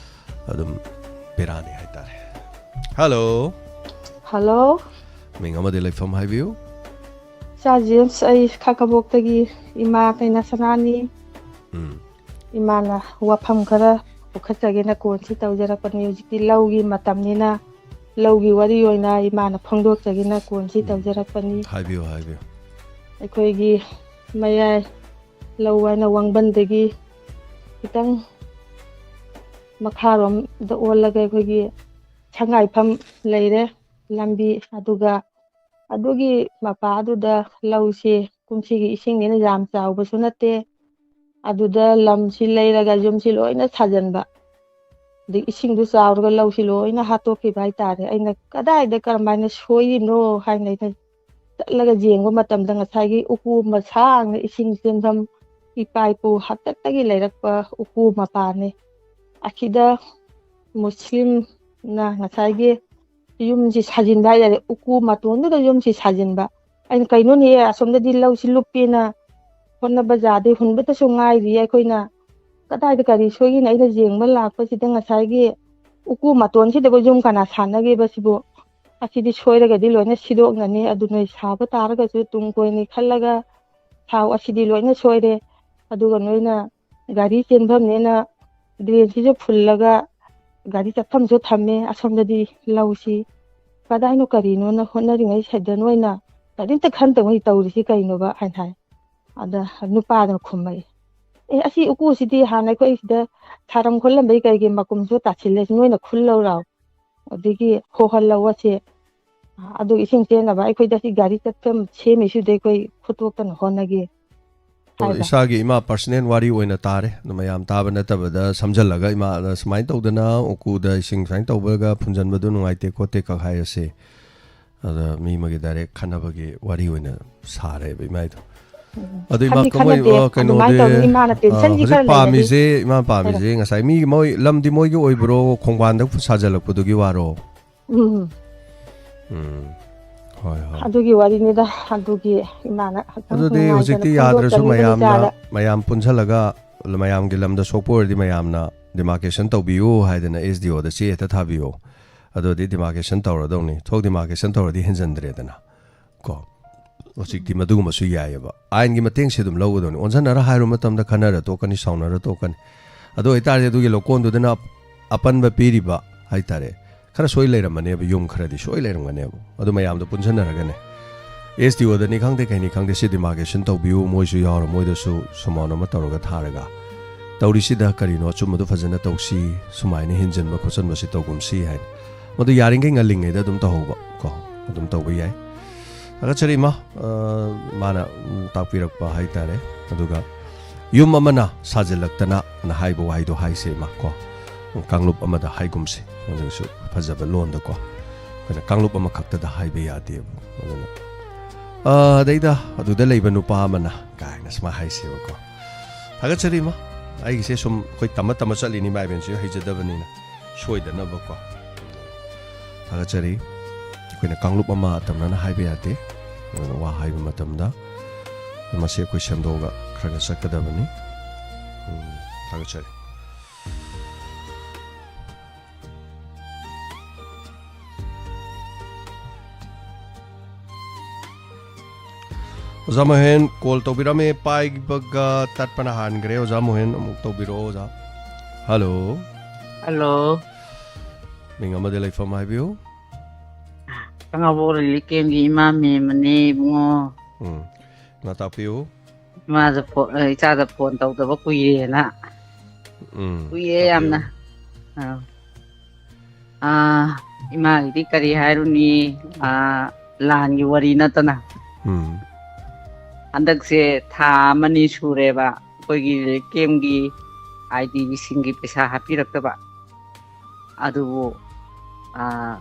ꯑꯗꯨꯝ ꯕꯦꯔꯥꯅꯤ ꯍꯥꯏꯇꯥꯔꯦ꯫ ꯍꯜꯂꯣ꯫ ꯍꯜꯂꯣ꯫ ꯃꯤꯡ ꯑꯃꯗꯤ ꯂꯩꯐꯝ ꯍꯥꯏꯕꯤꯌꯨ꯫ ꯏꯆꯥ ꯖꯦꯝꯁ, ꯑꯩ ꯈꯥ ꯀꯕꯣꯛꯇꯒꯤ ꯏꯃꯥ ꯀꯩꯅꯥ ꯁꯅꯥꯅꯤ꯫ ꯎꯝ꯫ ꯏꯃꯥꯅ ꯋꯥꯐꯝ ꯈꯔ ꯄꯨꯈꯠꯆꯒꯦꯅ ꯀꯣꯜꯁꯤ ꯇꯧꯖꯔꯛꯄꯅꯤ꯫ ꯍꯧꯖꯤꯛꯇꯤ ꯂꯧꯒꯤ ꯃꯇꯝꯅꯤꯅ ꯂꯧꯒꯤ ꯋꯥꯔꯤ ꯑꯣꯏꯅ ꯏꯃꯥꯅ ꯐꯣꯡꯗꯣꯛꯆꯒꯦꯅ ꯀꯣꯜꯁꯤ ꯇꯧꯖꯔꯛꯄꯅꯤ꯫ ꯍꯥꯏꯕꯤꯌꯨ, ꯍꯥꯏꯕꯤꯌꯨ꯫ ꯑꯩꯈꯣꯏꯒꯤ ꯃꯌꯥꯏ ꯂꯧ ꯍꯥꯏꯅ ꯋꯥꯡꯕꯟꯗꯒꯤ ꯈꯤꯇꯪ ꯃꯈꯥꯔꯣꯝꯗ ꯑꯣꯜꯂꯒ ꯑꯩꯈꯣꯏꯒꯤ ꯁꯉꯥꯏꯐꯝ ꯂꯩꯔꯦ ꯂꯝꯕꯤ꯫ ꯑꯗꯨꯒ ꯑꯗꯨꯒꯤ ꯃꯄꯥꯗꯨꯗ ꯂꯧꯁꯤ ꯀꯨꯝꯁꯤꯒꯤ ꯏꯁꯤꯡꯅꯤꯅ ꯌꯥꯝ ꯆꯥꯎꯕꯁꯨ ꯅꯠꯇꯦ꯫ ꯑꯗꯨꯗ ꯂꯝꯁꯤ ꯂꯩꯔꯒ ꯌꯨꯝꯁꯤ ꯂꯣꯏꯅ ꯁꯥꯖꯟꯕ꯫ ꯑꯗꯩ ꯏꯁꯤꯡꯗꯨ ꯆꯥꯎꯔꯒ ꯂꯧꯁꯤ ꯂꯣꯏꯅ ꯍꯥꯠꯇꯣꯛꯈꯤꯕ ꯍꯥꯏꯇꯥꯔꯦ꯫ ꯑꯩꯅ ꯀꯗꯥꯏꯗ ꯀꯔꯝꯍꯥꯏꯅ ꯁꯣꯏꯔꯤꯅꯣ ꯍꯥꯏꯅ ꯑꯩꯅ ꯆꯠꯂꯒ ꯌꯦꯡꯕ ꯃꯇꯝꯗ ꯉꯁꯥꯏꯒꯤ ꯎꯀꯨ ꯃꯁꯥꯡꯅ ꯏꯁꯤꯡ ꯆꯦꯟꯐꯝ ꯏꯄꯥ ꯏꯄꯨ ꯍꯥꯛꯇꯛꯇꯒꯤ ꯂꯩꯔꯛꯄ ꯎꯀꯨ ꯃꯄꯥꯅꯤ꯫ ꯑꯁꯤꯗ ꯃꯨꯁꯂꯤꯝꯅ ꯉꯁꯥꯏꯒꯤ ꯌꯨꯝꯁꯤ ꯁꯥꯖꯤꯟꯕ ꯍꯥꯏꯇꯥꯔꯦ, ꯎꯀꯨ ꯃꯇꯣꯟꯗꯨꯗ ꯌꯨꯝꯁꯤ ꯁꯥꯖꯤꯟꯕ꯫ ꯑꯩꯅ ꯀꯩꯅꯣꯅꯦ, ꯑꯁꯣꯝꯗꯗꯤ ꯂꯧꯁꯤ ꯂꯨꯞꯄꯦꯅ ꯍꯣꯠꯅꯕ ꯌꯥꯗꯦ, ꯍꯨꯟꯕꯇꯁꯨ ꯉꯥꯏꯔꯤ꯫ ꯑꯩꯈꯣꯏꯅ ꯀꯗꯥꯏꯗ ꯀꯔꯤ ꯁꯣꯏꯒꯤꯅꯤ? ꯑꯩꯅ ꯌꯦꯡꯕ ꯂꯥꯛꯄꯁꯤꯗ ꯉꯁꯥꯏꯒꯤ ꯎꯀꯨ ꯃꯇꯣꯟꯁꯤꯗꯕꯨ ꯌꯨꯝ ꯀꯅꯥ ꯁꯥꯟꯅꯒꯦꯕ ꯁꯤꯕꯨ? ꯑꯁꯤꯗꯤ ꯁꯣꯏꯔꯒꯗꯤ ꯂꯣꯏꯅ ꯁꯤꯗꯣꯛꯅꯅꯤ꯫ ꯑꯗꯨ ꯅꯣꯏ ꯁꯥꯕ ꯇꯥꯔꯒꯁꯨ ꯇꯨꯡ ꯀꯣꯏꯅꯤ ꯈꯜꯂꯒ ꯊꯥꯎ꯫ ꯑꯁꯤꯗꯤ ꯂꯣꯏꯅ ꯁꯣꯏꯔꯦ꯫ ꯑꯗꯨꯒ ꯅꯣꯏꯅ ꯒꯥꯔꯤ ꯆꯦꯟꯐꯝꯅꯦꯅ ꯗ꯭ꯔꯦꯟꯁꯤꯁꯨ ꯐꯨꯜꯂꯒ ꯒꯥꯔꯤ ꯆꯠꯐꯝꯁꯨ ꯊꯝꯃꯦ꯫ ꯑꯁꯣꯝꯗꯗꯤ ꯂꯧꯁꯤ ꯀꯗꯥꯏꯅꯣ ꯀꯔꯤꯅꯣꯅ ꯍꯣꯠꯅꯔꯤꯉꯩ ꯁꯤꯗ ꯅꯣꯏꯅ ꯀꯔꯤꯝꯇ ꯈꯟꯗꯉꯩ ꯇꯧꯔꯤꯁꯤ ꯀꯩꯅꯣꯕ?" ꯍꯥꯏꯅ ꯍꯥꯏ꯫ ꯑꯗ ꯅꯨꯄꯥꯗꯨꯅ ꯈꯨꯝꯃꯛꯏ, "ꯑꯦ, ꯑꯁꯤ ꯎꯀꯨꯁꯤꯗꯤ ꯍꯥꯟꯅ ꯑꯩꯈꯣꯏ ꯁꯤꯗ ꯊꯥꯔꯝ ꯈꯣꯠꯂꯝꯕꯩ ꯀꯩꯒꯤ ꯃꯀꯨꯝꯁꯨ ꯇꯥꯁꯤꯜꯂꯦ, ꯅꯣꯏꯅ ꯈꯨꯜꯂꯧꯔꯥꯎ, ꯑꯗꯒꯤ ꯍꯣꯍꯜꯂꯧ ꯑꯁꯦ꯫ ꯑꯗꯨ ꯏꯁꯤꯡ ꯆꯦꯟꯅꯕ ꯑꯩꯈꯣꯏꯗ ꯁꯤ ꯒꯥꯔꯤ ꯆꯠꯐꯝ ꯁꯦꯝꯃꯤꯁꯤꯗ ꯑꯩꯈꯣꯏ ꯈꯨꯠꯇꯣꯛꯇꯅ ꯍꯣꯠꯅꯒꯦ" ꯑꯣ, ꯍꯥꯏꯕ꯫ ꯏꯁꯥꯒꯤ ꯏꯃꯥ ꯄꯔꯁꯅꯦꯜ ꯋꯥꯔꯤ ꯑꯣꯏꯅ ꯇꯥꯔꯦ꯫ ꯑꯗꯣ ꯃꯌꯥꯝ ꯇꯥꯕ ꯅꯠꯇꯕꯗ ꯁꯝꯖꯜꯂꯒ ꯏꯃꯥꯅ ꯁꯨꯃꯥꯏꯅ ꯇꯧꯗꯅ ꯎꯀꯨꯗ ꯏꯁꯤꯡ ꯁꯨꯃꯥꯏꯅ ꯇꯧꯕꯒ ꯐꯨꯟꯖꯟꯕꯗꯣ ꯅꯨꯡꯉꯥꯏꯇꯦ ꯈꯣꯠꯇꯦ ꯈꯛ ꯍꯥꯏꯔꯁꯦ꯫ ꯑꯗ ꯃꯤ ꯑꯃꯒꯤ ꯗꯥꯏꯔꯦꯛ ꯈꯟꯅꯕꯒꯤ ꯋꯥꯔꯤ ꯑꯣꯏꯅ ꯁꯥꯔꯦꯕ ꯏꯃꯥꯏꯗꯣ꯫ ꯎꯝ. ꯑꯗꯣ ꯏꯃꯥ ꯈꯟꯗꯤ ꯀꯃꯣꯏ, ꯈꯟꯅꯗꯦ꯫ ꯑ, ꯀꯩꯅꯣꯗꯤ, ꯑꯗꯨꯃꯥꯏꯅ ꯇꯧꯗꯅ ꯏꯃꯥꯅ ꯑ, ꯇꯦꯟꯁꯟꯁꯤ ꯍꯧꯖꯤꯛ ꯈꯔ ꯂꯩꯔꯒꯗꯤ ꯄꯥꯝꯃꯤꯁꯦ, ꯏꯃꯥ ꯍꯥꯏꯔꯣ꯫ ꯄꯥꯝꯃꯤꯁꯦ ꯉꯁꯥꯏ ꯃꯤ ꯃꯣꯏ ꯂꯝꯗꯤ ꯃꯣꯏꯒꯤ ꯑꯣꯏꯕ꯭ꯔꯣ, ꯈꯣꯡꯕꯥꯟꯗ ꯁꯥꯖꯜꯂꯛꯄꯗꯨꯒꯤ ꯋꯥꯔꯣ? ꯎꯝ. ꯎꯝ. ꯍꯣꯏ, ꯍꯣꯏ. ꯑꯗꯨꯒꯤ ꯋꯥꯔꯤꯅꯤꯗ꯫ ꯑꯗꯨꯒꯤ ꯏꯃꯥꯅ ꯈꯤꯇꯪ ꯑꯗꯨꯗꯤ ꯅꯨꯡꯉꯥꯏꯇꯅ ꯍꯧꯖꯤꯛꯇꯤ ꯌꯥꯗ꯭ꯔꯁꯨ ꯐꯣꯡꯗꯣꯛꯇꯕꯅꯤꯗ ꯃꯌꯥꯝꯅ, ꯏꯆꯥꯗ꯫ ꯃꯌꯥꯝ ꯄꯨꯟꯁꯤꯜꯂꯒ ꯃꯌꯥꯝꯒꯤ ꯂꯝꯗ ꯁꯣꯛꯄ ꯑꯣꯏꯔꯗꯤ ꯃꯌꯥꯝꯅ ꯗꯤꯃꯥꯔꯀꯦꯁꯟ ꯇꯧꯕꯤꯌꯨ ꯍꯥꯏꯗꯅ ꯑꯦꯁ ꯗꯤ ꯑꯣꯗ ꯆꯦ ꯍꯦꯛꯇ ꯊꯥꯕꯤꯌꯣ꯫ ꯑꯗꯨꯗꯤ ꯗꯤꯃꯥꯔꯀꯦꯁꯟ ꯇꯧꯔꯗꯧꯅꯤ꯫ ꯊꯣꯛ ꯗꯤꯃꯥꯔꯀꯦꯁꯟ ꯇꯧꯔꯗꯤ ꯍꯦꯟꯖꯟꯗ꯭ꯔꯦꯗꯅ꯫ ꯀꯣ꯫ ꯍꯧꯖꯤꯛꯇꯤ ꯃꯗꯨꯒꯨꯝꯕꯁꯨ ꯌꯥꯏꯑꯕ꯫ ꯑꯥꯏꯟꯒꯤ ꯃꯇꯦꯡꯁꯦ ꯑꯗꯨꯝ ꯂꯧꯒꯗꯧꯅꯤ꯫ ꯑꯣꯟꯁꯟꯅꯔ ꯍꯥꯏꯔꯨ ꯃꯇꯝꯗ ꯈꯟꯅꯔ ꯇꯣꯛꯀꯅꯤ, ꯁꯥꯎꯅꯔ ꯇꯣꯛꯀꯅꯤ꯫ ꯑꯗꯨ ꯑꯣꯏꯇꯥꯔꯗꯤ ꯑꯗꯨꯒꯤ ꯂꯧꯀꯣꯟꯗꯨꯗꯅ ꯑꯄꯟꯕ ꯄꯤꯔꯤꯕ ꯍꯥꯏꯇꯥꯔꯦ, ꯈꯔ ꯁꯣꯏ ꯂꯩꯔꯝꯃꯅꯦꯕ, ꯌꯨꯝ ꯈꯔꯗꯤ ꯁꯣꯏ ꯂꯩꯔꯝꯒꯅꯦꯕ꯫ ꯑꯗꯨ ꯃꯌꯥꯝꯗꯣ ꯄꯨꯟꯁꯟꯅꯔꯒꯅꯦ, ꯑꯦꯁ ꯗꯤ ꯑꯣꯗꯅꯤ ꯈꯪꯗꯦ, ꯀꯩꯅꯤ ꯈꯪꯗꯦ, ꯁꯤ ꯗꯤꯃꯥꯔꯀꯦꯁꯟ ꯇꯧꯕꯤꯌꯨ, ꯃꯣꯏꯁꯨ ꯌꯥꯎꯔ ꯃꯣꯏꯗꯁꯨ ꯁꯨꯃꯥꯏꯅ ꯑꯃ ꯇꯧꯔꯒ ꯊꯥꯔꯒ, ꯇꯧꯔꯤꯁꯤꯗ ꯀꯔꯤꯅꯣ, ꯑꯆꯨꯝꯕꯗꯣ ꯐꯖꯅ ꯇꯧꯁꯤ, ꯁꯨꯃꯥꯏꯅ ꯍꯦꯟꯖꯤꯟꯕ ꯈꯣꯠꯆꯟꯕꯁꯤ ꯇꯧꯒꯨꯝꯁꯤ ꯍꯥꯏꯅ꯫ ꯃꯗꯨ ꯌꯥꯔꯤꯈꯩ ꯉꯜꯂꯤꯉꯩꯗ ꯑꯗꯨꯝ ꯇꯧꯍꯧꯕ ꯀꯣ, ꯑꯗꯨꯝ ꯇꯧꯕ ꯌꯥꯏ꯫ ꯊꯥꯒꯠꯆꯔꯤ ꯏꯃꯥ, ꯑ, ꯃꯥꯅ, ꯎꯝ, ꯇꯥꯛꯄꯤꯔꯛꯄ ꯍꯥꯏꯇꯥꯔꯦ꯫ ꯑꯗꯨꯒ ꯌꯨꯝ ꯑꯃꯅ ꯁꯥꯖꯤꯜꯂꯛꯇꯅ ꯑꯅ ꯍꯥꯏꯕ ꯋꯥꯍꯩꯗꯣ ꯍꯥꯏꯁꯦ ꯏꯃꯥ ꯀꯣ, ꯀꯥꯡꯂꯨꯞ ꯑꯃꯗ ꯍꯥꯏꯒꯨꯝꯁꯦ, ꯑꯗꯨꯒꯁꯨ ꯐꯖꯕ ꯂꯣꯟꯗꯀꯣ꯫ ꯑꯩꯈꯣꯏꯅ ꯀꯥꯡꯂꯨꯞ ꯑꯃꯈꯛꯇꯗ ꯍꯥꯏꯕ ꯌꯥꯗꯦꯕ꯫ ꯑꯗꯨꯅ, ꯑ, ꯑꯗꯩꯗ ꯑꯗꯨꯗ ꯂꯩꯕ ꯅꯨꯄꯥ ꯑꯃꯅ ꯀꯥꯏꯅ ꯁꯨꯃꯥꯏꯅ ꯍꯥꯏꯁꯦꯕꯀꯣ꯫ ꯊꯥꯒꯠꯆꯔꯤ ꯏꯃꯥ꯫ ꯑꯩꯒꯤꯁꯦ ꯁꯨꯝ ꯑꯩꯈꯣꯏ ꯇꯝꯃ ꯇꯝꯃ ꯆꯠꯂꯤꯅꯤ, ꯏꯃꯥ ꯏꯕꯦꯟꯁꯨ ꯍꯩꯖꯗꯕꯅꯤꯅ ꯁꯣꯏꯗꯅꯕꯀꯣ꯫ ꯊꯥꯒꯠꯆꯔꯤ꯫ ꯑꯩꯈꯣꯏꯅ ꯀꯥꯡꯂꯨꯞ ꯑꯃ ꯇꯝꯅꯅ ꯍꯥꯏꯕ ꯌꯥꯗꯦ꯫ ꯑꯗꯨꯅ ꯋꯥ ꯍꯥꯏꯕ ꯃꯇꯝꯗ ꯃꯁꯤ ꯑꯩꯈꯣꯏ ꯁꯦꯝꯗꯣꯛꯑꯒ ꯈꯔ ꯈꯔ ꯆꯠꯀꯗꯕꯅꯤ꯫ ꯎꯝ꯫ ꯊꯥꯒꯠꯆꯔꯤ꯫ ꯑꯣꯖꯥ ꯃꯣꯍꯦꯟ ꯀꯣꯜ ꯇꯧꯕꯤꯔꯝꯃꯦ, ꯄꯥꯏꯕꯒ ꯇꯠꯄꯅ ꯍꯥꯟꯈ꯭ꯔꯦ꯫ ꯑꯣꯖꯥ ꯃꯣꯍꯦꯟ ꯑꯃꯨꯛ ꯇꯧꯕꯤꯔꯛꯑꯣ ꯑꯣꯖꯥ꯫ ꯍꯜꯂꯣ꯫ ꯍꯜꯂꯣ꯫ ꯃꯤꯡ ꯑꯃꯗꯤ ꯂꯩꯐꯝ ꯍꯥꯏꯕꯤꯌꯨ꯫ ꯈꯪꯉꯕꯣ, ꯔꯤꯂꯤꯐ ꯀꯦꯝꯒꯤ ꯏꯃꯥ ꯃꯦꯝ ꯑꯃꯅꯦ ꯏꯕꯨꯡꯉꯣ꯫ ꯎꯝ꯫ ꯉꯥ ꯇꯥꯛꯄꯤꯌꯨ꯫ ꯏꯃꯥꯗ ꯐꯣ-, ꯑ, ꯏꯆꯥꯗ ꯐꯣꯟ ꯇꯧꯗꯕ ꯀꯨꯏꯔꯦꯅ꯫ ꯎꯝ, ꯀꯨꯏꯔꯦ ꯇꯥꯛꯄꯤꯌꯨ꯫ ꯌꯥꯝꯅ꯫ ꯑꯥ꯫ ꯑꯥ, ꯏꯃꯥꯒꯤꯗꯤ ꯀꯔꯤ ꯍꯥꯏꯔꯨꯅꯤ? ꯑꯥ, ꯂꯥꯟꯒꯤ ꯋꯥꯔꯤ ꯅꯠꯇꯅ꯫ ꯎꯝ꯫ ꯍꯟꯗꯛꯁꯦ ꯊꯥ ꯑꯃꯅꯤ ꯁꯨꯔꯦꯕ ꯑꯩꯈꯣꯏꯒꯤ ꯔꯤꯂꯤꯐ ꯀꯦꯝꯒꯤ ꯑꯥꯏ ꯗꯤꯕꯤꯁꯤꯡꯒꯤ ꯄꯩꯁꯥ ꯍꯥꯞꯄꯤꯔꯛꯇꯕ꯫ ꯑꯗꯨꯕꯨ, ꯑꯥ,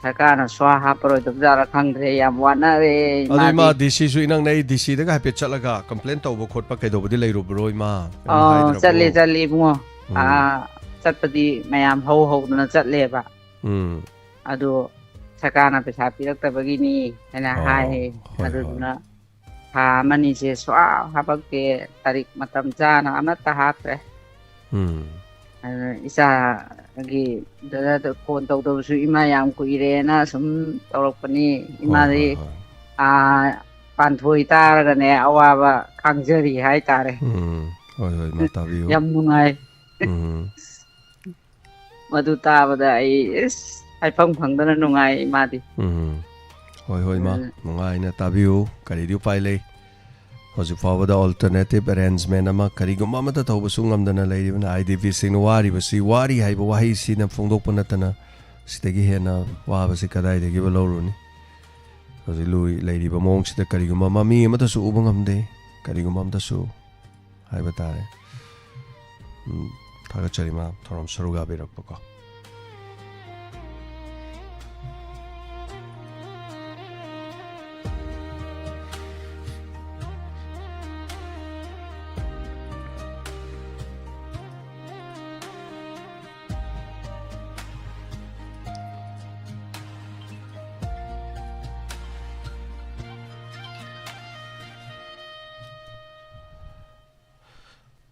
ꯁꯔꯀꯥꯔꯅ ꯁ꯭ꯋꯥ ꯍꯥꯞꯄꯔꯣꯏꯗꯕꯖꯥꯠꯂ ꯈꯪꯗ꯭ꯔꯦ, ꯌꯥꯝ ꯋꯥꯅꯔꯦ ꯑꯗꯣ ꯏꯃꯥꯗꯤ꯫ ꯏꯃꯥ, ꯗꯤ ꯁꯤꯁꯨ ꯏꯅꯛ ꯅꯛꯏ, ꯗꯤ ꯁꯤꯗꯒ ꯍꯥꯏꯐꯦꯠ ꯆꯠꯂꯒ ꯀꯝꯄ꯭ꯂꯦꯟ ꯇꯧꯕ ꯈꯣꯠꯄ ꯀꯩꯗꯧꯕꯗꯤ ꯂꯩꯔꯨꯕ꯭ꯔꯣ ꯏꯃꯥ? ꯀꯩꯝ ꯑꯣ, ꯍꯥꯏꯗ꯭ꯔꯕꯣ? ꯆꯠꯂꯦ, ꯆꯠꯂꯦ ꯏꯕꯨꯡꯉꯣ꯫ ꯎꯝ꯫ ꯑꯥ, ꯆꯠꯄꯗꯤ ꯃꯌꯥꯝ ꯍꯧ ꯍꯧꯗꯅ ꯆꯠꯂꯦꯕ꯫ ꯎꯝ꯫ ꯑꯗꯣ ꯁꯔꯀꯥꯔꯅ ꯄꯩꯁꯥ ꯄꯤꯔꯛꯇꯕꯒꯤꯅꯤ ꯍꯥꯏꯅ ꯑꯣ, ꯍꯥꯏ꯫ ꯍꯣꯏ, ꯍꯣꯏ꯫ ꯑꯗꯨꯗꯨꯅ ꯊꯥ ꯑꯃꯅꯤꯁꯦ ꯁꯨꯡꯍꯥꯞ ꯍꯥꯄꯛꯇꯦ, ꯇꯥꯔꯤꯛ ꯃꯇꯝ ꯆꯥꯅ ꯑꯃꯠꯇ ꯍꯥꯞꯇ꯭ꯔꯦ꯫ ꯎꯝ꯫ ꯑꯗꯨꯅ ꯏꯆꯥꯒꯤ ꯗꯗꯥꯗ ꯐꯣꯟ ꯇꯧꯗꯕꯁꯨ ꯏꯃꯥ ꯌꯥꯝ ꯀꯨꯏꯔꯦꯅ ꯁꯨꯝ ꯇꯧꯔꯛꯄꯅꯤ꯫ ꯍꯣꯏ, ꯏꯃꯥꯗꯤ, ꯍꯣꯏ, ꯍꯣꯏ꯫ ꯑꯥ, ꯄꯥꯟꯊꯣꯏ ꯇꯥꯔꯒꯅꯦ ꯑꯋꯥꯕ ꯈꯥꯡꯖꯔꯤ ꯍꯥꯏꯇꯥꯔꯦ꯫ ꯎꯝ꯫ ꯍꯣꯏ, ꯍꯣꯏ, ꯏꯃꯥ ꯇꯥꯕꯤꯌꯨ꯫ ꯌꯥꯝ ꯅꯨꯡꯉꯥꯏ꯫ ꯎꯝ꯫ ꯃꯗꯨ ꯇꯥꯕꯗ ꯑꯩ ꯏꯁ ꯍꯥꯏꯐꯝ ꯈꯪꯗꯅ ꯅꯨꯡꯉꯥꯏ ꯏꯃꯥꯗꯤ꯫ ꯎꯝ꯫ ꯍꯣꯏ, ꯍꯣꯏ, ꯏꯃꯥ꯫ ꯎꯝ꯫ ꯅꯨꯡꯉꯥꯏꯅ ꯇꯥꯕꯤꯌꯨ꯫ ꯀꯔꯤꯗꯤ ꯎꯄꯥꯏ ꯂꯩ? ꯍꯧꯖꯤꯛ ꯐꯥꯎꯕꯗ alternative arrangement ꯑꯃ ꯀꯔꯤꯒꯨꯝꯕ ꯑꯃꯠꯇ ꯇꯧꯕꯁꯨ ꯉꯝꯗꯅ ꯂꯩꯔꯤꯕꯅ ꯑꯥꯏ ꯗꯤ ꯄꯤꯁꯤꯡꯅ ꯋꯥꯔꯤꯕꯁꯤ, ꯋꯥꯔꯤ ꯍꯥꯏꯕ ꯋꯥꯍꯩꯁꯤꯅ ꯐꯣꯡꯗꯣꯛꯄ ꯅꯠꯇꯅ ꯁꯤꯗꯒꯤ ꯍꯦꯟꯅ ꯋꯥꯕꯁꯤ ꯀꯗꯥꯏꯗꯒꯤꯕꯨ ꯂꯧꯔꯨꯅꯤ? ꯍꯧꯖꯤꯛ ꯂꯨꯔꯤ-, ꯂꯩꯔꯤꯕ ꯃꯑꯣꯡꯁꯤꯗ ꯀꯔꯤꯒꯨꯝꯕ ꯃꯃꯤ ꯑꯃꯠꯇꯁꯨ ꯎꯕ ꯉꯝꯗꯦ, ꯀꯔꯤꯒꯨꯝꯕ ꯑꯃꯠꯇꯁꯨ ꯍꯥꯏꯕ ꯇꯥꯔꯦ꯫ ꯎꯝ, ꯊꯥꯒꯠꯆꯔꯤ ꯃꯥ ꯊꯧꯔꯝ ꯁꯔꯨꯛ ꯌꯥꯕꯤꯔꯛꯄꯀꯣ꯫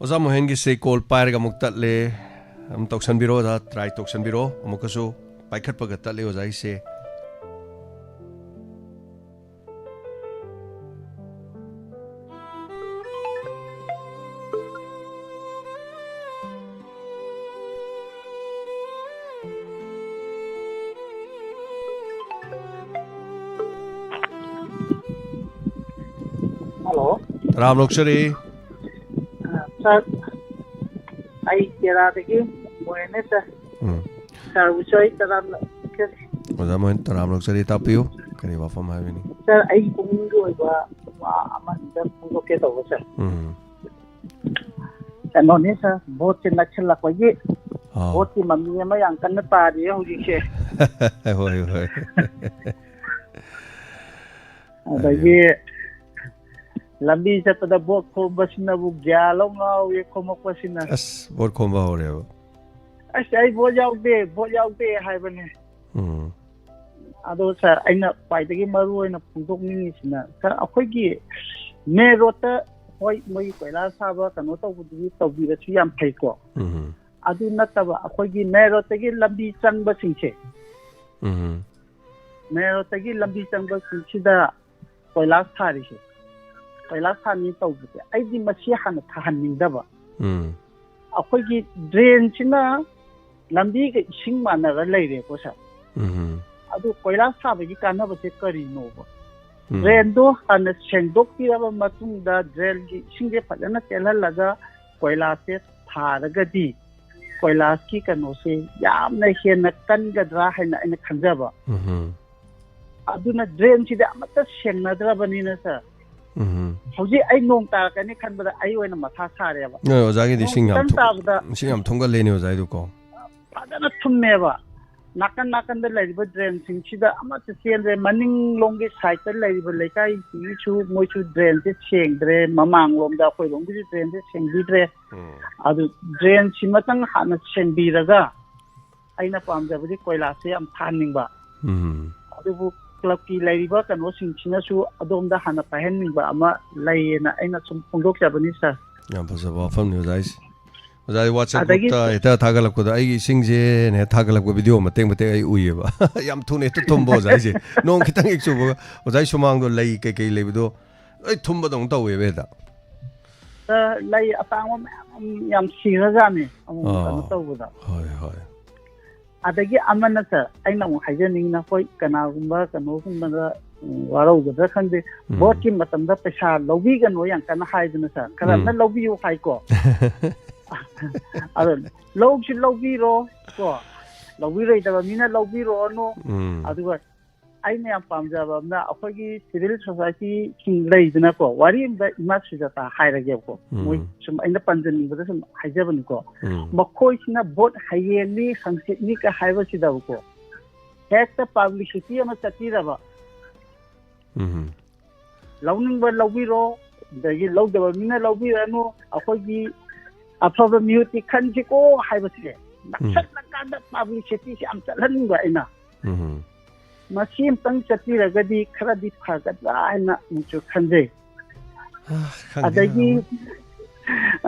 ꯑꯣꯖꯥ ꯃꯣꯍꯦꯟꯒꯤꯁꯦ ꯀꯣꯜ ꯄꯥꯏꯔꯒ ꯑꯃꯨꯛ ꯇꯠꯂꯦ꯫ ꯑꯗꯨꯝ ꯇꯧꯁꯟꯕꯤꯔꯣ ꯑꯣꯖꯥ, ꯇ꯭ꯔꯥꯏ ꯇꯧꯁꯟꯕꯤꯔꯣ꯫ ꯑꯃꯨꯛꯀꯁꯨ ꯄꯥꯏꯈꯠꯄꯒ ꯇꯠꯂꯦ ꯑꯣꯖꯥꯒꯤꯁꯦ꯫ ꯍꯜꯂꯣ꯫ ꯇꯔꯥꯝ ꯑꯣꯛꯆꯔꯤ꯫ ꯑ, ꯁꯥꯔ, ꯑꯩ ꯇꯦꯔꯥꯗꯒꯤ ꯃꯣꯍꯦꯟꯅꯦ, ꯁꯥꯔ꯫ ꯎꯝ꯫ ꯁꯥꯔꯕꯨꯁꯨ ꯑꯩ ꯇꯔꯥꯝꯅ ꯑꯣꯛꯆꯔꯤ꯫ ꯑꯣꯖꯥ ꯃꯣꯍꯦꯟ, ꯇꯔꯥꯝꯅ ꯑꯣꯛꯆꯔꯤ꯫ ꯇꯥꯛꯄꯤꯌꯨ, ꯀꯔꯤ ꯋꯥꯐꯝ ꯍꯥꯏꯕꯤꯅꯤꯡ? ꯁꯥꯔ, ꯑꯩ ꯄꯨꯛꯅꯤꯡꯒꯤ ꯑꯣꯏꯕ ꯋꯥ ꯑꯃ ꯑꯝꯇ ꯐꯣꯡꯗꯣꯛꯀꯦ ꯇꯧꯕ, ꯁꯥꯔ꯫ ꯎꯝ꯫ ꯀꯩꯅꯣꯅꯤ, ꯁꯥꯔ, ꯚꯣꯠꯁꯦ ꯅꯛꯁꯤꯜꯂꯛꯄꯒꯤ ꯑꯥꯎ꯫ ꯚꯣꯠꯀꯤ ꯃꯃꯤ ꯑꯃ ꯌꯥꯝ ꯀꯟꯅ ꯇꯥꯔꯤꯌꯦ ꯍꯧꯖꯤꯛꯁꯦ꯫ ꯍꯣꯏ, ꯍꯣꯏ꯫ ꯑꯗꯒꯤ ꯍꯥꯏꯕꯤꯌꯨ꯫ ꯂꯝꯕꯤ ꯆꯠꯄꯗ ꯚꯣꯠ ꯈꯣꯝꯕꯁꯤꯅꯕꯨ ꯒ꯭ꯌꯥꯟ ꯑꯃ ꯉꯥꯎꯏ, ꯈꯣꯝꯃꯛꯄꯁꯤꯅ꯫ ꯑꯁ, ꯚꯣꯠ ꯈꯣꯝꯕ ꯍꯧꯔꯦꯕ꯫ "ꯑꯁ, ꯑꯩ ꯚꯣꯠ ꯌꯥꯎꯗꯦ, ꯚꯣꯠ ꯌꯥꯎꯗꯦ" ꯍꯥꯏꯕꯅꯦ꯫ ꯎꯝ꯫ ꯑꯗꯣ ꯁꯥꯔ, ꯑꯩꯅ ꯈ꯭ꯋꯥꯏꯗꯒꯤ ꯃꯔꯨ ꯑꯣꯏꯅ ꯐꯣꯡꯗꯣꯛꯅꯤꯡꯉꯤꯁꯤꯅ, ꯁꯥꯔ, ꯑꯩꯈꯣꯏꯒꯤ ꯃꯦꯟ ꯔꯣꯗꯇ, ꯍꯣꯏ, ꯃꯣꯏꯒꯤ ꯀꯣꯏꯂꯥ ꯁꯥꯕ ꯀꯩꯅꯣ ꯇꯧꯕꯗꯨꯗꯤ ꯇꯧꯕꯤꯔꯁꯨ ꯌꯥꯝ ꯐꯩꯀꯣ꯫ ꯎꯝ꯫ ꯑꯗꯨ ꯅꯠꯇꯕ ꯑꯩꯈꯣꯏꯒꯤ ꯃꯦꯟ ꯔꯣꯗꯇꯒꯤ ꯂꯝꯕꯤ ꯆꯪꯕꯁꯤꯡꯁꯦ, ꯎꯝ꯫ ꯃꯦꯟ ꯔꯣꯗꯇꯒꯤ ꯂꯝꯕꯤ ꯆꯪꯕꯁꯤꯡꯁꯤꯗ ꯀꯣꯏꯂꯥꯁ ꯊꯥꯔꯤꯁꯦ, ꯀꯣꯏꯂꯥꯁ ꯊꯥꯅꯤ ꯇꯧꯕꯁꯦ, ꯑꯩꯗꯤ ꯃꯁꯤ ꯍꯥꯟꯅ ꯊꯥꯍꯟꯅꯤꯡꯗꯕ꯫ ꯎꯝ꯫ ꯑꯩꯈꯣꯏꯒꯤ ꯗ꯭ꯔꯦꯟꯁꯤꯅ ꯂꯝꯕꯤꯒ ꯏꯁꯤꯡ ꯃꯥꯟꯅꯔ ꯂꯩꯔꯦꯀꯣ, ꯁꯥꯔ꯫ ꯎꯝ꯫ ꯑꯗꯨ ꯀꯣꯏꯂꯥꯁ ꯊꯥꯕꯒꯤ ꯀꯥꯟꯅꯕꯁꯦ ꯀꯔꯤꯅꯣꯕ? ꯎꯝ꯫ ꯗ꯭ꯔꯦꯟꯗꯣ ꯍꯥꯟꯅ ꯁꯦꯡꯗꯣꯛꯄꯤꯔꯕ ꯃꯇꯨꯡꯗ, ꯗ꯭ꯔꯦꯟꯒꯤ ꯏꯁꯤꯡꯁꯦ ꯐꯖꯅ ꯆꯦꯜꯍꯜꯂꯒ ꯀꯣꯏꯂꯥꯁꯁꯦ ꯊꯥꯔꯒꯗꯤ, ꯀꯣꯏꯂꯥꯁꯀꯤ ꯀꯩꯅꯣꯁꯦ ꯌꯥꯝꯅ ꯍꯦꯟꯅ ꯀꯟꯒꯗ꯭ꯔꯥ ꯍꯥꯏꯅ ꯑꯩꯅ ꯈꯟꯖꯕ꯫ ꯎꯝ꯫ ꯑꯗꯨꯅ ꯗ꯭ꯔꯦꯟꯁꯤꯗꯤ ꯑꯃꯠꯇ ꯁꯦꯡꯅꯗ꯭ꯔꯕꯅꯤꯅ, ꯁꯥꯔ, ꯎꯝ꯫ ꯍꯧꯖꯤꯛ ꯑꯩ ꯅꯣꯡ ꯇꯥꯔꯛꯀꯅꯤ ꯈꯟꯕꯗ ꯑꯩ ꯑꯣꯏꯅ ꯃꯊꯥ ꯁꯥꯔꯦꯕ꯫ ꯅꯣꯏ ꯑꯣꯖꯥꯒꯤꯗꯤ ꯅꯣꯡ ꯏꯁꯤꯡ ꯌꯥꯝ ꯈꯤꯇꯪ ꯊꯨꯝ-, ꯇꯥꯕꯗ ꯏꯁꯤꯡ ꯌꯥꯝ ꯊꯨꯝꯒꯜꯂꯦꯅꯦ ꯑꯣꯖꯥꯒꯤꯗꯨꯀꯣ꯫ ꯐꯖꯅ ꯊꯨꯝꯃꯦꯕ꯫ ꯅꯥꯀꯟ ꯅꯥꯀꯟꯗ ꯂꯩꯔꯤꯕ ꯗ꯭ꯔꯦꯟꯁꯤꯡꯁꯤꯗ ꯑꯃꯠꯇ ꯆꯦꯟꯗ꯭ꯔꯦ꯫ ꯃꯅꯤꯡꯂꯣꯝꯒꯤ ꯁꯥꯏꯠꯇ ꯂꯩꯔꯤꯕ ꯂꯩꯀꯥꯏꯁꯤꯒꯤꯁꯨ ꯃꯣꯏꯁꯨ ꯗ꯭ꯔꯦꯟꯁꯦ ꯁꯦꯡꯗ꯭ꯔꯦ꯫ ꯃꯃꯥꯡꯂꯣꯝꯗ ꯑꯩꯈꯣꯏꯔꯣꯝꯒꯤꯁꯨ ꯗ꯭ꯔꯦꯟꯁꯦ ꯁꯦꯡꯕꯤꯗ꯭ꯔꯦ꯫ ꯎꯝ꯫ ꯑꯗꯨ ꯗ꯭ꯔꯦꯟꯁꯤꯃꯇꯪ ꯍꯥꯟꯅ ꯁꯦꯡꯕꯤꯔꯒ ꯑꯩꯅ ꯄꯥꯝꯖꯕꯗꯤ ꯀꯣꯏꯂꯥꯁꯁꯦ ꯌꯥꯝ ꯊꯥꯍꯟꯅꯤꯡꯕ꯫ ꯎꯝ꯫ ꯑꯗꯨꯕꯨ ꯀ꯭ꯂꯕꯀꯤ ꯂꯩꯔꯤꯕ ꯀꯩꯅꯣꯁꯤꯡꯁꯤꯅꯁꯨ ꯑꯗꯣꯝꯗ ꯍꯥꯟꯅ ꯄꯥꯏꯍꯟꯅꯤꯡꯕ ꯑꯃ ꯂꯩꯌꯦꯅ ꯑꯩꯅ ꯁꯨꯝ ꯐꯣꯡꯗꯣꯛꯆꯕꯅꯤ, ꯁꯥꯔ꯫ ꯌꯥꯝ ꯐꯖꯕ ꯋꯥꯐꯝꯅꯤ ꯑꯣꯖꯥ ꯍꯥꯏꯁꯦ꯫ ꯑꯣꯖꯥ, ꯑꯩ WhatsApp ꯑꯗꯒꯤ group ꯇ ꯍꯦꯛꯇ ꯊꯥꯒꯠꯂꯛꯄꯗ, ꯑꯩꯒꯤ ꯏꯁꯤꯡꯁꯦꯅ ꯍꯦꯛ ꯊꯥꯒꯠꯂꯛꯄ video ꯃꯇꯦꯛ ꯃꯇꯦꯛ ꯑꯩ ꯎꯏꯌꯦꯕ꯫ ꯌꯥꯝ ꯊꯨꯅ ꯍꯦꯛꯇ ꯊꯨꯝꯕ ꯑꯣꯖꯥ ꯍꯥꯏꯁꯦ꯫ ꯅꯣꯡ ꯈꯤꯇꯪ ꯍꯦꯛ ꯆꯨꯕꯒ ꯑꯣꯖꯥ ꯁꯨꯃꯥꯡꯗꯣ ꯂꯩ ꯀꯩꯀꯩ ꯂꯩꯕꯗꯣ ꯂꯣꯏ ꯊꯨꯝꯕꯗꯧꯅ ꯇꯧꯋꯦꯕ ꯍꯦꯛꯇ꯫ ꯑ, ꯂꯩ ꯑꯇꯥꯡꯕ ꯃꯌꯥꯝ ꯑꯃ ꯌꯥꯝ ꯁꯤꯔꯖꯥꯠꯅꯤ ꯑꯃꯨꯛ ꯀꯩꯅꯣ ꯑꯥ꯫ ꯇꯧꯕꯗ꯫ ꯍꯣꯏ, ꯍꯣꯏ꯫ ꯑꯗꯒꯤ ꯑꯃꯅ ꯁꯥꯔ, ꯑꯩꯅ ꯑꯃꯨꯛ ꯍꯥꯏꯖꯅꯤꯡꯉꯤꯅ, ꯑꯩꯈꯣꯏ ꯀꯅꯥꯒꯨꯝꯕ ꯀꯩꯅꯣꯒꯨꯝꯕꯗ, ꯎꯝ, ꯋꯥꯔꯧꯒꯗ꯭ꯔꯥ ꯈꯪꯗꯦ, ꯎꯝ꯫ ꯚꯣꯠꯀꯤ ꯃꯇꯝꯗ ꯄꯩꯁꯥ ꯂꯧꯕꯤꯒꯅꯣ ꯌꯥꯝ ꯀꯟꯅ ꯍꯥꯏꯗꯅ ꯁꯥꯔ, ꯈꯔ ꯎꯝ꯫ ꯑꯃꯅ ꯂꯧꯕꯤꯌꯨ ꯍꯥꯏꯀꯣ꯫ ꯑꯗꯣ ꯂꯧꯁꯨ ꯂꯧꯕꯤꯔꯣ ꯀꯣ, ꯂꯧꯕꯤꯔꯣꯏꯗꯕ ꯃꯤꯅ ꯂꯧꯕꯤꯔꯣꯅꯨ꯫ ꯎꯝ꯫ ꯑꯗꯨꯒ ꯑꯩꯅ ꯌꯥꯝ ꯄꯥꯝꯖꯕ ꯑꯃꯅ, ꯑꯩꯈꯣꯏꯒꯤ civil society ꯁꯤꯡ ꯂꯩꯗꯅꯀꯣ, ꯋꯥꯔꯤ ꯑꯃꯗ ꯏꯃꯥ ꯁꯨꯖꯥꯇꯥ ꯍꯥꯏꯔꯒꯦꯕꯀꯣ, ꯎꯝ꯫ ꯃꯣꯏ ꯁꯨꯝ ꯑꯩꯅ ꯄꯟꯖꯅꯤꯡꯕꯗ ꯁꯨꯝ ꯍꯥꯏꯖꯕꯅꯤꯀꯣ, ꯎꯝ꯫ ꯃꯈꯣꯏꯁꯤꯅ ꯚꯣꯠ ꯍꯌꯦꯡꯅꯤ ꯍꯪꯆꯤꯠꯅꯤꯒ ꯍꯥꯏꯕꯁꯤꯗꯕꯀꯣ, ꯍꯦꯛꯇ publicity ꯑꯃ ꯆꯠꯄꯤꯔꯕ, ꯎꯝ꯫ ꯂꯧꯅꯤꯡꯕ ꯂꯧꯕꯤꯔꯣ, ꯑꯗꯒꯤ ꯂꯧꯗꯕ ꯃꯤꯅ ꯂꯧꯕꯤꯔꯅꯨ, ꯑꯩꯈꯣꯏꯒꯤ ꯑꯐꯕ ꯃꯤꯍꯨꯠꯇꯤ ꯈꯟꯁꯤꯀꯣ ꯍꯥꯏꯕꯁꯦ ꯎꯝ꯫ ꯅꯛꯁꯜꯂꯀꯥꯟꯗ publicity ꯁꯦ ꯌꯥꯝ ꯆꯠꯍꯟꯅꯤꯡꯕ ꯑꯩꯅ꯫ ꯎꯝ꯫ ꯃꯁꯤ ꯑꯝꯇꯪ ꯆꯠꯄꯤꯔꯒꯗꯤ ꯈꯔꯗꯤ ꯐꯒꯗ꯭ꯔꯥ ꯍꯥꯏꯅ ꯑꯃꯨꯛꯁꯨ ꯈꯟꯖꯩ꯫ ꯑꯥ, ꯈꯪꯗꯦ, ꯑꯗꯒꯤ, ꯑꯃꯨꯛ꯫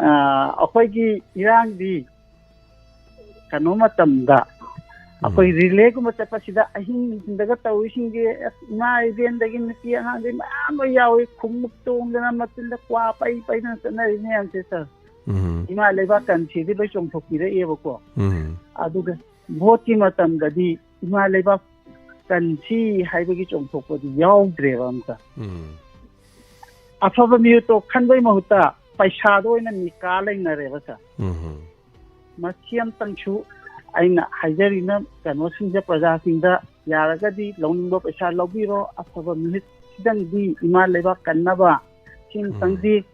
ꯑꯥ, ꯑꯩꯈꯣꯏꯒꯤ ꯏꯔꯥꯡꯗꯤ ꯀꯩꯅꯣ ꯃꯇꯝꯗ ꯑꯩꯈꯣꯏ ꯎꯝ꯫ Relay ꯒꯨꯝꯕ ꯆꯠꯄꯁꯤꯗ ꯑꯍꯤꯡ ꯅꯨꯡꯊꯤꯟꯗꯒ ꯇꯧꯔꯤꯁꯤꯡꯁꯦ, ꯑꯁ, ꯏꯃꯥ ꯏꯕꯦꯟꯗꯒꯤ ꯅꯨꯄꯤ ꯑꯉꯥꯡꯗꯩ ꯃꯌꯥꯝ ꯑꯃ ꯌꯥꯎꯏ, ꯈꯣꯡꯎꯞ ꯇꯣꯡꯗꯅ ꯃꯆꯤꯟꯗ ꯀ꯭ꯋꯥ ꯄꯩ ꯄꯩꯗꯅ ꯆꯠꯅꯔꯤ ꯃꯌꯥꯝꯁꯦ ꯁꯥꯔ꯫ ꯎꯝ꯫ ꯏꯃꯥ ꯂꯩꯕꯥꯛ ꯀꯟꯁꯤꯗꯤ ꯂꯣꯏ ꯆꯣꯡꯊꯣꯛꯄꯤꯔꯛꯑꯦꯕꯀꯣ꯫ ꯎꯝ꯫ ꯑꯗꯨꯒ ꯚꯣꯠꯀꯤ ꯃꯇꯝꯗꯗꯤ ꯏꯃꯥ ꯂꯩꯕꯥꯛ ꯀꯟꯁꯤ ꯍꯥꯏꯕꯒꯤ ꯆꯣꯡꯊꯣꯛꯄꯗꯤ ꯌꯥꯎꯗ꯭ꯔꯦꯕ ꯑꯝꯇ꯫ ꯎꯝ꯫ ꯑꯐꯕ ꯃꯤꯍꯨꯠꯇꯣ ꯈꯟꯕꯩ ꯃꯍꯨꯠꯇ ꯄꯩꯁꯥꯗꯣ ꯑꯣꯏꯅ ꯃꯤꯀꯥ ꯂꯩꯅꯔꯦꯕ ꯁꯥꯔ꯫ ꯎꯝ꯫ ꯃꯁꯤ ꯑꯝꯇꯪꯁꯨ ꯑꯩꯅ ꯍꯥꯏꯖꯔꯤꯅ ꯀꯩꯅꯣꯁꯤꯡꯗ, ꯄ꯭ꯔꯖꯥꯁꯤꯡꯗ ꯌꯥꯔꯒꯗꯤ ꯂꯧꯅꯤꯡꯕ ꯄꯩꯁꯥ ꯂꯧꯕꯤꯔꯣ, ꯑꯐꯕ ꯃꯤꯍꯨꯠ ꯈꯤꯇꯪꯗꯤ ꯏꯃꯥ ꯂꯩꯕꯥꯛ ꯀꯟꯅꯕ ꯁꯤ ꯑꯝꯇꯪꯗꯤ, ꯎꯝ꯫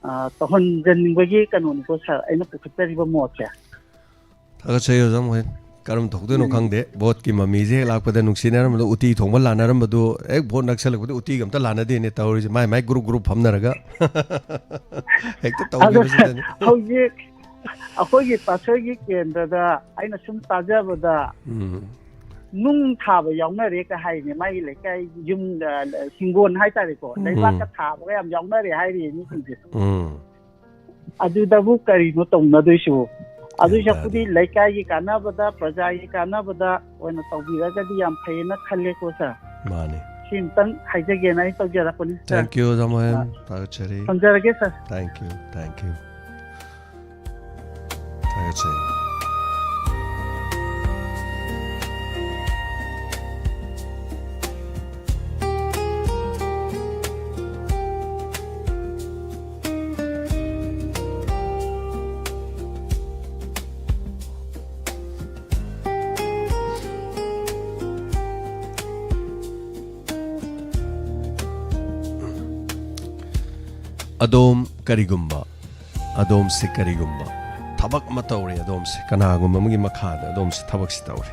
ꯑ, ꯇꯧꯍꯟꯖꯅꯤꯡꯕꯒꯤ ꯀꯩꯅꯣꯅꯤꯀꯣ ꯁꯥꯔ, ꯑꯩꯅ ꯄꯨꯈꯠꯆꯔꯤꯕ ꯃꯣꯠꯁꯦ꯫ ꯊꯥꯒꯠꯆꯔꯤ ꯑꯣꯖꯥ ꯃꯣꯍꯦꯟ꯫ ꯀꯔꯝ ꯇꯧꯗꯣꯏꯅꯣ ꯎꯝ꯫ ꯈꯪꯗꯦ꯫ ꯚꯣꯠꯀꯤ ꯃꯃꯤꯁꯦ ꯍꯦꯛ ꯂꯥꯛꯄꯗ ꯅꯨꯡꯁꯤꯅꯔꯝꯕꯗꯣ, ꯎꯇꯤ ꯊꯣꯡꯕ ꯂꯥꯟꯅꯔꯝꯕꯗꯣ, ꯍꯦꯛ ꯚꯣꯠ ꯅꯛꯁꯜꯂꯛꯄꯗ ꯎꯇꯤꯒ ꯑꯝꯇ ꯂꯥꯟꯅꯗꯦꯅꯦ ꯇꯧꯔꯤꯁꯦ꯫ ꯃꯥꯏ ꯃꯥꯏ group group ꯐꯝꯅꯔꯒ ꯍꯦꯛꯇ ꯑꯗꯣ ꯇꯧꯈꯤꯕꯁꯤꯗꯅꯤ꯫ ꯍꯧꯖꯤꯛ ꯑꯩꯈꯣꯏꯒꯤ ꯄꯥꯠꯁꯣꯏꯒꯤ ꯀꯦꯟꯗ꯭ꯔꯗ ꯑꯩꯅ ꯁꯨꯝ ꯇꯥꯖꯕꯗ ꯎꯝ꯫ ꯅꯨꯡ ꯊꯥꯕ ꯌꯥꯎꯅꯔꯦꯒ ꯍꯥꯏꯅꯦ, ꯃꯥꯒꯤ ꯂꯩꯀꯥꯏ ꯌꯨꯝꯗ, ꯍꯤꯡꯒꯣꯜ ꯍꯥꯏꯇꯥꯔꯦꯀꯣ, ꯎꯝ꯫ ꯂꯩꯕꯥꯛꯀ ꯊꯥꯕꯒ ꯌꯥꯝ ꯌꯥꯎꯅꯔꯦ ꯍꯥꯏꯔꯤꯌꯦ ꯃꯤꯁꯤꯡꯁꯦ꯫ ꯎꯝ꯫ ꯑꯗꯨꯗꯕꯨ ꯀꯔꯤꯅꯣ ꯇꯧꯅꯗꯣꯏꯁꯤꯕꯨ? ꯑꯗꯨ ꯒ꯭ꯌꯥꯟ ꯁꯔꯨꯛꯄꯨꯗꯤ ꯂꯩꯀꯥꯏꯒꯤ ꯀꯥꯟꯅꯕꯗ, ꯄ꯭ꯔꯖꯥꯒꯤ ꯀꯥꯟꯅꯕꯗ ꯑꯣꯏꯅ ꯇꯧꯕꯤꯔꯒꯗꯤ ꯌꯥꯝ ꯐꯩꯌꯦꯅ ꯈꯜꯂꯦꯀꯣ ꯁꯥꯔ꯫ ꯃꯥꯅꯤ꯫ ꯁꯤ ꯑꯃꯇꯪ ꯍꯥꯏꯖꯒꯦꯅ ꯑꯩ ꯇꯧꯖꯔꯛꯄꯅꯤ ꯁꯥꯔ꯫ Thank you, ꯖꯃꯣꯍꯦꯝ꯫ ꯊꯥꯒꯠꯆꯔꯤ꯫ ꯊꯝꯖꯔꯒꯦ ꯁꯥꯔ꯫ Thank you, thank you. ꯊꯥꯒꯠꯆꯔꯤ꯫ ꯑꯗꯣꯝ ꯀꯔꯤꯒꯨꯝꯕ ꯑꯗꯣꯝꯁꯦ ꯀꯔꯤꯒꯨꯝꯕ ꯊꯕꯛ ꯑꯃ ꯇꯧꯔꯦ, ꯑꯗꯣꯝꯁꯦ ꯀꯅꯥꯒꯨꯝꯕ ꯑꯃꯒꯤ ꯃꯈꯥꯗ ꯑꯗꯣꯝꯁꯦ ꯊꯕꯛꯁꯤ ꯇꯧꯔꯦ꯫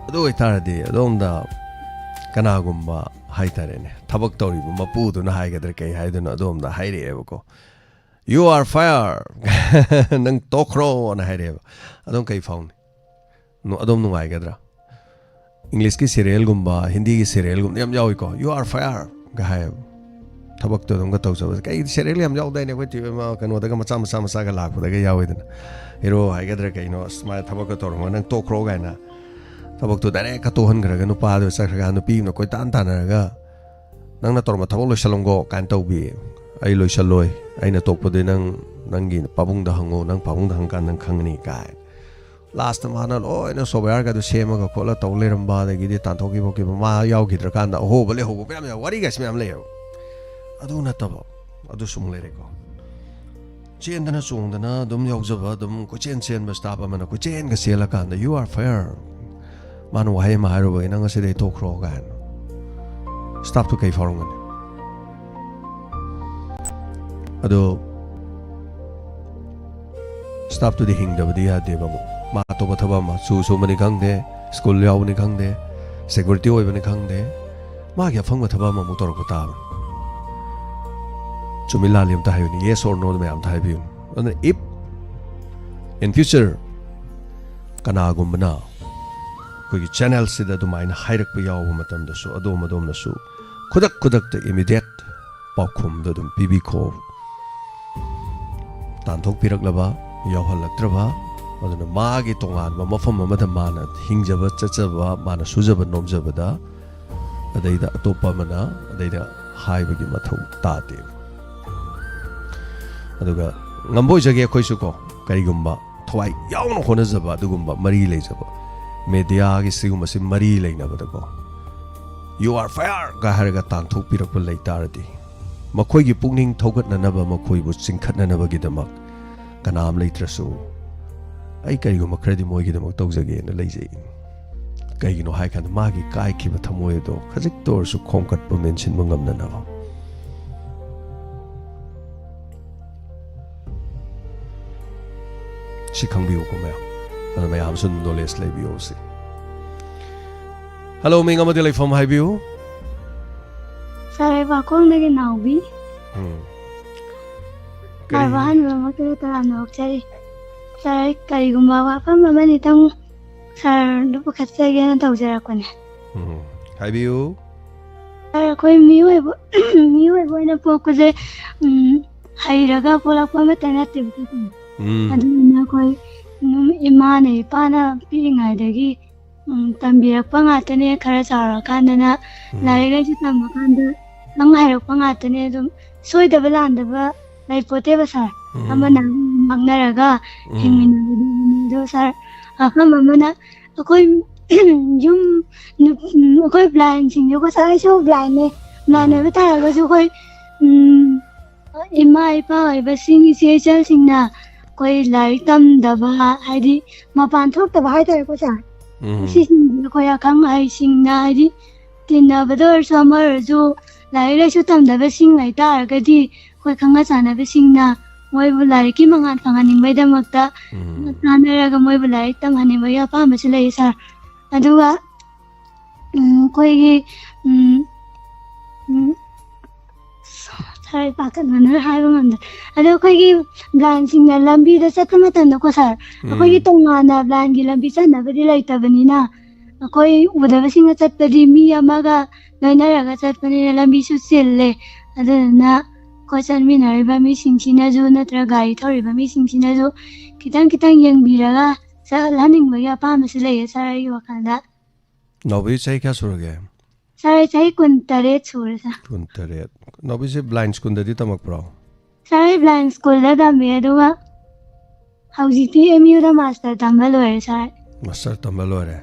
ꯑꯗꯨ ꯑꯣꯏꯇꯥꯔꯗꯤ ꯑꯗꯣꯝꯗ ꯀꯅꯥꯒꯨꯝꯕ ꯍꯥꯏꯇꯥꯔꯦꯅꯦ, ꯊꯕꯛ ꯇꯧꯔꯤꯕ ꯃꯄꯨꯗꯨꯅ ꯍꯥꯏꯒꯗ꯭ꯔꯥ ꯀꯩ ꯍꯥꯏꯗꯣꯏꯅꯣ, ꯑꯗꯣꯝꯗ ꯍꯥꯏꯔꯛꯑꯦꯕꯀꯣ, "You are fire!" "ꯅꯪ ꯇꯣꯛꯈ꯭ꯔꯣꯅ" ꯍꯥꯏꯔꯛꯑꯦꯕ꯫ ꯑꯗꯣꯝ ꯀꯩ ꯐꯥꯎꯅꯤ? ꯅꯨ- ꯑꯗꯣꯝ ꯅꯨꯡꯉꯥꯏꯒꯗ꯭ꯔꯥ? ꯏꯪꯂꯤꯁꯀꯤ ꯁꯦꯔꯤꯌꯦꯜꯒꯨꯝꯕ, ꯍꯤꯟꯗꯤꯒꯤ ꯁꯦꯔꯤꯌꯦꯜꯒꯨꯝꯕ ꯌꯥꯝ ꯌꯥꯎꯏꯀꯣ, "You are fire!" ꯒ ꯍꯥꯏꯌꯦꯕ꯫ ꯊꯕꯛꯇꯣ ꯑꯗꯨꯝꯒ ꯇꯧꯖꯕꯁꯦ ꯀꯩ ꯁꯦꯔꯤꯌꯦꯜ ꯌꯥꯝ ꯌꯥꯎꯗꯥꯏꯅꯦ ꯑꯩꯈꯣꯏ ꯇꯤ ꯚꯤ ꯑꯃ ꯀꯩꯅꯣꯗꯒ ꯃꯆꯥ ꯃꯆꯥ ꯃꯆꯥꯒ ꯂꯥꯛꯄꯗꯒ ꯌꯥꯎꯋꯤꯗꯅ꯫ ꯍꯤꯔꯣ ꯍꯥꯏꯒꯗ꯭ꯔꯥ ꯀꯩꯅꯣ, "ꯑꯁ, ꯃꯥ ꯊꯕꯛꯀ ꯇꯧꯔꯝꯃꯣ, ꯅꯪ ꯇꯣꯛꯈ꯭ꯔꯣ" ꯀꯥꯏꯅ꯫ ꯊꯕꯛꯇꯣ ꯗꯥꯏꯔꯦꯛꯀ ꯇꯣꯛꯍꯟꯈ꯭ꯔꯒ ꯅꯨꯄꯥꯗꯣ ꯆꯠꯈ꯭ꯔꯒ ꯅꯨꯄꯤ ꯑꯃꯅ ꯀꯣꯏꯇꯥꯟ ꯇꯥꯟꯅꯔꯒ, "ꯅꯪꯅ ꯇꯧꯔꯝꯕ ꯊꯕꯛ ꯂꯣꯏꯁꯜꯂꯝꯈꯣ" ꯀꯥꯏꯅ ꯇꯧꯕꯤ꯫ "ꯑꯩ ꯂꯣꯏꯁꯜꯂꯣꯏ, ꯑꯩꯅ ꯇꯣꯛꯄꯗꯤ ꯅꯪ ꯅꯪꯒꯤ ꯄꯥꯕꯨꯡꯗ ꯍꯪꯉꯣ, ꯅꯪ ꯄꯥꯕꯨꯡꯗ ꯍꯪꯀꯥꯟꯗ ꯅꯪ ꯈꯪꯒꯅꯤ" ꯀꯥꯏ꯫ ꯂꯥꯁꯇ ꯃꯥꯅ ꯂꯣꯏꯅ ꯁꯣꯞꯋꯦꯌꯥꯔꯒꯗꯣ ꯁꯦꯝꯃꯒ ꯈꯣꯠꯂ ꯇꯧ ꯂꯩꯔꯝꯕ, ꯑꯗꯒꯤꯗꯤ ꯇꯥꯟꯊꯣꯛꯈꯤꯕ ꯈꯣꯠꯈꯤꯕ, ꯃꯥ ꯌꯥꯎꯈꯤꯗ꯭ꯔꯀꯥꯟꯗ ꯑꯍꯣꯕ ꯂꯩꯍꯧꯕ ꯃꯌꯥꯝ ꯌꯥꯎ, ꯋꯥꯔꯤꯒꯁꯤ ꯃꯌꯥꯝ ꯂꯩꯌꯦꯕ꯫ ꯑꯗꯨ ꯅꯠꯇꯕ, ꯑꯗꯨꯁꯨ ꯑꯃꯨꯛ ꯂꯩꯔꯦꯀꯣ꯫ ꯆꯦꯟꯗꯅ ꯆꯣꯡꯗꯅ ꯑꯗꯨꯝ ꯌꯥꯎꯖꯕ, ꯑꯗꯨꯝ ꯀꯣꯏꯆꯦꯟ ꯆꯦꯟꯕ ꯁ꯭ꯇꯥꯐ ꯑꯃꯅ ꯀꯣꯏꯆꯦꯟꯒ ꯆꯦꯜꯂꯀꯥꯟꯗ "You are fire!" ꯃꯥꯅ ꯋꯥꯍꯩ ꯑꯃ ꯍꯥꯏꯔꯨꯕꯒꯤ "ꯅꯪ ꯉꯁꯤꯗꯩ ꯇꯣꯛꯈ꯭ꯔꯣ" ꯀꯥꯏꯅ꯫ ꯁ꯭ꯇꯥꯐꯇꯨ ꯀꯩ ꯐꯥꯎꯔꯝꯒꯅꯤ? ꯑꯗꯣ ꯁ꯭ꯇꯥꯐꯇꯨꯗꯤ ꯍꯤꯡꯗꯕꯗꯤ ꯌꯥꯗꯦꯕ꯫ ꯑꯃꯨꯛ ꯃꯥ ꯑꯇꯣꯞꯄ ꯊꯕꯛ ꯑꯃ, ꯆꯨ ꯁꯨꯝꯕꯅꯤ ꯈꯪꯗꯦ, ꯁ꯭ꯀꯨꯜ ꯌꯥꯎꯕꯅꯤ ꯈꯪꯗꯦ, ꯁꯦꯀ꯭ꯌꯨꯔꯤꯇꯤ ꯑꯣꯏꯕꯅꯤ ꯈꯪꯗꯦ, ꯃꯥꯒꯤ ꯑꯐꯪꯕ ꯊꯕꯛ ꯑꯃꯃꯨꯛ ꯇꯧꯔꯛꯄ ꯇꯥꯕꯅꯤ꯫ ꯆꯨꯝꯃꯤ ꯂꯥꯜꯂꯤ ꯑꯝꯇ ꯍꯥꯏꯌꯨꯅꯦ, yes or no ꯗꯣ ꯃꯌꯥꯝ ꯑꯝꯇ ꯍꯥꯏꯕꯤꯌꯨꯅꯦ꯫ ꯑꯗꯨꯅ if in future ꯀꯅꯥꯒꯨꯝꯕꯅ ꯑꯩꯈꯣꯏꯒꯤ ꯆꯦꯅꯦꯜꯁꯤꯗ ꯑꯗꯨꯃꯥꯏꯅ ꯍꯥꯏꯔꯛꯄ ꯌꯥꯎꯕ ꯃꯇꯝꯗꯁꯨ ꯑꯗꯣꯝ ꯑꯗꯣꯝꯅꯁꯨ ꯈꯨꯗꯛ ꯈꯨꯗꯛꯇ immediate ꯄꯥꯎꯈꯨꯝꯗꯣ ꯑꯗꯨꯝ ꯄꯤꯕꯤꯈꯣ꯫ ꯇꯥꯟꯊꯣꯛꯄꯤꯔꯛꯂꯕ, ꯌꯥꯎꯍꯜꯂꯛꯇ꯭ꯔꯕ, ꯑꯗꯨꯅ ꯃꯥꯒꯤ ꯇꯣꯉꯥꯟꯕ ꯃꯐꯝ ꯑꯃꯗ ꯃꯥꯅ ꯍꯤꯡꯖꯕ ꯆꯠꯆꯕ, ꯃꯥꯅ ꯁꯨꯖꯕ ꯅꯣꯝꯖꯕꯗ ꯑꯗꯩꯗ ꯑꯇꯣꯞꯄ ꯑꯃꯅ ꯑꯗꯩꯗ ꯍꯥꯏꯕꯒꯤ ꯃꯊꯧ ꯇꯥꯗꯦ꯫ ꯑꯗꯨꯒ ꯉꯝꯕ ꯑꯣꯏꯖꯒꯦ ꯑꯩꯈꯣꯏꯁꯨ ꯀꯣ, ꯀꯔꯤꯒꯨꯝꯕ ꯊꯋꯥꯏ ꯌꯥꯎꯅ ꯍꯣꯠꯅꯖꯕ ꯑꯗꯨꯒꯨꯝꯕ ꯃꯔꯤ ꯂꯩꯖꯕ, ꯃꯦꯗꯤꯌꯥꯒꯤ ꯁꯤꯒꯨꯝꯕꯁꯤ ꯃꯔꯤ ꯂꯩꯅꯕꯗꯀꯣ, "You are fire!" ꯒ ꯍꯥꯏꯔꯒ ꯇꯥꯟꯊꯣꯛꯄꯤꯔꯛꯄ ꯂꯩ ꯇꯥꯔꯗꯤ, ꯃꯈꯣꯏꯒꯤ ꯄꯨꯛꯅꯤꯡ ꯊꯧꯒꯠꯅꯅꯕ, ꯃꯈꯣꯏꯕꯨ ꯆꯤꯡꯈꯠꯅꯅꯕꯒꯤꯗꯃꯛ ꯀꯅꯥꯝ ꯂꯩꯇ꯭ꯔꯁꯨ, ꯑꯩ ꯀꯔꯤꯒꯨꯝꯕ ꯈꯔꯗꯤ ꯃꯣꯏꯒꯤꯗꯃꯛ ꯇꯧꯖꯒꯦꯅ ꯂꯩꯖꯩ꯫ ꯀꯩꯒꯤꯅꯣ ꯍꯥꯏ ꯀꯥꯟꯗ, ꯃꯥꯒꯤ ꯀꯥꯏꯈꯤꯕ ꯊꯃꯣꯏ ꯑꯗꯣ ꯈꯖꯤꯛꯇ ꯑꯣꯏꯔꯁꯨ ꯈꯣꯝꯒꯠꯄ, ꯃꯦꯟꯁꯤꯟꯕ ꯉꯝꯅꯅꯕ꯫ ꯁꯤ ꯈꯪꯕꯤꯌꯨꯀꯣ ꯃꯌꯥꯝ, ꯑꯗꯨ ꯃꯌꯥꯝꯁꯨ ꯅꯣꯂꯦꯖ ꯂꯩꯕꯤꯌꯣ ꯁꯤ꯫ ꯍꯜꯂꯣ, ꯃꯤꯡ ꯑꯃꯗꯤ ꯂꯩꯐꯝ ꯍꯥꯏꯕꯤꯌꯨ꯫ ꯁꯥꯔ, ꯑꯩ ꯋꯥꯈꯣꯡꯗꯒꯤ ꯅꯥꯎꯕꯤ꯫ ꯎꯝ꯫ ꯁꯥꯔ, ꯀꯔꯤ? ꯑꯍꯥꯟꯕ ꯃꯛꯇꯗ ꯇꯔꯥꯝꯅ ꯑꯣꯛꯆꯔꯤ꯫ ꯁꯥꯔ, ꯑꯩ ꯀꯔꯤꯒꯨꯝꯕ ꯋꯥꯐꯝ ꯑꯃꯅꯤꯇꯪ ꯁꯥꯔꯗ ꯄꯨꯈꯠꯆꯒꯦꯅ ꯇꯧꯖꯔꯛꯄꯅꯦ꯫ ꯎꯝ꯫ ꯍꯥꯏꯕꯤꯌꯨ꯫ ꯁꯥꯔ, ꯑꯩꯈꯣꯏ ꯃꯤꯑꯣꯏꯕ, ꯃꯤꯑꯣꯏꯕ ꯑꯣꯏꯅ ꯄꯣꯛꯄꯁꯦ, ꯎꯝ, ꯍꯩꯔꯒ ꯄꯣꯛꯂꯛꯄ ꯑꯃꯠꯇ ꯅꯠꯇꯦꯕꯀꯣ꯫ ꯎꯝ꯫ ꯑꯗꯨꯗꯨꯅ ꯑꯩꯈꯣꯏ, ꯎꯝ, ꯏꯃꯥꯅ ꯏꯄꯥꯅ ꯄꯤꯛꯏꯉꯩꯗꯒꯤ, ꯎꯝ, ꯇꯝꯕꯤꯔꯛꯄ ꯉꯥꯛꯇꯅꯦ꯫ ꯈꯔ ꯆꯥꯎꯔꯀꯥꯟꯗꯅ ꯎꯝ꯫ ꯂꯥꯏꯔꯤꯛ ꯂꯥꯏꯁꯨ ꯇꯝꯃꯀꯥꯟꯗ ꯈꯪ ꯍꯩꯔꯛꯄ ꯉꯥꯛꯇꯅꯦ꯫ ꯑꯗꯨꯝ ꯁꯣꯏꯗꯕ ꯂꯥꯟꯗꯕ ꯂꯩꯄꯣꯠꯇꯦꯕ ꯁꯥꯔ꯫ ꯎꯝ꯫ ꯑꯃꯅ ꯑꯃ ꯉꯥꯡꯅꯔꯒ ꯎꯝ꯫ ꯍꯤꯡꯃꯤꯟꯅꯒꯗꯕꯅꯤ꯫ ꯑꯗꯣ ꯁꯥꯔ, ꯋꯥꯐꯝ ꯑꯃꯅ ꯑꯩꯈꯣꯏ ꯌꯨꯝ, ꯅꯨꯞ-, ꯑꯩꯈꯣꯏ ꯕ꯭ꯂꯥꯏꯟꯁꯤꯡꯁꯦꯀꯣ ꯁꯥꯔ, ꯑꯩꯁꯨ ꯕ꯭ꯂꯥꯏꯟꯅꯦ꯫ ꯕ꯭ꯂꯥꯏꯟ ꯎꯝ꯫ ꯑꯣꯏꯕ ꯇꯥꯔꯒꯁꯨ ꯑꯩꯈꯣꯏ, ꯎꯝ, ꯏꯃꯥ ꯏꯄꯥ ꯑꯣꯏꯕꯁꯤꯡ, ꯏꯆꯦ ꯏꯆꯜꯁꯤꯡꯅ ꯑꯩꯈꯣꯏ ꯂꯥꯏꯔꯤꯛ ꯇꯝꯗꯕ, ꯍꯥꯏꯗꯤ ꯃꯄꯥꯟ ꯊꯣꯛꯇꯕ ꯍꯥꯏꯇꯥꯔꯦꯀꯣ ꯁꯥꯔ꯫ ꯎꯝ꯫ ꯁꯤꯁꯤꯡꯁꯦ ꯑꯩꯈꯣꯏ ꯑꯈꯪ ꯑꯍꯩꯁꯤꯡꯅ, ꯍꯥꯏꯗꯤ ꯇꯤꯟꯅꯕꯗ ꯑꯣꯏꯔꯁꯨ ꯑꯃ ꯑꯣꯏꯔꯁꯨ, ꯂꯥꯏꯔꯤꯛ ꯂꯥꯏꯁꯨ ꯇꯝꯗꯕꯁꯤꯡ ꯂꯩꯇꯥꯔꯒꯗꯤ ꯑꯩꯈꯣꯏ ꯈꯪꯅ ꯆꯥꯟꯅꯕꯁꯤꯡꯅ ꯃꯣꯏꯕꯨ ꯂꯥꯏꯔꯤꯛꯀꯤ ꯃꯉꯥꯜ ꯐꯪꯍꯟꯅꯤꯡꯕꯩꯗꯃꯛꯇ ꯎꯝ꯫ ꯇꯥꯟꯅꯔꯒ ꯃꯣꯏꯕꯨ ꯂꯥꯏꯔꯤꯛ ꯇꯝꯍꯟꯅꯤꯡꯕꯒꯤ ꯑꯄꯥꯝꯕꯁꯨ ꯂꯩ ꯁꯥꯔ꯫ ꯑꯗꯨꯒ, ꯎꯝ, ꯑꯩꯈꯣꯏꯒꯤ, ꯎꯝ, ꯎꯝ, ꯁꯥꯔ, ꯑꯩ ꯄꯥꯈꯠꯃꯟꯗꯅ ꯍꯥꯏꯕ ꯉꯝꯗ꯭ꯔꯦ꯫ ꯑꯗꯣ ꯑꯩꯈꯣꯏꯒꯤ ꯕ꯭ꯂꯥꯏꯟꯁꯤꯡꯅ ꯂꯝꯕꯤꯗ ꯆꯠꯄ ꯃꯇꯝꯗꯀꯣ ꯁꯥꯔ, ꯎꯝ꯫ ꯑꯩꯈꯣꯏꯒꯤ ꯇꯣꯉꯥꯟꯅ ꯕ꯭ꯂꯥꯏꯟꯒꯤ ꯂꯝꯕꯤ ꯆꯠꯅꯕꯗꯤ ꯂꯩꯇꯕꯅꯤꯅ, ꯑꯩꯈꯣꯏ ꯎꯗꯕꯁꯤꯡꯅ ꯆꯠꯄꯗꯤ ꯃꯤ ꯑꯃꯒ ꯂꯣꯏꯅꯔꯒ ꯆꯠꯄꯅꯤꯅ ꯂꯝꯕꯤꯁꯨ ꯆꯤꯜꯂꯦ꯫ ꯑꯗꯨꯗꯨꯅ ꯑꯩꯈꯣꯏ ꯆꯠꯃꯤꯟꯅꯔꯤꯕ ꯃꯤꯁꯤꯡꯁꯤꯅꯁꯨ ꯅꯠꯇ꯭ꯔꯒ ꯒꯥꯔꯤ ꯊꯧꯔꯤꯕ ꯃꯤꯁꯤꯡꯁꯤꯅꯁꯨ ꯈꯤꯇꯪ ꯈꯤꯇꯪ ꯌꯦꯡꯕꯤꯔꯒ ꯆꯠꯍꯟꯅꯤꯡꯕꯒꯤ ꯑꯄꯥꯝꯕꯁꯨ ꯂꯩꯌꯦ ꯁꯥꯔ, ꯑꯩꯒꯤ ꯋꯥꯈꯜꯗ꯫ ꯅꯥꯎꯕꯤ ꯆꯍꯤ ꯀꯌꯥ ꯁꯨꯔꯒꯦ? ꯁꯥꯔ, ꯑꯩ ꯆꯍꯤ ꯀꯨꯟꯇꯔꯦꯠ ꯁꯨꯔꯦ ꯁꯥꯔ꯫ ꯀꯨꯟꯇꯔꯦꯠ꯫ ꯅꯥꯎꯕꯤꯁꯦ ꯕ꯭ꯂꯥꯏꯟ ꯁ꯭ꯀꯨꯜꯗꯗꯤ ꯇꯝꯃꯛꯄ꯭ꯔꯣ? ꯁꯥꯔ, ꯑꯩ ꯕ꯭ꯂꯥꯏꯟ ꯁ꯭ꯀꯨꯜꯗ ꯇꯝꯃꯦ, ꯑꯗꯨꯒ ꯍꯧꯖꯤꯛꯇꯤ ꯑꯦꯝ ꯌꯨꯗ ꯃꯥꯁꯇꯔ ꯇꯝꯕ ꯂꯣꯏꯔꯦ ꯁꯥꯔ꯫ ꯃꯥꯁꯇꯔ ꯇꯝꯕ ꯂꯣꯏꯔꯦ꯫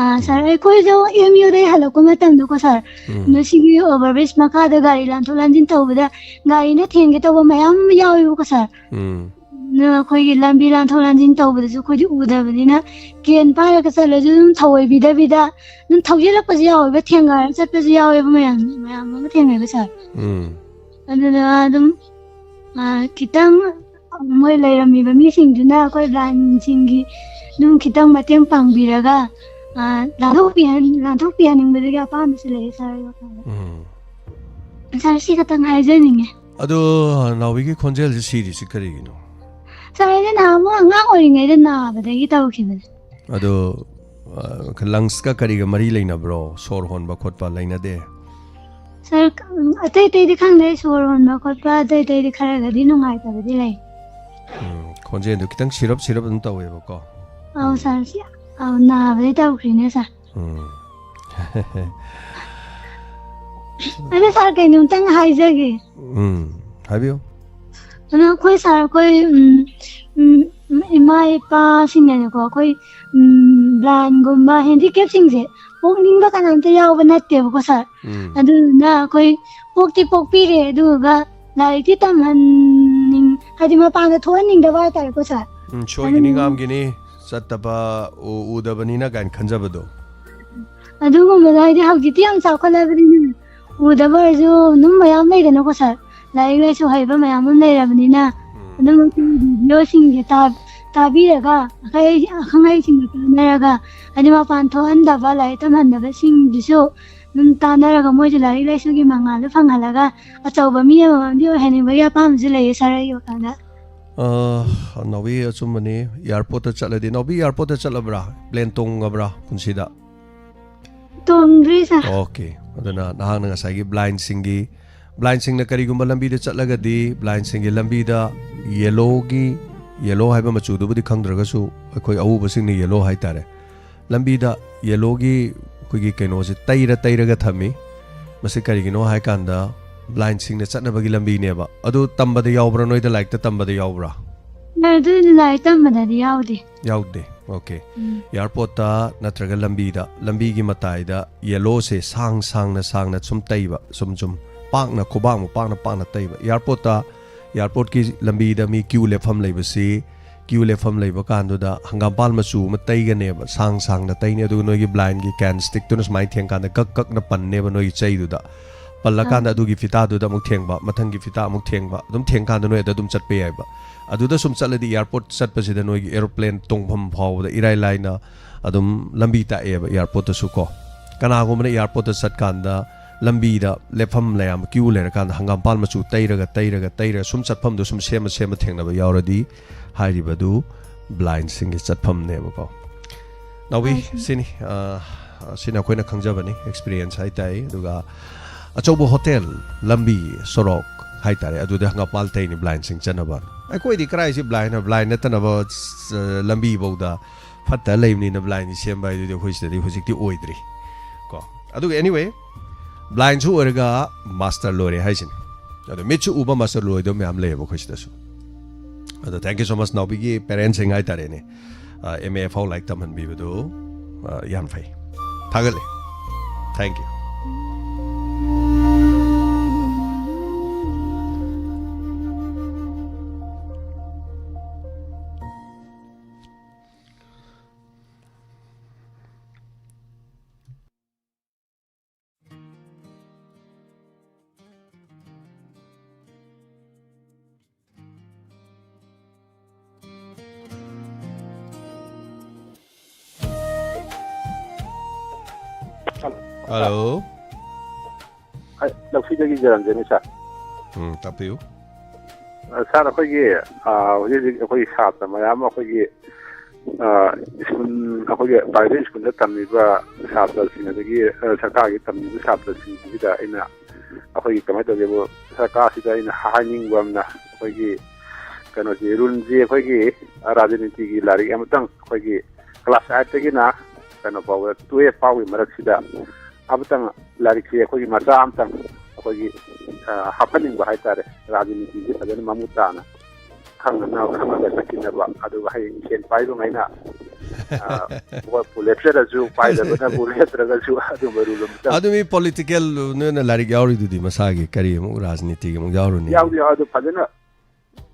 ꯑꯥ, ꯁꯥꯔ, ꯑꯩꯈꯣꯏꯁꯨ ꯑꯦꯝ ꯌꯨꯗꯒꯤ ꯍꯜꯂꯛꯄ ꯃꯇꯝꯗꯀꯣ ꯁꯥꯔ, ꯎꯝ꯫ ꯃꯁꯤꯒꯤ ꯑꯣꯚꯔ ꯕ꯭ꯔꯤꯖ ꯃꯈꯥꯗ ꯒꯥꯔꯤ ꯂꯥꯟꯊꯣꯛ ꯂꯥꯟꯁꯤꯟ ꯇꯧꯕꯗ ꯒꯥꯔꯤꯅ ꯊꯦꯡꯒꯦ ꯇꯧꯕ ꯃꯌꯥꯝ ꯑꯃ ꯌꯥꯎꯋꯦꯕꯀꯣ ꯁꯥꯔ꯫ ꯎꯝ꯫ ꯑꯗꯨꯅ ꯑꯩꯈꯣꯏꯒꯤ ꯂꯝꯕꯤ ꯂꯥꯟꯊꯣꯛ ꯂꯥꯟꯁꯤꯟ ꯇꯧꯕꯗꯁꯨ ꯑꯩꯈꯣꯏꯗꯤ ꯎꯗꯕꯅꯤꯅ ꯀꯦꯟ ꯄꯥꯏꯔꯒ ꯆꯠꯂꯁꯨ ꯑꯗꯨꯝ ꯊꯧꯑꯣꯏꯕꯤꯗꯕꯤꯗ ꯑꯗꯨꯝ ꯊꯧꯖꯤꯜꯂꯛꯄꯁꯨ ꯌꯥꯎꯋꯦꯕ, ꯊꯦꯡꯒꯥꯏꯔ ꯆꯠꯄꯁꯨ ꯌꯥꯎꯋꯦꯕ, ꯃꯌꯥꯝ ꯃꯌꯥꯝ ꯑꯃ ꯊꯦꯡꯅꯩꯕ ꯁꯥꯔ꯫ ꯎꯝ꯫ ꯑꯗꯨꯅ ꯑꯗꯨꯝ, ꯑꯥ, ꯈꯤꯇꯪ ꯃꯣꯏ ꯂꯩꯔꯝꯃꯤꯕ ꯃꯤꯁꯤꯡꯗꯨꯅ ꯑꯩꯈꯣꯏ ꯕ꯭ꯂꯥꯏꯟꯁꯤꯡꯒꯤ ꯑꯗꯨꯝ ꯈꯤꯇꯪ ꯃꯇꯦꯡ ꯄꯥꯡꯕꯤꯔꯒ, ꯑꯥ, ꯂꯥꯟꯊꯣꯛꯄꯤꯍꯟ-, ꯂꯥꯟꯊꯣꯛꯄꯤꯍꯟꯅꯤꯡꯕꯗꯒꯤ ꯑꯄꯥꯝꯕꯁꯨ ꯂꯩꯌꯦ ꯁꯥꯔ, ꯑꯩ ꯋꯥꯈꯜꯗ꯫ ꯎꯝ꯫ ꯁꯥꯔ, ꯁꯤ ꯈꯛꯇꯪ ꯍꯥꯏꯖꯅꯤꯡꯉꯦ꯫ ꯑꯗꯣ ꯅꯥꯎꯕꯤꯒꯤ ꯈꯣꯟꯖꯦꯜꯁꯦ ꯁꯤꯔꯤꯁꯤ ꯀꯔꯤꯒꯤꯅꯣ? ꯁꯥꯔ, ꯑꯩꯁꯦ ꯅꯍꯥꯟꯃꯨꯛ ꯑꯉꯥꯡ ꯑꯣꯏꯔꯤꯉꯩꯗ ꯅꯥꯕꯗꯒꯤ ꯇꯧꯈꯤꯕꯅꯦ꯫ ꯑꯗꯣ, ꯑ, ꯂꯪꯁꯀ ꯀꯔꯤꯒ ꯃꯔꯤ ꯂꯩꯅꯕ꯭ꯔꯣ? ꯁꯣꯔ ꯍꯣꯟꯕ ꯈꯣꯠꯄ ꯂꯩꯅꯗꯦ? ꯁꯥꯔ, ꯎꯝ, ꯑꯇꯩ ꯑꯇꯩꯗꯤ ꯈꯪꯗꯦ, ꯁꯣꯔ ꯍꯣꯟꯕ ꯈꯣꯠꯄ ꯑꯇꯩ ꯑꯇꯩꯗꯤ ꯈꯔꯒꯗꯤ ꯅꯨꯡꯉꯥꯏꯇꯕꯗꯤ ꯂꯩ꯫ ꯎꯝ, ꯈꯣꯟꯖꯦꯜꯗꯣ ꯈꯤꯇꯪ ꯁꯤꯔꯞ ꯁꯤꯔꯞ ꯑꯗꯨꯝ ꯇꯧꯋꯦꯕꯀꯣ꯫ ꯑꯧ ꯁꯥꯔ, ꯁꯤ, ꯑꯧ, ꯅꯥꯕꯗꯤ ꯇꯧꯈ꯭ꯔꯤꯅꯦ ꯁꯥꯔ꯫ ꯎꯝ꯫ ꯑꯗꯣ ꯁꯥꯔ, ꯀꯩꯅꯣꯝꯇꯪ ꯍꯥꯏꯖꯒꯦ꯫ ꯎꯝ, ꯍꯥꯏꯕꯤꯌꯨ꯫ ꯑꯗꯣ ꯑꯩꯈꯣꯏ ꯁꯥꯔ, ꯑꯩꯈꯣꯏ, ꯎꯝ, ꯎꯝ, ꯏꯃꯥ ꯏꯄꯥꯁꯤꯡꯅꯅꯦꯀꯣ, ꯑꯩꯈꯣꯏ, ꯎꯝ, ꯕ꯭ꯂꯥꯏꯟꯒꯨꯝꯕ ꯍꯦꯟꯗꯤꯀꯦꯞꯁꯤꯡꯁꯦ ꯄꯣꯛꯅꯤꯡꯕ ꯀꯅꯥꯝꯇ ꯌꯥꯎꯕ ꯅꯠꯇꯦꯕꯀꯣ ꯁꯥꯔ꯫ ꯎꯝ꯫ ꯑꯗꯨꯗꯨꯅ ꯑꯩꯈꯣꯏ ꯄꯣꯛꯇꯤ ꯄꯣꯛꯄꯤꯔꯦ, ꯑꯗꯨꯗꯨꯒ ꯂꯥꯏꯔꯤꯛꯇꯤ ꯇꯝꯍꯟꯅꯤꯡ-, ꯍꯥꯏꯗꯤ ꯃꯄꯥꯟꯗ ꯊꯣꯛꯍꯟꯅꯤꯡꯗꯕ ꯍꯥꯏꯇꯥꯔꯦꯀꯣ ꯁꯥꯔ꯫ ꯎꯝ, ꯁꯣꯏꯒꯤꯅꯤ ꯑꯗꯨꯅ ꯉꯥꯝꯒꯤꯅꯤ, ꯆꯠꯇꯕ, ꯎ-, ꯎꯗꯕꯅꯤꯅ ꯀꯥꯏꯅ ꯈꯟꯖꯕꯗꯣ꯫ ꯑꯗꯨꯒꯨꯝꯕꯗꯣ ꯍꯥꯏꯗꯤ ꯍꯧꯖꯤꯛꯇꯤ ꯌꯥꯝ ꯆꯥꯎꯈꯠꯂꯕꯅꯤꯅ ꯎꯗꯕ ꯑꯣꯏꯔꯁꯨ ꯑꯗꯨꯝ ꯃꯌꯥꯝ ꯂꯩꯗꯅꯀꯣ ꯁꯥꯔ, ꯂꯥꯏꯔꯤꯛ ꯂꯥꯏꯁꯨ ꯍꯩꯕ ꯃꯌꯥꯝ ꯑꯃ ꯂꯩꯔꯕꯅꯤꯅ꯫ ꯎꯝ꯫ ꯑꯗꯨꯝ ꯔꯦꯗꯤꯑꯣꯁꯤꯡꯁꯦ ꯇꯥ-, ꯇꯥꯕꯤꯔꯒ ꯑꯈꯪ-, ꯑꯈꯪ ꯑꯍꯩꯁꯤꯡꯒ ꯇꯥꯟꯅꯔꯒ ꯍꯥꯏꯗꯤ ꯃꯄꯥꯟ ꯊꯣꯛꯍꯟꯗꯕ, ꯂꯥꯏꯔꯤꯛ ꯇꯝꯍꯟꯗꯕꯁꯤꯡꯗꯨꯁꯨ ꯑꯗꯨꯝ ꯇꯥꯟꯅꯔꯒ ꯃꯣꯏꯁꯨ ꯂꯥꯏꯔꯤꯛ ꯂꯥꯏꯁꯨꯒꯤ ꯃꯉꯥꯜꯗꯣ ꯐꯪꯍꯜꯂꯒ ꯑꯆꯧꯕ ꯃꯤ ꯑꯃꯃꯝꯗꯤ ꯑꯣꯏꯍꯟꯅꯤꯡꯕꯒꯤ ꯑꯄꯥꯝꯕꯁꯨ ꯂꯩꯌꯦ ꯁꯥꯔ, ꯑꯩꯒꯤ ꯋꯥꯈꯜꯗ꯫ ꯑ, ꯅꯥꯎꯕꯤ, ꯑꯆꯨꯝꯕꯅꯤ꯫ ꯑꯦꯌꯥꯔꯄꯣꯔꯠꯇ ꯆꯠꯂꯗꯤ, ꯅꯥꯎꯕꯤ ꯑꯦꯌꯥꯔꯄꯣꯔꯠꯇ ꯆꯠꯂꯕ꯭ꯔꯥ? ꯄ꯭ꯂꯦꯟ ꯇꯣꯡꯉꯕ꯭ꯔꯥ ꯄꯨꯟꯁꯤꯗ? ꯇꯣꯡꯗ꯭ꯔꯤ ꯁꯥꯔ꯫ ꯑꯣꯀꯦ꯫ ꯑꯗꯨꯅ ꯅꯍꯥꯛꯅ ꯉꯁꯥꯏꯒꯤ ꯕ꯭ꯂꯥꯏꯟꯁꯤꯡꯒꯤ ꯕ꯭ꯂꯥꯏꯟꯁꯤꯡꯅ ꯀꯔꯤꯒꯨꯝꯕ ꯂꯝꯕꯤꯗ ꯆꯠꯂꯒꯗꯤ, ꯕ꯭ꯂꯥꯏꯟꯁꯤꯡꯒꯤ ꯂꯝꯕꯤꯗ ꯌꯦꯂꯣꯒꯤ, ꯌꯦꯂꯣ ꯍꯥꯏꯕ ꯃꯆꯨꯗꯨꯕꯨꯗꯤ ꯈꯪꯗ꯭ꯔꯒꯁꯨ, ꯑꯩꯈꯣꯏ ꯑꯎꯕꯁꯤꯡꯅ ꯌꯦꯂꯣ ꯍꯥꯏꯇꯥꯔꯦ, ꯂꯝꯕꯤꯗ ꯌꯦꯂꯣꯒꯤ ꯑꯩꯈꯣꯏꯒꯤ ꯀꯩꯅꯣꯁꯦ ꯇꯩꯔ ꯇꯩꯔꯒ ꯊꯝꯃꯤ꯫ ꯃꯁꯤ ꯀꯔꯤꯒꯤꯅꯣ ꯍꯥꯏ ꯀꯥꯟꯗ, ꯕ꯭ꯂꯥꯏꯟꯁꯤꯡꯅ ꯆꯠꯅꯕꯒꯤ ꯂꯝꯕꯤꯅꯦꯕ꯫ ꯑꯗꯨ ꯇꯝꯕꯗ ꯌꯥꯎꯕ꯭ꯔꯥ? ꯅꯣꯏꯗ ꯂꯥꯏꯔꯤꯛꯇ ꯇꯝꯕꯗ ꯌꯥꯎꯕ꯭ꯔꯥ? ꯑꯗꯨ ꯂꯥꯏꯔꯤꯛ ꯇꯝꯕꯗꯗꯤ ꯌꯥꯎꯗꯦ꯫ ꯌꯥꯎꯗꯦ꯫ ꯑꯣꯀꯦ꯫ ꯎꯝ꯫ ꯑꯦꯌꯥꯔꯄꯣꯔꯠꯇ ꯅꯠꯇ꯭ꯔꯒ ꯂꯝꯕꯤꯗ, ꯂꯝꯕꯤꯒꯤ ꯃꯇꯥꯏꯗ ꯌꯦꯂꯣꯁꯦ ꯁꯥꯡ ꯁꯥꯡꯅ ꯁꯥꯡꯅ ꯁꯨꯝ ꯇꯩꯕ, ꯁꯨꯝ ꯁꯨꯝ ꯄꯥꯛꯅ, ꯈꯨꯕꯥꯛꯃꯨꯛ ꯄꯥꯛꯅ ꯄꯥꯛꯅ ꯇꯩꯕ꯫ ꯑꯦꯌꯥꯔꯄꯣꯔꯠꯇ, ꯑꯦꯌꯥꯔꯄꯣꯔꯠꯀꯤ ꯂꯝꯕꯤꯗ ꯃꯤ ꯀ꯭ꯌꯨ ꯂꯦꯞꯐꯝ ꯂꯩꯕꯁꯤ, ꯀ꯭ꯌꯨ ꯂꯦꯞꯐꯝ ꯂꯩꯕ ꯀꯥꯟꯗꯨꯗ ꯍꯪꯒꯥꯝꯄꯥꯜ ꯃꯆꯨ ꯑꯃ ꯇꯩꯒꯅꯦꯕ, ꯁꯥꯡ ꯁꯥꯡꯅ ꯇꯩꯅꯤ꯫ ꯑꯗꯨꯒ ꯅꯣꯏꯒꯤ ꯕ꯭ꯂꯥꯏꯟꯒꯤ ꯀꯦꯟ ꯁ꯭ꯇꯤꯛꯇꯨꯅ ꯁꯨꯃꯥꯏꯅ ꯊꯦꯡꯀꯥꯟꯗ ꯀꯛ ꯀꯛꯅ ꯄꯟꯅꯦꯕ ꯅꯣꯏꯒꯤ ꯆꯩꯗꯨꯗ꯫ ꯄꯜꯂꯀꯥꯟꯗ ꯑꯥ꯫ ꯑꯗꯨꯒꯤ ꯐꯤꯇꯥꯗꯨꯗ ꯑꯃꯨꯛ ꯊꯦꯡꯕ, ꯃꯊꯪꯒꯤ ꯐꯤꯇꯥ ꯑꯃꯨꯛ ꯊꯦꯡꯕ, ꯑꯗꯨꯝ ꯊꯦꯡꯀꯥꯟꯗ ꯅꯣꯏ ꯑꯗ ꯑꯗꯨꯝ ꯆꯠꯄ ꯌꯥꯏꯕ꯫ ꯑꯗꯨꯗ ꯁꯨꯝ ꯆꯠꯂꯗꯤ ꯑꯦꯌꯥꯔꯄꯣꯔꯠ ꯆꯠꯄꯁꯤꯗ ꯅꯣꯏꯒꯤ ꯑꯦꯔꯣꯄ꯭ꯂꯦꯟ ꯇꯣꯡꯐꯝ ꯐꯥꯎꯕꯗ ꯏꯔꯥꯏ ꯂꯥꯏꯅ ꯑꯗꯨꯝ ꯂꯝꯕꯤ ꯇꯥꯛꯑꯦꯕ ꯑꯦꯌꯥꯔꯄꯣꯔꯠꯇꯁꯨ ꯀꯣ꯫ ꯀꯅꯥꯒꯨꯝꯕꯅ ꯑꯦꯌꯥꯔꯄꯣꯔꯠꯇ ꯆꯠꯀꯥꯟꯗ ꯂꯝꯕꯤꯗ ꯂꯦꯞꯐꯝ ꯂꯩꯔꯝꯕ, ꯀ꯭ꯌꯨ ꯂꯩꯔꯀꯥꯟꯗ ꯍꯪꯒꯥꯝꯄꯥꯜ ꯃꯆꯨ ꯇꯩꯔꯒ, ꯇꯩꯔꯒ, ꯇꯩꯔꯒ ꯁꯨꯝ ꯆꯠꯐꯝꯗꯨ ꯁꯨꯝ ꯁꯦꯝꯃ, ꯁꯦꯝꯃ ꯊꯦꯡꯅꯕ ꯌꯥꯎꯔꯗꯤ ꯍꯥꯏꯔꯤꯕꯗꯨ ꯕ꯭ꯂꯥꯏꯟꯁꯤꯡꯒꯤ ꯆꯠꯐꯝꯅꯦꯕꯀꯣ꯫ ꯅꯥꯎꯕꯤ, ꯍꯣꯏ, ꯁꯤꯅꯤ꯫ ꯁꯤꯅꯤ, ꯑ, ꯁꯤꯅ ꯑꯩꯈꯣꯏꯅ ꯈꯪꯖꯕꯅꯤ, ꯑꯦꯛꯁꯄꯤꯔꯤꯌꯦꯟꯁ ꯍꯥꯏꯇꯥꯔꯦ꯫ ꯑꯗꯨꯒ ꯑꯆꯧꯕ ꯍꯣꯇꯦꯜ, ꯂꯝꯕꯤ, ꯁꯣꯔꯣꯛ ꯍꯥꯏꯇꯥꯔꯦ, ꯑꯗꯨꯗ ꯍꯪꯒꯥꯝꯄꯥꯜ ꯇꯩꯅꯤ ꯕ꯭ꯂꯥꯏꯟꯁꯤꯡ ꯆꯠꯅꯕ꯫ ꯑꯩꯈꯣꯏꯗꯤ ꯀꯔꯥꯏꯁꯤ ꯕ꯭ꯂꯥꯏꯟ, ꯕ꯭ꯂꯥꯏꯟ ꯅꯠꯇꯅꯕ, ꯑ, ꯂꯝꯕꯤꯐꯧꯗ ꯐꯠꯇ ꯂꯩꯕꯅꯤꯅ ꯕ꯭ꯂꯥꯏꯟꯁꯤ ꯁꯦꯝꯕ ꯍꯥꯏꯗꯨꯗꯤ ꯑꯩꯈꯣꯏ ꯁꯤꯗꯗꯤ ꯍꯧꯖꯤꯛꯇꯤ ꯑꯣꯏꯗ꯭ꯔꯤ ꯀꯣ꯫ ꯑꯗꯨꯒ anyway, ꯕ꯭ꯂꯥꯏꯟꯁꯨ ꯑꯣꯏꯔꯒ ꯃꯥꯁꯇꯔ ꯂꯣꯏꯔꯦ ꯍꯥꯏꯁꯤꯅꯤ꯫ ꯑꯗꯣ ꯃꯤꯠꯁꯨ ꯎꯕ ꯃꯥꯁꯇꯔ ꯂꯣꯏꯗꯕ ꯃꯌꯥꯝ ꯂꯩꯌꯦꯕ ꯑꯩꯈꯣꯏ ꯁꯤꯗꯁꯨ꯫ ꯑꯗꯣ thank you so much ꯅꯥꯎꯕꯤꯒꯤ ꯄꯦꯔꯦꯟꯁꯁꯤꯡ ꯍꯥꯏꯇꯥꯔꯦꯅꯦ, ꯑꯦꯝ ꯑꯦ ꯐꯥꯎ ꯂꯥꯏꯔꯤꯛ ꯇꯝꯍꯟꯕꯤꯕꯗꯨ, ꯑ, ꯌꯥꯝ ꯐꯩ꯫ ꯊꯥꯒꯠꯂꯦ꯫ Thank you꯫ ꯍꯜꯂꯣ꯫ ꯑꯩ ꯂꯧꯁꯤꯗꯒꯤ ꯖꯔꯝꯖꯅꯤ, ꯁꯥꯔ꯫ ꯎꯝ, ꯇꯥꯛꯄꯤꯌꯨ꯫ ꯑ, ꯁꯥꯔ, ꯑꯩꯈꯣꯏꯒꯤ, ꯑ, ꯍꯧꯖꯤꯛ ꯍꯧꯖꯤꯛ ꯑꯩꯈꯣꯏꯒꯤ ꯁꯥꯇ꯭ꯔ ꯃꯌꯥꯝ ꯑꯃ ꯑꯩꯈꯣꯏꯒꯤ, ꯑ, ꯁ꯭ꯀꯨꯜ, ꯑꯩꯈꯣꯏꯒꯤ ꯄ꯭ꯔꯥꯏꯚꯦꯠ ꯁ꯭ꯀꯨꯜꯗ ꯇꯝꯃꯤꯕ ꯁꯥꯇ꯭ꯔꯁꯤꯡ, ꯑꯗꯒꯤ, ꯑ, ꯁꯔꯀꯥꯔꯒꯤ ꯇꯝꯃꯤꯕ ꯁꯥꯇ꯭ꯔꯁꯤꯡꯁꯤꯗ ꯑꯩꯅ ꯑꯩꯈꯣꯏꯒꯤ ꯀꯃꯥꯏꯅ ꯇꯧꯒꯦꯕꯨ, ꯁꯔꯀꯥꯔꯁꯤꯗ ꯑꯩꯅ ꯍꯥꯏꯅꯤꯡꯕ ꯑꯃꯅ, ꯑꯩꯈꯣꯏꯒꯤ ꯀꯩꯅꯣꯁꯤ, ꯔꯨꯜꯁꯤ ꯑꯩꯈꯣꯏꯒꯤ ꯔꯥꯖꯅꯤꯇꯤꯒꯤ ꯂꯥꯏꯔꯤꯛ ꯑꯃꯇꯪ, ꯑꯩꯈꯣꯏꯒꯤ ꯀ꯭ꯂꯥꯁ ꯑꯥꯏꯠꯇꯒꯤꯅ ꯀꯩꯅꯣ ꯐꯥꯎꯕ, ꯇꯨꯌꯦꯜꯐ ꯐꯥꯎꯒꯤ ꯃꯔꯛꯁꯤꯗ ꯑꯃꯇꯪ ꯂꯥꯏꯔꯤꯛꯁꯤ ꯑꯩꯈꯣꯏꯒꯤ ꯃꯆꯥ ꯑꯃꯇꯪ ꯑꯩꯈꯣꯏꯒꯤ, ꯑ, ꯍꯥꯞꯍꯟꯅꯤꯡꯕ ꯍꯥꯏꯇꯥꯔꯦ, ꯔꯥꯖꯅꯤꯇꯤꯁꯤ ꯐꯖꯅ ꯃꯃꯨꯠ ꯇꯥꯅ ꯈꯪꯅ ꯈꯪꯉꯒ ꯆꯠꯈꯤꯅꯕ, ꯑꯗꯨꯒ ꯍꯌꯦꯡ ꯁꯦꯟ ꯄꯥꯏꯕꯉꯩꯅ, ꯑ, ꯚꯣꯠꯄꯨ ꯂꯦꯞꯆꯔꯁꯨ, ꯄꯥꯏꯗꯕꯅꯕꯨ ꯂꯦꯞꯇ꯭ꯔꯒꯁꯨ, ꯑꯗꯨꯝꯕ ꯔꯨꯜ ꯑꯃꯇꯪ꯫ ꯑꯗꯨ ꯃꯤ ꯄꯣꯂꯤꯇꯤꯀꯦꯜ ꯅꯣꯏꯅ ꯂꯥꯏꯔꯤꯛ ꯌꯥꯎꯔꯤꯗꯨꯗꯤ ꯃꯁꯥꯒꯤ ꯀꯔꯤ ꯑꯃꯨꯛ ꯔꯥꯖꯅꯤꯇꯤꯒꯤ ꯑꯃꯨꯛ ꯌꯥꯎꯔꯨꯅꯤ? ꯌꯥꯎꯗꯤ ꯌꯥꯎ, ꯑꯗꯨ ꯐꯖꯅ,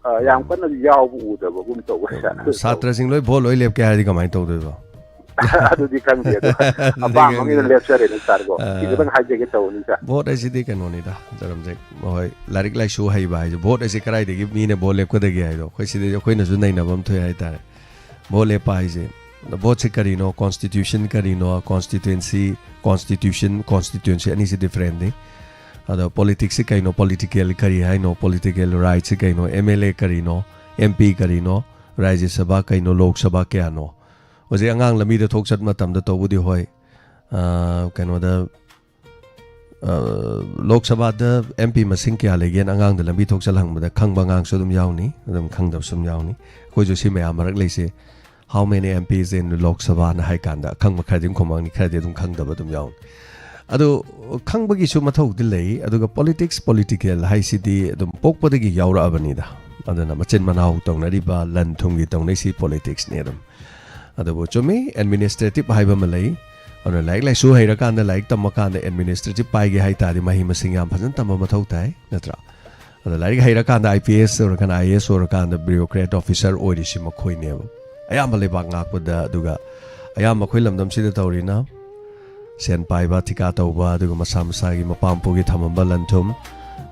ꯑ, ꯌꯥꯝ ꯀꯟꯅ ꯌꯥꯎꯕ ꯎꯗꯕꯒꯨꯝ ꯇꯧꯕ ꯍꯥꯏꯇꯥꯔꯦ꯫ ꯁꯥꯇ꯭ꯔꯁꯤꯡ ꯂꯣꯏ ꯚꯣꯠ ꯂꯣꯏ ꯂꯦꯞꯀꯦ ꯍꯥꯏꯔꯗꯤ ꯀꯃꯥꯏꯅ ꯇꯧꯗꯣꯏꯕ? ꯑꯗꯨꯗꯤ ꯈꯪꯗꯦ, ꯑꯗꯣ ꯑꯗꯨꯗꯤ ꯑꯄꯥꯝꯕ ꯈꯪꯗꯦ꯫ ꯃꯤꯅ ꯂꯦꯞꯆꯔꯦꯅꯦ ꯁꯥꯔꯀꯣ꯫ ꯑ, ꯁꯤ ꯈꯤꯇꯪ ꯍꯥꯏꯖꯒꯦ ꯇꯧꯕꯅꯤ ꯁꯥꯔ꯫ ꯚꯣꯠ ꯍꯥꯏꯁꯤꯗꯤ ꯀꯩꯅꯣꯅꯤꯗ, ꯖꯔꯝꯖꯦ, ꯃꯈꯣꯏ ꯂꯥꯏꯔꯤꯛ ꯂꯥꯏꯁꯨ ꯍꯩꯕ ꯍꯥꯏꯁꯦ, ꯚꯣꯠ ꯍꯥꯏꯁꯦ ꯀꯗꯥꯏꯗꯒꯤ ꯃꯤꯅ ꯚꯣꯠ ꯂꯦꯞꯀꯗꯒꯦ ꯍꯥꯏꯗꯣ ꯑꯩꯈꯣꯏ ꯁꯤꯗꯩ ꯑꯩꯈꯣꯏꯅꯁꯨ ꯅꯩꯅꯕ ꯑꯃ ꯊꯣꯛꯑꯦ ꯍꯥꯏꯇꯥꯔꯦ꯫ ꯚꯣꯠ ꯂꯦꯞꯄ ꯍꯥꯏꯁꯦ, ꯚꯣꯠꯁꯦ ꯀꯔꯤꯅꯣ, ꯀꯣꯟꯁꯇꯤꯇ꯭ꯌꯨꯁꯟ ꯀꯔꯤꯅꯣ, ꯀꯣꯟꯁꯇꯤꯇ꯭ꯋꯦꯟꯁꯤ, ꯀꯣꯟꯁꯇꯤꯇ꯭ꯌꯨꯁꯟ, ꯀꯣꯟꯁꯇꯤꯇ꯭ꯋꯦꯟꯁꯤ ꯑꯅꯤꯁꯤ ꯗꯤꯐ꯭ꯔꯦꯟꯅꯤ꯫ ꯑꯗꯣ ꯄꯣꯂꯤꯇꯤꯛꯁꯁꯤ ꯀꯩꯅꯣ, ꯄꯣꯂꯤꯇꯤꯀꯦꯜ ꯀꯔꯤ ꯍꯥꯏꯅꯣ, ꯄꯣꯂꯤꯇꯤꯀꯦꯜ ꯔꯥꯏꯠꯁꯤ ꯀꯩꯅꯣ, ꯑꯦꯝ ꯑꯦꯜ ꯑꯦ ꯀꯔꯤꯅꯣ, ꯑꯦꯝ ꯄꯤ ꯀꯔꯤꯅꯣ, ꯔꯥꯖ꯭ꯌ ꯁꯚꯥ ꯀꯩꯅꯣ, ꯂꯣꯛ ꯁꯚꯥ ꯀꯌꯥꯅꯣ? ꯍꯧꯖꯤꯛ ꯑꯉꯥꯡ ꯂꯝꯕꯤꯗ ꯊꯣꯛ ꯆꯠ ꯃꯇꯝꯗ ꯇꯧꯕꯨꯗꯤ ꯍꯣꯏ, ꯑ, ꯀꯩꯅꯣꯗ, ꯑ, ꯂꯣꯛ ꯁꯚꯥꯗ ꯑꯦꯝ ꯄꯤ ꯃꯁꯤꯡ ꯀꯌꯥ ꯂꯩꯒꯦꯅ ꯑꯉꯥꯡꯗ ꯂꯝꯕꯤ ꯊꯣꯛ ꯆꯠ ꯍꯪꯕꯗ ꯈꯪꯕ ꯑꯉꯥꯡꯁꯨ ꯑꯗꯨꯝ ꯌꯥꯎꯅꯤ, ꯑꯗꯨꯝ ꯈꯪꯗꯕꯁꯨ ꯑꯗꯨꯝ ꯌꯥꯎꯅꯤ꯫ ꯑꯩꯈꯣꯏꯁꯨ ꯁꯤ ꯃꯌꯥꯝ ꯃꯔꯛ ꯂꯩꯁꯦ, "How many M Ps in ꯂꯣꯛ ꯁꯚꯥꯅ" ꯍꯥꯏ ꯀꯥꯟꯗ ꯑꯈꯪꯕ ꯈꯔꯗꯤ ꯑꯗꯨꯝ ꯈꯨꯝꯃꯛꯅꯤ, ꯈꯔꯗꯤ ꯑꯗꯨꯝ ꯈꯪꯗꯕ ꯑꯗꯨꯝ ꯌꯥꯎꯅꯤ꯫ ꯑꯗꯨ ꯈꯪꯕꯒꯤꯁꯨ ꯃꯊꯧꯗꯤ ꯂꯩ, ꯑꯗꯨꯒ ꯄꯣꯂꯤꯇꯤꯛꯁ, ꯄꯣꯂꯤꯇꯤꯀꯦꯜ ꯍꯥꯏꯁꯤꯗꯤ ꯑꯗꯨꯝ ꯄꯣꯛꯄꯗꯒꯤ ꯌꯥꯎꯔꯛꯑꯕꯅꯤꯗ꯫ ꯑꯗꯨꯅ ꯃꯆꯤꯟ ꯃꯅꯥꯎ ꯇꯧꯅꯔꯤꯕ, ꯂꯟ ꯊꯨꯝꯒꯤ ꯇꯧꯅꯩꯁꯤ ꯄꯣꯂꯤꯇꯤꯛꯁꯅꯤ ꯑꯗꯨꯝ꯫ ꯑꯗꯨꯕꯨ ꯆꯨꯝꯃꯤ, ꯑꯦꯗꯃꯤꯅꯤꯁꯇ꯭ꯔꯦꯇꯤꯞ ꯍꯥꯏꯕ ꯑꯃ ꯂꯩ꯫ ꯑꯗꯨꯅ ꯂꯥꯏꯔꯤꯛ ꯂꯥꯏꯁꯨ ꯍꯩꯔꯀꯥꯟꯗ, ꯂꯥꯏꯔꯤꯛ ꯇꯝꯃꯀꯥꯟꯗ ꯑꯦꯗꯃꯤꯅꯤꯁꯇ꯭ꯔꯦꯇꯤꯞ ꯄꯥꯏꯒꯦ ꯍꯥꯏ ꯇꯥꯔꯗꯤ ꯃꯍꯩ ꯃꯁꯤꯡ ꯌꯥꯝ ꯐꯖꯅ ꯇꯝꯕ ꯃꯊꯧ ꯇꯥꯏ, ꯅꯠꯇ꯭ꯔꯥ? ꯑꯗꯣ ꯂꯥꯏꯔꯤꯛ ꯍꯩꯔꯀꯥꯟꯗ ꯑꯥꯏ ꯄꯤ ꯑꯦꯁ ꯑꯣꯏꯔꯀꯥꯟꯗ, ꯑꯥꯏ ꯑꯦ ꯑꯦꯁ ꯑꯣꯏꯔꯀꯥꯟꯗ ꯕ꯭ꯌꯨꯔꯣꯀ꯭ꯔꯦꯠ ꯑꯣꯐꯤꯁꯔ ꯑꯣꯏꯔꯤꯁꯤ ꯃꯈꯣꯏꯅꯦꯕ꯫ ꯑꯌꯥꯝꯕ ꯂꯩꯕꯥꯛ ꯉꯥꯛꯄꯗ, ꯑꯗꯨꯒ ꯑꯌꯥꯝꯕ ꯑꯩꯈꯣꯏ ꯂꯝꯗꯝꯁꯤꯗ ꯇꯧꯔꯤꯅ ꯁꯦꯟ ꯄꯥꯏꯕ, ꯊꯤꯀꯥ ꯇꯧꯕ, ꯑꯗꯨꯒ ꯃꯁꯥ ꯃꯁꯥꯒꯤ ꯃꯄꯥ ꯃꯄꯨꯒꯤ ꯊꯝꯃꯝꯕ ꯂꯟ ꯊꯨꯝ,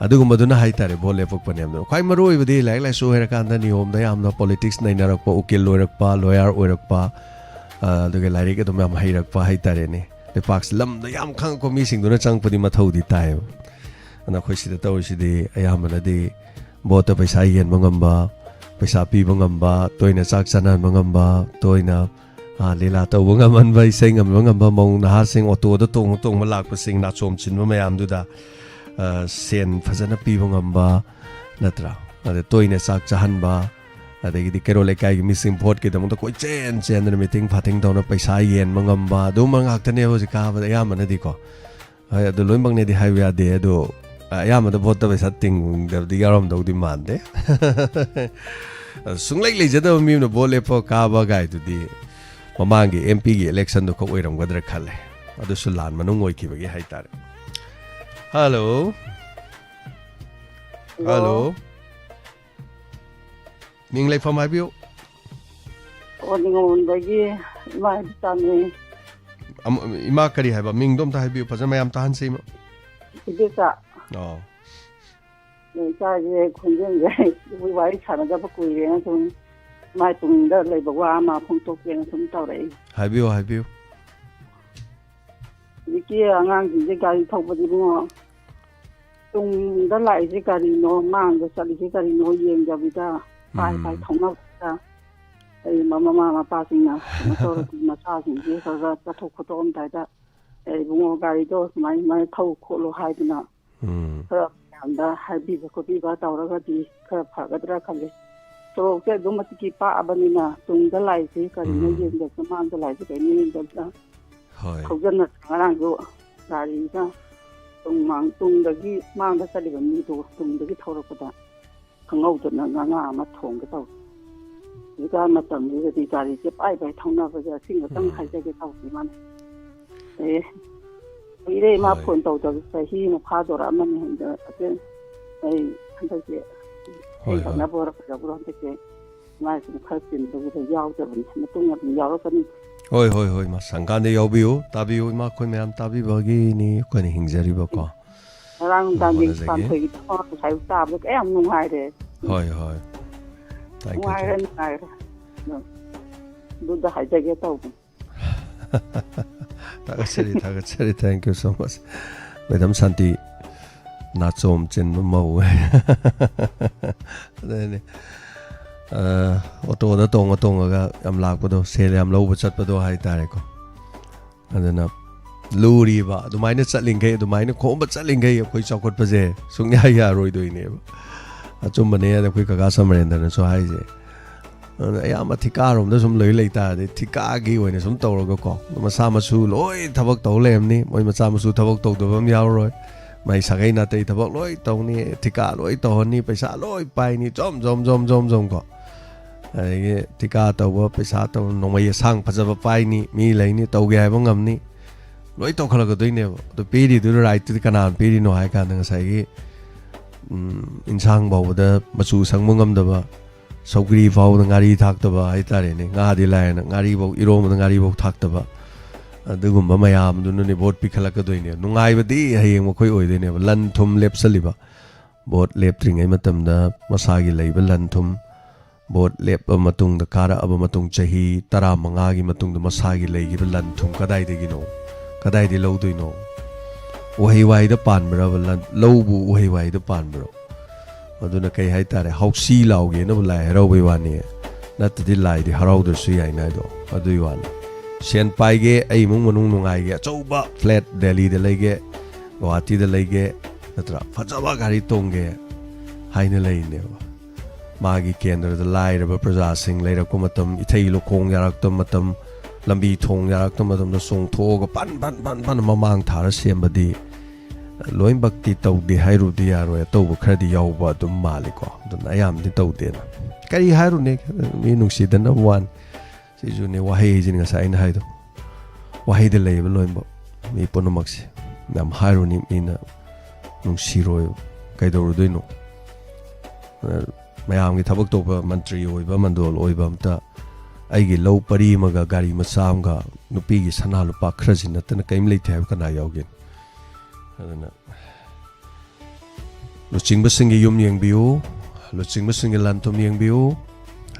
ꯑꯗꯨꯒꯨꯝꯕꯗꯨꯅ ꯍꯥꯏꯇꯥꯔꯦ ꯚꯣꯠ ꯂꯦꯞꯄꯛꯄꯅꯦꯕ꯫ ꯈ꯭ꯋꯥꯏ ꯃꯔꯨ ꯑꯣꯏꯕꯗꯤ ꯂꯥꯏꯔꯤꯛ ꯂꯥꯏꯁꯨ ꯍꯩꯔꯀꯥꯟꯗ ꯅꯤꯌꯣꯝꯗ ꯌꯥꯝꯅ ꯄꯣꯂꯤꯇꯤꯛꯁ ꯅꯩꯅꯔꯛꯄ, ꯎꯀꯤꯜ ꯑꯣꯏꯔꯛꯄ, ꯂꯣꯌꯔ ꯑꯣꯏꯔꯛꯄ, ꯑ, ꯑꯗꯨꯒ ꯂꯥꯏꯔꯤꯛ ꯑꯗꯨꯝ ꯌꯥꯝ ꯍꯩꯔꯛꯄ ꯍꯥꯏꯇꯥꯔꯦꯅꯦ꯫ ꯂꯩꯄꯥꯛꯁꯤ ꯂꯝꯗ ꯌꯥꯝ ꯈꯪꯉꯛꯄ ꯃꯤꯁꯤꯡꯗꯨꯅ ꯆꯪꯉꯛꯄꯗꯤ ꯃꯊꯧꯗꯤ ꯇꯥꯏꯌꯦꯕ꯫ ꯑꯗꯨꯅ ꯑꯩꯈꯣꯏ ꯁꯤꯗ ꯇꯧꯔꯤꯁꯤꯗꯤ ꯑꯌꯥꯝꯕꯅꯗꯤ ꯚꯣꯠꯇ ꯄꯩꯁꯥ ꯌꯦꯟꯕ ꯉꯝꯕ, ꯄꯩꯁꯥ ꯄꯤꯕ ꯉꯝꯕ, ꯇꯣꯏꯅ ꯆꯥꯛ ꯆꯥꯅꯍꯟꯕ ꯉꯝꯕ, ꯇꯣꯏꯅ, ꯑ, ꯂꯤꯂꯥ ꯇꯧꯕ ꯉꯝꯍꯟꯕ, ꯏꯁꯩ ꯉꯝꯕ ꯉꯝꯕ, ꯃꯧ ꯅꯍꯥꯁꯤꯡ ꯑꯣꯇꯣꯗ ꯇꯣꯡꯉ ꯇꯣꯡꯉ ꯂꯥꯛꯄꯁꯤꯡ ꯅꯥꯆꯣꯝ ꯁꯤꯟꯕ ꯃꯌꯥꯝꯗꯨꯗ ꯑ, ꯁꯦꯟ ꯐꯖꯅ ꯄꯤꯕ ꯉꯝꯕ, ꯅꯠꯇ꯭ꯔꯥ? ꯑꯗ ꯇꯣꯏꯅ ꯆꯥꯛ ꯆꯥꯍꯟꯕ, ꯑꯗꯒꯤꯗꯤ ꯀꯩꯔꯣꯜ ꯂꯩꯀꯥꯏꯒꯤ ꯃꯤꯁꯤꯡ ꯚꯣꯠꯀꯤꯗꯃꯛꯇ ꯀꯣꯏꯆꯦꯟ ꯆꯦꯟꯗꯅ ꯃꯤꯇꯤꯡ ꯐꯥꯇꯤꯡ ꯇꯧꯅ ꯄꯩꯁꯥ ꯌꯦꯟꯕ ꯉꯝꯕ, ꯑꯗꯨꯝꯕ ꯉꯥꯛꯇꯅꯦꯕ ꯍꯧꯖꯤꯛ ꯀꯥꯕꯗ ꯑꯌꯥꯝꯕꯅꯗꯤꯀꯣ꯫ ꯍꯣꯏ, ꯑꯗꯨ ꯂꯣꯏꯅꯃꯛꯅꯦꯗꯤ ꯍꯥꯏꯕ ꯌꯥꯗꯦ, ꯑꯗꯣ ꯑꯌꯥꯝꯕꯗ ꯚꯣꯠꯇ ꯄꯩꯁꯥ ꯇꯤꯡꯗꯕꯗꯤ ꯌꯥꯎꯔꯝꯗꯧꯗꯤ ꯃꯥꯟꯗꯦ꯫ ꯁꯨꯡꯂꯩ ꯂꯩꯖꯗꯕ ꯃꯤ ꯑꯃꯅ ꯚꯣꯠ ꯂꯦꯞꯄ ꯀꯥꯕ ꯀꯥꯏꯗꯨꯗꯤ ꯃꯃꯥꯡꯒꯤ ꯑꯦꯝ ꯄꯤꯒꯤ ꯏꯂꯦꯛꯁꯟꯗꯨ ꯈꯛ ꯑꯣꯏꯔꯝꯒꯗ꯭ꯔꯥ ꯈꯜꯂꯦ꯫ ꯑꯗꯨꯁꯨ ꯂꯥꯟ ꯃꯅꯨꯡ ꯑꯣꯏꯈꯤꯕꯒꯤ ꯍꯥꯏꯇꯥꯔꯦ꯫ ꯍꯜꯂꯣ꯫ ꯍꯜꯂꯣ꯫ ꯍꯜꯂꯣ꯫ ꯃꯤꯡ ꯂꯩꯐꯝ ꯍꯥꯏꯕꯤꯌꯨ꯫ ꯑꯣ, ꯅꯤꯉꯣꯜꯗꯒꯤ ꯏꯃꯥ ꯏꯕꯦꯆꯥꯅꯦ꯫ ꯑꯃ, ꯏꯃꯥ ꯀꯔꯤ ꯍꯥꯏꯕ? ꯃꯤꯡꯗꯣ ꯑꯝꯇ ꯍꯥꯏꯕꯤꯌꯨ, ꯐꯖꯅ ꯃꯌꯥꯝ ꯇꯥꯍꯟꯁꯤ, ꯏꯃꯥ꯫ ꯏꯕꯦꯆꯥ꯫ ꯑꯣ꯫ ꯏꯆꯥꯁꯦ ꯈꯣꯟꯖꯦꯜꯁꯦ ꯋꯥꯔꯤ ꯁꯥꯟꯅꯗꯕ ꯀꯨꯏꯔꯦꯅ ꯁꯨꯝ ꯃꯥꯏ ꯇꯨꯡꯗ ꯂꯩꯕ ꯋꯥ ꯑꯃ ꯐꯣꯡꯗꯣꯛꯀꯦꯅ ꯁꯨꯝ ꯇꯧꯔꯛꯏ꯫ ꯍꯥꯏꯕꯤꯌꯨ, ꯍꯥꯏꯕꯤꯌꯨ꯫ ꯍꯧꯖꯤꯛꯀꯤ ꯑꯉꯥꯡꯁꯤꯡꯁꯦ ꯒꯥꯔꯤ ꯊꯧꯕꯗꯤ ꯏꯕꯨꯡꯉꯣ, ꯇꯨꯡꯗ ꯂꯥꯛꯏꯁꯦ ꯀꯔꯤꯅꯣ, ꯃꯥꯡꯗ ꯆꯠꯂꯤꯁꯦ ꯀꯔꯤꯅꯣ ꯌꯦꯡꯗꯕꯤꯗ ꯄꯥꯏ ꯄꯥꯏ ꯎꯝ꯫ ꯊꯧꯅꯕꯗ ꯑꯩ ꯃ-, ꯃꯃꯥ ꯃꯄꯥꯁꯤꯡꯅ ꯀꯩꯅꯣ ꯇꯧꯔꯗꯤ ꯃꯆꯥꯁꯤꯡꯁꯦ ꯈꯔ ꯈꯔ ꯆꯠꯊꯣꯛ ꯈꯣꯠꯇꯣꯛꯑꯝꯗꯥꯏꯗ, "ꯑꯦ ꯏꯕꯨꯡꯉꯣ, ꯒꯥꯔꯤꯗꯣ ꯁꯨꯃꯥꯏ ꯁꯨꯃꯥꯏꯅ ꯊꯧ ꯈꯣꯠꯂꯨ" ꯍꯥꯏꯗꯅ ꯎꯝ꯫ ꯈꯔ ꯃꯌꯥꯝꯗ ꯍꯥꯏꯕꯤꯕ ꯈꯣꯠꯄꯤꯕ ꯇꯧꯔꯒꯗꯤ ꯈꯔ ꯐꯒꯗ꯭ꯔꯥ ꯈꯜꯂꯤ꯫ ꯁꯣꯔꯣꯛꯁꯦ ꯑꯗꯨꯝ ꯃꯇꯤꯛꯀꯤ ꯄꯥꯛꯑꯕꯅꯤꯅ ꯇꯨꯡꯗ ꯂꯥꯛꯏꯁꯦ ꯀꯔꯤꯅꯣ ꯎꯝ꯫ ꯌꯦꯡꯗꯕꯗ, ꯃꯥꯡꯗ ꯂꯥꯛꯏꯁꯦ ꯀꯔꯤꯅꯣ ꯌꯦꯡꯗꯕꯗ ꯍꯣꯏ꯫ ꯊꯧꯖꯟꯅꯗꯅ ꯉꯔꯥꯡꯁꯨ ꯒꯥꯔꯤꯅ ꯇꯨꯡ ꯃꯥꯡ-, ꯇꯨꯡꯗꯒꯤ ꯃꯥꯡꯗ ꯆꯠꯂꯤꯕ ꯃꯤꯗꯣ ꯇꯨꯡꯗꯒꯤ ꯊꯧꯔꯛꯄꯗ ꯈꯪꯍꯧꯗꯅ ꯉꯥ ꯑꯃ ꯊꯣꯡꯒꯦ ꯇꯧꯏ꯫ ꯍꯧꯖꯤꯛꯀꯥꯟ ꯃꯇꯝꯁꯤꯗꯗꯤ ꯒꯥꯔꯤꯁꯦ ꯄꯥꯏ ꯄꯥꯏ ꯊꯧꯅꯕꯁꯦ ꯑꯁꯤꯃꯇꯪ ꯎꯝ꯫ ꯍꯥꯏꯖꯒꯦ ꯇꯧꯕꯅꯤ ꯃꯥꯅ꯫ ꯑꯦ, ꯀꯨꯏꯔꯦ ꯏꯃꯥ ꯍꯣꯏ꯫ ꯐꯣꯟ ꯇꯧꯗꯕ, ꯆꯍꯤ ꯑꯃ ꯐꯥꯗꯣꯔꯛꯑꯃꯅꯤ꯫ ꯑꯗ ꯑꯗꯨ ꯑꯩ ꯍꯟꯗꯛꯁꯦ ꯍꯣꯏ, ꯏꯁꯩ ꯍꯣꯏ꯫ ꯁꯛꯅꯕ ꯑꯣꯏꯔꯛꯄꯗꯕꯨ ꯍꯟꯗꯛꯁꯦ ꯏꯃꯥ ꯁꯨꯝ ꯈꯔ ꯆꯤꯟꯕꯁꯤꯗ ꯌꯥꯎꯗꯕꯅꯤ꯫ ꯃꯇꯨꯡ ꯑꯗꯨꯝ ꯌꯥꯎꯔꯛꯀꯅꯤ꯫ ꯍꯣꯏ, ꯍꯣꯏ, ꯍꯣꯏ, ꯏꯃꯥ꯫ ꯁꯪꯀꯥꯟꯗ ꯌꯥꯎꯕꯤꯌꯨ, ꯇꯥꯕꯤꯌꯨ꯫ ꯏꯃꯥ, ꯑꯩꯈꯣꯏ ꯃꯌꯥꯝ ꯇꯥꯕꯤꯕꯒꯤꯅꯤ ꯑꯩꯈꯣꯏꯅ ꯍꯤꯡꯖꯔꯤꯕꯀꯣ꯫ ꯉꯔꯥꯡ ꯅꯨꯡꯗꯥꯡꯒꯤ ꯍꯣꯠꯅꯖꯒꯦ꯫ ꯄꯥꯟꯊꯣꯏꯒꯤ ꯊꯋꯥꯏ ꯉꯁꯥꯏ ꯇꯥꯕꯗ ꯀꯌꯥꯝ ꯅꯨꯡꯉꯥꯏꯔꯦ꯫ ꯍꯣꯏ, ꯍꯣꯏ꯫ Thank you, ꯅꯨꯡꯉꯥꯏꯔꯦ, thank you꯫ ꯅꯨꯡꯉꯥꯏꯔꯦ꯫ ꯑꯗꯣ ꯑꯗꯨꯗ ꯍꯥꯏꯖꯒꯦ ꯇꯧꯕꯅꯤ꯫ ꯊꯥꯒꯠꯆꯔꯤ, ꯊꯥꯒꯠꯆꯔꯤ꯫ Thank you so much꯫ Madam Shanti, ꯅꯥꯆꯣꯝ ꯆꯤꯟꯕ ꯃꯧ꯫ ꯑꯗꯨꯅꯤ꯫ ꯑ, ꯑꯣꯇꯣꯗ ꯇꯣꯡꯉ ꯇꯣꯡꯉꯒ ꯌꯥꯝ ꯂꯥꯛꯄꯗꯣ, ꯁꯦꯜ ꯌꯥꯝ ꯂꯧꯕ ꯆꯠꯄꯗꯣ ꯍꯥꯏꯇꯥꯔꯦꯀꯣ꯫ ꯑꯗꯨꯅ ꯂꯨꯔꯤꯕ꯫ ꯑꯗꯨꯃꯥꯏꯅ ꯆꯠꯂꯤꯡꯈꯩ, ꯑꯗꯨꯃꯥꯏꯅ ꯈꯣꯝꯕ ꯆꯠꯂꯤꯡꯈꯩ ꯑꯩꯈꯣꯏ ꯆꯥꯎꯈꯠꯄꯁꯦ ꯁꯨꯡꯌꯥ ꯌꯥꯔꯣꯏꯗꯣꯏꯅꯦꯕ꯫ ꯑꯆꯨꯝꯕꯅꯦ, ꯑꯗ ꯑꯩꯈꯣꯏ ꯀꯀꯥ ꯁꯃꯔꯦꯟꯗ꯭ꯔꯅꯁꯨ ꯍꯥꯏꯁꯦ꯫ ꯑꯗꯨꯅ ꯑꯌꯥꯝꯕ ꯊꯤꯀꯥꯔꯣꯝꯗ ꯁꯨꯝ ꯂꯣꯏ ꯂꯩꯇꯥꯔꯗꯤ, ꯊꯤꯀꯥꯒꯤ ꯑꯣꯏꯅ ꯁꯨꯝ ꯇꯧꯔꯒꯀꯣ, ꯃꯆꯥ ꯃꯁꯨ ꯂꯣꯏ ꯊꯕꯛ ꯇꯧ ꯂꯩꯔꯝꯅꯤ꯫ ꯃꯣꯏ ꯃꯆꯥ ꯃꯁꯨ ꯊꯕꯛ ꯇꯧꯗꯕ ꯑꯃ ꯌꯥꯎꯔꯣꯏ꯫ ꯃꯥꯏ ꯁꯥꯒꯩ ꯅꯥꯇꯩ ꯊꯕꯛ ꯂꯣꯏ ꯇꯧꯅꯤ, ꯊꯤꯀꯥ ꯂꯣꯏ ꯇꯧꯍꯟꯅꯤ, ꯄꯩꯁꯥ ꯂꯣꯏ ꯄꯥꯏꯅꯤ, ꯖꯣꯝ ꯖꯣꯝ ꯖꯣꯝ ꯖꯣꯝ ꯖꯣꯝ ꯀꯣ꯫ ꯑꯗꯒꯤ ꯊꯤꯀꯥ ꯇꯧꯕ, ꯄꯩꯁꯥ ꯇꯧꯕ, ꯅꯣꯡꯃꯩ ꯑꯁꯥꯡ ꯐꯖꯕ ꯄꯥꯏꯅꯤ, ꯃꯤ ꯂꯩꯅꯤ, ꯇꯧꯒꯦ ꯍꯥꯏꯕ ꯉꯝꯅꯤ, ꯂꯣꯏ ꯇꯧꯈꯠꯂꯛꯀꯗꯣꯏꯅꯦꯕ꯫ ꯑꯗꯣ ꯄꯤꯔꯤꯗꯨ, ꯔꯥꯏꯠꯇꯨꯗꯤ ꯀꯅꯥꯅ ꯄꯤꯔꯤꯅꯣ ꯍꯥꯏ ꯀꯥꯟꯗ, ꯉꯁꯥꯏꯒꯤ, ꯎꯝ, ꯏꯟꯁꯥꯡ ꯐꯥꯎꯕꯗ ꯃꯆꯨ ꯁꯪꯕ ꯉꯝꯗꯕ, ꯁꯧꯒ꯭ꯔꯤ ꯐꯥꯎꯕꯗ ꯉꯥꯔꯤ ꯊꯥꯛꯇꯕ ꯍꯥꯏꯇꯥꯔꯦꯅꯦ꯫ ꯉꯥꯗꯤ ꯂꯥꯏꯔꯅ, ꯉꯥꯔꯤꯐꯧ, ꯏꯔꯣꯝꯕꯗ ꯉꯥꯔꯤꯐꯧ ꯊꯥꯛꯇꯕ, ꯑꯗꯨꯒꯨꯝꯕ ꯃꯌꯥꯝꯗꯨꯅꯅꯦ ꯚꯣꯠ ꯄꯤꯈꯠꯂꯛꯀꯗꯣꯏꯅꯦ꯫ ꯅꯨꯡꯉꯥꯏꯕꯗꯤ ꯍꯌꯦꯡ ꯃꯈꯣꯏ ꯑꯣꯏꯗꯣꯏꯅꯦꯕ, ꯂꯟ ꯊꯨꯝ ꯂꯦꯞꯁꯜꯂꯤꯕ꯫ ꯚꯣꯠ ꯂꯦꯞꯇ꯭ꯔꯤꯉꯩ ꯃꯇꯝꯗ ꯃꯁꯥꯒꯤ ꯂꯩꯕ ꯂꯟ ꯊꯨꯝ, ꯚꯣꯠ ꯂꯦꯞꯄ ꯃꯇꯨꯡꯗ, ꯀꯥꯔꯛꯑꯕ ꯃꯇꯨꯡ, ꯆꯍꯤ ꯇꯔꯥꯃꯉꯥꯒꯤ ꯃꯇꯨꯡꯗ ꯃꯁꯥꯒꯤ ꯂꯩꯈꯤꯕ ꯂꯟ ꯊꯨꯝ ꯀꯗꯥꯏꯗꯒꯤꯅꯣ? ꯀꯗꯥꯏꯗꯒꯤ ꯂꯧꯗꯣꯏꯅꯣ? ꯎꯍꯩ ꯋꯥꯍꯩꯗ ꯄꯥꯟꯕ꯭ꯔꯕ ꯂꯟ-, ꯂꯧꯕꯨ ꯎꯍꯩ ꯋꯥꯍꯩꯗ ꯄꯥꯟꯕ꯭ꯔꯣ? ꯑꯗꯨꯅ ꯀꯩ ꯍꯥꯏꯇꯥꯔꯦ, ꯍꯧꯁꯤ ꯂꯥꯎꯒꯦꯅꯕꯨ ꯂꯥꯏ ꯍꯔꯥꯎꯕꯩ ꯋꯥꯅꯤ, ꯅꯠꯇꯗꯤ ꯂꯥꯏꯗꯤ ꯍꯔꯥꯎꯗ꯭ꯔꯁꯨ ꯌꯥꯏꯅ ꯍꯥꯏꯗꯣ, ꯑꯗꯨꯒꯤ ꯋꯥꯅꯤ꯫ ꯁꯦꯟ ꯄꯥꯏꯒꯦ, ꯑꯩ ꯏꯃꯨꯡ ꯃꯅꯨꯡ ꯅꯨꯡꯉꯥꯏꯒꯦ, ꯑꯆꯧꯕ ꯐ꯭ꯂꯦꯠ ꯗꯦꯜꯂꯤꯗ ꯂꯩꯒꯦ, ꯒꯨꯋꯥꯍꯥꯇꯤꯗ ꯂꯩꯒꯦ, ꯅꯠꯇ꯭ꯔꯥ, ꯐꯖꯕ ꯒꯥꯔꯤ ꯇꯣꯡꯒꯦ ꯍꯥꯏꯅ ꯂꯩꯔꯤꯅꯦꯕ꯫ ꯃꯥꯒꯤ ꯀꯦꯟꯗ꯭ꯔꯗ ꯂꯥꯏꯔꯕ ꯄ꯭ꯔꯖꯥꯁꯤꯡ ꯂꯩꯔꯛꯄ ꯃꯇꯝ, ꯏꯊꯩ ꯂꯧꯈꯣꯡ ꯌꯥꯔꯛꯇꯕ ꯃꯇꯝ, ꯂꯝꯕꯤ ꯊꯣꯡ ꯌꯥꯔꯛꯇꯕ ꯃꯇꯝꯗ ꯆꯣꯡꯊꯣꯛꯑꯒ ꯐꯟ ꯐꯟ ꯐꯟ ꯐꯟ ꯃꯃꯥꯡ ꯊꯥꯔ ꯁꯦꯝꯕꯗꯤ ꯂꯣꯏꯅꯃꯛꯇꯤ ꯇꯧꯗꯦ ꯍꯥꯏꯔꯨꯕꯗꯤ ꯌꯥꯔꯣꯏ, ꯑꯇꯧꯕ ꯈꯔꯗꯤ ꯌꯥꯎꯕ ꯑꯗꯨꯝ ꯃꯥꯜꯂꯤꯀꯣ꯫ ꯑꯗꯨꯅ ꯑꯌꯥꯝꯕꯗꯤ ꯇꯧꯗꯦꯅ꯫ ꯀꯔꯤ ꯍꯥꯏꯔꯨꯅꯤ, ꯃꯤ ꯅꯨꯡꯁꯤꯗꯅꯕ ꯋꯥꯅꯤ꯫ ꯁꯤꯁꯨꯅꯦ ꯋꯥꯍꯩ ꯍꯥꯏꯁꯤꯅꯤ, ꯉꯁꯥꯏ ꯑꯩꯅ ꯍꯥꯏꯗꯣ꯫ ꯋꯥꯍꯩꯗ ꯂꯩꯌꯦꯕ ꯂꯣꯏꯅꯃꯛ꯫ ꯃꯤ ꯄꯨꯝꯅꯃꯛꯁꯦ ꯌꯥꯝ ꯍꯥꯏꯔꯨꯅꯤ, ꯃꯤꯅ ꯅꯨꯡꯁꯤꯔꯣꯏ, ꯀꯩꯗꯧꯔꯨꯗꯣꯏꯅꯣ? ꯑ, ꯃꯌꯥꯝꯒꯤ ꯊꯕꯛ ꯇꯧꯕ, ꯃꯟꯇ꯭ꯔꯤ ꯑꯣꯏꯕ, ꯃꯟꯗꯣꯜ ꯑꯣꯏꯕ ꯑꯝꯇ ꯑꯩꯒꯤ ꯂꯧ ꯄꯔꯤ ꯑꯃꯒ ꯒꯥꯔꯤ ꯃꯆꯥ ꯑꯃꯒ ꯅꯨꯄꯤꯒꯤ ꯁꯅꯥ ꯂꯨꯄꯥ ꯈꯔꯁꯤ ꯅꯠꯇꯅ ꯀꯔꯤꯝ ꯂꯩꯇꯦ ꯍꯥꯏꯕ ꯀꯅꯥ ꯌꯥꯎꯒꯦ? ꯑꯗꯨꯅ ꯂꯨꯆꯤꯡꯕꯁꯤꯡꯒꯤ ꯌꯨꯝ ꯌꯦꯡꯕꯤꯌꯨ, ꯂꯨꯆꯤꯡꯕꯁꯤꯡꯒꯤ ꯂꯟ ꯊꯨꯝ ꯌꯦꯡꯕꯤꯌꯨ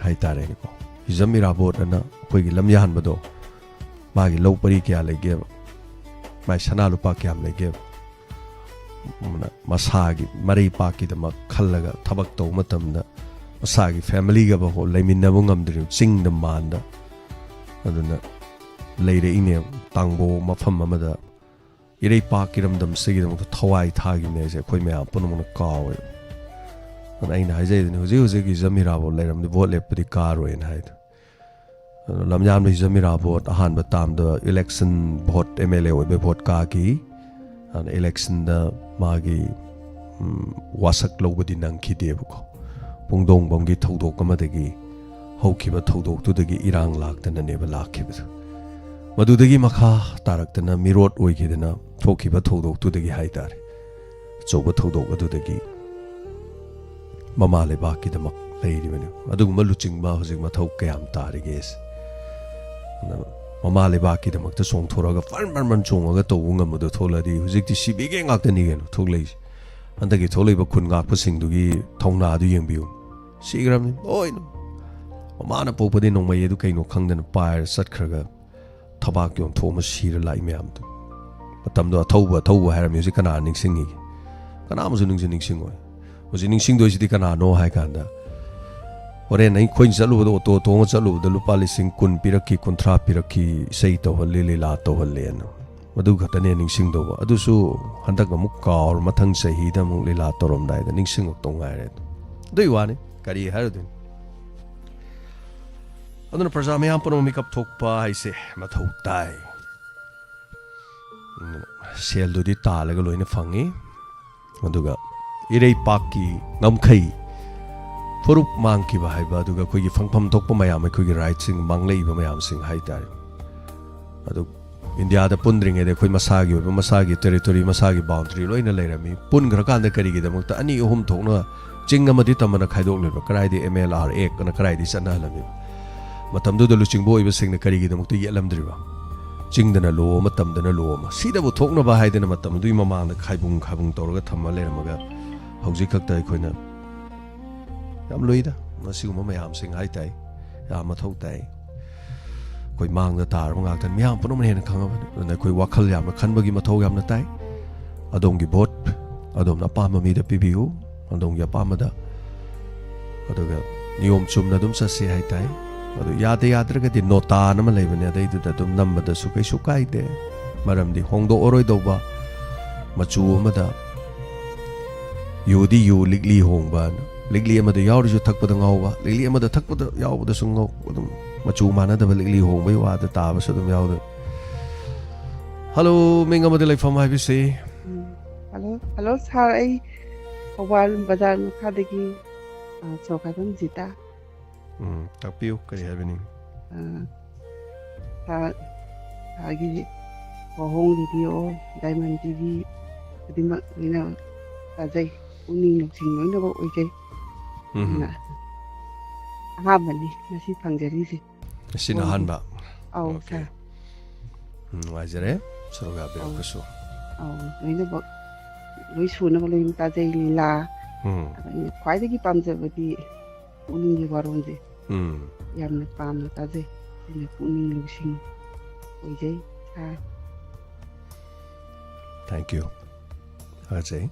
ꯍꯥꯏꯇꯥꯔꯦꯅꯦꯀꯣ꯫ ꯍꯤꯖꯝ ꯏꯔꯥꯕꯣꯠ ꯑꯅ ꯑꯩꯈꯣꯏꯒꯤ ꯂꯝ ꯌꯥꯍꯟꯕꯗꯣ, ꯃꯥꯒꯤ ꯂꯧ ꯄꯔꯤ ꯀꯌꯥ ꯂꯩꯒꯦꯕ, ꯃꯥꯒꯤ ꯁꯅꯥ ꯂꯨꯄꯥ ꯀꯌꯥꯝ ꯂꯩꯒꯦꯕ? ꯑꯗꯨꯅ ꯃꯁꯥꯒꯤ ꯃꯔꯩꯄꯥꯛꯀꯤꯗꯃꯛ ꯈꯜꯂꯒ ꯊꯕꯛ ꯇꯧꯕ ꯃꯇꯝꯗ ꯃꯁꯥꯒꯤ ꯐꯦꯃꯤꯂꯤꯒ ꯐꯥꯎ ꯂꯩꯃꯤꯟꯅꯕ ꯉꯝꯗ꯭ꯔꯤꯕ ꯆꯤꯡꯗ ꯃꯥꯟꯗ꯫ ꯑꯗꯨꯅ ꯂꯩꯔꯛꯏꯅꯦ꯫ ꯇꯥꯡꯕꯣ ꯃꯐꯝ ꯑꯃꯗ ꯏꯔꯩꯄꯥꯛꯀꯤ ꯏꯔꯝꯗꯝꯁꯤꯒꯤꯗꯃꯛꯇ ꯊꯋꯥꯏ ꯊꯥꯈꯤꯕꯅꯦ ꯍꯥꯏꯁꯦ ꯑꯩꯈꯣꯏ ꯃꯌꯥꯝ ꯄꯨꯝꯅꯃꯛꯅ ꯀꯥꯎꯋꯦ꯫ ꯑꯗꯨꯅ ꯑꯩꯅ ꯍꯥꯏꯖꯩꯗꯨꯅꯤ, ꯍꯧꯖꯤꯛ ꯍꯧꯖꯤꯛ ꯏꯖꯝ ꯏꯔꯥꯕꯣꯠ ꯂꯩꯔꯝꯗꯤ ꯚꯣꯠ ꯂꯦꯞꯄꯗꯤ ꯀꯥꯔꯣꯏꯅ ꯍꯥꯏꯗꯣ꯫ ꯑꯗꯨꯅ ꯂꯝꯌꯥꯟꯕ ꯏꯖꯝ ꯏꯔꯥꯕꯣꯠ ꯑꯍꯥꯟꯕ ꯇꯥꯝꯗ election vote, M L A ꯑꯣꯏꯕ ꯚꯣꯠ ꯀꯥꯈꯤ꯫ ꯑꯗꯨꯅ ꯏꯂꯦꯛꯁꯟꯗ ꯃꯥꯒꯤ, ꯎꯝ, ꯋꯥꯁꯛ ꯂꯧꯕꯗꯤ ꯅꯪꯈꯤꯗꯦꯕꯀꯣ꯫ ꯄꯨꯡꯗꯣꯡꯕꯝꯒꯤ ꯊꯧꯗꯣꯛ ꯑꯃꯗꯒꯤ ꯍꯧꯈꯤꯕ ꯊꯧꯗꯣꯛꯇꯨꯗꯒꯤ ꯏꯔꯥꯡ ꯂꯥꯛꯇꯅꯅꯦꯕ ꯂꯥꯛꯈꯤꯕꯗꯨ꯫ ꯃꯗꯨꯗꯒꯤ ꯃꯈꯥ ꯇꯥꯔꯛꯇꯅ ꯃꯤꯔꯣꯠ ꯑꯣꯏꯈꯤꯗꯅ ꯊꯣꯛꯈꯤꯕ ꯊꯧꯗꯣꯛꯇꯨꯗꯒꯤ ꯍꯥꯏꯇꯥꯔꯦ, ꯑꯆꯧꯕ ꯊꯧꯗꯣꯛ ꯑꯗꯨꯗꯒꯤ ꯃꯃꯥ ꯂꯩꯕꯥꯛꯀꯤꯗꯃꯛ ꯂꯩꯔꯤꯕꯅꯤ꯫ ꯑꯗꯨꯒꯨꯝꯕ ꯂꯨꯆꯤꯡꯕ ꯍꯧꯖꯤꯛ ꯃꯊꯧ ꯀꯌꯥꯝ ꯇꯥꯔꯤꯒꯦ ꯁꯤ꯫ ꯑꯗꯨꯅ ꯃꯃꯥ ꯂꯩꯕꯥꯛꯀꯤꯗꯃꯛꯇ ꯆꯣꯡꯊꯣꯔꯒ ꯐꯟ ꯐꯟ ꯐꯟ ꯆꯣꯡꯉꯒ ꯇꯧꯕ ꯉꯝꯕꯗꯣ ꯊꯣꯛꯂꯛꯑꯗꯤ ꯍꯧꯖꯤꯛꯇꯤ ꯁꯤꯕꯤꯒꯦ ꯉꯥꯛꯇꯅꯤ ꯀꯩꯅꯣ ꯊꯣꯛꯂꯛꯏꯁꯦ꯫ ꯍꯟꯗꯛꯀꯤ ꯊꯣꯛꯂꯛꯏꯕ ꯈꯨꯟ ꯉꯥꯛꯄꯁꯤꯡꯗꯨꯒꯤ ꯊꯧꯅꯥꯗꯨ ꯌꯦꯡꯕꯤꯌꯨ꯫ ꯁꯤꯈ꯭ꯔꯕꯅꯤ ꯂꯣꯏꯅ꯫ ꯃꯃꯥꯅ ꯄꯣꯛꯄꯗꯤ ꯅꯣꯡꯃꯩ ꯑꯗꯨ ꯀꯩꯅꯣ ꯈꯪꯗꯅ ꯄꯥꯏꯔ ꯆꯠꯈ꯭ꯔꯒ ꯊꯕꯥꯛ ꯌꯣꯟꯊꯣꯛꯑꯃ ꯁꯤꯔ ꯂꯥꯛꯏ ꯃꯌꯥꯝꯗꯨ꯫ ꯃꯇꯝꯗꯣ ꯑꯊꯧꯕ ꯑꯊꯧꯕ ꯍꯥꯏꯔꯝꯃꯤ꯫ ꯍꯧꯖꯤꯛ ꯀꯅꯥ ꯅꯤꯡꯁꯤꯡꯉꯤꯒꯦ? ꯀꯅꯥ ꯑꯃꯁꯨ ꯅꯤꯡꯁꯨ ꯅꯤꯡꯁꯤꯡꯉꯣꯏ꯫ ꯍꯧꯖꯤꯛ ꯅꯤꯡꯁꯤꯡꯗꯣꯏꯁꯤꯗꯤ ꯀꯅꯥꯅꯣ ꯍꯥꯏ ꯀꯥꯟꯗ, ꯍꯣꯔꯦꯟ ꯑꯩꯈꯣꯏꯅ ꯆꯠꯂꯨꯕꯗ, ꯑꯣꯇꯣ ꯇꯣꯡꯉ ꯆꯠꯂꯨꯕꯗ ꯂꯨꯄꯥ ꯂꯤꯁꯤꯡ ꯀꯨꯟ ꯄꯤꯔꯛꯈꯤ, ꯀꯨꯟꯊ꯭ꯔꯥ ꯄꯤꯔꯛꯈꯤ, ꯏꯁꯩ ꯇꯧꯍꯜꯂꯤ, ꯂꯤꯂꯥ ꯇꯧꯍꯜꯂꯦꯅ꯫ ꯃꯗꯨ ꯈꯛꯇꯅꯦ ꯅꯤꯡꯁꯤꯡꯗꯧꯕ꯫ ꯑꯗꯨꯁꯨ ꯍꯟꯗꯛ ꯑꯃꯨꯛ ꯀꯥꯎꯔ ꯃꯊꯪ ꯆꯍꯤꯗ ꯑꯃꯨꯛ ꯂꯤꯂꯥ ꯇꯧꯔꯝꯗꯥꯏꯗ ꯅꯤꯡꯁꯤꯡꯉꯛꯇꯧ ꯉꯥꯏꯔꯦ꯫ ꯑꯗꯨꯏ ꯋꯥꯅꯤ, ꯀꯔꯤ ꯍꯥꯏꯔꯨꯗꯣꯏꯅꯣ? ꯑꯗꯨꯅ ꯄ꯭ꯔꯖꯥ ꯃꯌꯥꯝ ꯄꯨꯝꯅꯃꯛ ꯃꯤꯀꯞ ꯊꯣꯛꯄ ꯍꯥꯏꯁꯦ ꯃꯊꯧ ꯇꯥꯏ꯫ ꯁꯦꯜꯗꯨꯗꯤ ꯇꯥꯜꯂꯒ ꯂꯣꯏꯅ ꯐꯪꯉꯤ꯫ ꯑꯗꯨꯒ ꯏꯔꯩꯄꯥꯛꯀꯤ ꯉꯝꯈꯩ ꯐꯨꯔꯨꯞ ꯃꯥꯡꯈꯤꯕ ꯍꯥꯏꯕ, ꯑꯗꯨꯒ ꯑꯩꯈꯣꯏꯒꯤ ꯐꯪꯐꯝ ꯊꯣꯛꯄ ꯃꯌꯥꯝ, ꯑꯩꯈꯣꯏꯒꯤ ꯔꯥꯏꯠꯁꯤꯡ ꯃꯥꯡꯂꯛꯏꯕ ꯃꯌꯥꯝꯁꯤꯡ ꯍꯥꯏꯇꯥꯔꯦ꯫ ꯑꯗꯨ ꯏꯟꯗꯤꯌꯥꯗ ꯄꯨꯟꯗ꯭ꯔꯤꯉꯩꯗ ꯑꯩꯈꯣꯏ ꯃꯁꯥꯒꯤ ꯑꯣꯏꯕ, ꯃꯁꯥꯒꯤ ꯇꯦꯔꯤꯇꯣꯔꯤ, ꯃꯁꯥꯒꯤ ꯕꯥꯎꯟꯗꯔꯤ ꯂꯣꯏꯅ ꯂꯩꯔꯝꯃꯤ꯫ ꯄꯨꯟꯈ꯭ꯔꯀꯥꯟꯗ ꯀꯔꯤꯒꯤꯗꯃꯛꯇ ꯑꯅꯤ ꯑꯍꯨꯝ ꯊꯣꯛꯅ ꯆꯤꯡ ꯑꯃꯗꯤ ꯇꯝꯕꯅ ꯈꯥꯏꯗꯣꯛꯂꯤꯕ? ꯀꯗꯥꯏꯗ ꯑꯦꯝ ꯑꯦꯜ ꯑꯥꯔ ꯑꯦꯛ ꯑꯅ ꯀꯗꯥꯏꯗ ꯆꯠꯅꯍꯜꯂꯝꯃꯤꯕ? ꯃꯇꯝꯗꯨꯗ ꯂꯨꯆꯤꯡꯕ ꯑꯣꯏꯕꯁꯤꯡꯅ ꯀꯔꯤꯒꯤꯗꯃꯛꯇ ꯌꯦꯠꯂꯝꯗ꯭ꯔꯤꯕ? ꯆꯤꯡꯗꯅ ꯂꯣ ꯑꯃ, ꯇꯝꯗꯅ ꯂꯣ ꯑꯃ꯫ ꯁꯤꯗꯕꯨ ꯊꯣꯛꯅꯕ ꯍꯥꯏꯗꯅ ꯃꯇꯝꯗꯨꯒꯤ ꯃꯃꯥꯡꯗ ꯈꯥꯏꯕꯨꯡ ꯈꯥꯏꯕꯨꯡ ꯇꯧꯔꯒ ꯊꯝꯃ ꯂꯩꯔꯝꯃꯒ ꯍꯧꯖꯤꯛ ꯈꯛꯇ ꯑꯩꯈꯣꯏꯅ ꯌꯥꯝ ꯂꯨꯏꯗ ꯃꯁꯤꯒꯨꯝꯕ ꯃꯌꯥꯝꯁꯤꯡ ꯍꯥꯏ ꯇꯥꯏ꯫ ꯌꯥꯝ ꯃꯊꯧ ꯇꯥꯏ꯫ ꯑꯩꯈꯣꯏ ꯃꯥꯡꯗ ꯇꯥꯔꯕ ꯉꯥꯛꯇꯅꯤ꯫ ꯃꯤꯌꯥꯝ ꯄꯨꯝꯅꯃꯛꯅ ꯍꯦꯟꯅ ꯈꯪꯉꯕꯅꯤ꯫ ꯑꯗꯨꯅ ꯑꯩꯈꯣꯏ ꯋꯥꯈꯜ ꯌꯥꯝꯅ ꯈꯟꯕꯒꯤ ꯃꯊꯧ ꯌꯥꯝꯅ ꯇꯥꯏ꯫ ꯑꯗꯣꯝꯒꯤ ꯚꯣꯠ ꯑꯗꯣꯝꯅ ꯑꯄꯥꯝꯕ ꯃꯤꯗ ꯄꯤꯕꯤꯌꯨ, ꯑꯗꯣꯝꯒꯤ ꯑꯄꯥꯝꯕꯗ꯫ ꯑꯗꯨꯒ ꯅꯤꯌꯣꯝ ꯆꯨꯝꯅ ꯑꯗꯨꯝ ꯆꯠꯁꯤ ꯍꯥꯏ ꯇꯥꯏ꯫ ꯑꯗꯨ ꯌꯥꯗ ꯌꯥꯗ꯭ꯔꯒꯗꯤ ꯅꯣꯇꯥꯟ ꯑꯃ ꯂꯩꯕꯅꯦ, ꯑꯗꯩꯗꯨꯗ ꯑꯗꯨꯝ ꯅꯝꯕꯗꯁꯨ ꯀꯩꯁꯨ ꯀꯥꯏꯗꯦ꯫ ꯃꯔꯝꯗꯤ ꯍꯣꯡꯗꯣꯛꯑꯔꯣꯏꯗꯧꯕ ꯃꯆꯨ ꯑꯃꯗ ꯌꯨꯗꯤ ꯌꯨ, ꯂꯤꯛꯂꯤ ꯍꯣꯡꯕ꯫ ꯂꯤꯛꯂꯤ ꯑꯃꯗ ꯌꯥꯎꯔꯤꯁꯨ ꯊꯛꯄꯗ ꯉꯥꯎꯕ, ꯂꯤꯛꯂꯤ ꯑꯃꯗ ꯊꯛꯄꯗ ꯌꯥꯎꯕꯗꯁꯨ ꯉꯥꯎ-, ꯑꯗꯨꯝ ꯃꯆꯨ ꯃꯥꯟꯅꯗꯕ ꯂꯤꯛꯂꯤ ꯍꯣꯡꯕꯒꯤ ꯋꯥꯗ ꯇꯥꯕꯁꯨ ꯑꯗꯨꯝ ꯌꯥꯎꯗꯣꯏꯅꯤ꯫ ꯍꯜꯂꯣ, ꯃꯤꯡ ꯑꯃꯗꯤ ꯂꯩꯐꯝ ꯍꯥꯏꯕꯤꯁꯤ꯫ ꯎꯝ, ꯍꯜꯂꯣ, ꯍꯜꯂꯣ, ꯁꯥꯔ, ꯑꯩ ꯊꯧꯕꯥꯜ ꯕꯖꯥꯔ ꯃꯈꯥꯗꯒꯤ, ꯑ, ꯁꯣꯔꯣꯛ ꯈꯥꯏꯕꯝ ꯖꯤꯇꯥ꯫ ꯎꯝ, ꯇꯥꯛꯄꯤꯌꯨ, ꯀꯔꯤ ꯍꯥꯏꯕꯤꯅꯤꯡ? ꯑ, ꯁꯥꯔ, ꯁꯥꯔꯒꯤ ꯋꯥꯍꯣꯡ ꯔꯦꯗꯤꯑꯣ, ꯗꯥꯏꯃꯟ ꯇꯤ ꯚꯤ ꯈꯨꯗꯤꯡꯃꯛ ꯂꯣꯏꯅ ꯇꯥꯖꯩ꯫ ꯄꯨꯛꯅꯤꯡ ꯂꯧꯁꯤꯡ ꯂꯣꯏꯅꯃꯛ ꯑꯣꯏꯖꯩ꯫ ꯎꯝ꯫ ꯑꯗꯨꯅ ꯑꯍꯥꯟꯕꯅꯤ ꯉꯁꯤ ꯐꯪꯖꯔꯤꯁꯦ꯫ ꯉꯁꯤꯅ ꯍꯣꯏ꯫ ꯑꯍꯥꯟꯕ? ꯑꯧ, ꯑꯣꯀꯦ꯫ ꯁꯥꯔ꯫ ꯎꯝ, ꯅꯨꯡꯉꯥꯏꯖꯔꯦ ꯁꯔꯨꯛ ꯌꯥꯕꯤꯔꯛꯄꯁꯨ꯫ ꯑꯧ, ꯂꯣꯏꯅꯃꯛ ꯂꯣꯏ ꯁꯨꯅꯕ ꯂꯣꯏꯅ ꯇꯥꯖꯩ, ꯂꯤꯂꯥ꯫ ꯎꯝ꯫ ꯑꯗ ꯑꯩꯅ ꯈ꯭ꯋꯥꯏꯗꯒꯤ ꯄꯥꯝꯖꯕꯗꯤ ꯄꯨꯛꯅꯤꯡꯒꯤ ꯋꯥꯔꯣꯜꯁꯦ꯫ ꯎꯝ꯫ ꯌꯥꯝꯅ ꯄꯥꯝꯅ ꯇꯥꯖꯩ꯫ ꯑꯩꯅ ꯄꯨꯛꯅꯤꯡ ꯂꯧꯁꯤꯡ ꯑꯣꯏꯖꯩ, ꯁꯥꯔ꯫ Thank you꯫ ꯊꯥꯒꯠꯆꯩ꯫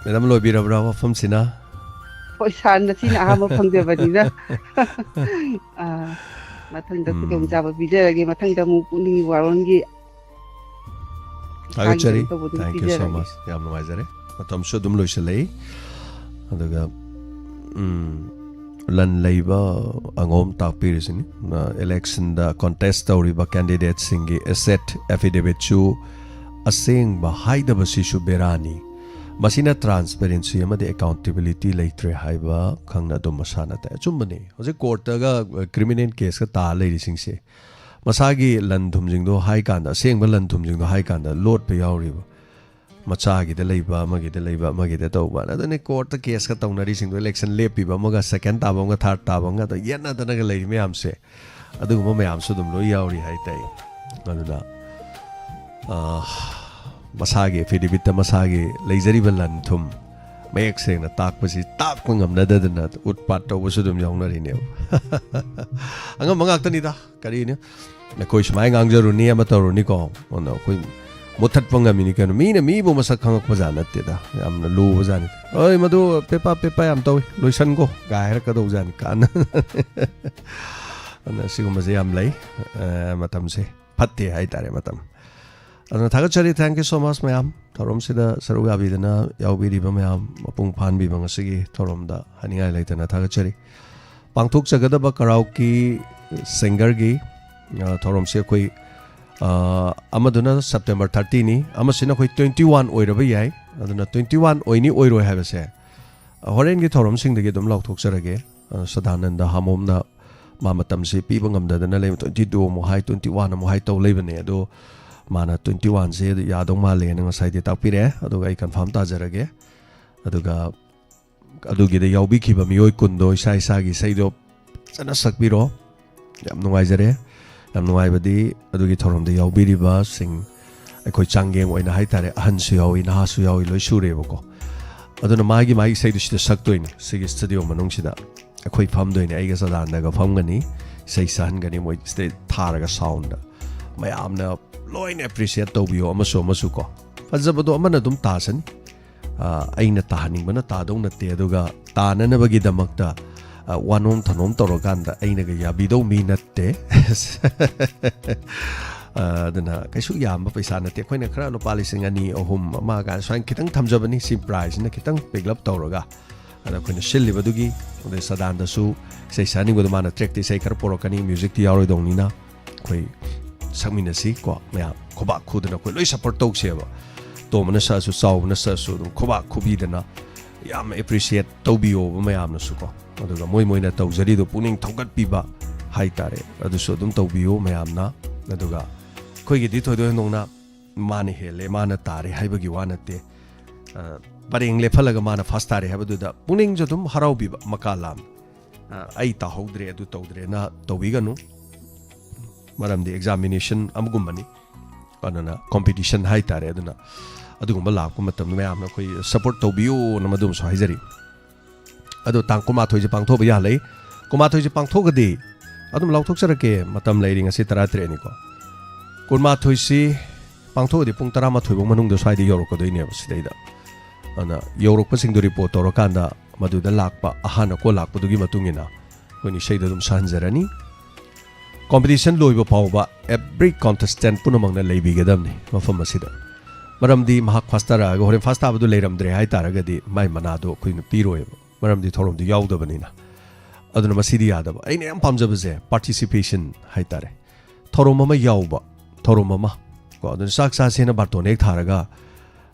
ꯃꯦꯗꯥꯝ, ꯂꯣꯏꯕꯤꯔꯕ꯭ꯔꯥ ꯋꯥꯐꯝꯁꯤꯅ? ꯍꯣꯏ, ꯁꯥꯔ, ꯉꯁꯤꯅ ꯑꯍꯥꯟꯕ ꯐꯪꯖꯕꯅꯤꯅ꯫ ꯑꯥ, ꯃꯊꯪꯗ ꯎꯝ꯫ ꯈꯨꯗꯣꯡꯆꯥꯕ ꯄꯤꯖꯔꯒꯦ꯫ ꯃꯊꯪꯗ ꯑꯃꯨꯛ ꯄꯨꯛꯅꯤꯡꯒꯤ ꯋꯥꯔꯣꯜꯒꯤ ꯏꯁꯥꯒꯤ ꯊꯥꯒꯠꯆꯔꯤ꯫ ꯀꯩꯅꯣ ꯇꯧꯕꯗꯨ Thank you so ꯄꯤꯖꯔꯒꯦ꯫ Much꯫ ꯌꯥꯝ ꯅꯨꯡꯉꯥꯏꯖꯔꯦ꯫ ꯃꯇꯝꯁꯨ ꯑꯗꯨꯝ ꯂꯣꯏꯁꯤꯜꯂꯛꯏ꯫ ꯑꯗꯨꯒ, ꯎꯝ, ꯂꯟ ꯂꯩꯕ ꯑꯉꯣꯝ ꯇꯥꯛꯄꯤꯔꯤꯁꯤꯅꯤ꯫ ꯑ, election ꯗ contest ꯇꯧꯔꯤꯕ candidate ꯁꯤꯡꯒꯤ asset affidavit ꯁꯨ ꯑꯁꯦꯡꯕ ꯍꯥꯏꯗꯕꯁꯤꯁꯨ ꯕꯦꯔꯥꯅꯤ꯫ ꯃꯁꯤꯅ transparency ꯑꯃꯗꯤ accountability ꯂꯩꯇ꯭ꯔꯦ ꯍꯥꯏꯕ ꯈꯪꯅ ꯑꯗꯨꯝ ꯃꯁꯥꯅ ꯇꯥꯏ꯫ ꯑꯆꯨꯝꯕꯅꯤ꯫ ꯍꯧꯖꯤꯛ court ꯇꯒ, ꯑ, criminal case ꯀ ꯇꯥ ꯂꯩꯔꯤꯁꯤꯡꯁꯦ, ꯃꯁꯥꯒꯤ ꯂꯟ ꯊꯨꯝꯁꯤꯡꯗꯣ ꯍꯥꯏ ꯀꯥꯟꯗ, ꯑꯁꯦꯡꯕ ꯂꯟ ꯊꯨꯝꯁꯤꯡꯗꯣ ꯍꯥꯏ ꯀꯥꯟꯗ ꯂꯣꯠꯄ ꯌꯥꯎꯔꯤꯕ꯫ ꯃꯆꯥꯒꯤꯗ ꯂꯩꯕ, ꯑꯃꯒꯤꯗ ꯂꯩꯕ, ꯑꯃꯒꯤꯗ ꯇꯧꯕ꯫ ꯑꯗꯨꯅꯦ court ꯇ case ꯀ ꯇꯧꯅꯔꯤꯁꯤꯡꯗꯣ, election ꯂꯦꯞꯄꯤꯕ ꯑꯃꯒ, second ꯇꯥꯕ ꯑꯃꯒ, third ꯇꯥꯕ ꯑꯃꯒ, ꯑꯗ ꯌꯦꯠꯅꯗꯅꯒ ꯂꯩꯔꯤ ꯃꯌꯥꯝꯁꯦ꯫ ꯑꯗꯨꯒꯨꯝꯕ ꯃꯌꯥꯝꯁꯨ ꯑꯗꯨꯝ ꯂꯣꯏ ꯌꯥꯎꯔꯤ ꯍꯥꯏ ꯇꯥꯏ꯫ ꯑꯗꯨꯅ, ꯑ, ꯃꯁꯥꯒꯤ affidavit ꯇ ꯃꯁꯥꯒꯤ ꯂꯩꯖꯔꯤꯕ ꯂꯟ ꯊꯨꯝ ꯃꯌꯦꯛ ꯁꯦꯡꯅ ꯇꯥꯛꯄꯁꯤ ꯇꯥꯛꯄ ꯉꯝꯅꯗꯗꯅ ꯎꯠꯄꯥꯠ ꯇꯧꯕꯁꯨ ꯑꯗꯨꯝ ꯌꯥꯎꯅꯔꯤꯅꯦꯕ꯫ ꯑꯉꯝꯕ ꯉꯥꯛꯇꯅꯤꯗ, ꯀꯔꯤꯅꯤ? ꯑꯩꯈꯣꯏ ꯁꯨꯃꯥꯏꯅ ꯉꯥꯡꯖꯔꯨꯅꯤ, ꯑꯃ ꯇꯧꯔꯨꯅꯤꯀꯣ, ꯑꯗꯨꯅ ꯑꯩꯈꯣꯏ ꯃꯨꯠꯊꯠꯄ ꯉꯝꯃꯤꯅꯤ ꯀꯩꯅꯣ꯫ ꯃꯤꯅ ꯃꯤꯕꯨ ꯃꯁꯛ ꯈꯪꯉꯛꯄ ꯖꯥꯠ ꯅꯠꯇꯦꯗ, ꯌꯥꯝꯅ ꯂꯨꯕ ꯖꯥꯠꯅꯤ꯫ "ꯑꯩ ꯃꯗꯨ ꯄꯦꯄꯥ ꯄꯦꯄꯥ ꯌꯥꯝ ꯇꯧꯏ, ꯂꯣꯏꯁꯟꯈꯣ" ꯀꯥꯏ ꯍꯥꯏꯔꯛꯀꯗꯧꯕ ꯖꯥꯠꯅꯤ ꯀꯥꯟꯅ꯫ ꯑꯗꯨꯅ ꯁꯤꯒꯨꯝꯕꯁꯦ ꯌꯥꯝ ꯂꯩ꯫ ꯑ, ꯃꯇꯝꯁꯦ ꯐꯠꯇꯦ ꯍꯥꯏꯇꯥꯔꯦ, ꯃꯇꯝ꯫ ꯑꯗꯨꯅ ꯊꯥꯒꯠꯆꯔꯤ, thank you so much ꯃꯌꯥꯝ, ꯊꯧꯔꯝꯁꯤꯗ ꯁꯔꯨꯛ ꯌꯥꯕꯤꯗꯅ ꯌꯥꯎꯕꯤꯔꯤꯕ ꯃꯌꯥꯝ, ꯃꯄꯨꯡ ꯐꯥꯍꯟꯕꯤꯕ ꯉꯁꯤꯒꯤ ꯊꯧꯔꯝꯗ ꯍꯥꯏꯅꯤꯡꯉꯥꯏ ꯂꯩꯇꯅ ꯊꯥꯒꯠꯆꯔꯤ꯫ ꯄꯥꯡꯊꯣꯛꯆꯒꯗꯕ ꯀꯔꯥꯎꯀꯤ ꯁꯤꯡꯒꯔꯒꯤ, ꯑ, ꯊꯧꯔꯝꯁꯤ ꯑꯩꯈꯣꯏ, ꯑ, ꯑꯃꯗꯨꯅ ꯁꯦꯞꯇꯦꯝꯕꯔ ꯊꯥꯔꯇꯤꯅꯤ, ꯑꯃꯁꯤꯅ ꯑꯩꯈꯣꯏ ꯇ꯭ꯋꯦꯟꯇꯤ ꯋꯥꯟ ꯑꯣꯏꯔꯕ ꯌꯥꯏ꯫ ꯑꯗꯨꯅ ꯇ꯭ꯋꯦꯟꯇꯤ ꯋꯥꯟ ꯑꯣꯏꯅꯤ ꯑꯣꯏꯔꯣꯏ ꯍꯥꯏꯕꯁꯦ, ꯑ, ꯍꯣꯔꯦꯟꯒꯤ ꯊꯧꯔꯝꯁꯤꯡꯗꯒꯤ ꯑꯗꯨꯝ ꯂꯥꯎꯊꯣꯛꯆꯔꯒꯦ꯫ ꯑ, ꯁꯗꯥꯅꯟꯗ ꯍꯥꯃꯣꯝꯅ ꯃꯥ ꯃꯇꯝꯁꯤ ꯄꯤꯕ ꯉꯝꯗꯗꯅ ꯂꯩꯕ, ꯇ꯭ꯋꯦꯟꯇꯤ ꯇꯨ ꯑꯃꯨꯛ ꯍꯥꯏ, ꯇ꯭ꯋꯦꯟꯇꯤ ꯋꯥꯟ ꯑꯃꯨꯛ ꯍꯥꯏ ꯇꯧ ꯂꯩꯕꯅꯦ꯫ ꯑꯗꯣ ꯃꯥꯅ ꯇ꯭ꯋꯦꯟꯇꯤ ꯋꯥꯟꯁꯦ ꯌꯥꯗꯧ ꯃꯥꯜꯂꯦꯅ ꯉꯁꯥꯏꯗꯤ ꯇꯥꯛꯄꯤꯔꯛꯑꯦ꯫ ꯑꯗꯨꯒ ꯑꯩ ꯀꯟꯐꯥꯔꯝ ꯇꯥꯖꯔꯒꯦ꯫ ꯑꯗꯨꯒ ꯑꯗꯨꯒꯤꯗ ꯌꯥꯎꯕꯤꯈꯤꯕ ꯃꯤꯑꯣꯏ ꯀꯨꯟꯗꯣ ꯏꯁꯥ ꯏꯁꯥꯒꯤ ꯏꯁꯩꯗꯣ ꯐꯖꯅ ꯁꯛꯄꯤꯔꯣ꯫ ꯌꯥꯝ ꯅꯨꯡꯉꯥꯏꯖꯔꯦ꯫ ꯌꯥꯝ ꯅꯨꯡꯉꯥꯏꯕꯗꯤ ꯑꯗꯨꯒꯤ ꯊꯧꯔꯝꯗ ꯌꯥꯎꯕꯤꯔꯤꯕꯁꯤꯡ, ꯑꯩꯈꯣꯏ ꯆꯥꯡꯌꯦꯡ ꯑꯣꯏꯅ ꯍꯥꯏꯇꯥꯔꯦ, ꯑꯍꯟꯁꯨ ꯌꯥꯎꯏ, ꯅꯍꯥꯁꯨ ꯌꯥꯎꯏ, ꯂꯣꯏ ꯁꯨꯔꯦꯕꯀꯣ꯫ ꯑꯗꯨꯅ ꯃꯥꯒꯤ ꯃꯥꯒꯤ ꯏꯁꯩꯗꯨ ꯁꯤꯗ ꯁꯛꯇꯣꯏꯅꯤ, ꯁꯤꯒꯤ ꯁ꯭ꯇꯨꯗꯤꯑꯣ ꯃꯅꯨꯡꯁꯤꯗ꯫ ꯑꯩꯈꯣꯏ ꯐꯝꯗꯣꯏꯅꯤ, ꯑꯩꯒ ꯁꯗꯥꯅꯟꯗꯒ ꯐꯝꯒꯅꯤ, ꯏꯁꯩ ꯁꯛꯍꯟꯒꯅꯤ, ꯃꯣꯏ ꯁꯤꯗ ꯊꯥꯔꯒ ꯁꯥꯎꯟꯗ꯫ ꯃꯌꯥꯝꯅ ꯂꯣꯏꯅ ꯑꯦꯄ꯭ꯔꯤꯁꯤꯌꯦꯠ ꯇꯧꯕꯤꯌꯣ, ꯑꯃꯁꯨ ꯑꯃꯁꯨ ꯀꯣ꯫ ꯐꯖꯕꯗꯣ ꯑꯃꯅ ꯑꯗꯨꯝ ꯇꯥꯁꯅꯤ꯫ ꯑ, ꯑꯩꯅ ꯇꯥꯍꯟꯅꯤꯡꯕꯅ ꯇꯥꯗꯧ ꯅꯠꯇꯦ, ꯑꯗꯨꯒ ꯇꯥꯅꯅꯕꯒꯤꯗꯃꯛꯇ, ꯑ, ꯋꯥꯅꯣꯝ ꯊꯅꯣꯝ ꯇꯧꯔꯀꯥꯟꯗ ꯑꯩꯅꯒ ꯌꯥꯕꯤꯗꯧ ꯃꯤ ꯅꯠꯇꯦ꯫ ꯑ, ꯑꯗꯨꯅ ꯀꯩꯁꯨ ꯌꯥꯝꯕ ꯄꯩꯁꯥ ꯅꯠꯇꯦ꯫ ꯑꯩꯈꯣꯏꯅ ꯈꯔ ꯂꯨꯄꯥ ꯂꯤꯁꯤꯡ ꯑꯅꯤ, ꯑꯍꯨꯝ, ꯑꯃ ꯀꯥꯏꯅ ꯁꯨꯃꯥꯏꯅ ꯈꯤꯇꯪ ꯊꯝꯖꯕꯅꯤ꯫ ꯁꯤ ꯄ꯭ꯔꯥꯏꯖꯁꯤꯅ ꯈꯤꯇꯪ ꯄꯤꯛꯂꯞ ꯇꯧꯔꯒ꯫ ꯑꯗ ꯑꯩꯈꯣꯏꯅ ꯁꯤꯜꯂꯤꯕꯗꯨꯒꯤ, ꯑꯗꯩ ꯁꯗꯥꯟꯗꯁꯨ ꯏꯁꯩ ꯁꯛꯍꯟꯅꯤꯡꯕꯗꯣ, ꯃꯥꯅ ꯇ꯭ꯔꯦꯛꯇ ꯏꯁꯩ ꯈꯔ ꯄꯨꯔꯛꯀꯅꯤ, ꯃ꯭ꯌꯨꯖꯤꯛꯇꯤ ꯌꯥꯎꯔꯣꯏꯗꯧꯅꯤꯅ꯫ ꯑꯩꯈꯣꯏ ꯁꯛꯃꯤꯟꯅꯁꯤ ꯀꯣ, ꯃꯌꯥꯝ ꯈꯨꯕꯥꯛ ꯈꯨꯗꯅ ꯑꯩꯈꯣꯏ ꯂꯣꯏ ꯁꯞꯄꯣꯔꯠ ꯇꯧꯁꯦꯕ꯫ ꯇꯣꯝꯕꯅ ꯁꯛꯑꯁꯨ, ꯆꯥꯎꯕꯅ ꯁꯛꯑꯁꯨ, ꯑꯗꯨꯝ ꯈꯨꯕꯥꯛ ꯈꯨꯕꯤꯗꯅ ꯌꯥꯝ ꯑꯦꯄ꯭ꯔꯤꯁꯤꯌꯦꯠ ꯇꯧꯕꯤꯌꯣꯕ ꯃꯌꯥꯝꯅꯁꯨ ꯀꯣ꯫ ꯑꯗꯨꯒ ꯃꯣꯏ ꯃꯣꯏꯅ ꯇꯧꯖꯔꯤꯗꯣ ꯄꯨꯛꯅꯤꯡ ꯊꯧꯒꯠꯄꯤꯕ ꯍꯥꯏꯇꯥꯔꯦ, ꯑꯗꯨꯁꯨ ꯑꯗꯨꯝ ꯇꯧꯕꯤꯌꯨ ꯃꯌꯥꯝꯅ꯫ ꯑꯗꯨꯒ ꯑꯩꯈꯣꯏꯒꯤꯗꯤ ꯊꯣꯏꯗꯣꯛ ꯍꯦꯟꯗꯣꯛꯅ ꯃꯥꯅ ꯍꯦꯜꯂꯦ, ꯃꯥꯅ ꯇꯥꯔꯦ ꯍꯥꯏꯕꯒꯤ ꯋꯥ ꯅꯠꯇꯦ꯫ ꯑ, ꯄꯔꯦꯡ ꯂꯦꯞꯍꯜꯂꯒ ꯃꯥꯅ ꯐꯥꯔꯁ ꯇꯥꯔꯦ ꯍꯥꯏꯕꯗꯨꯗ ꯄꯨꯛꯅꯤꯡꯁꯨ ꯑꯗꯨꯝ ꯍꯔꯥꯎꯕꯤꯕ, ꯃꯀꯥ ꯂꯥꯝ꯫ ꯑ, "ꯑꯩ ꯇꯥꯍꯧꯗ꯭ꯔꯦ, ꯑꯗꯨ ꯇꯧꯗ꯭ꯔꯦꯅ" ꯇꯧꯕꯤꯒꯅꯨ꯫ ꯃꯔꯝꯗꯤ ꯑꯦꯛꯖꯥꯃꯤꯅꯦꯁꯟ ꯑꯃꯒꯨꯝꯕꯅꯤ, ꯑꯗꯨꯅ ꯀꯣꯝꯄꯤꯇꯤꯁꯟ ꯍꯥꯏꯇꯥꯔꯦ꯫ ꯑꯗꯨꯅ ꯑꯗꯨꯒꯨꯝꯕ ꯂꯥꯛꯄ ꯃꯇꯝꯗ ꯃꯌꯥꯝꯅ ꯑꯩꯈꯣꯏ ꯁꯞꯄꯣꯔꯠ ꯇꯧꯕꯤꯌꯨꯅ ꯃꯗꯨꯃꯁꯨ ꯍꯥꯏꯖꯔꯤ꯫ ꯑꯗꯣ ꯇꯥꯡ ꯀꯨꯟꯃꯥꯊꯣꯏꯁꯦ ꯄꯥꯡꯊꯣꯛꯄ ꯌꯥꯍꯜꯂꯛꯏ꯫ ꯀꯨꯟꯃꯥꯊꯣꯏꯁꯦ ꯄꯥꯡꯊꯣꯛꯑꯒꯗꯤ ꯑꯗꯨꯝ ꯂꯥꯎꯊꯣꯛꯆꯔꯛꯀꯦ, ꯃꯇꯝ ꯂꯩꯔꯤ, ꯉꯁꯤ ꯇꯔꯥꯇꯔꯦꯠꯅꯤꯀꯣ꯫ ꯀꯨꯟꯃꯥꯊꯣꯏꯁꯤ ꯄꯥꯡꯊꯣꯛꯑꯗꯤ ꯄꯨꯡ ꯇꯔꯥꯃꯥꯊꯣꯏ ꯐꯥꯎ ꯃꯅꯨꯡꯗ ꯁ꯭ꯋꯥꯏꯗ ꯌꯧꯔꯛꯀꯗꯣꯏꯅꯦꯕ ꯁꯤꯗꯩꯗ꯫ ꯑꯗꯨꯅ ꯌꯧꯔꯛꯄꯁꯤꯡꯗꯣ ꯔꯤꯄꯣꯔꯠ ꯇꯧꯔꯀꯥꯟꯗ ꯃꯗꯨꯗ ꯂꯥꯛꯄ ꯑꯍꯥꯟꯅ ꯀꯣꯜ ꯂꯥꯛꯄꯗꯨꯒꯤ ꯃꯇꯨꯡ ꯏꯟꯅ ꯑꯩꯈꯣꯏꯅ ꯏꯁꯩꯗꯣ ꯑꯗꯨꯝ ꯁꯥꯍꯟꯖꯔꯅꯤ꯫ ꯀꯣꯝꯄꯤꯇꯤꯁꯟ ꯂꯣꯏꯕ ꯐꯥꯎꯕ ꯑꯦꯚ꯭ꯔꯤ ꯀꯣꯟꯇꯦꯁꯇꯦꯟ ꯄꯨꯝꯅꯃꯛꯅ ꯂꯩꯕꯤꯒꯗꯕꯅꯤ ꯃꯐꯝ ꯑꯁꯤꯗ꯫ ꯃꯔꯝꯗꯤ ꯃꯍꯥꯛ ꯐꯥꯁ ꯇꯥꯔꯛꯑꯒ ꯍꯣꯔꯦꯟ ꯐꯥꯁ ꯇꯥꯕꯗꯨ ꯂꯩꯔꯝꯗ꯭ꯔꯦ ꯍꯥꯏ ꯇꯥꯔꯒꯗꯤ ꯃꯥꯏ ꯃꯅꯥꯗꯣ ꯑꯩꯈꯣꯏꯅ ꯄꯤꯔꯣꯏꯕ, ꯃꯔꯝꯗꯤ ꯊꯧꯔꯝꯗꯨ ꯌꯥꯎꯗꯕꯅꯤꯅ꯫ ꯑꯗꯨꯅ ꯃꯁꯤꯗꯤ ꯌꯥꯗꯕ꯫ ꯑꯩꯅ ꯌꯥꯝ ꯄꯥꯝꯖꯕꯁꯦ ꯄꯥꯔꯇꯤꯁꯤꯄꯦꯁꯟ ꯍꯥꯏꯇꯥꯔꯦ꯫ ꯊꯧꯔꯝ ꯑꯃ ꯌꯥꯎꯕ, ꯊꯧꯔꯝ ꯑꯃ ꯀꯣ, ꯑꯗꯨꯅ ꯆꯥꯛ ꯆꯥꯁꯦꯅ ꯕꯥꯔꯇꯣꯟ ꯍꯦꯛ ꯊꯥꯔꯒ,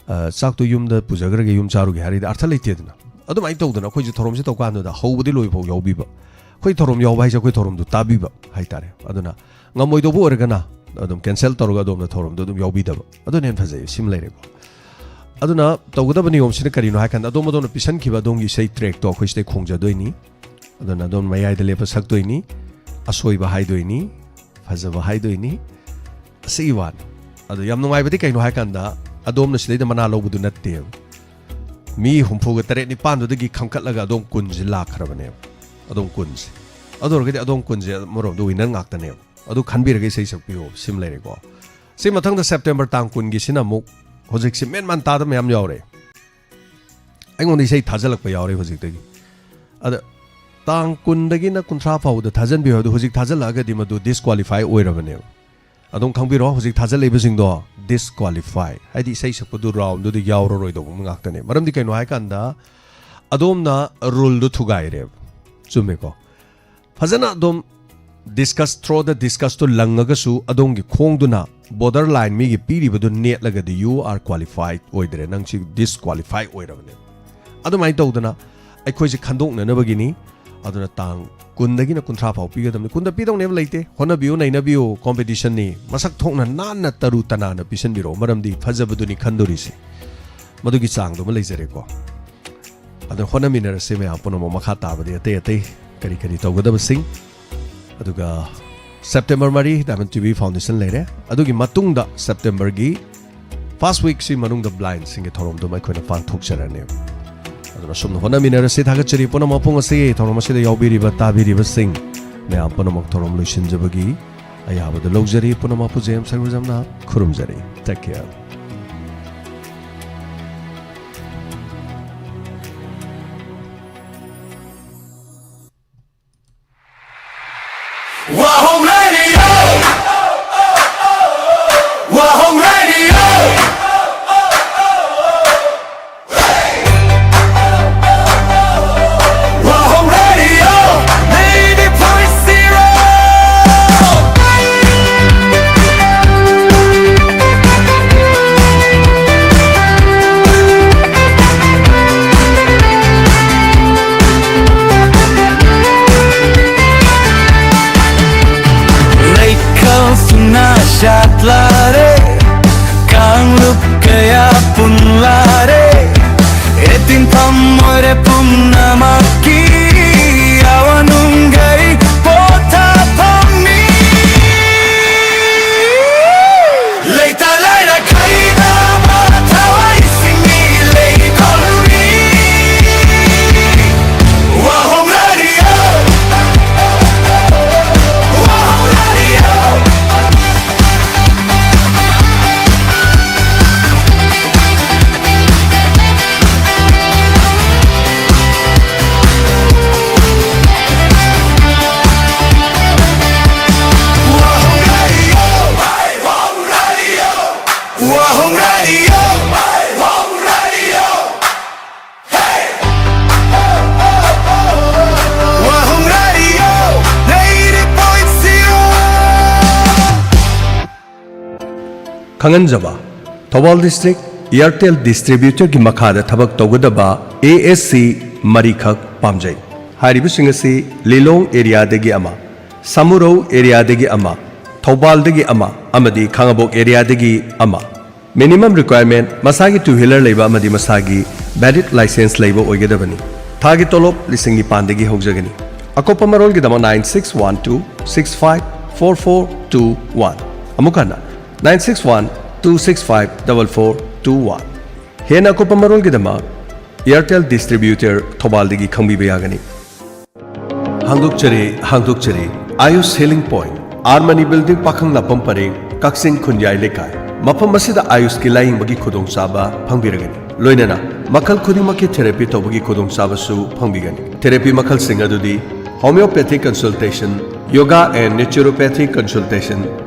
ꯑ, ꯆꯥꯛꯇꯣ ꯌꯨꯝꯗ ꯄꯨꯖꯈ꯭ꯔꯒꯦ, ꯌꯨꯝ ꯆꯥꯔꯨꯒꯦ ꯍꯥꯏꯔꯗꯤ ꯑꯔꯊ ꯂꯩꯇꯦꯗꯅ꯫ ꯑꯗꯨꯃꯥꯏꯅ ꯇꯧꯗꯅ ꯑꯩꯈꯣꯏꯁꯨ ꯊꯧꯔꯝꯁꯤ ꯇꯧꯀꯥꯟꯗꯨꯗ ꯍꯧꯕꯗꯤ ꯂꯣꯏꯐꯥꯎ ꯌꯥꯎꯕꯤꯕ꯫ ꯑꯩꯈꯣꯏ ꯊꯧꯔꯝ ꯌꯥꯎꯕ ꯍꯥꯏꯁꯦ ꯑꯩꯈꯣꯏ ꯊꯧꯔꯝꯗꯨ ꯇꯥꯕꯤꯕ ꯍꯥꯏꯇꯥꯔꯦ꯫ ꯑꯗꯨꯅ ꯉꯝꯃꯣꯏꯗꯧꯕ ꯑꯣꯏꯔꯒꯅ ꯑꯗꯨꯝ ꯀꯦꯟꯁꯦꯜ ꯇꯧꯔꯒ ꯑꯗꯣꯝꯗ ꯊꯧꯔꯝꯗꯣ ꯑꯗꯨꯝ ꯌꯥꯎꯕꯤꯗꯕ, ꯑꯗꯨꯅ ꯍꯦꯟꯅ ꯐꯖꯩ꯫ ꯁꯤꯃ ꯂꯩꯔꯦꯀꯣ꯫ ꯑꯗꯨꯅ ꯇꯧꯒꯗꯕ ꯅꯤꯌꯣꯝꯁꯤꯅ ꯀꯔꯤꯅꯣ ꯍꯥꯏ ꯀꯥꯟꯗ, ꯑꯗꯣꯝ ꯑꯗꯣꯝꯅ ꯄꯤꯁꯟꯈꯤꯕ ꯑꯗꯣꯝꯒꯤ ꯏꯁꯩ ꯇ꯭ꯔꯦꯛꯇꯣ ꯑꯩꯈꯣꯏ ꯁꯤꯗꯩ ꯈꯣꯡꯖꯗꯣꯏꯅꯤ꯫ ꯑꯗꯨꯅ ꯑꯗꯣꯝ ꯃꯌꯥꯏꯗ ꯂꯦꯞꯄ ꯁꯛꯇꯣꯏꯅꯤ, ꯑꯁꯣꯏꯕ ꯍꯥꯏꯗꯣꯏꯅꯤ, ꯐꯖꯕ ꯍꯥꯏꯗꯣꯏꯅꯤ, ꯑꯁꯤꯒꯤ ꯋꯥꯅꯤ꯫ ꯑꯗꯣ ꯌꯥꯝ ꯅꯨꯡꯉꯥꯏꯕꯗꯤ ꯀꯩꯅꯣ ꯍꯥꯏ ꯀꯥꯟꯗ, ꯑꯗꯣꯝꯅ ꯁꯤꯗꯩꯗ ꯃꯅꯥ ꯂꯧꯕꯗꯨ ꯅꯠꯇꯦꯕ꯫ ꯃꯤ ꯍꯨꯝꯐꯨꯒ ꯇꯔꯦꯠ ꯅꯤꯄꯥꯟꯗꯨꯗꯒꯤ ꯈꯟꯈꯠꯂꯒ ꯑꯗꯣꯝ ꯀꯨꯟꯁꯦ ꯂꯥꯛꯈ꯭ꯔꯕꯅꯦꯕ꯫ ꯑꯗꯣꯝ ꯀꯨꯟꯁꯦ꯫ ꯑꯗꯨ ꯑꯣꯏꯔꯒꯗꯤ ꯑꯗꯣꯝ ꯀꯨꯟꯁꯦ ꯑꯃꯔꯣꯝꯗ ꯋꯤꯅꯔ ꯉꯥꯛꯇꯅꯦꯕ꯫ ꯑꯗꯨ ꯈꯟꯕꯤꯔꯒ ꯏꯁꯩ ꯁꯛꯄꯤꯌꯣ꯫ ꯁꯤꯃ ꯂꯩꯔꯦꯀꯣ꯫ ꯁꯤ ꯃꯊꯪꯗ ꯁꯦꯞꯇꯦꯝꯕꯔ ꯇꯥꯡ ꯀꯨꯟꯒꯤꯁꯤꯅ ꯑꯃꯨꯛ ꯍꯧꯖꯤꯛꯁꯦ ꯃꯦꯟ ꯃꯥꯟ ꯇꯥꯗꯕ ꯃꯌꯥꯝ ꯌꯥꯎꯔꯦ꯫ ꯑꯩꯉꯣꯟꯗ ꯏꯁꯩ ꯊꯥꯖꯤꯜꯂꯛꯄ ꯌꯥꯎꯔꯦ ꯍꯧꯖꯤꯛꯇꯒꯤ꯫ ꯑꯗ ꯇꯥꯡ ꯀꯨꯟꯗꯒꯤꯅ ꯀꯨꯟꯊ꯭ꯔꯥ ꯐꯥꯎꯕꯗ ꯊꯥꯖꯤꯟꯕꯤꯌꯨ ꯍꯥꯏꯕꯗꯣ, ꯍꯧꯖꯤꯛ ꯊꯥꯖꯤꯜꯂꯛꯑꯒꯗꯤ ꯃꯗꯨ ꯗꯤꯁꯀ꯭ꯋꯥꯂꯤꯐꯥꯏ ꯑꯣꯏꯔꯕꯅꯦꯕ꯫ ꯑꯗꯨꯝ ꯈꯪꯕꯤꯔꯣ, ꯍꯧꯖꯤꯛ ꯊꯥꯖꯤꯜꯂꯛꯏꯕꯁꯤꯡꯗꯣ ꯗꯤꯁꯀ꯭ꯋꯥꯂꯤꯐꯥꯏ, ꯍꯥꯏꯗꯤ ꯏꯁꯩ ꯁꯛꯄꯗꯨ ꯔꯥꯎꯟꯗꯨꯗ ꯌꯥꯎꯔꯔꯣꯏꯗꯧꯕ ꯉꯥꯛꯇꯅꯦ꯫ ꯃꯔꯝꯗꯤ ꯀꯩꯅꯣ ꯍꯥꯏꯀꯥꯟꯗ, ꯑꯗꯣꯝꯅ ꯔꯨꯜꯗꯨ ꯊꯨꯒꯥꯏꯔꯦꯕ꯫ ꯆꯨꯝꯃꯦꯀꯣ? ꯐꯖꯅ ꯑꯗꯨꯝ ꯗꯤꯁꯀꯁ, ꯊ꯭ꯔꯣ ꯗ ꯗꯤꯁꯀꯁꯇꯣ ꯂꯪꯉꯒꯁꯨ ꯑꯗꯣꯝꯒꯤ ꯈꯣꯡꯗꯨꯅ ꯕꯣꯔꯗꯔ ꯂꯥꯏꯟ ꯃꯤꯒꯤ ꯄꯤꯔꯤꯕꯗꯨ ꯅꯦꯠꯂꯒꯗꯤ you are qualified ꯑꯣꯏꯗ꯭ꯔꯦ, ꯅꯪꯁꯤ ꯗꯤꯁꯀ꯭ꯋꯥꯂꯤꯐꯥꯏ ꯑꯣꯏꯔꯕꯅꯦ꯫ ꯑꯗꯨꯃꯥꯏꯅ ꯇꯧꯗꯅ ꯑꯩꯈꯣꯏꯁꯦ ꯈꯟꯗꯣꯛꯅꯅꯕꯒꯤꯅꯤ꯫ ꯑꯗꯨꯅ ꯇꯥꯡ ꯀꯨꯟꯗꯒꯤꯅ ꯀꯨꯟꯊ꯭ꯔꯥ ꯐꯥꯎ ꯄꯤꯒꯗꯕꯅꯤ꯫ ꯀꯨꯟꯗ ꯄꯤꯗꯧꯅꯦꯕ ꯂꯩꯇꯦ, ꯍꯣꯠꯅꯕꯤꯌꯨ, ꯅꯩꯅꯕꯤꯌꯨ, ꯀꯣꯝꯄꯤꯇꯤꯁꯟꯅꯤ꯫ ꯃꯁꯛ ꯊꯣꯛꯅ ꯅꯥꯟꯅ ꯇꯔꯨ ꯇꯅꯥꯟꯅ ꯄꯤꯁꯟꯕꯤꯔꯛꯑꯣ, ꯃꯔꯝꯗꯤ ꯐꯖꯕꯗꯨꯅꯤ ꯈꯟꯗꯣꯔꯤꯁꯦ꯫ ꯃꯗꯨꯒꯤ ꯆꯥꯡꯗꯨꯃ ꯂꯩꯖꯔꯦꯀꯣ꯫ ꯑꯗꯨꯅ ꯍꯣꯠꯅꯃꯤꯟꯅꯔꯁꯤ ꯃꯌꯥꯝ ꯄꯨꯝꯅꯃꯛ꯫ ꯃꯈꯥ ꯇꯥꯕꯗꯤ ꯑꯇꯩ ꯑꯇꯩ ꯀꯔꯤ ꯀꯔꯤ ꯇꯧꯒꯗꯕꯁꯤꯡ, ꯑꯗꯨꯒ ꯁꯦꯞꯇꯦꯝꯕꯔ ꯃꯔꯤ Diamond ꯇꯤ ꯚꯤ Foundation ꯂꯩꯔꯦ꯫ ꯑꯗꯨꯒꯤ ꯃꯇꯨꯡꯗ ꯁꯦꯞꯇꯦꯝꯕꯔꯒꯤ ꯐꯥꯔꯁ ꯋꯤꯛꯁꯤ ꯃꯅꯨꯡꯗ ꯕ꯭ꯂꯥꯏꯟꯁꯤꯡꯒꯤ ꯊꯧꯔꯝꯗꯨꯃ ꯑꯩꯈꯣꯏꯅ ꯄꯥꯡꯊꯣꯛꯆꯔꯅꯦꯕ꯫ ꯑꯗꯨꯅ ꯁꯣꯝꯅ ꯍꯣꯠꯅꯃꯤꯟꯅꯔꯁꯤ꯫ ꯊꯥꯒꯠꯆꯔꯤ ꯄꯨꯝꯅꯃꯛ ꯃꯄꯨꯡ ꯑꯁꯤ ꯊꯧꯔꯝ ꯑꯁꯤꯗ ꯌꯥꯎꯕꯤꯔꯤꯕ, ꯇꯥꯕꯤꯔꯤꯕꯁꯤꯡ ꯃꯌꯥꯝ ꯄꯨꯝꯅꯃꯛ ꯊꯧꯔꯝ ꯂꯣꯏꯁꯤꯟꯖꯕꯒꯤ ꯑꯌꯥꯕꯗꯨ ꯂꯧꯖꯔꯤ꯫ ꯄꯨꯝꯅꯃꯛꯄꯨ ꯖꯦ ꯑꯦꯝ ꯁꯔꯒꯨꯖꯝꯅ ꯈꯨꯔꯨꯝꯖꯔꯤ꯫ Take care. Wahong Radio. Wahong Radio. Wahong Radio, ninety point zero. Leikal suna shatlare, kanglup kaya punlare, etin pamore pumnamaki awanungai pota pami. Leita laira kaida matawai simi lei koluri. Wahong Radio. Wahong Radio. Wahong Radio. Wahong Radio. Wahong Radio. Wahong Radio, ninety point zero. ꯈꯪꯍꯟꯖꯕ, Thoubal district Airtel ꯗꯤꯁꯇ꯭ꯔꯤꯕ꯭ꯌꯨꯇꯔꯒꯤ ꯃꯈꯥꯗ ꯊꯕꯛ ꯇꯧꯒꯗꯕ A S C ꯃꯔꯤꯈꯛ ꯄꯥꯝꯖꯩ꯫ ꯍꯥꯏꯔꯤꯕꯁꯤꯡ ꯑꯁꯤ ꯂꯤꯂꯣꯡ ꯑꯦꯔꯤꯌꯥꯗꯒꯤ ꯑꯃ, ꯁꯥꯃꯨꯔꯧ ꯑꯦꯔꯤꯌꯥꯗꯒꯤ ꯑꯃ, ꯊꯧꯕꯥꯜꯗꯒꯤ ꯑꯃ ꯑꯃꯗꯤ ꯈꯥꯉꯕꯣꯛ ꯑꯦꯔꯤꯌꯥꯗꯒꯤ ꯑꯃ꯫ Minimum requirement, ꯃꯁꯥꯒꯤ two wheeler ꯂꯩꯕ ꯑꯃꯗꯤ ꯃꯁꯥꯒꯤ valid license ꯂꯩꯕ ꯑꯣꯏꯒꯗꯕꯅꯤ꯫ ꯊꯥꯒꯤ ꯇꯣꯂꯣꯞ ꯂꯤꯁꯤꯡ ꯅꯤꯄꯥꯟꯗꯒꯤ ꯍꯧꯖꯒꯅꯤ꯫ ꯑꯀꯨꯞꯄ ꯃꯔꯣꯜꯒꯤꯗꯃꯛ nine six one two six five four four two one꯫ ꯑꯃꯨꯛ ꯍꯟꯅ, nine six one two six five four four two one꯫ ꯍꯦꯟꯅ ꯑꯀꯨꯞꯄ ꯃꯔꯣꯜꯒꯤꯗꯃꯛ Airtel Distributor ꯊꯧꯕꯥꯜꯗꯒꯤ ꯈꯪꯕꯤꯕ ꯌꯥꯒꯅꯤ꯫ ꯍꯥꯡꯗꯣꯛꯆꯔꯦ, ꯍꯥꯡꯗꯣꯛꯆꯔꯦ꯫ Ayush Healing Point, ꯑꯥꯔꯃꯅꯤ ꯕꯤꯜꯗꯤꯡ, ꯄꯥꯈꯪ ꯂꯥꯛꯐꯝ ꯄꯔꯦꯡ, ꯀꯛꯆꯤꯡ ꯈꯨꯟꯌꯥꯏ ꯂꯩꯀꯥꯏ꯫ ꯃꯐꯝ ꯑꯁꯤꯗ ꯑꯥꯌꯨꯁꯀꯤ ꯂꯥꯌꯦꯡꯕꯒꯤ ꯈꯨꯗꯣꯡꯆꯥꯕ ꯐꯪꯕꯤꯔꯒꯅꯤ꯫ ꯂꯣꯏꯅꯅ ꯃꯈꯜ ꯈꯨꯗꯤꯡꯃꯛꯀꯤ ꯊꯦꯔꯥꯄꯤ ꯇꯧꯕꯒꯤ ꯈꯨꯗꯣꯡꯆꯥꯕꯁꯨ ꯐꯪꯕꯤꯒꯅꯤ꯫ ꯊꯦꯔꯥꯄꯤ ꯃꯈꯜꯁꯤꯡ ꯑꯗꯨꯗꯤ homeopathic consultation, yoga and naturopathic consultation,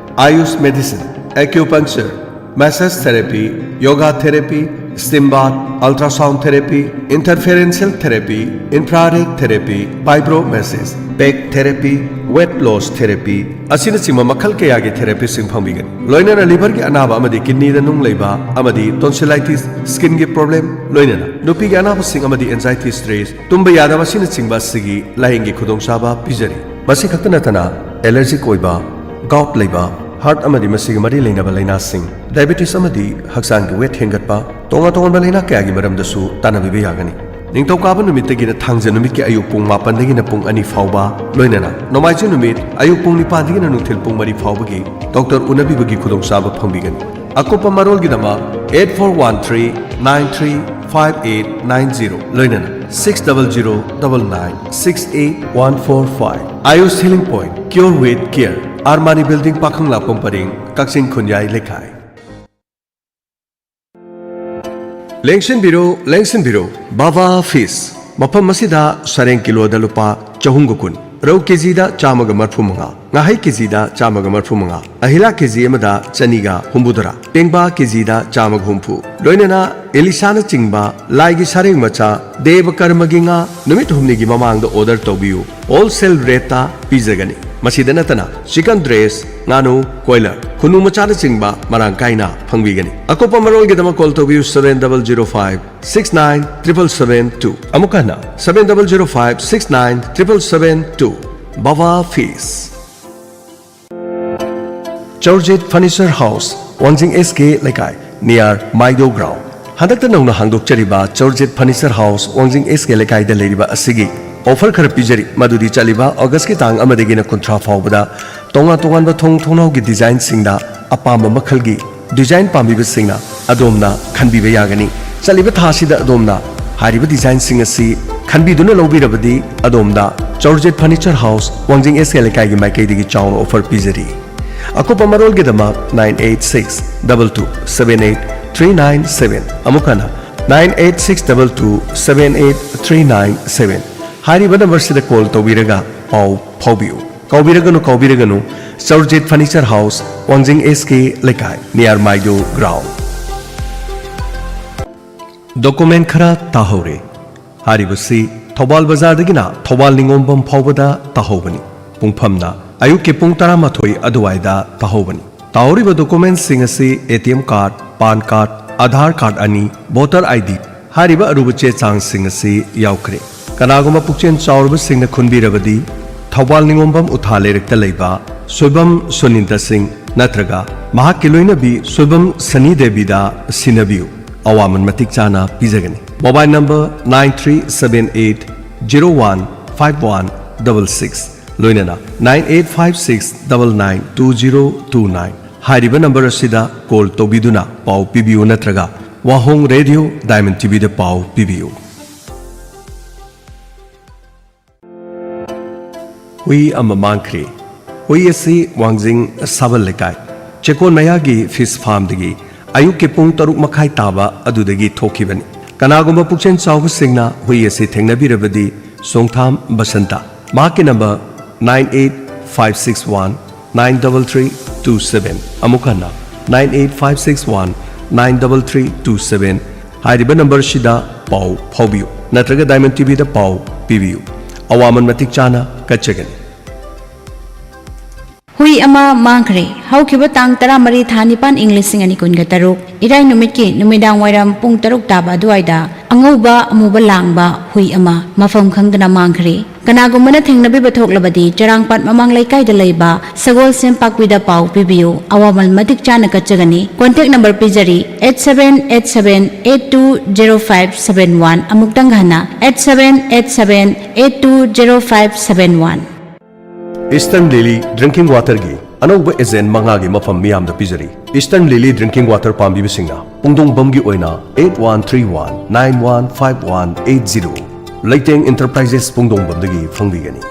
Ayush medicine, acupuncture, massage therapy, yoga therapy, steam bath, ultrasound therapy, interferential therapy, infrared therapy, fibro massage, peg therapy, weight loss therapy ꯑꯁꯤꯅꯆꯤꯡꯕ ꯃꯈꯜ ꯀꯌꯥꯒꯤ ꯊꯦꯔꯥꯄꯤꯁꯤꯡ ꯐꯪꯕꯤꯒꯅꯤ꯫ ꯂꯣꯏꯅꯅ ꯂꯤꯚꯔꯒꯤ ꯑꯅꯥꯕ ꯑꯃꯗꯤ ꯀꯤꯗꯅꯤꯗ ꯅꯨꯡ ꯂꯩꯕ ꯑꯃꯗꯤ tonsillitis, skinꯒꯤ problem, ꯂꯣꯏꯅꯅ ꯅꯨꯄꯤꯒꯤ ꯑꯅꯥꯕꯁꯤꯡ ꯑꯃꯗꯤ anxiety, stress, ꯇꯨꯝꯕ ꯌꯥꯗꯕ ꯑꯁꯤꯅꯆꯤꯡꯕ ꯑꯁꯤꯒꯤ ꯂꯥꯌꯦꯡꯒꯤ ꯈꯨꯗꯣꯡꯆꯥꯕ ꯄꯤꯖꯔꯤ꯫ ꯃꯁꯤ ꯈꯛꯇ ꯅꯠꯇꯅ allergic ꯑꯣꯏꯕ, gout ꯂꯩꯕ, heart ꯑꯃꯗꯤ ꯃꯁꯤꯒꯤ ꯃꯔꯤ ꯂꯩꯅꯕ ꯂꯥꯏꯅꯥꯁꯤꯡ, diabetes ꯑꯃꯗꯤ ꯍꯛꯆꯥꯡꯒꯤ weight ꯍꯦꯟꯒꯠꯄ, ꯇꯣꯉꯥꯟ ꯇꯣꯉꯥꯟꯕ ꯂꯥꯏꯅꯥ ꯀꯌꯥꯒꯤ ꯃꯔꯝꯗꯁꯨ ꯇꯥꯟꯅꯕꯤꯕ ꯌꯥꯒꯅꯤ꯫ ꯅꯤꯡꯊꯧꯀꯥꯕ ꯅꯨꯃꯤꯠꯇꯒꯤꯅ ꯊꯥꯡꯖ ꯅꯨꯃꯤꯠꯀꯤ ꯑꯌꯨꯛ ꯄꯨꯡ ꯃꯥꯄꯟꯗꯒꯤꯅ ꯄꯨꯡ ꯑꯅꯤ ꯐꯥꯎꯕ, ꯂꯣꯏꯅꯅ ꯅꯣꯡꯃꯥꯏꯖꯤꯡ ꯅꯨꯃꯤꯠ ꯑꯌꯨꯛ ꯄꯨꯡ ꯅꯤꯄꯥꯟꯗꯒꯤꯅ ꯅꯨꯡꯊꯤꯜ ꯄꯨꯡ ꯃꯔꯤ ꯐꯥꯎꯕꯒꯤ doctor ꯎꯅꯕꯤꯕꯒꯤ ꯈꯨꯗꯣꯡꯆꯥꯕ ꯐꯪꯕꯤꯒꯅꯤ꯫ ꯑꯀꯨꯞꯄ ꯃꯔꯣꯜꯒꯤꯗꯃꯛ eight four one three nine three five eight nine zero, ꯂꯣꯏꯅꯅ six double zero double nine six eight one four five꯫ Ayush Healing Point, Cure with Care, Armani building, ꯄꯥꯈꯪ ꯂꯥꯛꯐꯝ ꯄꯔꯦꯡ, ꯀꯛꯆꯤꯡ ꯈꯨꯟꯌꯥꯏ ꯂꯩꯀꯥꯏ꯫ ꯂꯦꯡꯁꯤꯟꯕꯤꯔꯣ, ꯂꯦꯡꯁꯤꯟꯕꯤꯔꯣ, ꯕꯥꯕꯥ ꯐꯤꯁ꯫ ꯃꯐꯝ ꯑꯁꯤꯗ ꯁꯔꯦꯡ ꯀꯤꯂꯣꯗ ꯂꯨꯄꯥ ꯆꯍꯨꯝꯒ ꯀꯨꯟ, ꯔꯧ ꯀꯦꯖꯤꯗ ꯆꯥꯝꯃꯒ ꯃꯔꯤꯐꯨ ꯃꯉꯥ, ꯉꯥꯍꯩ ꯀꯦꯖꯤꯗ ꯆꯥꯝꯃꯒ ꯃꯔꯤꯐꯨ ꯃꯉꯥ, ꯑꯍꯤꯂꯥ ꯀꯦꯖꯤ ꯑꯃꯗ ꯆꯅꯤꯒ ꯍꯨꯝꯐꯨꯇꯔꯥ, ꯄꯦꯡꯕꯥ ꯀꯦꯖꯤꯗ ꯆꯥꯝꯃꯒ ꯍꯨꯝꯐꯨ, ꯂꯣꯏꯅꯅ ꯏꯂꯤꯁꯥꯅꯆꯤꯡꯕ ꯂꯥꯏꯒꯤ ꯁꯔꯦꯡ ꯃꯆꯥ, ꯗꯦꯕ ꯀꯔꯃꯒꯤ ꯉꯥ, ꯅꯨꯃꯤꯠ ꯍꯨꯝꯅꯤꯒꯤ ꯃꯃꯥꯡꯗ order ꯇꯧꯕꯤꯌꯨ꯫ Wholesale rateꯇ ꯄꯤꯖꯒꯅꯤ꯫ ꯃꯁꯤꯗ ꯅꯠꯇꯅ chicken breast, ꯉꯥꯅꯨ, ꯀꯣꯏꯂꯔ, ꯈꯨꯅꯨ ꯃꯆꯥꯅꯆꯤꯡꯕ ꯃꯔꯥꯡ ꯀꯥꯏꯅ ꯐꯪꯕꯤꯒꯅꯤ꯫ ꯑꯀꯨꯞꯄ ꯃꯔꯣꯜꯒꯤꯗꯃꯛ call ꯇꯧꯕꯤꯌꯨ seven double zero five six nine triple seven two꯫ ꯑꯃꯨꯛ ꯍꯟꯅ seven double zero five six nine triple seven two꯫ Baba fish. Chourajit furniture house, Wangjing S ꯀꯦ ꯂꯩꯀꯥꯏ, near ꯃꯥꯏꯗꯣ ꯒ꯭ꯔꯥꯎꯟ꯫ ꯍꯟꯗꯛꯇ ꯅꯧꯅ ꯍꯥꯡꯗꯣꯛꯆꯔꯤꯕ ꯆꯧꯔꯖꯤꯠ ꯐꯔꯅꯤꯆꯔ ꯍꯥꯎꯁ, ꯋꯥꯡꯖꯤꯡ ꯑꯦꯁ ꯀꯦ ꯂꯩꯀꯥꯏꯗ ꯂꯩꯔꯤꯕ ꯑꯁꯤꯒꯤ offer ꯈꯔ ꯄꯤꯖꯔꯤ, ꯃꯗꯨꯗꯤ ꯆꯠꯂꯤꯕ ꯑꯣꯒꯁꯀꯤ ꯇꯥꯡ ꯑꯃꯗꯒꯤꯅ ꯀꯨꯟꯊ꯭ꯔꯥ ꯐꯥꯎꯕꯗ ꯇꯣꯉꯥꯟ ꯇꯣꯉꯥꯟꯕ ꯊꯣꯡ ꯊꯣꯡꯅꯥꯎꯒꯤ ꯗꯤꯖꯥꯏꯟꯁꯤꯡꯗ ꯑꯄꯥꯝꯕ ꯃꯈꯜꯒꯤ ꯗꯤꯖꯥꯏꯟ ꯄꯥꯝꯕꯤꯕꯁꯤꯡꯅ ꯑꯗꯣꯝꯅ ꯈꯟꯕꯤꯕ ꯌꯥꯒꯅꯤ꯫ ꯆꯠꯂꯤꯕ ꯊꯥ ꯑꯁꯤꯗ ꯑꯗꯣꯝꯅ ꯍꯥꯏꯔꯤꯕ ꯗꯤꯖꯥꯏꯟꯁꯤꯡ ꯑꯁꯤ ꯈꯟꯕꯤꯗꯨꯅ ꯂꯧꯕꯤꯔꯕꯗꯤ ꯑꯗꯣꯝꯗ ꯆꯧꯔꯖꯤꯠ ꯐꯔꯅꯤꯆꯔ ꯍꯥꯎꯁ, ꯋꯥꯡꯖꯤꯡ ꯑꯦꯁ ꯀꯦ ꯂꯩꯀꯥꯏꯒꯤ ꯃꯥꯏꯀꯩꯗꯒꯤ ꯆꯥꯎꯅ ꯑꯣꯐꯔ ꯄꯤꯖꯔꯤ꯫ ꯑꯀꯨꯞꯄ ꯃꯔꯣꯜꯒꯤꯗꯃꯛ nine eight six double two seven eight three nine seven, ꯑꯃꯨꯛ ꯍꯟꯅ nine eight six double two seven eight three nine seven ꯍꯥꯏꯔꯤꯕ ꯅꯝꯕꯔꯁꯤꯗ ꯀꯣꯜ ꯇꯧꯕꯤꯔꯒ ꯄꯥꯎ ꯐꯥꯎꯕꯤꯌꯨ꯫ ꯀꯥꯎꯕꯤꯔꯒꯅꯨ, ꯀꯥꯎꯕꯤꯔꯒꯅꯨ, ꯆꯧꯔꯖꯤꯠ ꯐꯔꯅꯤꯆꯔ ꯍꯥꯎꯁ, ꯋꯥꯡꯖꯤꯡ ꯑꯦꯁ ꯀꯦ ꯂꯩꯀꯥꯏ, ꯅꯤꯌꯔ ꯃꯥꯏꯗꯨ ꯒ꯭ꯔꯥꯎꯟ꯫ ꯗꯣꯀꯨꯃꯦꯟ ꯈꯔ ꯇꯥꯍꯧꯔꯦ꯫ ꯍꯥꯏꯔꯤꯕꯁꯤ ꯊꯧꯕꯥꯜ ꯕꯖꯥꯔꯗꯒꯤꯅ ꯊꯧꯕꯥꯜ ꯅꯤꯉꯣꯝꯕꯝ ꯐꯥꯎꯕꯗ ꯇꯥꯍꯧꯕꯅꯤ꯫ ꯄꯨꯡꯐꯝꯅ ꯑꯌꯨꯛꯀꯤ ꯄꯨꯡ ꯇꯔꯥꯃꯥꯊꯣꯏ ꯑꯗꯨꯋꯥꯏꯗ ꯇꯥꯍꯧꯕꯅꯤ꯫ ꯇꯥꯍꯧꯔꯤꯕ ꯗꯣꯀꯨꯃꯦꯟꯁꯤꯡ ꯑꯁꯤ A T M card, PAN card, Aadhaar card ꯑꯅꯤ, ꯚꯣꯇꯔ ꯑꯥꯏ ꯗꯤ ꯍꯥꯏꯔꯤꯕ ꯑꯔꯨꯕ ꯆꯦ ꯆꯥꯡꯁꯤꯡ ꯑꯁꯤ ꯌꯥꯎꯈ꯭ꯔꯦ꯫ ꯀꯅꯥꯒꯨꯝꯕ ꯄꯨꯛꯆꯦꯜ ꯆꯥꯎꯔꯕꯁꯤꯡꯅ ꯈꯨꯟꯕꯤꯔꯕꯗꯤ, ꯊꯧꯕꯥꯜ ꯅꯤꯉꯣꯝꯕꯝ ꯎꯊꯥ ꯂꯩꯔꯛꯇ ꯂꯩꯕ ꯁꯣꯏꯕꯝ ꯁꯨꯅꯤꯟꯗ ꯁꯤꯡ ꯅꯠꯇ꯭ꯔꯒ ꯃꯍꯥꯛꯀꯤ ꯂꯣꯏꯅꯕꯤ ꯁꯣꯏꯕꯝ ꯁꯅꯤ ꯗꯦꯕꯤꯗ ꯁꯤꯟꯅꯕꯤꯌꯨ꯫ ꯑꯋꯥꯃꯟ ꯃꯇꯤꯛ ꯆꯥꯅ ꯄꯤꯖꯒꯅꯤ꯫ Mobile number nine three seven eight zero one five one double six, ꯂꯣꯏꯅꯅ nine eight five six double nine two zero two nine ꯍꯥꯏꯔꯤꯕ ꯅꯝꯕꯔ ꯑꯁꯤꯗ ꯀꯣꯜ ꯇꯧꯕꯤꯗꯨꯅ ꯄꯥꯎ ꯄꯤꯕꯤꯌꯨ ꯅꯠꯇ꯭ꯔꯒ ꯋꯥꯍꯣꯡ ꯔꯦꯗꯤꯑꯣ ꯗꯥꯏꯃꯟ ꯇꯤ ꯚꯤꯗ ꯄꯥꯎ ꯄꯤꯕꯤꯌꯨ꯫ ꯍꯨꯏ ꯑꯃ ꯃꯥꯡꯈ꯭ꯔꯦ꯫ ꯍꯨꯏ ꯑꯁꯤ ꯋꯥꯡꯖꯤꯡ ꯁꯥꯕꯜ ꯂꯩꯀꯥꯏ ꯆꯦꯀꯣꯟ ꯃꯌꯥꯒꯤ ꯐꯤꯁ ꯐꯥꯔꯝꯗꯒꯤ ꯑꯌꯨꯛꯀꯤ ꯄꯨꯡ ꯇꯔꯨꯛ ꯃꯈꯥꯏ ꯇꯥꯕ ꯑꯗꯨꯗꯒꯤ ꯊꯣꯛꯈꯤꯕꯅꯤ꯫ ꯀꯅꯥꯒꯨꯝꯕ ꯄꯨꯛꯆꯦꯜ ꯆꯥꯎꯕꯁꯤꯡꯅ ꯍꯨꯏ ꯑꯁꯤ ꯊꯦꯡꯅꯕꯤꯔꯕꯗꯤ, ꯁꯣꯡꯊꯥꯝ ꯕꯁꯟꯇ, ꯃꯍꯥꯛꯀꯤ number nine eight five six one nine double three two seven, ꯑꯃꯨꯛ ꯍꯟꯅ nine eight five six one nine double three two seven ꯍꯥꯏꯔꯤꯕ ꯅꯝꯕꯔꯁꯤꯗ ꯄꯥꯎ ꯐꯥꯎꯕꯤꯌꯨ ꯅꯠꯇ꯭ꯔꯒ ꯗꯥꯏꯃꯟ ꯇꯤ ꯚꯤꯗ ꯄꯥꯎ ꯄꯤꯕꯤꯌꯨ꯫ ꯑꯋꯥꯃꯟ ꯃꯇꯤꯛ ꯆꯥꯅ ꯀꯠꯆꯒꯅꯤ꯫ ꯍꯨꯏ ꯑꯃ ꯃꯥꯡꯈ꯭ꯔꯦ꯫ ꯍꯧꯈꯤꯕ ꯇꯥꯡ ꯇꯔꯥꯃꯔꯤ ꯊꯥ ꯅꯤꯄꯥꯟ ꯏꯪ ꯂꯤꯁꯤꯡ ꯑꯅꯤ ꯀꯨꯟꯒ ꯇꯔꯨꯛ, ꯏꯔꯥꯏ ꯅꯨꯃꯤꯠꯀꯤ ꯅꯨꯃꯤꯗꯥꯡ ꯋꯥꯏꯔꯝ ꯄꯨꯡ ꯇꯔꯨꯛ ꯇꯥꯕ ꯑꯗꯨꯋꯥꯏꯗ ꯑꯉꯧꯕ ꯑꯃꯨꯕ ꯂꯥꯡꯕ ꯍꯨꯏ ꯑꯃ ꯃꯐꯝ ꯈꯪꯗꯅ ꯃꯥꯡꯈ꯭ꯔꯦ꯫ ꯀꯅꯥꯒꯨꯝꯕꯅ ꯊꯦꯡꯅꯕꯤꯕ ꯊꯣꯛꯂꯕꯗꯤ ꯆꯔꯥꯡꯄꯥꯠ ꯃꯃꯥꯡ ꯂꯩꯀꯥꯏꯗ ꯂꯩꯕ ꯁꯒꯣꯜꯁꯦꯝ ꯄꯥꯛꯄꯤꯗ ꯄꯥꯎ ꯄꯤꯕꯤꯌꯨ꯫ ꯑꯋꯥꯃꯜ ꯃꯇꯤꯛ ꯆꯥꯅ ꯀꯠꯆꯒꯅꯤ꯫ ꯀꯣꯟꯇꯦꯛ ꯅꯝꯕꯔ ꯄꯤꯖꯔꯤ, eight seven eight seven eight two zero five seven one꯫ ꯑꯃꯨꯛꯇꯪ ꯍꯟꯅ, eight seven eight seven eight two zero five seven one꯫ Eastern Lily drinking ꯋꯥꯇꯔꯒꯤ ꯑꯅꯧꯕ ꯑꯦꯖꯦꯟ ꯃꯉꯥꯒꯤ ꯃꯐꯝ ꯃꯤꯌꯥꯝꯗ ꯄꯤꯖꯔꯤ꯫ ꯏꯁꯇꯔꯟ ꯂꯤꯂꯤ ꯗ꯭ꯔꯤꯡꯀꯤꯡ ꯋꯥꯇꯔ ꯄꯥꯝꯕꯤꯕꯁꯤꯡꯅ ꯄꯨꯡꯗꯣꯡꯕꯝꯒꯤ ꯑꯣꯏꯅ eight one three one nine one five one eight zero, ꯂꯩꯇꯦꯡ ꯏꯟꯇꯔꯄ꯭ꯔꯥꯏꯖꯦꯁ ꯄꯨꯡꯗꯣꯡꯕꯝꯗꯒꯤ ꯐꯪꯕꯤꯒꯅꯤ꯫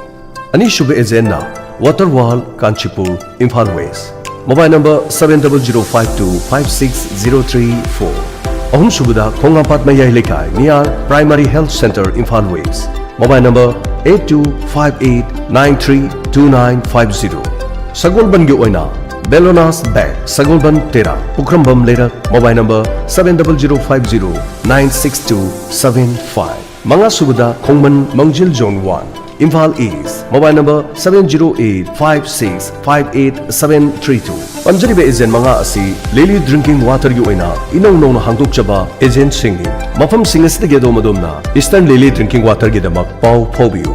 ꯑꯅꯤꯁꯨꯕ ꯑꯦꯖꯦꯟꯅ water wall, Kanchipur, Imphal west. Mobile number seven double zero five two five six zero three four꯫ ꯑꯍꯨꯝꯁꯨꯕꯗ ꯈꯣꯡꯉꯥꯝꯄꯥꯠ ꯃꯌꯥꯏ ꯂꯩꯀꯥꯏ, near primary health centre, Imphal west. Mobile number eight two five eight nine three two nine five zero꯫ ꯁꯒꯣꯜꯕꯟꯒꯤ ꯑꯣꯏꯅ ꯕꯦꯂꯣꯅꯥꯁ bank, ꯁꯒꯣꯜꯕꯟ ꯇꯦꯔꯥ, ꯄꯨꯈ꯭ꯔꯝꯕꯝ ꯂꯩꯔꯛ, mobile number seven double zero five zero nine six two seven five꯫ ꯃꯉꯥꯁꯨꯕꯗ Khongman Mangjil zone one, Imphal east, mobile number seven zero eight five six five eight seven three two꯫ ꯄꯟꯖꯔꯤꯕ agent ꯃꯉꯥ ꯑꯁꯤ ꯂꯤꯂꯤ drinking ꯋꯥꯇꯔꯒꯤ ꯑꯣꯏꯅ ꯏꯅꯧ ꯅꯧꯅ ꯍꯥꯡꯗꯣꯛꯆꯕ ꯑꯦꯖꯦꯟꯁꯤꯡꯅꯤ꯫ ꯃꯐꯝꯁꯤꯡ ꯑꯁꯤꯗꯒꯤ ꯑꯗꯣꯝ ꯑꯗꯣꯝꯅ ꯏꯁꯇꯔꯟ ꯂꯤꯂꯤ ꯗ꯭ꯔꯤꯡꯀꯤꯡ ꯋꯥꯇꯔꯒꯤꯗꯃꯛ ꯄꯥꯎ ꯐꯥꯎꯕꯤꯌꯨ꯫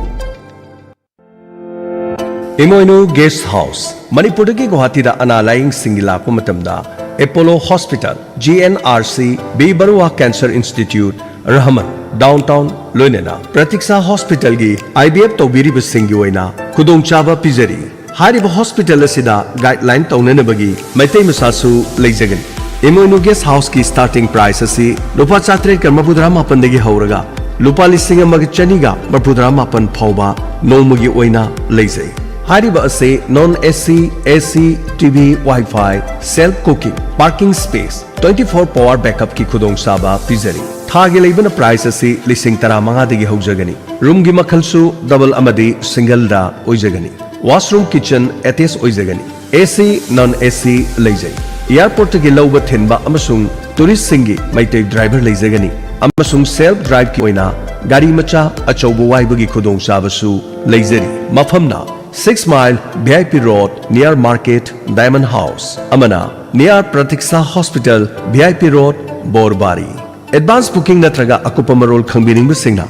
ꯏꯃꯣꯏꯅꯨ ꯒꯦꯁ ꯍꯥꯎꯁ, ꯃꯅꯤꯄꯨꯔꯗꯒꯤ ꯒꯨꯋꯥꯍꯥꯇꯤꯗ ꯑꯅꯥ ꯂꯥꯌꯦꯡꯁꯤꯡꯒꯤ ꯂꯥꯛꯄ ꯃꯇꯝꯗ Apollo hospital, G N R C, B Borooah cancer institute, Rahman downtown, ꯂꯣꯏꯅꯅ ꯄ꯭ꯔꯇꯤꯛꯁꯥ ꯍꯣꯁꯄꯤꯇꯥꯜꯒꯤ ꯑꯥꯏ ꯕꯤ ꯑꯦꯐ ꯇꯧꯕꯤꯔꯤꯕꯁꯤꯡꯒꯤ ꯑꯣꯏꯅ ꯈꯨꯗꯣꯡꯆꯥꯕ ꯄꯤꯖꯔꯤ꯫ ꯍꯥꯏꯔꯤꯕ ꯍꯣꯁꯄꯤꯇꯥꯜ ꯑꯁꯤꯗ ꯒꯥꯏꯗꯂꯥꯏꯟ ꯇꯧꯅꯅꯕꯒꯤ ꯃꯩꯇꯩ ꯃꯆꯥꯁꯨ ꯂꯩꯖꯒꯅꯤ꯫ ꯏꯃꯣꯏꯅꯨ ꯒꯦꯁ ꯍꯥꯎꯁꯀꯤ ꯁ꯭ꯇꯥꯔꯇꯤꯡ ꯄ꯭ꯔꯥꯏꯁ ꯑꯁꯤ ꯂꯨꯄꯥ ꯆꯥꯇ꯭ꯔꯦꯠꯀ ꯃꯔꯤꯐꯨꯇꯔꯥ ꯃꯥꯄꯟꯗꯒꯤ ꯍꯧꯔꯒ ꯂꯨꯄꯥ ꯂꯤꯁꯤꯡ ꯑꯃꯒ ꯆꯅꯤꯒ ꯃꯔꯤꯐꯨꯇꯔꯥ ꯃꯥꯄꯟ ꯐꯥꯎꯕ ꯅꯣꯡꯃꯒꯤ ꯑꯣꯏꯅ ꯂꯩꯖꯩ꯫ ꯍꯥꯏꯔꯤꯕ ꯑꯁꯤ ꯅꯣꯟ ꯑꯦ ꯁꯤ, ꯑꯦ ꯁꯤ, ꯇꯤ ꯚꯤ, ꯋꯥꯏ ꯐꯥꯏ, self cooking, parking space, twenty four power backupꯀꯤ ꯈꯨꯗꯣꯡꯆꯥꯕ ꯄꯤꯖꯔꯤ꯫ ꯊꯥꯒꯤ ꯂꯩꯕꯅ ꯄ꯭ꯔꯥꯏꯁ ꯑꯁꯤ ꯂꯤꯁꯤꯡ ꯇꯔꯥꯃꯉꯥꯗꯒꯤ ꯍꯧꯖꯒꯅꯤ꯫ ꯔꯨꯝꯒꯤ ꯃꯈꯜꯁꯨ ꯗꯕꯜ ꯑꯃꯗꯤ ꯁꯤꯡꯒꯜꯗ ꯑꯣꯏꯖꯒꯅꯤ꯫ ꯋꯥꯁꯔꯨꯝ, ꯀꯤꯆꯟ ꯑꯦꯇꯦꯆ ꯑꯣꯏꯖꯒꯅꯤ꯫ ꯑꯦ ꯁꯤ, ꯅꯟ ꯑꯦ ꯁꯤ ꯂꯩꯖꯩ꯫ ꯑꯦꯌꯥꯔꯄꯣꯔꯠꯇꯒꯤ ꯂꯧꯕ ꯊꯤꯟꯕ ꯑꯃꯁꯨꯡ ꯇꯨꯔꯤꯁꯁꯤꯡꯒꯤ ꯃꯩꯇꯩ ꯗ꯭ꯔꯥꯏꯚꯔ ꯂꯩꯖꯒꯅꯤ, ꯑꯃꯁꯨꯡ ꯁꯦꯜꯐ ꯗ꯭ꯔꯥꯏꯚꯀꯤ ꯑꯣꯏꯅ ꯒꯥꯔꯤ ꯃꯆꯥ ꯑꯆꯧꯕ ꯋꯥꯏꯕꯒꯤ ꯈꯨꯗꯣꯡꯆꯥꯕꯁꯨ ꯂꯩꯖꯔꯤ꯫ ꯃꯐꯝꯅ six mile V I P road, near market, diamond house, ꯑꯃꯅ near Pratiksha hospital, V I P road, Borbari. Advance booking ꯅꯠꯇ꯭ꯔꯒ ꯑꯀꯨꯞꯄ ꯃꯔꯣꯜ ꯈꯪꯕꯤꯅꯤꯡꯕꯁꯤꯡꯅ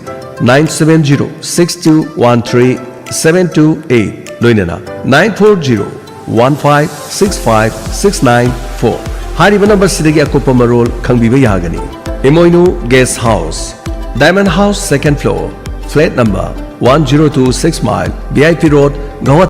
nine seven zero six two one three seven two eight ꯂꯣꯏꯅꯅ nine four zero one five six five six nine four ꯍꯥꯏꯔꯤꯕ ꯅꯝꯕꯔꯁꯤꯗꯒꯤ ꯑꯀꯨꯞꯄ ꯃꯔꯣꯜ ꯈꯪꯕꯤꯕ ꯌꯥꯒꯅꯤ꯫ ꯏꯃꯣꯏꯅꯨ gas house, diamond house, second floor, flat number one zero two six mile, V I P road, Guwahati.